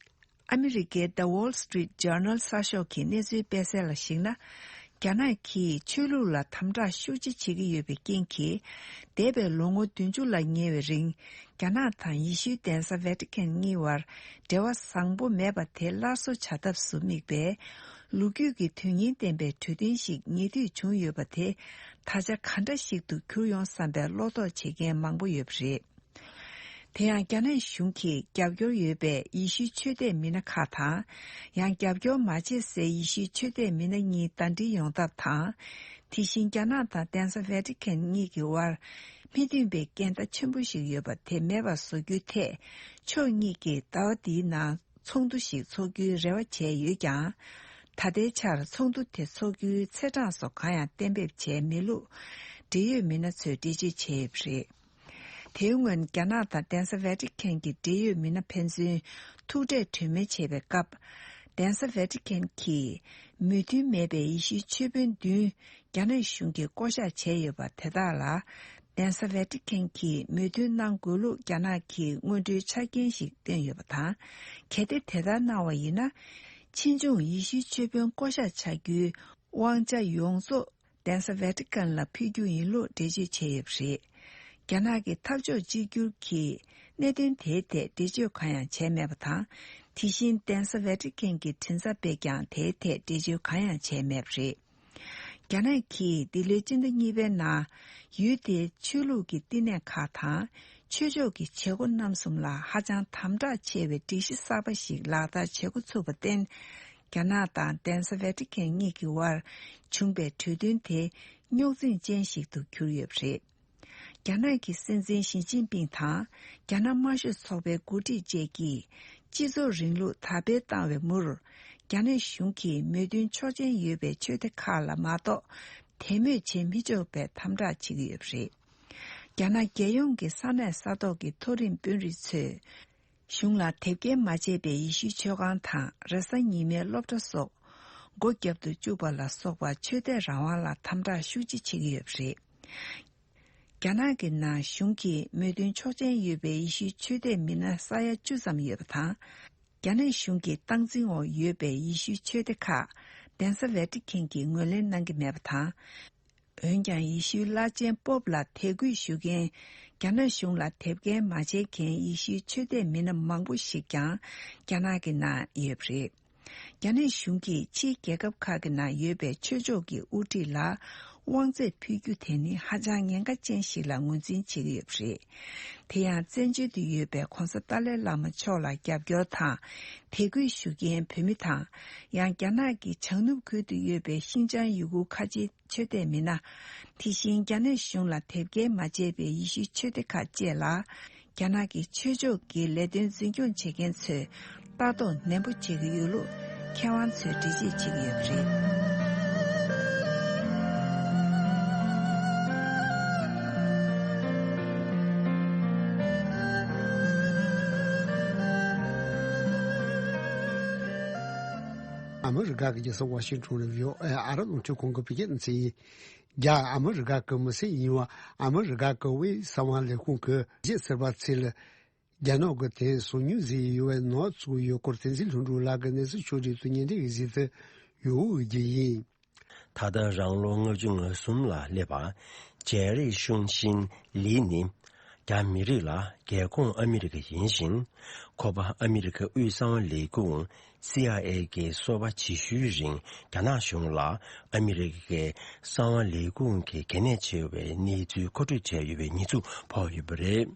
ཨ་མི་རི་ཀའི་The Wall Street Journal གསར་ཤོག་གི་གནས་ཚུལ་སྤེལ་གསལ་ལ་གཞིགས་ན། རྒྱ་ནག་གིས་ཆོས་ལུགས་ལ་དམ་དྲག་ཤུགས་ཆེ་བྱེད་ཀྱི་ཡོད་པའི་རྐྱེན་གྱིས། འདས་པའི་ལོ་ངོ་བདུན་ཅུ་ལ་ཉེ་བའི་རིང་། རྒྱ་ནག་དང་ཡེ་ཤུའི་གདན་ས་ཝེ་ཏི་ཀན་གཉིས་བར་འབྲེལ་བ་བཟང་པོ་མེད་པ་དེ་སླར་གསོ་བྱ་ཐབས་སུ་དམིགས་པའི་ལོ་རྒྱུས་ཀྱི་དོན་སྙིང་ལྡན་པའི་གྲོས་མཐུན་ཞིག་ཉེ་དུས་བྱུང་ཡོད་པ་དེ། ད་ཆ་ག་འདྲ་ཞིག་ཏུ་གྱུར་ཡོང་བསམ་པའི་བློ་དོགས་བྱེད་མཁན་མང་པོ་ཡོད་པ་རེད། དེ་ཡང་རྒྱ་ནག་གཞུང་གིས་རྒྱབ་སྐྱོར་ཡོད་པའི་ཡེ་ཤུའི་ཆོས་དད་མི་སྣ་ཁག་དང་། ཡང་རྒྱབ་སྐྱོར་མ་བྱེད་སའི་ཡེ་ཤུའི་ཆོས་དད་མི་སྣ་གཉིས་ཟླ་སྒྲིལ་ཡོང་ཐབས་དང་། དེ་བཞིན་རྒྱ་ནག་དང་གདན་ས་ཝེ་ཏི་ཀན་གཉིས་ཀྱི་དབར་མི་མཐུན་པའི་འགལ་ཟླ་ཆེན་པོ་ཞིག་ཡོད་པ་དེ་མེད་པར་བཟོ་རྒྱུའི་ཐད། ཕྱོགས་གཉིས་ཀྱིས་ཟླ་བ་འདིའི་ནང་ཚོགས་འདུ་ཞིག་འཚོགས་རྒྱུའི་རེ་བ་བྱས་ཡོད་ཀྱང་། ད་ལྟའི་ཆར་ཚོགས་འདུ་དེ་འཚོགས་རྒྱུའི་ཚེས་གྲངས་སོགས་གང་ཡང་གཏན་འབེབས་བྱས་མེད་ལུགས་འབྲེལ་ཡོད་མི་སྣ་ཚོས་འགྲེལ་བརྗོད་བྱས་ཡོད་པ་རེད། དེའི་སྔོན་རྒྱ་ནག་དང་གདན་ས་ཝེ་ཏི་ཀན་གྱི་འབྲེལ་ཡོད་མི་སྣ་ཕན་ཚུན་ཐུག་འཕྲད་གྲོས་མོལ་བྱེད་པའི་སྐབས། གདན་ས་ཝེ་ཏི་ཀན་གྱིས་མོས་མཐུན་མེད་པའི་ཡེ་ཤུའི་ཆོས་དཔོན་བདུན་རྒྱ་ནག་གཞུང་གིས་བསྐོ་གཞག་བྱས་ཡོད་པ་དེ་དག་ལ། གདན་ས་ཝེ་ཏི་ཀན་གྱིས་མོས་མཐུན་གནང་དགོས་ལུགས་རྒྱ་ནག་གིས་སྔོན་འགྲོའི་ཆ་རྐྱེན་ཞིག་བཏོན་ཡོད་པ་དང་། གལ་ཏེ་དེ་ལྟར་གནང་བ་ཡིན་ན། ཕྱིས་འབྱུང་ཡེ་ཤུའི་ཆོས་དཔོན་བསྐོ་གཞག་བྱ་རྒྱུའི་དབང་ཆ་ཡོངས་རྫོགས་གདན་ས་ཝེ་ཏི་ཀན་ལ་ཕུལ་རྒྱུ་ཡིན་ལུགས་འགྲེལ་བརྗོད་བྱས་ཡོད་པ་རེད། རྒྱ་ནག་གི་འཐབ་ཕྱོགས་གཅིག་གྱུར་གྱིས་གནད་དོན་དེའི་ཐད་འགྲེལ་བརྗོད་གང་ཡང་བྱས་མེད་པ་དང་། དེ་བཞིན་གདན་ས་ཝེ་ཏི་ཀན་གྱི་མགྲིན་ཚབ་པས་ཀྱང་དེའི་ཐད་འགྲེལ་བརྗོད་གང་ཡང་བྱས་མེད་པ་རེད། རྒྱ་ནག་གིས་འདི་ལོའི་སྤྱི་ཟླ་གཉིས་པའི་ནང་ཡུལ་དེའི་ཆོས་ལུགས་ཀྱི་བསྟི་གནས་ཁག་དང་ཆོས་ཕྱོགས་ཀྱི་བྱེད་སྒོ་རྣམ་གསུམ་ལ་ཧ་ཅང་དམ་དྲག་ཆེ་བའི་སྒྲིག་གཞི་གསར་པ་ཞིག་ལག་བསྟར་བྱེད་འགོ་ཚུགས་པར་བརྟེན། རྒྱ་ནག་དང་གདན་ས་ཝེ་ཏི་ཀན་གཉིས་ཀྱི་དབར་བྱུང་པའི་གྲོས་མཐུན་དེ་རྙོག་འཛིང་ཅན་ཞིག་ཏུ་གྱུར་ཡོད་པ་རེད། རྒྱ་ནག་གི་སྲིད་འཛིན་ཞི་ཅིན་ཕིང་དང་རྒྱ་ནག་དམར་ཤོག་ཚོགས་པའི་འགོ་ཁྲིད་བཅས་ཀྱིས་སྤྱི་ཚོགས་རིང་ལུགས་དར་སྤེལ་བཏང་བའི་མུར། རྒྱ་ནག་གཞུང་གིས་མོས་མཐུན་ཆོག་མཆན་ཡོད་པའི་ཆོས་སྡེ་ཁག་ལ་མ་གཏོགས་དད་མོས་བྱེད་མི་ཆོག་པའི་དམ་དྲག་བྱེད་ཀྱི་ཡོད་པ་རེད། རྒྱ་ནག་རྒྱལ་ཡོངས་ཀྱི་ས་གནས་ས་ཐོག་གི་མཐོ་རིམ་དཔོན་རིགས་ཚོས། གཞུང་ལ་དེབ་སྐྱེལ་མ་བྱས་པའི་ཡེ་ཤུའི་ཆོས་ཁང་དང་རེས་གཟའ་ཉི་མའི་སློབ་གྲྭ་སོགས་སྒོ་བརྒྱབ་ཏུ་བཅུག་པ་ལ་སོགས་པ་ཆོས་དད་རང་དབང་ལ་དམ་དྲག་ཤུགས་ཆེ་བྱེད་ཀྱི་ཡོད་པ་རེད། རྒྱ་ནག་གི་ནང་གཞུང་གིས་མོས་མཐུན་ཆོག་མཆན་ཡོད་པའི་ཡེ་ཤུའི་ཆོས་དད་མི་སྣ་ས་ཡ་བཅུ་ཙམ་ཡོད་པ་དང་། རྒྱ་ནག་གཞུང་གི་སྟངས་འཛིན་འོག་ཡོད་པའི་ཡེ་ཤུའི་ཆོས་སྡེ་ཁག་གདན་ས་ཝེ་ཏི་ཀན་གྱིས་ངོས་ལེན་གནང་གི་མེད་པ་དང་། འོན་ཀྱང་ཡེ་ཤུའི་བླ་ཆེན་པོབ་ལ་དད་གུས་ཞུ་མཁན། རྒྱ་ནག་གཞུང་ལ་དེབ་སྐྱེལ་མ་བྱེད་མཁན་ཡེ་ཤུའི་ཆོས་དད་མི་སྣ་མང་པོ་ཞིག་ཀྱང་རྒྱ་ནག་གི་ནང་ཡོད་པ་རེད། རྒྱ་ནག་གཞུང་གིས་ཕྱིའི་རྒྱལ་ཁབ་ཁག་གི་ནང་ཡོད་པའི་ཆོས་ཕྱོགས་ཀྱི་དབུ་ཁྲིད་ལ་དབང་ཚད་ཕུལ་རྒྱུ་དེ་ནི་ཧ་ཅང་ཉེན་ཁ་ཅན་ཞིག་ལ་ངོས་འཛིན་བྱེད་ཀྱི་ཡོད་པ་རེད། དེ་ཡང་བཙན་བྱོལ་དུ་ཡོད་པའི་གོང་ས་ཏཱ་ལའི་བླ་མ་མཆོག་ལ་རྒྱབ་སྐྱོར་དང་དད་གུས་ཞུ་མཁན་བོད་མི་དང་། ཡང་རྒྱ་ནག་གི་བྱང་ནུབ་ཁུལ་དུ་ཡོད་པའི་ཤིན་ཅང་ཡུ་གུར་ཁ་ཆེའི་ཆོས་དད་མི་སྣ། དེ་བཞིན་རྒྱ་ནག་གཞུང་ལ་དེབ་སྐྱེལ་མ་བྱས་པའི་ཡེ་ཤུའི་ཆོས་སྡེ་ཁག་བཅས་ལ། རྒྱ་ནག་གི་ཆོས་ཕྱོགས་ཀྱི་ལས་དོན་འཛིན་སྐྱོང་བྱེད་མཁན་ཚོས་ལྟ་རྟོག་ནན་པོ་བྱེད་ཀྱི་ཡོད་ལུགས་མཁས་དབང་ཚོས་འགྲེལ་བརྗོད་བྱེད་ཀྱི་ཡོད་པ་རེད། ཨ་མི་རི་ཀ་གི་རྒྱལ་ས་ཝ་ཤིང་ཊོན་ལ་ཡོད་ཨ་རི་རླུང་འཕྲིན་ཁང་གི་བོད་སྐད་སྡེ་ཚན་ཡིན། རྒྱ་ཨ་མི་རི་ཀ་གི་མི་སེར་ཡིན་པ་ཨ་མི་རི་ཀ་གི་དབུས་གསང་བ་ལས་ཁུངས་ཀྱི་རྒྱལ་ཟུར་པ་ཚོས་ལ། རྒྱ་ནག་གི་དེ་སོ་ཉུལ་ཟིག་ཡོད་པའི་ནག་ཚོ་ཡུལ་སྐོར་བསྟན་འཛིན་ལྷུན་གྲུབ་ལགས་ཀྱི་གནས་ཚུལ་ཕྱོགས་སྒྲིག་ཏུ་ཉན་འདྲི་ཡི་གཟིགས་དུ་ཡོད་རྒྱུ་ཡིན། ད་ལྟ་རང་ལོ་ལྔ་བཅུ་ང་གསུམ་ལ་སླེབས་པ་ཇེ་རི་ཤུང་ཤིན་ལི་ནི་རྒྱ་མི་རིགས་ལ་རྒྱལ་ཁོངས་ཨ་མི་རི་ཀ་ཡིན་ཞིང་། ཁོ་པ་ཨ་མི་རི་ཀ་དབུས་གསང་བ་ལས་ཁུངས་སི་ཨའི་ཨེ་གི་སོ་པ་བྱེད་ཤུལ་རིང་རྒྱ་ནག་གཞུང་ལ་ཨ་མི་རི་ཀའི་གསང་བ་ལས་ཁུངས་ཀྱི་གལ་གནད་ཆེ་བའི་གནས་ཚུལ་མཁོ་སྤྲོད་བྱས་ཡོད་པའི་ཉེས་འཛུགས་ཕོག་ཡོད་པ་རེད།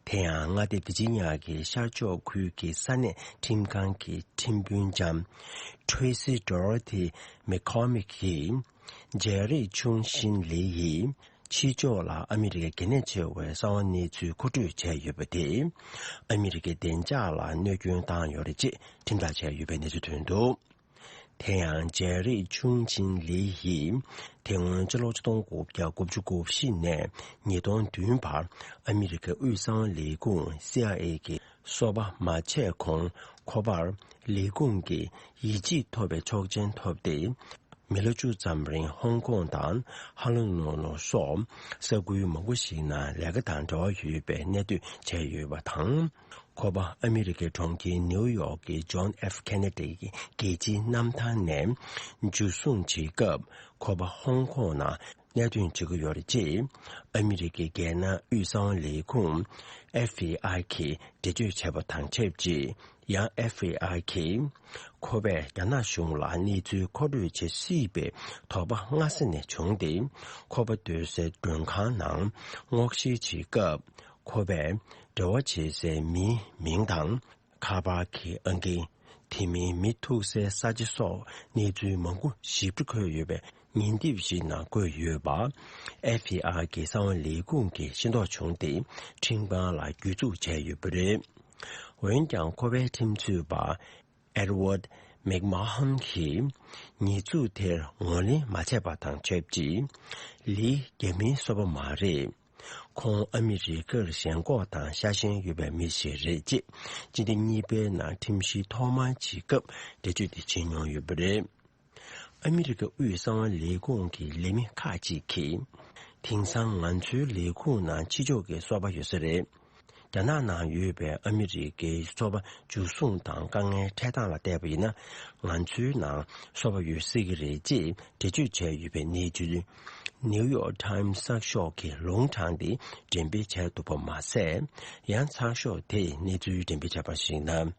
དེ་ཡང་མངའ་སྡེ་ཝི་ཇི་ནི་ཡ་གི་ཤར་ཕྱོགས་ཁུལ་གྱི་ས་གནས་ཁྲིམས་ཁང་གི་ཁྲིམས་དཔོན་ལྕམ་Tracy Dorothy McCormick གིས་ཇེ་རི་ཆུང་ཤིན་ལི་ཡིས་ཕྱི་ཕྱོགས་ལ་ཨ་མི་རི་ཀའི་གལ་གནད་ཆེ་བའི་གསང་བ་གནས་ཚུལ་མཁོ་སྤྲོད་བྱས་ཡོད་པ་དེས་ཨ་མི་རི་ཀའི་བདེ་འཇགས་ལ་གནོད་སྐྱོན་བཏང་ཡོད་རེད་ཅེས་ཁྲིམས་ཐག་བཅད་ཡོད་པའི་གནས་ཚུལ་ཐོན་འདུག་དེ་ཡང་རྒྱལ་རིགས་ཆུང་ཆིན་ལི་ཡིས་དེ་སྔོན་ཕྱི་ལོ་ཆིག་སྟོང་དགུ་བརྒྱ་དགུ་བཅུ་གོ་བཞི་ནས་ཉིས་སྟོང་བདུན་བར་ཨ་མི་རི་ཀའི་དབུས་གསང་བ་ལས་ཁུངས་སི་ཨའི་ཨེ་གི་སོ་པ་མ་བྱས་གོང་ཁོ་པར་ལས་ཁུངས་ཀྱི་ཡིད་ཆེས་ཐོབ་པའི་ཆོག་མཆན་ཐོབ་སྟེ། མི་ལོ་བཅུ་ཙམ་རིང་ཧོང་ཀོང་དང་ཧ་ལོ་ནོ་ལོ་སོགས་ས་ཁུལ་མང་པོ་ཞིག་ནང་ལས་ཀ་དང་འབྲེལ་བ་ཡོད་པའི་གནས་སྡོད་བྱས་ཡོད་པ་དང་། ཁོ་པ་ཨ་མི་རི་ཀའི་གྲོང་ཁྱེར་ནེའུ་ཡོག་གི་ཇོན་ཨེཕ་ཁེ་ནེ་ཌི་ཡི་རྒྱལ་སྤྱིའི་གནམ་ཐང་ནས་འཇུ་བཟུང་བྱེད་སྐབས། ཁོ་པ་ཧོང་ཀོང་ནང་གནད་དོན་བྱེད་ཀྱི་ཡོད་རེད་ཅེས་ཨ་མི་རི་ཀའི་རྒྱལ་ནང་དབུས་གསང་བ་ལས་ཁུངས་ཨེཕ་བྷི་ཨའི་གིས་འགྲེལ་བརྗོད་བྱས་པ་དང་ཆབས་ཅིག་ཡང་ཨེཕ་བྷི་ཨའི་གིས་ཁོ་པས་རྒྱ་ནག་གཞུང་ལ་གནས་ཚུལ་མཁོ་སྤྲོད་བྱེད་སྲིད་པའི་དོགས་པ་སྔ་ས་ནས་བྱུང་སྟེ། ཁོ་པ་སྡོད་སའི་མགྲོན་ཁང་ནང་སྔོག་བཤེར་བྱེད་སྐབས། ཁོ་པས་འབྲེལ་བ་བྱེད་སའི་མིའི་མིང་དང་། ཁ་པར་གྱི་ཨང་ཀི། དེ་མིན་མི་ཐུག་སའི་ས་ཆ་སོགས་གནས་ཚུལ་མང་པོ་ཞིབ་ཕྲ་འཁོད་ཡོད་པའི་ཉིན་དེབ་ཞིག་ནང་བཀོད་ཡོད་པ། ཨེཕ་བྷི་ཨའི་གི་གསང་བ་ལས་ཁུངས་ཀྱིས་ཤེས་རྟོགས་བྱུང་སྟེ། ཁྲིམས་ཁང་ལ་གྱོད་འཛུགས་བྱས་ཡོད་པ་རེད། འོན་ཀྱང་ཁོ་པའི་ཁྲིམས་རྩོད་པ་ཨེ་ཌི་ཝར་ཌི་མེག་མ་ཧོན་གྱིས་ཉེས་འཛུགས་དེར་ངོས་ལེན་མ་བྱས་པ་དང་ཆབས་ཅིག་ལིའི་རྒྱ་མིའི་སོ་པ་མ་རེད། ཁོང་ཨ་མི་རི་ཀར་ཞེན་ཁོག་དང་ཤ་ཞེན་ཡོད་པའི་མི་ཞིག་རེད་ཅེས་སྤྱི་ཟླ་གཉིས་པའི་ནང་ཁྲིམས་ཞིབ་ཐོག་མར་བྱེད་སྐབས་འགྲེལ་བརྗོད་དེ་བྱེད་མྱོང་ཡོད་པ་རེད། ཨ་མི་རི་ཀ་དབུས་གསང་བ་ལས་ཁུངས་ཀྱི་ལས་མི་ཁག་ཅིག་གིས། དེང་སང་ང་ཚོའི་ལས་ཁུངས་ནང་ཕྱི་ཕྱོགས་ཀྱི་སོ་པ་ཡོད་ས་རེད། རྒྱ་ནག་ནང་ཡོད་པའི་ཨ་མི་རི་ཀའི་སོ་པ་འཇུ་བཟུང་དང་དཀའ་ངལ་འཕྲད་སྟངས་ལ་བལྟས་པ་ཡིན་ན། ང་ཚོའི་ནང་སོ་པ་ཡོད་སྲིད་ཀྱི་རེད་ཅེས་འགྲེལ་བརྗོད་བྱས་ཡོད་པའི་གནས་ཚུལ། ནིའུ་ཡོག་ཊའིམ་གསར་ཤོག་གིས་ལུང་དྲངས་ཏེ་འགྲེམས་སྤེལ་བྱས་འདུག་པ་མ་ཟད། ཡང་གསར་ཤོག་དེས་གནས་ཚུལ་འགྲེམས་སྤེལ་བྱས་པར་གཞིགས་ན།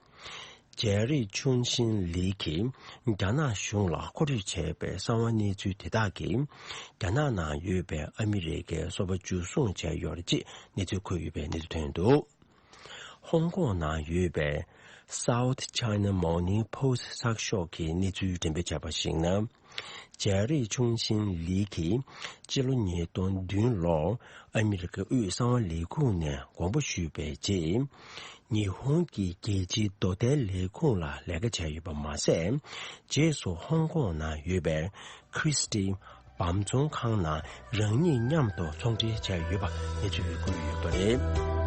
རྒྱལ་རིགས་ཆུང་ཆིན་ལི་གིས་རྒྱ་ནག་གཞུང་ལ་མཁོ་སྤྲོད་བྱས་པའི་གསང་བ་གནས་ཚུལ་དེ་དག་གིས། རྒྱ་ནག་ནང་ཡོད་པའི་ཨ་མི་རི་ཀའི་སོ་པ་འཇུ་བཟུང་བྱས་ཡོད་རེད་ཅེས་གནས་ཚུལ་འཁོད་ཡོད་པའི་གནས་ཚུལ་ཐོན་འདུག་ཧོང་ཀོང་ནང་ཡོད་པའི་South China Morning Post གསར་ཤོག་གིས་གནས་ཚུལ་འགྲེམས་སྤེལ་བྱས་པར་གཞིགས་ན། རྒྱལ་རིགས་ཆུང་ཆིན་ལི་གིས་སྤྱི་ལོ་ཉིས་སྟོང་བདུན་ལོར་ཨ་མི་རི་ཀའི་དབུས་གསང་བ་ལས་ཁུངས་ནས་དགོངས་པ་ཞུས་པའི་རྗེས། ཉི་ཧོང་གི་རྒྱལ་སྤྱིའི་རྡོ་ཐལ་ལས་ཁུངས་ལ་ལས་ཀ་བྱས་ཡོད་པ་མ་ཟད། རྗེས་སུ་ཧོང་ཀོང་ནང་ཡོད་པའི་ཁྲི་སི་ཊི་བམ་ཚོང་ཁང་ནང་རང་ཉིད་མཉམ་དུ་ཚོང་འབྲེལ་བྱས་ཡོད་པ་གནས་ཚུལ་བཀོད་ཡོད་པ་རེད།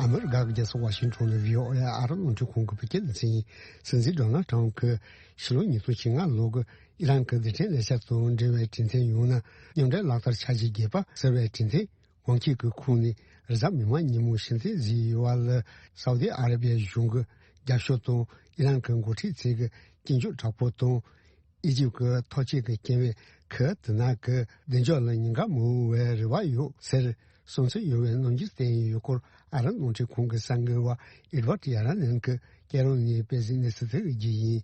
ཨ་མི་རི་ཀ་གི་རྒྱལ་ས་ཝ་ཤིང་ཊོན་ནས་བྷི་ཨོ་ཨེ་ཨ་རབ་རླུང་འཕྲིན་ཁང་གི་བོད་སྐད་སྡེ་ཚན་ཡིན། སྲིད་འཛིན་ཌོ་ནལ་ཊམ་གྱིས་ཕྱི་ལོ་ཉིས་སྟོང་བཅོ་ལྔ་ལོ་གི་ཨི་རན་གྱི་རྡུལ་ཕྲན་ལས་འཆར་དང་འབྲེལ་བའི་གྲོས་མཐུན་ཡང་ན་མཉམ་འབྲེལ་ལག་བསྟར་འཆར་གཞི་བརྒྱད་པ་ཟེར་བའི་གྲོས་མཐུན་གོང་འཁེལ་གྱི་ཁོངས་ནས་རེས་གཟའ་མིག་དམར་ཉིན་མོ་ཕྱི་ཚེས་བཞི་ཡི་བར་ལ་སའུ་ཏི་ཨ་ར་བི་ཡ་གཞུང་གིས་རྒྱབ་སྐྱོར་དང་ཨི་རན་གྱི་འགོ་ཁྲིད་ཚོས་ཀྱི་སྐྱོན་བརྗོད་དྲག་པོ་དང་། ཨི་ཇིབ་ཀྱི་ཐོག་བཅད་ཀྱི་རྐྱེན་པས་ཁོས་དེ་ནང་གི་བདེ་འཇགས་ལ་ཉེན་ཁ་མི་འོང་བའི་རེ་བ་ཡོད་ཟེར་གསུང་ཚུལ་ཡོད་པའི་རྣམ་འགྱུར་བསྟན་ཡོད་སྐོར་ཨ་རབ་རླུང་འཕྲིན་ཁང་གི་གསར་འགོད་པ་ཨེ་ཌི་ཝར་ཌི་ཡ་ར་ནན་གྱིས་སྐད་རོགས་ནས་སྤེལ་གཟིགས་གནས་ཚུལ་དེ་རིགས་བརྒྱུད་ཡིན།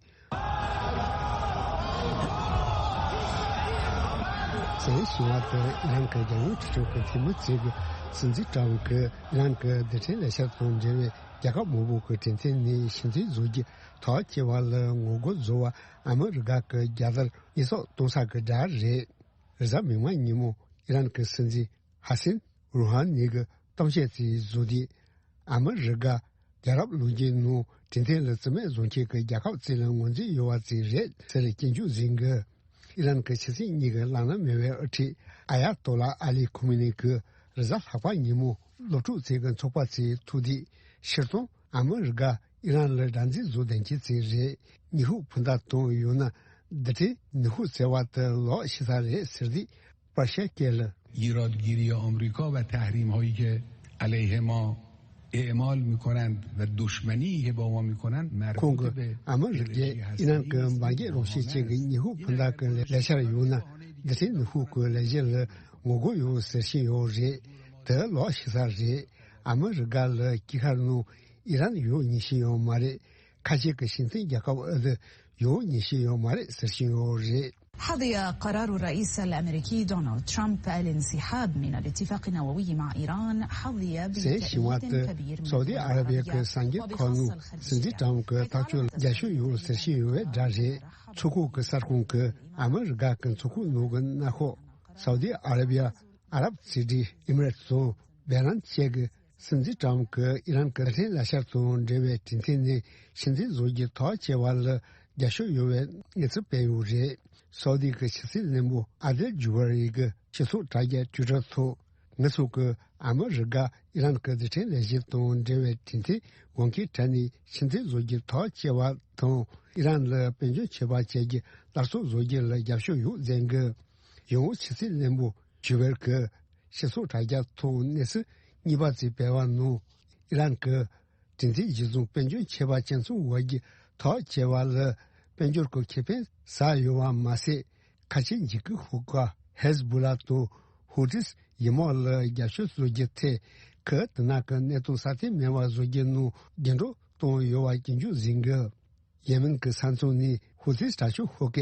གསན་བཞིན་པ་དེ་ཨི་རན་གྱི་རྒྱལ་ཡོངས་སྤྱི་ཁྱབ་ཀྱི་འཐུས་མི་ཚོས་ཀྱི་སྲིད་འཛིན་ཏྲམ་གྱིས་ཨི་རན་གྱི་རྡུལ་ཕྲན་ལས་འཆར་དང་འབྲེལ་བའི་རྒྱལ་ཁབ་མང་པོ་གི་གྲོས་མཐུན་ནས་ཕྱིར་འཐེན་བཟོ་རྒྱུ་ཐག་བཅད་པ་ལ་ངོ་རྒོལ་བཟོ་བར་ཨ་མི་རི་ཀ་གི་རྒྱལ་དར་ཡིད་སོགས་གཏོང་ས་གི་གྲས་རེད། རེས་གཟའ་མིག་དམར་ཉིན་མོ་ཨི་རན་གྱི་སྲིད་འཛིན་ཧ་སན་རུ་ཧ་ནི་གི་གཏམ་བཤད་དེ་བཟོ་དུས། ཨ་མི་རི་ཀ་རྒྱལ་རབས་ལོ་རྒྱུས་ནང་གྲོས་མཐུན་ལ་རྩིས་མེད་བཟོ་མཁན་གྱི་རྒྱལ་ཁབ་རྩིས་ལ་ངོས་འཛིན་ཡོད་པ་ཅིག་རེད་ཟེར་སྐྱོན་བརྗོད་གཟིགས་འགོད། ཨི་རན་གྱི་ཕྱི་སྲིད་གཉིས་ཀྱི་བླ་ན་མེད་པའི་དབུ་ཁྲིད་ཨ་ཡ་ཏོ་ལ་ཨ་ལི་ཁོ་མེ་ནི་གིས་རེས་གཟའ་ལྷག་པ་ཉིན་མོ་སློབ་ཕྲུག་ཚོའི་ཚོགས་པ་ཚོའི་ཐུག་དུས། སྤྱིར་བཏང་ཨ་མི་རི་ཀ་ཨི་རན་ལ་དགྲ་འཛིང་བཟོ་བསྡད་མཁན་ཚོ་རེད། ཉི་ཧོང་བུ་མདའ་དང་ཡང་ན་རྡུལ་ཕྲན་ནུས་ཤུགས་ཟེར་བ་དེ་ལོག་ཤི་ས་རེད་ཟེར་དུས་པར་ཤ་སྐད་ལ། ایرادگیری آمریکا و تحریم‌هایی که علیه ما اعمال می‌کنند و دشمنی که با ما می‌کنند ཁོང་གིས་ཨ་མི་རི་ཀས་ཨི་རན་གྱི་འབར་གས་རང་བཞིན་ཅན་གྱི་ཉི་ཧོང་བུ་མདའ་གྱི་ལས་འཆར་ཡང་ན་རྡུལ་ཕྲན་ནུས་ཤུགས་ཀྱི་ལས་གཞི་ལ་ངོ་རྒོལ་ཡོད་ཟེར་བཞིན་ཡོད་རེད། དེ་ལོག་ཤི་ས་རེད། ཨ་མི་རི་ཀ་ལ་དཀྱིལ་ཤར་ནང་ཨི་རན་ཡོད་ངེས་ཤེས་ཡོད་མ་རེད། ཁ་ཤས་ཀྱི་ཤིང་ཙན་རྒྱལ་ཁབ་ཨ་ཟི་ཡོད་ངེས་ཤེས་ཡོད་མ་རེད་ཟེར་བཞིན་ཡོད་རེད། حظي قرار الرئيس الأمريكي دونالد ترامب الانسحاب من الاتفاق النووي مع إيران حظي གཟའ་ཞིག་བར་དུ་སའུ་ཏི་ཨ་ར་བི་ཡ་གི་སངས་རྒྱས་ཁོར་ནུ་སྲིད་འཛིན་ཏྲམ་གི་ཐག་གཅོད་ལ་རྒྱབ་སྐྱོར་ཡོད་ཟེར་བཞིན་ཡོད་པའི་སྒྲ་རེད། མཚོ་ཁུག་གི་གསར་ཁང་གི་ཨ་མི་རི་ཀ་གི་མཚོ་ཁུག་ནང་གི་གནའ་ཤོག་སའུ་ཏི་ཨ་ར་བི་ཡ་ཨ་རབ་རྩིས་འབྲེལ་ཨི་མི་རེ་ཊི་དང་བྷེ་རན་བཅས་ཀྱི་སྲིད་འཛིན་ཏྲམ་གྱིས་ཨི་རན་གྱི་རྡུལ་ཕྲན་ལག་ཆ་དང་འབྲེལ་བའི་གྲོས་མཐུན་ནས་ཕྱིར་འཐེན་བཟོ་རྒྱུའི་ཐག་བཅད་པ་ལ་རྒྱབ་སྐྱོར་ཡོད་པའི་གནས་ཚུལ་སྤེལ་ཡོད་རེད། སའུ་དི་གི་ཕྱི་སྲིད་བློན་པོ་ཨ་དེལ་ཇུ་བ་རི་གི་སྤྱི་ཚོགས་དྲ་རྒྱ་ཊུའི་ཊར་ཐོག་ང་ཚོ་གིས་ཨ་མི་རི་ཀ་ཨི་རན་གྱི་རྡུལ་ཕྲན་ལས་གཞི་དང་འབྲེལ་བའི་གྲོས་མཐུན་གོང་འཁེལ་བྲལ་ནས་ཕྱིར་འཐེན་བཟོ་རྒྱུའི་ཐག་བཅད་པ་དང་ཨི་རན་ལ་དཔལ་འབྱོར་ཆད་པ་བཅད་རྒྱུའི་སླར་གསོ་བཟོ་རྒྱུ་ལ་རྒྱབ་སྐྱོར་ཡོད་ཟེར་གི། ཡང་ཕྱི་སྲིད་བློན་པོ་ཇུ་བེར་གྱིས་སྤྱི་ཚོགས་དྲ་རྒྱ་ཐོག་གནས་ཚུལ་གཉིས་པ་ཙམ་སྤེལ་བ་ནང་ཨི་རན་གྱིས་གྲོས་མཐུན་གཞིར་བཟུང་དཔལ་འབྱོར་ཆད་པ་ཅན་ཚོ་བར་གྱི་ཐག་བཅད་པ་ལ་དཔལ་འབྱོར་གྱི་ཁེ་ཕན་ཟ་ཡོད་པ་མ་ཟད། ཁ་ཆེ་འཇིགས་སྐུལ་ཤོག་ཁག་ཧེ་ཟ་བུ་ལ་དང་ཧུ་ཐིས་ཡི་དམག་ལ་རྒྱབ་སྐྱོར་བཟོ་རྒྱུ་ཐད་ཁོས་དེ་དག་གི་གནས་སྟངས་སྲ་བརྟན་མེད་པ་བཟོ་རྒྱུ་ནང་རྒྱབ་སྐྱོར་བཏང་ཡོད་པ་སྐྱོན་བརྗོད་གཟིགས་གི། ཡེ་མེན་གྱི་ས་མཚམས་ནས་ཧུ་ཐིས་དྲག་སྤྱོད་ཤོག་ཁག་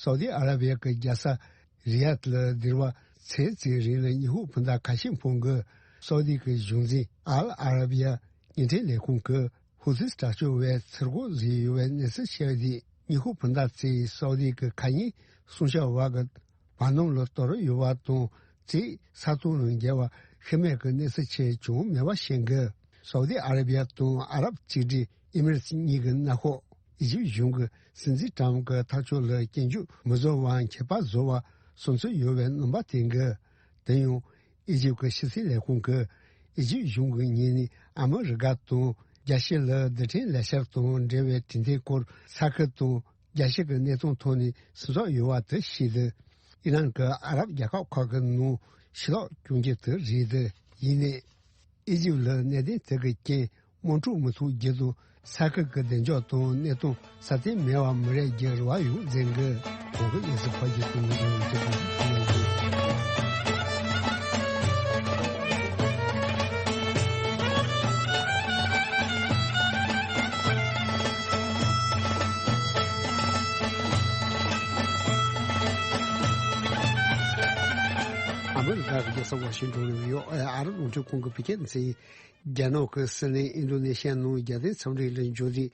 སའུ་དི་ཨ་ར་བི་ཡ་གི་རྒྱལ་ས་རི་ཡཱད་ལ་འདིར་བ་ཚེས་གཅིག་རིང་ལ་ཉི་ཤུ་བུན་ཟླ་ཁ་ཤས་འཕོངས་གི། སའུ་དི་གི་གཞུང་འཛིན་ཨལ་ཨ་ར་བི་ཡ་བརྙན་འཕྲིན་ལས་ཁུངས་ཀྱིས་ཧུ་ཐིས་དྲག་སྤྱོད་པས་ཚུར་རྒོལ་བཟོས་ཡོད་པའི་གནས་ཚུལ་བཤད་དེ། ཉི་ཤུ་བུན་ཟླ་ཚེས་སའུ་དི་གི་ཁ་ཉིན་སུང་ཤ་བ་གི་བར་སྣང་ལ་གཏོར་ཡོད་པ་དང་། ཚེས་ས་སྟོང་ལ་འགྱེལ་བ་ཤི་རྨས་ཀྱི་གནས་ཚུལ་ཆེ་བྱུང་མེད་པ་བཤད་གི། སའུ་དི་ཨ་ར་བི་ཡ་དང་ཨ་རབ་གཅིག་སྒྲིལ་ཨི་མི་རེ་ཊི་གཉིས་ཀྱི་གནའ་ཤོག་ཨི་ཇིབ་གཞུང་གིས་སྲིད་འཛིན་ཏྲམ་གྱི་ཐག་གཅོད་ལ་སྐྱོན་བརྗོད་མི་བཟོ་བར་ཁྱད་པར་བཟོ་བར་བསམ་ཚུལ་ཡོད་པའི་རྣམ་པ་བསྟན་གི། དེ་ཡང་ཨི་ཇིབ་ཀྱི་ཕྱི་སྲིད་ལས་ཁུངས་ཀྱིས་ཨི་ཇིབ་གཞུང་གི་ངོས་ནས་ཨ་མི་རི་ཀ་དང་རྒྱལ་སྤྱི་ལ་རྡུལ་ཕྲན་ལས་འཆར་དང་འབྲེལ་བའི་གྲོས་མཐུན་སྐོར་ས་ཁུལ་དང་རྒྱལ་སྤྱི་གི་གནས་སྟངས་ཐོག་ནས་སེམས་འཚབ་ཡོད་པ་དེ་ཤེས་ཏེ། ཨི་རན་གྱིས་ཨ་རབ་རྒྱལ་ཁབ་ཁག་གི་ནང་ཕྱིར་ལོག་བསྐྱོན་རྒྱུ་དེ་རེད། ཡིན་ནའི་ཨི་ཇིབ་ལ་གནད་དོན་དེ་གི་རྐྱེན་དམག་འཁྲུག་མི་ཐུག་རྒྱུ་དང་ས་ཁུལ་གྱི་བདེ་འཇགས་དང་གནས་སྟངས་སྲ་བརྟན་མེད་པ་མི་རེད་རྒྱུ་རེ་བ་ཡོད་ཟེར་གི། གོང་གི་གནས་ཚུལ་ཕར་རྒྱག་ཏུ་མི་འགྲོ་བའི་ཐོག་ཏུ་གནས་ཡོད། ཨ་མི་རི་ཀ་གི་རྒྱལ་ས་ཝ་ཤིང་ཏོན་ནས་ཡོད། ཨ་རབ་རླུང་འཕྲིན་ཁང་གི་བོད་སྐད་སྡེ་ཚན། རྒྱ་ནག་གི་སྲིད་བློན་ཨིན་ཌོ་ནེ་ཤི་ཡ་ནང་རྒྱལ་བསྟན་འཚམས་འདྲི་ལ་འབྱོར་རྗེས།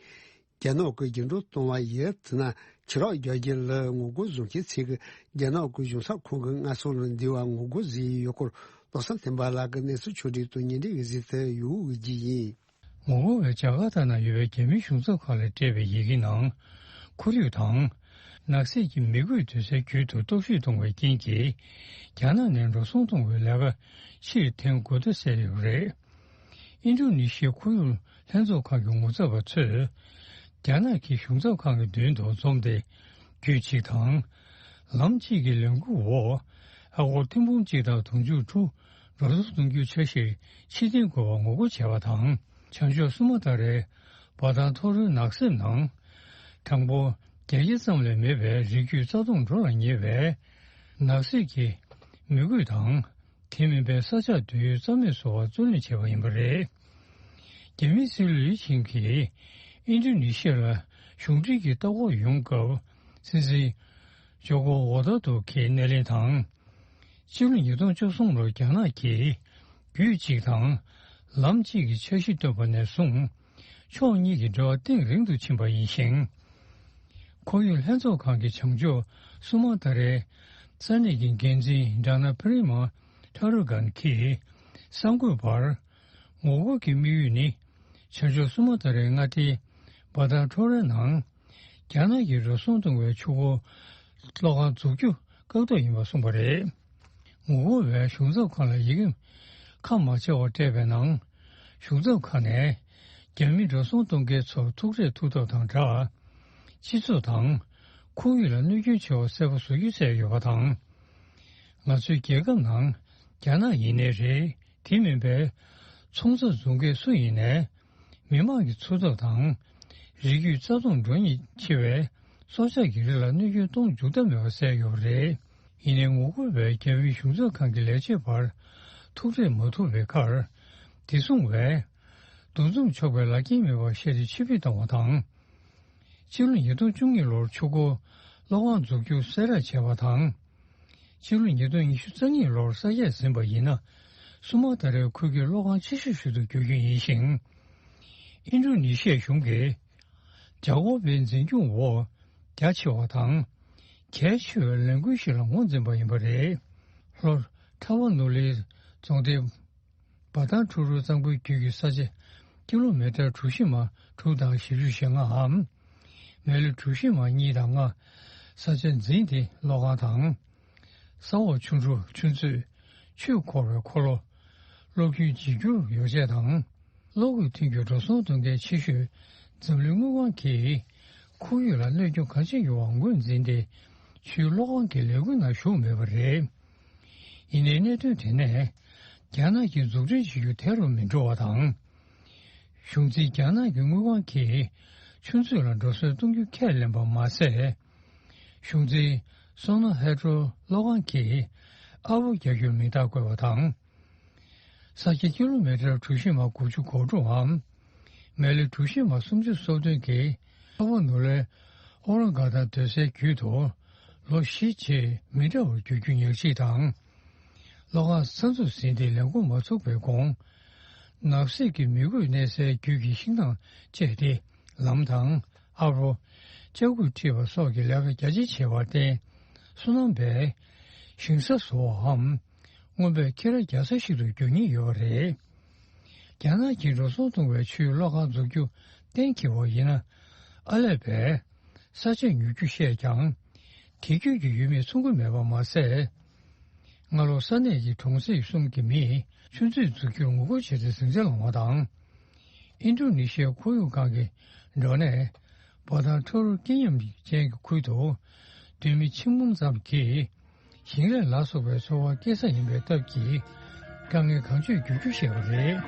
རྒྱ་ནག་གི་རྒྱུན་འགྲོ་གཏོང་བ་ཡིན་ན་ཕྱིར་ལོག་རྒྱག་རྒྱུ་ལ་ངོ་རྒོལ་བཟོ་མཁན་ཚོས་ཀྱིས་རྒྱ་ནག་གི་གཞུང་ཚབ་ཁང་གི་མངའ་ཚབ་ལ་འདི་བར་ངོ་རྒོལ་བཟོས་ཡོད་སྐོར་བློ་བཟང་བསྟན་པ་ལགས་ཀྱིས་གནས་ཚུལ་ཕྱོགས་བསྒྲིགས་དང་སྙན་སྒྲོན་ཡི་གཟིགས་དུ་ཡོད་ཀྱི་ཡིན། ངོ་རྒོལ་བས་ཇ་ཀར་ཏ་ན་ཡོད་པའི་རྒྱ་མིའི་གཞུང་ཚབ་ཁང་ལ་སྤྲད་པའི་ཡི་གེ་ནང་། ཁོར་ཡུག་དང་། ནགས་ཚལ་གྱི་མི་དགོས་དུས་ཚོད་བརྒྱུད་དུ་སྟོབས་ཤུགས་གཏོང་བའི་རྐྱེན་གྱིས། རྒྱ་ནག་ནས་འགྲོ་སོང་གཏོང་བའི་ལས་ཀ་ཕྱིར་འཐེན་དགོས་འདུག་ཟེར་ཡོད་རེད། ཨིན་ཌོ་ནེ་ཤི་ཡའི་ཁོར་ཡུག་ལྷན་ཚོགས་ཁང་གི་ངོ་ཚབ་པ་ཚོས། རྒྱ་ནག་གི་གཞུང་ཚབ་ཁང་གི་མདུན་དུ་འཛོམས་ཏེ། རྒྱུད་གཅིག་དང་། ལམ་གཅིག་གི་ལས་འགུལ་འོག་ཨ་སྒོར་ཐེར་འབུམ་གཅིག་དང་དུང་ཕྱུར་དྲུག་འགྲོ་སོང་གཏོང་རྒྱུའི་འཆར་གཞིར་ཕྱིར་འཐེན་དགོས་པར་ངོ་རྒོལ་བྱས་པ་དང་། བྱང་ཕྱོགས་སུ་མ་ཏ་རའི་བ་ཐང་ཐོ་རོའི་ནགས་གསེབ་ནང་། གྲངས་འབོར་བརྒྱད་བརྒྱ་ཙམ་ལས་མེད་པའི་རི་རྒྱུད་རྩ་སྟོང་འགྲོ་ལ་ཉེ་བའི་ནགས་གསེབ་ཀྱི་མི་དགོས་དང་། དེ་མིན་པའི་ས་ཆ་དུས་ཡུན་རྩ་མེད་བཟོ་བར་བརྩོན་ལེན་བྱས་པ་ཡིན་པ་རེད། རྒྱ་མིའི་སྲིད་བློན་ལི་ཆིང་གིས་ཨིན་ཌོ་ནེ་ཤི་ཡ་ལ་གཞུང་འབྲེལ་གྱི་ལྟ་སྐོར་ཡོང་སྐབས་སྲིད་འཛིན་ཇོ་ཀོ་ཝི་ཌོ་ཌོ་གིས་སྣེ་ལེན་དང་། སྤྱི་ལོ་ཉིས་སྟོང་བཅུ་གསུམ་ལོར་རྒྱ་ནག་གིས་རྒྱུད་གཅིག་དང་ལམ་གཅིག་གི་འཆར་གཞི་བཏོན་པ་ནས་བཟུང་ཕྱོགས་གཉིས་ཀྱི་འབྲེལ་བ་གཏིང་རིང་དུ་ཕྱིན་པ་ཡིན་ཞིང་། ཁོར་ཡུག་ལྷན་ཚོགས་ཁང་གི་བྱང་ཕྱོགས་སུ་མ་ཏ་རའི་ས་གནས་ཀྱི་འགན་འཛིན་ཌ་ན་པི་རི་མ་ཁྲ་རུ་གན་གྱིས་གསར་འགོད་པར། ངོ་རྒོལ་གྱི་དམིགས་ཡུལ་ནི་བྱང་ཕྱོགས་སུ་མ་ཏ་རའི་མངའ་སྡེའི་བ་ཐང་ཁྲོ་རའི་ནང་རྒྱ་ནག་གི་རུལ་སུངས་གཏོང་བའི་ཆུ་འཁོར་གློག་ཁང་འཛུགས་རྒྱུ་བཀག་འགོག་ཡིན་པ་གསུངས་པ་རེད། ངོ་རྒོལ་བས་གཞུང་ཚབ་ཁང་ལ་ཡི་གེ་ཁ་མ་ཕྱེ་བར་སྤྲད་པའི་ནང་། གཞུང་ཚབ་ཁང་ནས་རྒྱ་མི་འགྲོ་སོང་གཏོང་མཁན་ཚོར་ཐུག་འཕྲད་ཐུབ་ཐབས་དང་སྦྲགས། སྤྱི་ཚོགས་དང་ཁོར་ཡུག་ལ་གནོད་སྐྱོན་ཆེ་བ་གསལ་པོ་བཟོ་རྒྱུ་བསྩལ་ཡོད་པ་དང་། ང་ཚོའི་རྒྱལ་ཁབ་ནང་རྒྱ་ནག་ཡིན་ནའི་རེད། དེ་མིན་པའི་ཚོང་རྩ་འཛུགས་མཁན་སུ་ཡིན་ནའི། མི་དམངས་ཀྱི་འཚོ་ཐབས་དང་། རིགས་རྒྱུད་རྩ་སྟོངས་འགྲོ་ཉེན་ཆེ་བའི་སྲོག་ཆགས་ཀྱི་རིགས་ལ་གནོད་སྐྱོན་གཏོང་འཇུག་ཐབས་མེད་པ་གསལ་ཡོད་པ་རེད། ཡིན་ནའི་ངོ་རྒོལ་བས་རྒྱ་མིའི་གཞུང་ཚབ་ཁང་གི་ལས་བྱེད་བར་ཐུག་འཕྲད་མ་ཐུབ་པའི་ཁར། དེ་བཟུང་བས། འདུ་འཛོམས་ཆོག་པའི་ལག་འཁྱེར་མེད་པར་བཤད་དེ་ཕྱིར་འབུད་བཏང་བ་དང་། སྤྱི་ལོ་ཉིས་སྟོང་བཅུ་གཉིས་ལོར་ཆུ་འཁོར་ གློག་ཁང་འཛུགས་རྒྱུ་གསལ་བསྒྲགས་བྱས་པ་དང་། ཕྱི་ལོ་ཉིས་སྟོང་ཉི་ཤུ་རྩ་གཉིས་ལོར་ས་ཆས་ཟིན་པ་ཡིན་ན། སུ་མ་ད་རའི་ཁུལ་གྱི་གློག་ཁང་ཆེ་ཤོས་ཤིག་ཏུ་འགྱུར་རྒྱུ་ཡིན་ཞིང་། ཨིན་ཌོ་ནི་ཤི་ཡ་གཞུང་གིས་ཇ་ཀོ་པའི་འཛིན་སྐྱོང་འོག་རྒྱ་ཆེ་བ་དང་། གལ་ཆེ་བའི་ལས་འགུལ་ཞིག་ལ་ངོས་འཛིན་པ་ཡིན་པ་རེད། ལྷོ་ཁྲ་བ་ནུ་ལེ་རྫོང་སྡེ་བ་ཐང་ཁྲོ་རུ་གཙང་པོའི་རྒྱུད་ཀྱི་ས་ཆ་ཀི་ལོ་མི་ཊར་གྲུ་བཞི་མ་དྲུག་དང་བཞི་བཅུ་ཞེ་ལྔའམ། མི་ལི་གྲུ་བཞི་མ་གཉིས་དང་ལྔ། ས་ཆ་འཛིན་ཏེ་གློག་ཁང་དང་། ས་འོག་ཆུ་འབྲུ་ཆུ་མཛོད། ཆུས་འཁོར་བའི་འཁོར་ལོ། གློག་རྒྱུན་བརྗེ་སྒྱུར་ཡོ་བྱད་དང་། གློག་སྐུད་ཐོན་རྒྱུ་འགྲོ་སོང་གཏོང་མཁན་ཆེ་ཤོས་འཛམ་གླིང་དངུལ་ཁང་གིས་ཁོར་ཡུག་ལ་གནོད་སྐྱོན་གང་ཆེ་ཡོང་བར་ངོས་འཛིན་ཏེ། ཆུའི་གློག་ཁང་གི་ལས་འགུལ་ནང་ཞུགས་མེད་པ་རེད། ཡིན་ནའི་གནད་དོན་དེ་ནས་རྒྱ་ནག་གིས་འཛུགས་སྐྲུན་བྱེད་རྒྱུ་དེ་རུ་མི་འགྲོ་བ་དང་། གཞུང་འཛིན་རྒྱ་ནག་གི་དངུལ་ཁང་གིས་ཆུ་མཛོད་ལ་འགྲོ་སོང་གཏོང་རྒྱུ་ཁས་ལེན་པ་མ་ཟད། གཞུང་འཛིན་སོ་ན་ཧའེ་ཌྲོ་གློག་ཁང་གིས་ཨ་བོ་རྒྱག་རྒྱུར་མིང་རྟགས་བཀོད་པ་དང་། ས་ཆ་ཀི་ལོ་མི་ཊར་གྲུ་བཞི་མ་དགུ་བཅུ་གོ་དྲུག་འམ། མི་ལི་གྲུ་བཞི་མ་སུམ་ཅུ་སོ་བདུན་གྱི་ཁྲ་བ་ནུ་ལའི་ཨོ་རང་ག་ཐང་སྡོད་སའི་རྒྱུད་དུ་ལོ་བཞི་རྗེས་མི་འདྲ་བར་འགྱུར་རྒྱུ་ཉག་གཅིག་དང་། གློག་ཁང་ས་འཛུགས་ཟིན་ཏེ་ལས་འགོ་མ་ཚུགས་པའི་གོང་། ནགས་གསེབ་ཀྱི་མི་དགོས་གནས་སའི་རྒྱུད་ཀྱི་ཤིང་ནགས་བཅད་དེ་ལམ་དང་ཨ་རོ། ལྕགས་སྐུད་འཁྲིད་པ་སོགས་ཀྱི་ལས་ཀ་རྒྱ་ཆེ་བྱས་པར་བརྟེན། སོ་ནམ་པས་ཞིང་ས་བཟོ་བའམ། རྔོན་པས་ཁྱི་ར་རྒྱག་ས་ཞིག་ཏུ་འགྱུར་ཉེན་ཡོད་པ་རེད། རྒྱ་ནག་གིས་འགྲོ་སོང་གཏོང་བའི་ཆུའི་གློག་ཁང་འཛུགས་རྒྱུ་གཏན་འཁེལ་བ་ཡིན་ན། ཨ་ལས་པས་ས་ཆ་ཉོ་རྒྱུ་བཤད་ཀྱང་། དེ་རྒྱུད་ཀྱི་ཡུལ་མིས་ཚོང་གི་མེད་པ་མ་ཟད། སྔ་ལོ་ས་གནས་ཀྱི་གྲོང་གསེབ་གསུམ་གྱི་མིས་ཆུ་མཛོད་འཛུགས་རྒྱུར་ངོ་རྒོལ་བྱས་ཏེ་ཟིང་ཆ་སློང་བ་དང་། ཨིན་ཌོ་ནི་ཤི་ཡའི་ཁོར་ཡུག་ཁང་གི་འགྲོ་གླེང་བ་དང་ཁྲོ་རུ་སྐྱིད་ཉམས་ཅན་གྱི་ཁུལ་དུ་སྡོད་མི་ཆེན་པོ་ཙམ་གྱིས་ཞིང་ལས་ལ་སོགས་པའི་འཚོ་བ་སྐྱེལ་ས་ཡིན་པའི་སྟབས་ཀྱིས། དཀའ་ངལ་གང་བྱུང་འགྱུར་རྒྱུ་ཞེས་པ་རེད།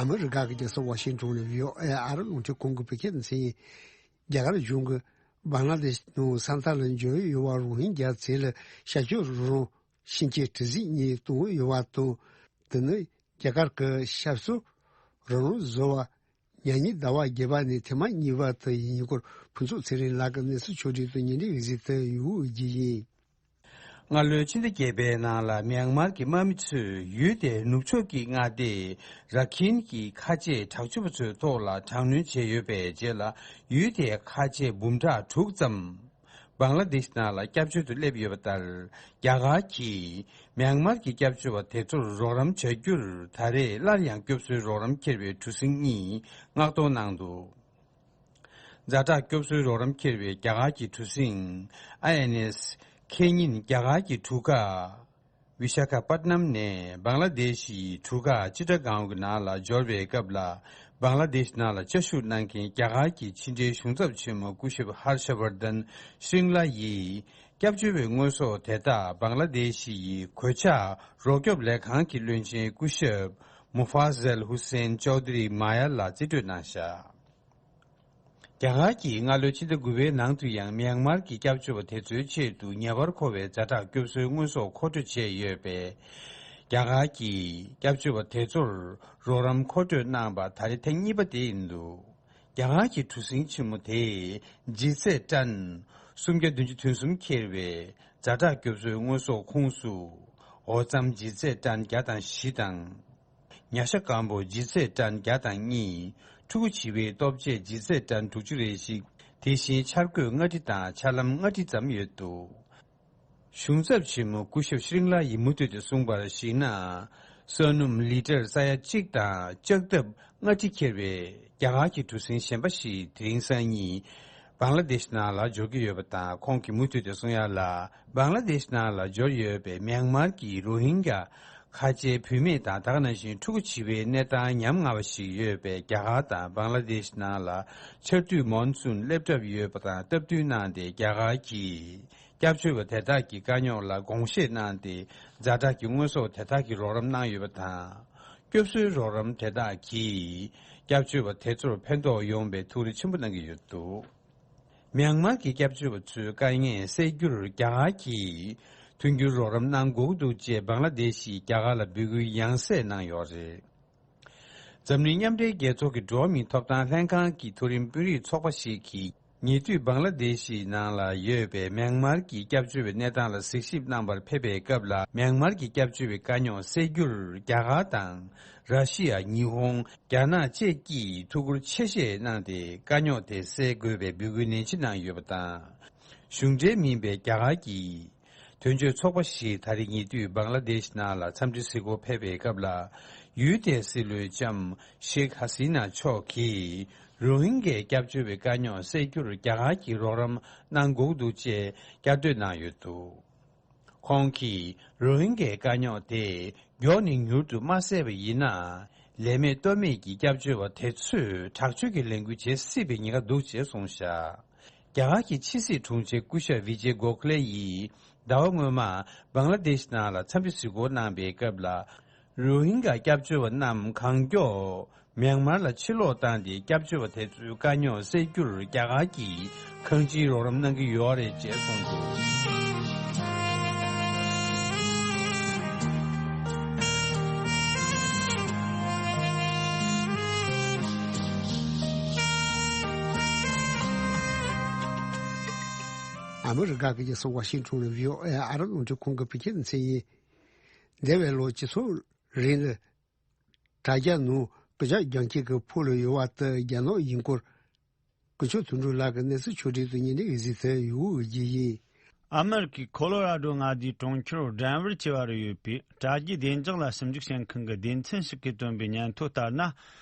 ཨ་མི་རི་ཀ་གི་རྒྱལ་ས་ཝ་ཤིང་ཊོན་ནས་བྷི་ཨོ་ཨེ་ཨ་རི་རླུང་འཕྲིན་ཁང་གི་བོད་སྐད་སྡེ་ཚན་ཡིན། རྒྱ་གར་གཞུང་གིས་བང་ལ་དེཤ་ནང་ས་མཐའ་ལ་འབྱོར་ཡོད་པ་རོ་ཧིན་རྒྱ་བཙན་ལ་ཤར་ཕྱོགས་རང་དབང་ཤེས་བྱའི་དྲི་ཟིན་གཉིས་བཏང་ཡོད་པ་དང་། དེ་ནི་རྒྱ་གར་གྱི་ཆབ་སྲིད་རང་དབང་བཟོ་བ་ཉེ་ཉིན་ཟླ་བ་བརྒྱད་པ་ནས་ཐེངས་མ་གཉིས་པ་དེ་ཡིན་སྐོར་ཕུན་ཚོགས་ཚེ་རིང་ལགས་ཀྱིས་གནས་ཚུལ་ཕྱོགས་སྒྲིག་དང་སྙན་སྒྲོན་ཡིག་གཟིགས་དེ་ཡོང་རྒྱུ་ཡིན། སྔ་ལོའི་ཕྱི་ཟླ་བརྒྱད་པའི་ནང་ལ་མྱན་མར་གྱི་དམག་མི་ཚོས་ཡུལ་དེའི་ནུབ་ཕྱོགས་ཀྱི་མངའ་སྡེ་ར་ཁིན་གྱི་ཁ་ཆེ་དྲག་སྤྱོད་པ་ཚོའི་ཐོག་ལ་དྲག་གནོན་བྱས་ཡོད་པའི་རྗེས་ལ། ཡུལ་དེའི་ཁ་ཆེ་འབུམ་ཕྲག་དྲུག་ཙམ་བང་ལ་དེཤ་ནང་ལ་སྐྱབས་བཅོལ་དུ་སླེབས་ཡོད་པ་ལྟར། རྒྱ་གར་གྱིས་མྱན་མར་གྱི་སྐྱབས་བཅོལ་བ་དེ་ཚོར་རོགས་རམ་བྱ་རྒྱུར་ད་རེས་སླར་ཡང་སྐྱོབ་གསོའི་རོགས་རམ་འཁྱེར་བའི་གྲུ་གཟིངས་གཉིས་མངགས་གཏོང་གནང་འདུག་ཛ་དྲག་སྐྱོབ་གསོའི་རོགས་རམ་འཁྱེར་བའི་རྒྱ་གར་གྱི་གྲུ་གཟིངས་ཨའི་ཨེན་ཨེས་ཁེ་ཉིན་རྒྱ་གར་གྱི་གྲུ་ཁག་བི་ཤ་ཁ་པད་ནམ་ནས་བང་ལ་དེཤ་ཡི་གྲུ་ཁག་ཅི་ཏྲ་གའོན་གྱི་ནང་ལ་འབྱོར་བའི་སྐབས་ལ། བང་ལ་དེཤ་ནང་ལ་བཅའ་བཞུགས་གནང་མཁན་རྒྱ་གར་གྱི་ཕྱི་འབྲེལ་གཞུང་ཚབ་ཆེན་མོ་སྐུ་ཞབས་ཧར་ཤ་བར་དན་ཤྲིང་ལ་ཡིས། སྐྱབས་བཅོལ་བའི་དངོས་ཟོག་དེ་དག་བང་ལ་དེཤ་ཡི་གོད་ཆག་རོགས་སྐྱོབ་ལས་ཁང་གི་བློན་ཆེན་སྐུ་ཞབས་མུ་ཧྥ་ཟལ་ཧུ་སེན་ཅོའུ་དི་རི་མ་ཡ་ལ་རྩིས་སྤྲོད་གནང་བཞག་རྒྱ་གར་གྱིས་སྔ་ལོའི་ཕྱི་ཟླ་དགུ་པའི་ནང་དུ་ཡང་མྱན་མར་གྱི་སྐྱབས་བཅོལ་བ་དེ་ཚོའི་ཆེད་དུ་ངེས་པར་མཁོ་བའི་ཛ་དྲག་སྐྱོབ་གསོའི་དངོས་ཟོག་མཁོ་སྤྲོད་བྱས་ཡོད་པས། རྒྱ་གར་གྱིས་སྐྱབས་བཅོལ་བ་དེ་ཚོར་རོགས་རམ་མཁོ་སྤྲོད་གནང་པ་ད་རེས་ཐེངས་གཉིས་པ་དེ་ཡིན་འདུག་རྒྱ་གར་གྱི་གྲུ་གཟིངས་ཆེན་མོ་དེས་ལྗིད་ཚད་ཏན་སུམ་བརྒྱ་བདུན་ཅུ་དོན་གསུམ་འཁྱེར་བའི་ཛ་དྲག་སྐྱོབ་གསོའི་དངོས་ཟོག་ཁོངས་སུ། འོ་རྩམ་ལྗིད་ཚད་ཏན་བརྒྱ་དང་བཞི་དང་། ཉ་ཤ་སྐམ་པོ་ལྗིད་ཚད་ཏན་བརྒྱ་དང་གཉིས། ཕྲུ་གུ་བྱིས་པའི་ལྟོ་ཆས་ལྗིད་ཚད་ཏན་དྲུག་ཅུ་རེ་ཞིག་དེ་བཞིན་འཆར་འགོད་ལྔ་ཁྲི་དང་ཆ་ལམ་ལྔ་ཁྲི་ཙམ་ཡོད་འདུག་གཞུང་ཚབ་ཆེན་མོ་སྐུ་ཞབས་ཤྲིང་ལ་ཡིས་མུ་མཐུད་དུ་གསུངས་པར་གཞིགས་ན། ས་སྣུམ་ལི་ཊར་ས་ཡ་གཅིག་དང་ལྕགས་ཐབ་ལྔ་ཁྲི་འཁྱེར་བའི་རྒྱ་གར་གྱི་གྲུ་གཟིངས་གཞན་པ་ཞིག་དེ་རིང་སང་ཉིན་བང་ལ་དེཤ་ནང་ལ་འབྱོར་གྱི་ཡོད་པ་དང་། ཁོང་གིས་མུ་མཐུད་དུ་གསུང་ཡ་ལ། བང་ལ་དེཤ་ནང་ལ་འབྱོར་ཡོད་པའི་མྱན་མར་གྱི་རོ་ཧིན་གྱ་ཁ་ཆེའི་བུད་མེད་དང་། ད་ག་ནང་བཞིན་ཕྲུ་གུ་བྱིས་པའི་གནས་སྟངས་ཉམ་ང་བ་ཞིག་ཡོད་པའི་རྒྱ་གར་དང་བང་ལ་དེཤ་ནང་ལ་ཆར་དུས་མོན་སུན་སླེབས་གྲབས་ཡོད་པ་དང་སྟབས་བསྟུན་གནང་སྟེ། རྒྱ་གར་གྱིས་སྐྱབས་བཅོལ་བ་དེ་དག་གི་དཀའ་རྙོག་ལ་དགོངས་བཞེས་གནང་སྟེ། ཛ་དྲག་གི་དངོས་ཟོག་དེ་དག་གི་རོགས་རམ་གནང་ཡོད་པ་དང་། སྐྱོབ་གསོའི་རོགས་རམ་དེ་དག་གིས་སྐྱབས་བཅོལ་བ་དེ་ཚོར་ཕན་ཐོགས་ཡོང་བའི་ཐུགས་རེ་ཆེན་པོ་གནང་གི་ཡོད་འདུག་མྱང་མར་གྱི་སྐྱབས་བཅོལ་བ་ཚོའི་དཀའ་ངལ་སེལ་རྒྱུར་རྒྱ་གར་གྱིས་མཐུན་འགྱུར་རོགས་རམ་གནང་དགོས་འདུག་ཅེས་བང་ལ་དེ་ཤིས་རྒྱ་གར་ལ་འབོད་སྐུལ་ཡང་སེ་གནང་ཡོད་རེད། འཛམ་གླིང་མཉམ་འབྲེལ་རྒྱལ་ཚོགས་ཀྱི་འགྲོ་བ་མིའི་ཐོབ་ཐང་ལྷན་ཁང་གི་མཐོ་རིམ་དཔོན་རིགས་ཚོགས་པ་ཞིག་གིས། ཉེ་དུས་བང་ལ་དེ་ཤི་ནང་ལ་ཡོད་པའི་མྱང་མར་གྱི་སྐྱབས་བཅོལ་བའི་གནས་སྟངས་ལ་གཟིགས་ཞིབ་གནང་བར་ཕེབས་པའི་སྐབས་ལ། མྱང་མར་གྱི་སྐྱབས་བཅོལ་བའི་དཀའ་རྙོག་སེལ་རྒྱུར་རྒྱ་གར་དང་། ར་ཤི་ཡ། ཉི་ཧོང་། རྒྱ་ནག་བཅས་ཀྱིས་ཐུགས་ཁུར་ཆེ་བཞེས་གནང་སྟེ། དཀའ་རྙོག་དེ་སེལ་དགོས་པའི་འབོད་སྐུལ་ནན་ཆེ་གནང་ཡོད་པ་དང་། གཞུང་འབྲེལ་མིན་པའི་རྒྱ་གར་གྱི་དོན་གཅོད་ཚོགས་པ་ཞིག་ད་རེས་ཉེ་དུས་བང་ལ་དེ་ཤི་ནང་ལ་འཚམས་འདྲི་གཟིགས་སྐོར་ཕེབས་པའི་སྐབས་ལ། ཡུལ་དེའི་སྲིད་བློན་ལྕམ་ཤེག་ཧ་སི་ན་མཆོག་གིས། རོ་ཧིན་གྱའི་སྐྱབས་བཅོལ་བའི་དཀའ་རྙོག་སེལ་རྒྱུར་རྒྱ་གར་གྱིས་རོགས་རམ་གནང་དགོས་འདུག་ཅེས་བསྐྱར་ཟློས་གནང་ཡོད་འདུག། ཁོང་གིས་རོ་ཧིན་གྱའི་དཀའ་རྙོག་དེ་མགྱོགས་ནས་མྱུར་དུ་མ་སེལ་བ་ཡིན་ན། ལས་མེད་གཏོལ་མེད་ཀྱི་སྐྱབས་བཅོལ་བ་དེ་ཚོས་དྲག་སྤྱོད་ཀྱི་ལས་འགུལ་བྱེད་སྲིད་པའི་ཉེན་ཁ་འདུག་ཅེས་གསུངས་བཞག། རྒྱ་གར་གྱི་ཕྱི་སྲིད་དྲུང་ཆེ་སྐུ་ཞབས་ཝི་ཇེ་གོ་ཁ་ལེ་ཡིས་ཟླ་བ་སྔོན་མ་བང་ལ་དེ་ཤི་ནང་ལ་འཚམས་འདྲི་གཟིགས་སྐོར་གནང་པའི་སྐབས་ལ། རོ་ཧིན་གྱ་སྐྱབས་བཅོལ་བ་རྣམས་གང་མགྱོགས་མྱང་མར་ལ་ཕྱིར་ལོག་བཏང་སྟེ། སྐྱབས་བཅོལ་བ་དེ་ཚོའི་དཀའ་རྙོག་སེལ་རྒྱུར་རྒྱ་གར་གྱིས་གང་ཅིའི་རོགས་རམ་གནང་གི་ཡོད་རེད་ཅེས་གསུངས་འདུག། ཨ་མི་རི་ཀ་གི་རྒྱལ་ས་ཝ་ཤིང་ཊོན་ལ་བྷི་ཨོ་ཨེ་ཨ་རབ་རླུང་འཕྲིན་ཁང་གི་བོད་སྐད་སྡེ་ཚན་ཡིན། འདས་པའི་ལོ་སྤྱི་ཚོགས་རིང་ལ། དྲ་རྒྱ་ནང་སྐུ་ཞབས་རྒྱང་ཁྱིམ་གྱི་ཕུག་ལ་ཡོད་པ་དེ་རྒྱ་ནག་ཡིན་སྐོར། སྐུ་ཞབས་དོན་གྲུབ་ལགས་ཀྱིས་གནས་ཚུལ་ཕྱོགས་སྒྲིག་ཏུ་ཉན་ནས་གཟིགས་ཚུལ་ཡོད་ཀྱི་ཡིན། ཨ་མེ་རི་ཀའི་ཁོ་ལོ་ར་ཌོ་མངའ་སྡེའི་གྲོང་ཁྱེར་ཌེན་ཝར་བྱེས་པ་རུ་ཡོད་པའི་དྲ་རྒྱའི་བདེ་འཇགས་ལ་ཞིབ་འཇུག་བྱེད་མཁན་གྱི་སྡེ་ཚན་ཞིག་གིས་བཏོན་པའི་སྙན་ཐོ་ལྟར་ན།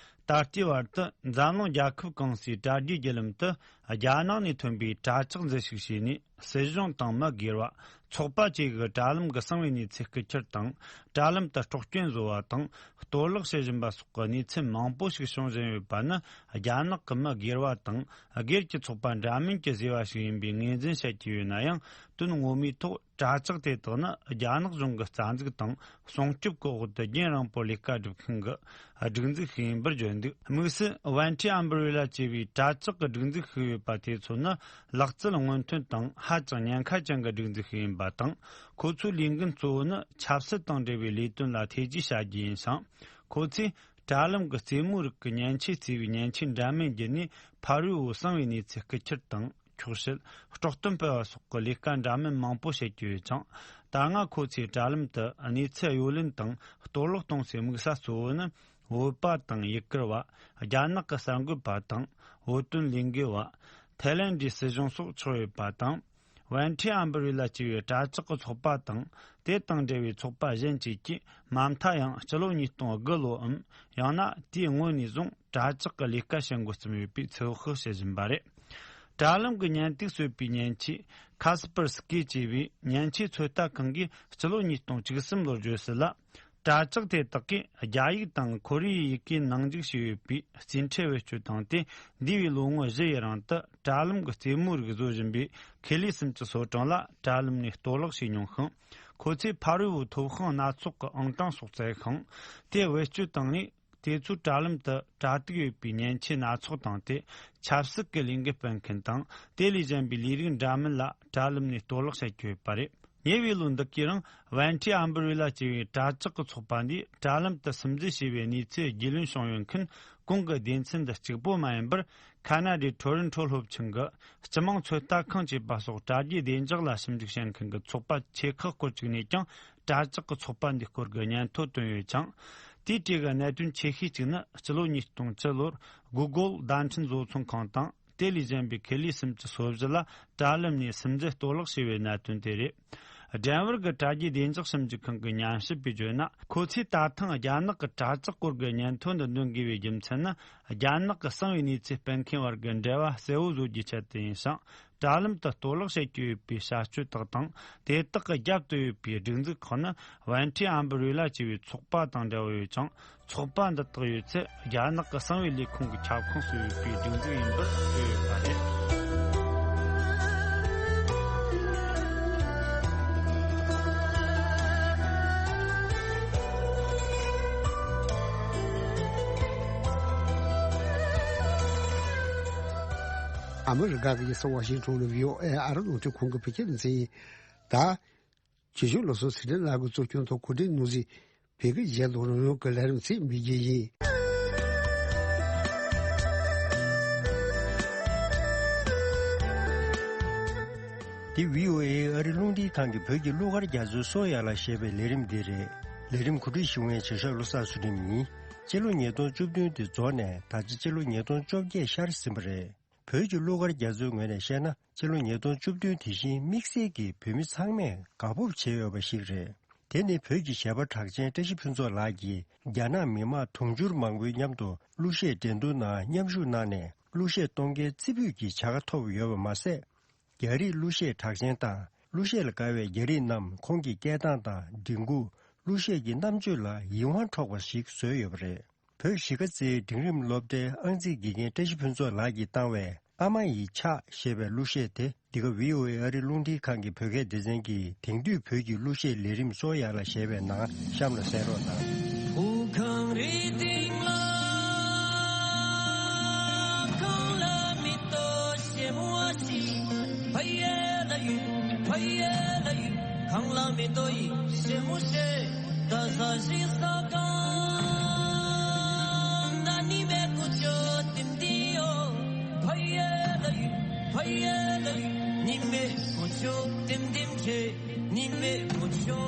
ད་ལྟའི་བར་དུ་འཛམ་གླིང་རྒྱལ་ཁབ་གང་སའི་དྲ་རྒྱའི་བརྒྱུད་ལམ་དུ་རྒྱ་ནག་ནས་ཐོན་པའི་དྲ་ལྕགས་འཛུལ་ཞུགས་བྱས་ནས། སྲིད་གཞུང་དང་མི་སྒེར་བ། ཚོགས་པ་བཅས་ཀྱི་དྲ་ལམ་གྱི་གསང་བའི་གནས་ཚུལ་རྐུ་འཁྱེར་དང་། དྲ་ལམ་དུ་དཀྲོག་རྐྱེན་བཟོ་བ་དང་། གཏོར་བརླག་བྱེད་བཞིན་པ་སོགས་ཀྱི་གནས་ཚུལ་མང་པོ་ཞིག་བྱུང་བཞིན་ཡོད་པ་ནི། རྒྱ་ནག་གི་མི་སྒེར་བ་དང་། སྒེར་གྱི་ཚོགས་པ་འདྲ་མིན་གྱིས་བཟོས་པ་ཞིག་ཡིན་པའི་ངོས་འཛིན་བྱེད་ཀྱི་ཡོད་ན་ཡང་། དོན་ངོ་མའི་ཐོག་དྲ་ལྕགས་དེ་དག་ནི་རྒྱ་ནག་གཞུང་གི་རྩ་འཛུགས་དང་། སྲུང་སྐྱོབ་ཀྱི་འོག་ཏུ་རྒྱུན་རིང་པོར་ལས་ཀ་སྒྲུབ་མཁན་གྱི་སྒྲིག་འཛུགས་ཤིག་ཡིན་པར་བརྗོད་འདུག། དམིགས་བསལ་ཝན་ཁྲི་ཨམ་བྷ་རེ་ལ་ཅེས་པའི་དྲ་ལྕགས་ཀྱི་སྒྲིག་འཛུགས་ཤིག་ཡོད་པ་དེ་ཚོ་ནི་ལག་རྩལ་སྔོན་ཐོན་དང་ཧ་ཅང་ཉེན་ཁ་ཅན་གྱི་སྒྲིག་འཛུགས་ཤིག་ཡིན་པ་དང་། ཁོ་ཚོའི་ལས་འགན་གཙོ་བོ་ནི་ཆབ་སྲིད་དང་འབྲེལ་བའི་ལས་དོན་ལ་ཐེ་ཇུས་བྱ་རྒྱུ་ཡིན་ཞིང་། ཁོ་ཚོས་དྲ་ལམ་གྱི་རྩེད་མོའི་རིགས་ཀྱི་མཉེན་ཆས་བརྩིས་པའི་མཉེན་ཆས་འདྲ་མིན་བརྒྱུད་ནས་ཕ་རོལ་པོའི་གསང་བའི་གནས་ཚུལ་རྐུ་འཁྱེར་དང་། འཁྱོག་བཤད། དཀྲོག་གཏམ་སྤེལ་བ་སོགས་ཀྱི་ལས་ཀ་འདྲ་མིན་མང་པོ་བྱེད་ཀྱི་ཡོད་ཅིང་། ད་སྔ་ཁོ་ཚོས་དྲ་ལམ་དུ་གནས་ཚུལ་གཡོ་ལེན་དང་གཏོར་བརླག་གཏོང་སའི་དམིགས་ས་གཙོ་བོ་ནི། བོད་པ་དང་ཡུ་གུར་བ། རྒྱ་ནག་གི་གསར་འགོད་པ་དང་། བོད་དོན་ལས་འགུལ་བ། ཐའི་ལན་ཌའི་སྲིད་གཞུང་སོགས་ཆགས་ཡོད་པ་དང་། ཝན་ཁྲི་ཨམ་བྷ་རེ་ལ་ཅེས་པའི་དྲ་ལྕགས་ཀྱི་ཚོགས་པ་དང་། དེ་དང་འབྲེལ་བའི་ཚོགས་པ་གཞན་བཅས་ཀྱིས་མ་མཐའ་ཡང་སྤྱི་ལོ་ཉིས་སྟོང་དགུ་ལོའམ། ཡང་ན་དེའི་སྔོན་ནས་བཟུང་དྲ་ལྕགས་ཀྱི་ལས་ཀ་བྱེད་འགོ་བརྩམས་ཡོད་པའི་ཚོད་དཔག་བྱེད་བཞིན་པ་རེད། དྲ་ལམ་གྱི་ཉེན་སྟུག་གསོད་པའི་མཉེན་ཆས་ཁ་སི་པར་སི་ཀི་ཅེས་པའི་མཉེན་ཆས་ཚོད་ལྟ་ཁང་གིས་སྤྱི་ལོ་ཉིས་སྟོང་བཅུ་གསུམ་ལོར་བརྗོད་གསལ་ལ། དྲ་ལྕགས་དེ་དག་གིས་རྒྱ་ཡིག་དང་ཁོ་རེ་ཡའི་ཡི་གེའི་ནང་འཇུག་བྱས་ཡོད་པའི་རྩིས་ཁྲའི་བེད་སྤྱོད་བཏང་སྟེ། འདས་པའི་ལོ་ངོ་བཞི་ཡི་རིང་དུ་དྲ་ལམ་གྱི་རྩེད་མོའི་རིགས་བཟོ་བཞིན་པའི་ཁེ་ལི་སུམ་ཅུ་སོ་གྲངས་ལ་དྲ་ལམ་ནས་གཏོར་བརླག་བྱས་མྱོང་ཞིང་། ཁོ་ཚོས་ཕ་རོལ་པོའི་ཐོབ་དབང་སྣ་ཚོགས་ཀྱི་ཨང་གྲངས་སོགས་བཙལ་ཞིང་། དེ་བེད་སྤྱོད་བཏང་ནས། དེ་ཚོའི་དྲ་ལམ་དུ་དྲ་ཐིག་ཡོད་པའི་མཉེན་ཆས་སྣ་ཚོགས་བཏང་སྟེ། ཆབ་སྲིད་ཀྱི་ལས་འགུལ་སྤེལ་མཁན་དང་། དེ་ལས་གཞན་པའི་ལས་རིགས་འདྲ་མིན་ལ་དྲ་ལམ་ནས་གཏོར་བརླག་བྱེད་ཀྱི་ཡོད་པ་རེད། ཉེ་བའི་ལོ་འདི་གའི་རིང་ཝན་ཁྲི་ཨམ་བྷ་རེ་ལ་ཅེས་པའི་དྲ་ལྕགས་ཀྱི་ཚོགས་པ་འདིས་དྲ་ལམ་དུ་སིམ་འཛུལ་བྱས་པའི་གནས་ཚུལ་རྒྱུས་ལོན་བྱུང་ཡོད་མཁན་གོང་གི་སྡེ་ཚན་འདི་གཅིག་པོ་མ་ཡིན་པར། ཁ་ན་ཌའི་ཊོ་རོན་ཊོ་སློབ་ཆེན་གྱི་སྤྱི་དམངས་ཚོད་ལྟ་ཁང་ཅེས་པ་སོགས་དྲ་རྒྱའི་བདེ་འཇགས་ལ་ཞིབ་འཇུག་བྱེད་མཁན་གྱི་ཚོགས་པ་ཆེ་ཁག་སྐོར་གཅིག་ནས་ཀྱང་དྲ་ལྕགས་ཀྱི་ཚོགས་པ་འདིའི་སྐོར་གྱི་སྙན་ཐོ་བཏོན་ཡོད་ཅིང་། དེའི་གྲས་ཀྱི་གནད་དོན་ཆེ་ཤོས་གཅིག་ནི་སྤྱི་ལོ་ཉིས་སྟོང་བཅུ་ལོར་གུ་གོལ་བརྡ་འཕྲིན་བཟོ་ཚོང་ཁང་དང་། དེ་ལས་གཞན་པའི་ཁེ་ལས་སུམ་ཅུ་སོ་བཞི་ལ་དྲ་ལམ་ནས་སིམ་འཛུལ་གཏོར་བརླག་བྱས་པའི་གནད་དོན་དེ་རེད། ཌེན་ཝར་གྱི་དྲ་རྒྱའི་བདེ་འཇགས་ཞིབ་འཇུག་ཁང་གི་ཉམས་ཞིབ་པས་བརྗོད་ན། ཁོ་ཚོས་ད་ཐེངས་རྒྱ་ནག་གི་དྲ་ལྕགས་སྐོར་གྱི་སྙན་ཐོ་འདི་འདོན་དགོས་པའི་རྒྱུ་མཚན་ནི། རྒྱ་ནག་གི་གསང་བའི་གནས་ཚུལ་སྤེལ་མཁན་བར་གྱི་འབྲེལ་བ་གསལ་བོ་བཟོ་རྒྱུའི་ཆེད་དུ་ཡིན་ཞིང་། དྲ་ལམ་དུ་གཏོར་བརླག་བྱེད་ཀྱི་ཡོད་པའི་བྱ་སྤྱོད་དག་དང་། དེ་དག་གི་རྒྱབ་ཏུ་ཡོད་པའི་སྒྲིག་འཛུགས་ཁག་ནི་ཝན་ཁྲི་ཨམ་བྷ་རེ་ལ་ཅེས་པའི་ཚོགས་པ་དང་འབྲེལ་བ་ཡོད་ཅིང་། ཚོགས་པ་འདི་དག་ཡོད་ཚད་རྒྱ་ནག་གི་གསང་བའི་ལས་ཁུངས་ཀྱི་ཁྱབ་ཁོངས་སུ་ཡོད་པའི་སྒྲིག་འཛུགས་ཡིན་པར་བརྗོད་ཡོད་པ་རེད། ཨ་མི་རི་ཀ་གི་རྒྱལ་ས་ཝ་ཤིང་ཊོན་ནས་བྷི་ཨོ་ཨེ་ཨ་རི་རླུང་འཕྲིན་ཁང་གི་བོད་སྐད་སྡེ་ཚན་ཡིན། ད། ཆོས་སྐྱོང་བློ་བཟང་ཚེ་རིང་ལགས་ཀྱིས་གཙོ་སྐྱོང་དང་གོ་སྒྲིག་གནང་མཛད་བོད་སྐད་སྦྱང་དང་རང་དབང་གི་ལས་རིམ་ཚད་མེད་རྒྱས་ཡིན། འདི་བྷི་ཨོ་ཨེ་ཨ་རི་རླུང་འཕྲིན་ཁང་གི་བོད་ཀྱི་གླུ་གར་རྒྱ་མཚོའི་སོ་ཡ་ལ་ཞེས་པའི་ལས་རིམ་འདི་རེད། ལས་རིམ་གོ་སྒྲིག་ཞུ་མཁན་བྱེད་ཤག་བློ་བཟང་ཚུལ་ཁྲིམས་ཡིན། སྤྱི་ལོ་ཉིས་སྟོང་བཅུ་བདུན་དེ་རྫོགས་ནས་ད་ཆ་སྤྱི་ལོ་ཉིས་སྟོང་བཅོ་བརྒྱད་ཤར་ཟིན་པ་རེད། བོད་ཀྱི་གླུ་གར་རྒྱ་མཚོའི་ངོས་ནས་བཤད་ན། སྤྱི་ལོ་ཉིས་སྟོང་བཅུ་བདུན་དེ་བཞིན་དམིགས་བསལ་གྱིས་བོད་མི་ཚང་མས་དགའ་སྤོབས་བྱེད་འོས་པ་ཞིག་རེད། དེ་ནི་བོད་ཀྱི་གཞས་པ་གྲགས་ཅན་བཀྲ་ཤིས་ཕུན་ཚོགས་ལགས་ཀྱིས་རྒྱ་ནག་མི་མང་དུང་ཕྱུར་མང་པོའི་མཉམ་དུ་གླུ་གཞས་འགྲན་བསྡུར་ནང་མཉམ་ཞུགས་གནང་ནས་གླུ་གཞས་གཏོང་མཁན་རྩེ་ཕུད་ཀྱི་བྱ་དགའ་ཐོབ་ཡོད་པ་མ་ཟད། རྒྱ་རིགས་གླུ་གཞས་གྲགས་ཅན་དང་གླུ་གཞས་ལ་དགའ་བའི་རྒྱ་རིགས་རྣམས་ཁོང་གི་སྐད་གདངས་དང་མགྲིན་ཁུག་གླུ་གཞས་ཀྱི་རྣམ་དཔྱོད་ལ་ཡིད་དབང་འཕྲོག་པ་ཞིག་བཟོས་ཡོད་པ་རེད། བོད་གཞིས་ཀ་རྩེའི་འབྲིང་རིམ་སློབ་གྲྭའི་ཨང་རྩིས་དགེ་རྒན་བཀྲ་ཤིས་ཕུན་ཚོགས་ལགས་ཀྱིས་བཏང་བའི་ཨ་མ་ཡི་ཕྱག་ཞེས་པའི་གླུ་གཞས་དེ་འདི་ག་བྷི་ཨོ་ཨེ་ཨ་རི་རླུང་འཕྲིན་ཁང་གི་བོད་སྐད་སྡེ་ཚན་གྱི་དེང་དུས་བོད་ཀྱི་གླུ་གཞས་ལས་རིམ་སོ་ཡ་ལ་ཞེས་པའི་ནང་གཤམ་ལ་གསན་རོགས་གནང་། བོད་གངས་རིའི་སྟེང་ལ་གངས་ལ་མེ་ཏོག་ཕྱེད་མོ་ཞིག་ཕ་ཡུལ་ལ་ཡུལ་ཕ་ཡུལ་ལ་ཡུལ་གངས་ལ་མེ་ཏོག་ཡིས་ཕྱེད་མོ་ཕྱེད། ད་ས་ཞིག་ས་གང་ད་ནི་མེ་ཀུ་ཅོ་ཏིམ་ཏིའོ། ཕ་ཡུལ་ལ་ཡུལ་ཕ་ཡུལ་ལ་ཡུལ་ནི་མེ་ཀུ་ཅོ་ཏིམ་ཏིམ་ཆེ། ནི་མེ་ཀུ་ཅོ་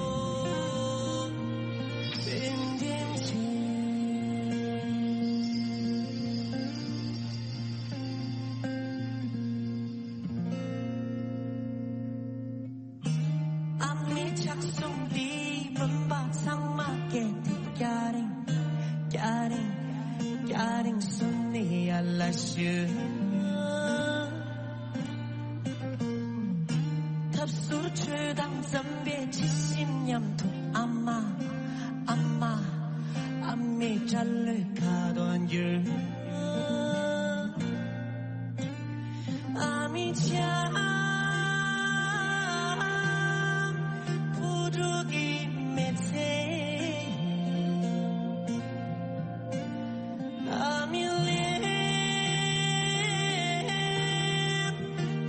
ཏིམ་ཏིམ་ཆེ། ཨ་མའི་ཕྱག་ཟུང་འདིས་བུམ་པ་ཚང་མ་བསྐྱེད་དེ། སྐྱ་རེངས་སྐྱ་རེངས་སྐྱ་རེངས་སུམ་ནི་ཡར་ལ་ཞུ། ཐབ་ཟུར་ཁྲོད་དང་འཛམ་བུའི་ཁྱི་ཤིང་མཉམ་དུ། ཨ་མ་ཨ་མ་ཨ་མའི་སྐྲ་ལོའི་ཁ་དོག་འགྱུར། ཨ་མའི་ལྕམ་བུ་ཕྲུག་གི་མི་ཚེ། ཨ་མའི་ལྕམ་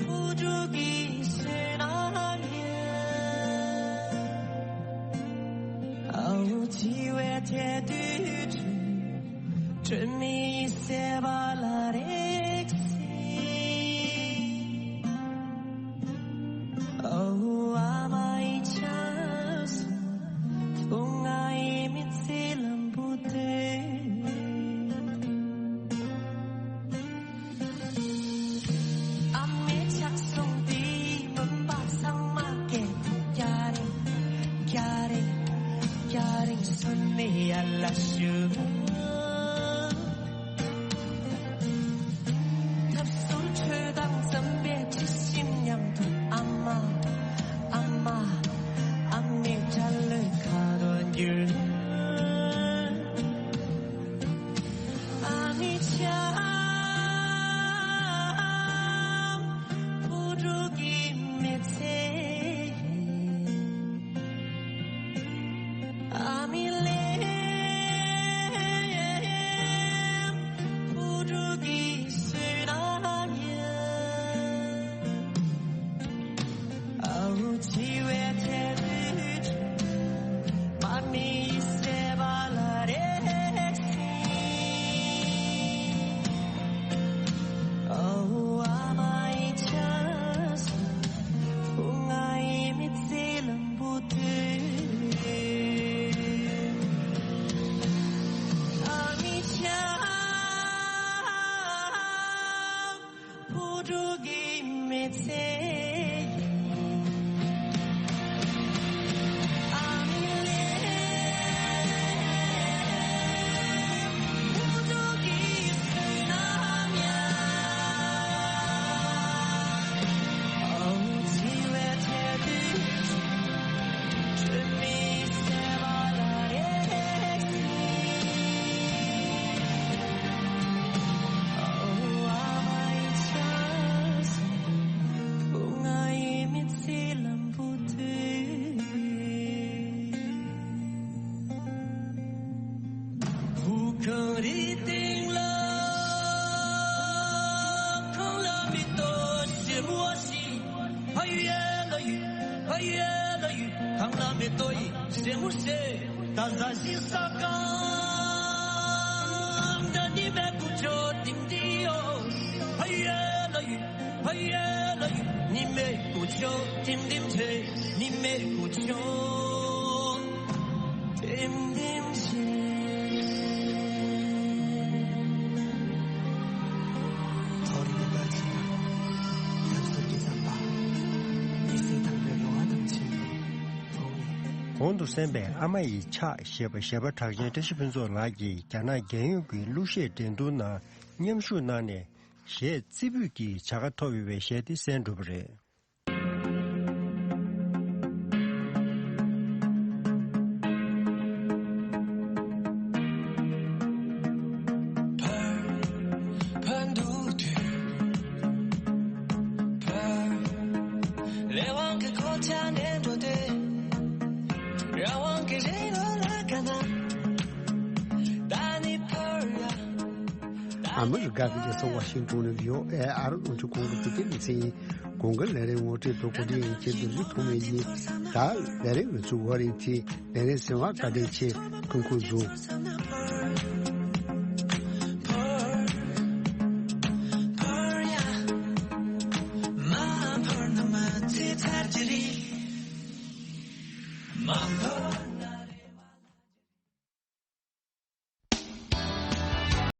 བུ་ཕྲུག་གི་བསོད་ནམས་ཡིན། ཨ་འུ་འཆི་བའི་ཐད་དུ་སྤྲིན་མེད་ཟེར་བ་ལ་རེག་སྲིད། ཨ་འུ་ཨ་མའི་ཕྱག་ཟུང་བུ་ང་ཡི་མི་ཚེ་ལམ་བུ་དེ། ཨ་མའི་ཕྱག་ཟུང་འདིས་བུམ་པ་ཚང་མ་བསྐྱེད། སྐྱ་རེངས་སྐྱ་རེངས་སྐྱ་རེངས་སུམ་ནི་ཡར་ལ་ཞུ། ཐབ་ཟུར་ཁྲོད་དང་འཛམ་བུའི་ཁྱི་ཤིང་མཉམ་དུ། ཨ་མ་ཨ་མ་ཨ་མའི་སྐྲ་ལོའི་ཁ་དོག་འགྱུར། ཨ་མའི་ལྕམ་བུ་ཕྲུག་གི་མི་ཚེ་ཡིན། ཨ་མའི་ལྕམ་བུ་ཕྲུག་གི་བསོད་ནམས་ཡིན། ཨ་འུ་འཆི་བའི་ཐད་དུ་མར་མེ་ཡིས་བསྲེགས་པ་ལ་རེག་སྲིད། ཨ་འུ་ཨ་མའི་ཕྱག་ཟུང་བུ་ང་ཡི་མི་ཚེ་ལམ་བུ་དེ། ཨ་མའི་ལྕམ་བུ་ཕྲུག་གི་མི་ཚེ་ཡིན། ཨ་མའི་ལྕམ་བུ་ཕྲུག་གི་བསོད་ནམས་ཡིན། ཨ་འུ་འཆི་བའི་ཐད་དུ་སྤྲིན་མེད་ཟེར་བ་ལ་རེག་སྲིད། ཨ་འུ་ཨ་མའི་ཕྱག་ཟུང་བུ་ང་ཡི་མི་ཚེ་ལམ་བུ་དེ། བོད་གངས་རིའི་སྟེང་ལ་གངས་ལ་མེ་ཏོག་གོང་དུ་གསན་པའི་ཨ་མ་ཡི་ཕྱག་ཞེས་པ་གཞས་པ་གྲགས་ཅན་བཀྲ་ཤིས་ཕུན་ཚོགས་ལགས་ཀྱིས་རྒྱ་ནག་རྒྱལ་ཡོངས་ཀྱི་གླུ་གཞས་འགྲན་བསྡུར་ནང་མཉམ་ཞུགས་གནང་ནས་གཞས་རྩེ་ཕུད་ཀྱི་བྱ་དགའ་ཐོབ་ཡོད་པའི་གཞས་དེ་གསན་གྲུབ་པ་རེད། ཨ་མི་རི་ཀ་གི་རྒྱལ་ས་ཝ་ཤིང་ཏོན་ནས་བྷི་ཨོ་ཨེ་ཨ་རི་རླུང་འཕྲིན་ཁང་གི་བོད་སྐད་སྡེ་ཚན་ཡིན། གོང་གི་ལས་རིམ་ངོ་སྤྲོད་དང་གོ་སྒྲིག་ཡིན་ཁྱེད་དུ་ལི་ཐོག་མེད་ཡིན། ད་ལས་རིམ་ངོ་ཚུགས་ཡོད་རིང་ཚེ་ལས་རིམ་གསན་པར་བཀའ་དྲིན་ཆེ། སྐུ་ཁམས་བཟང་།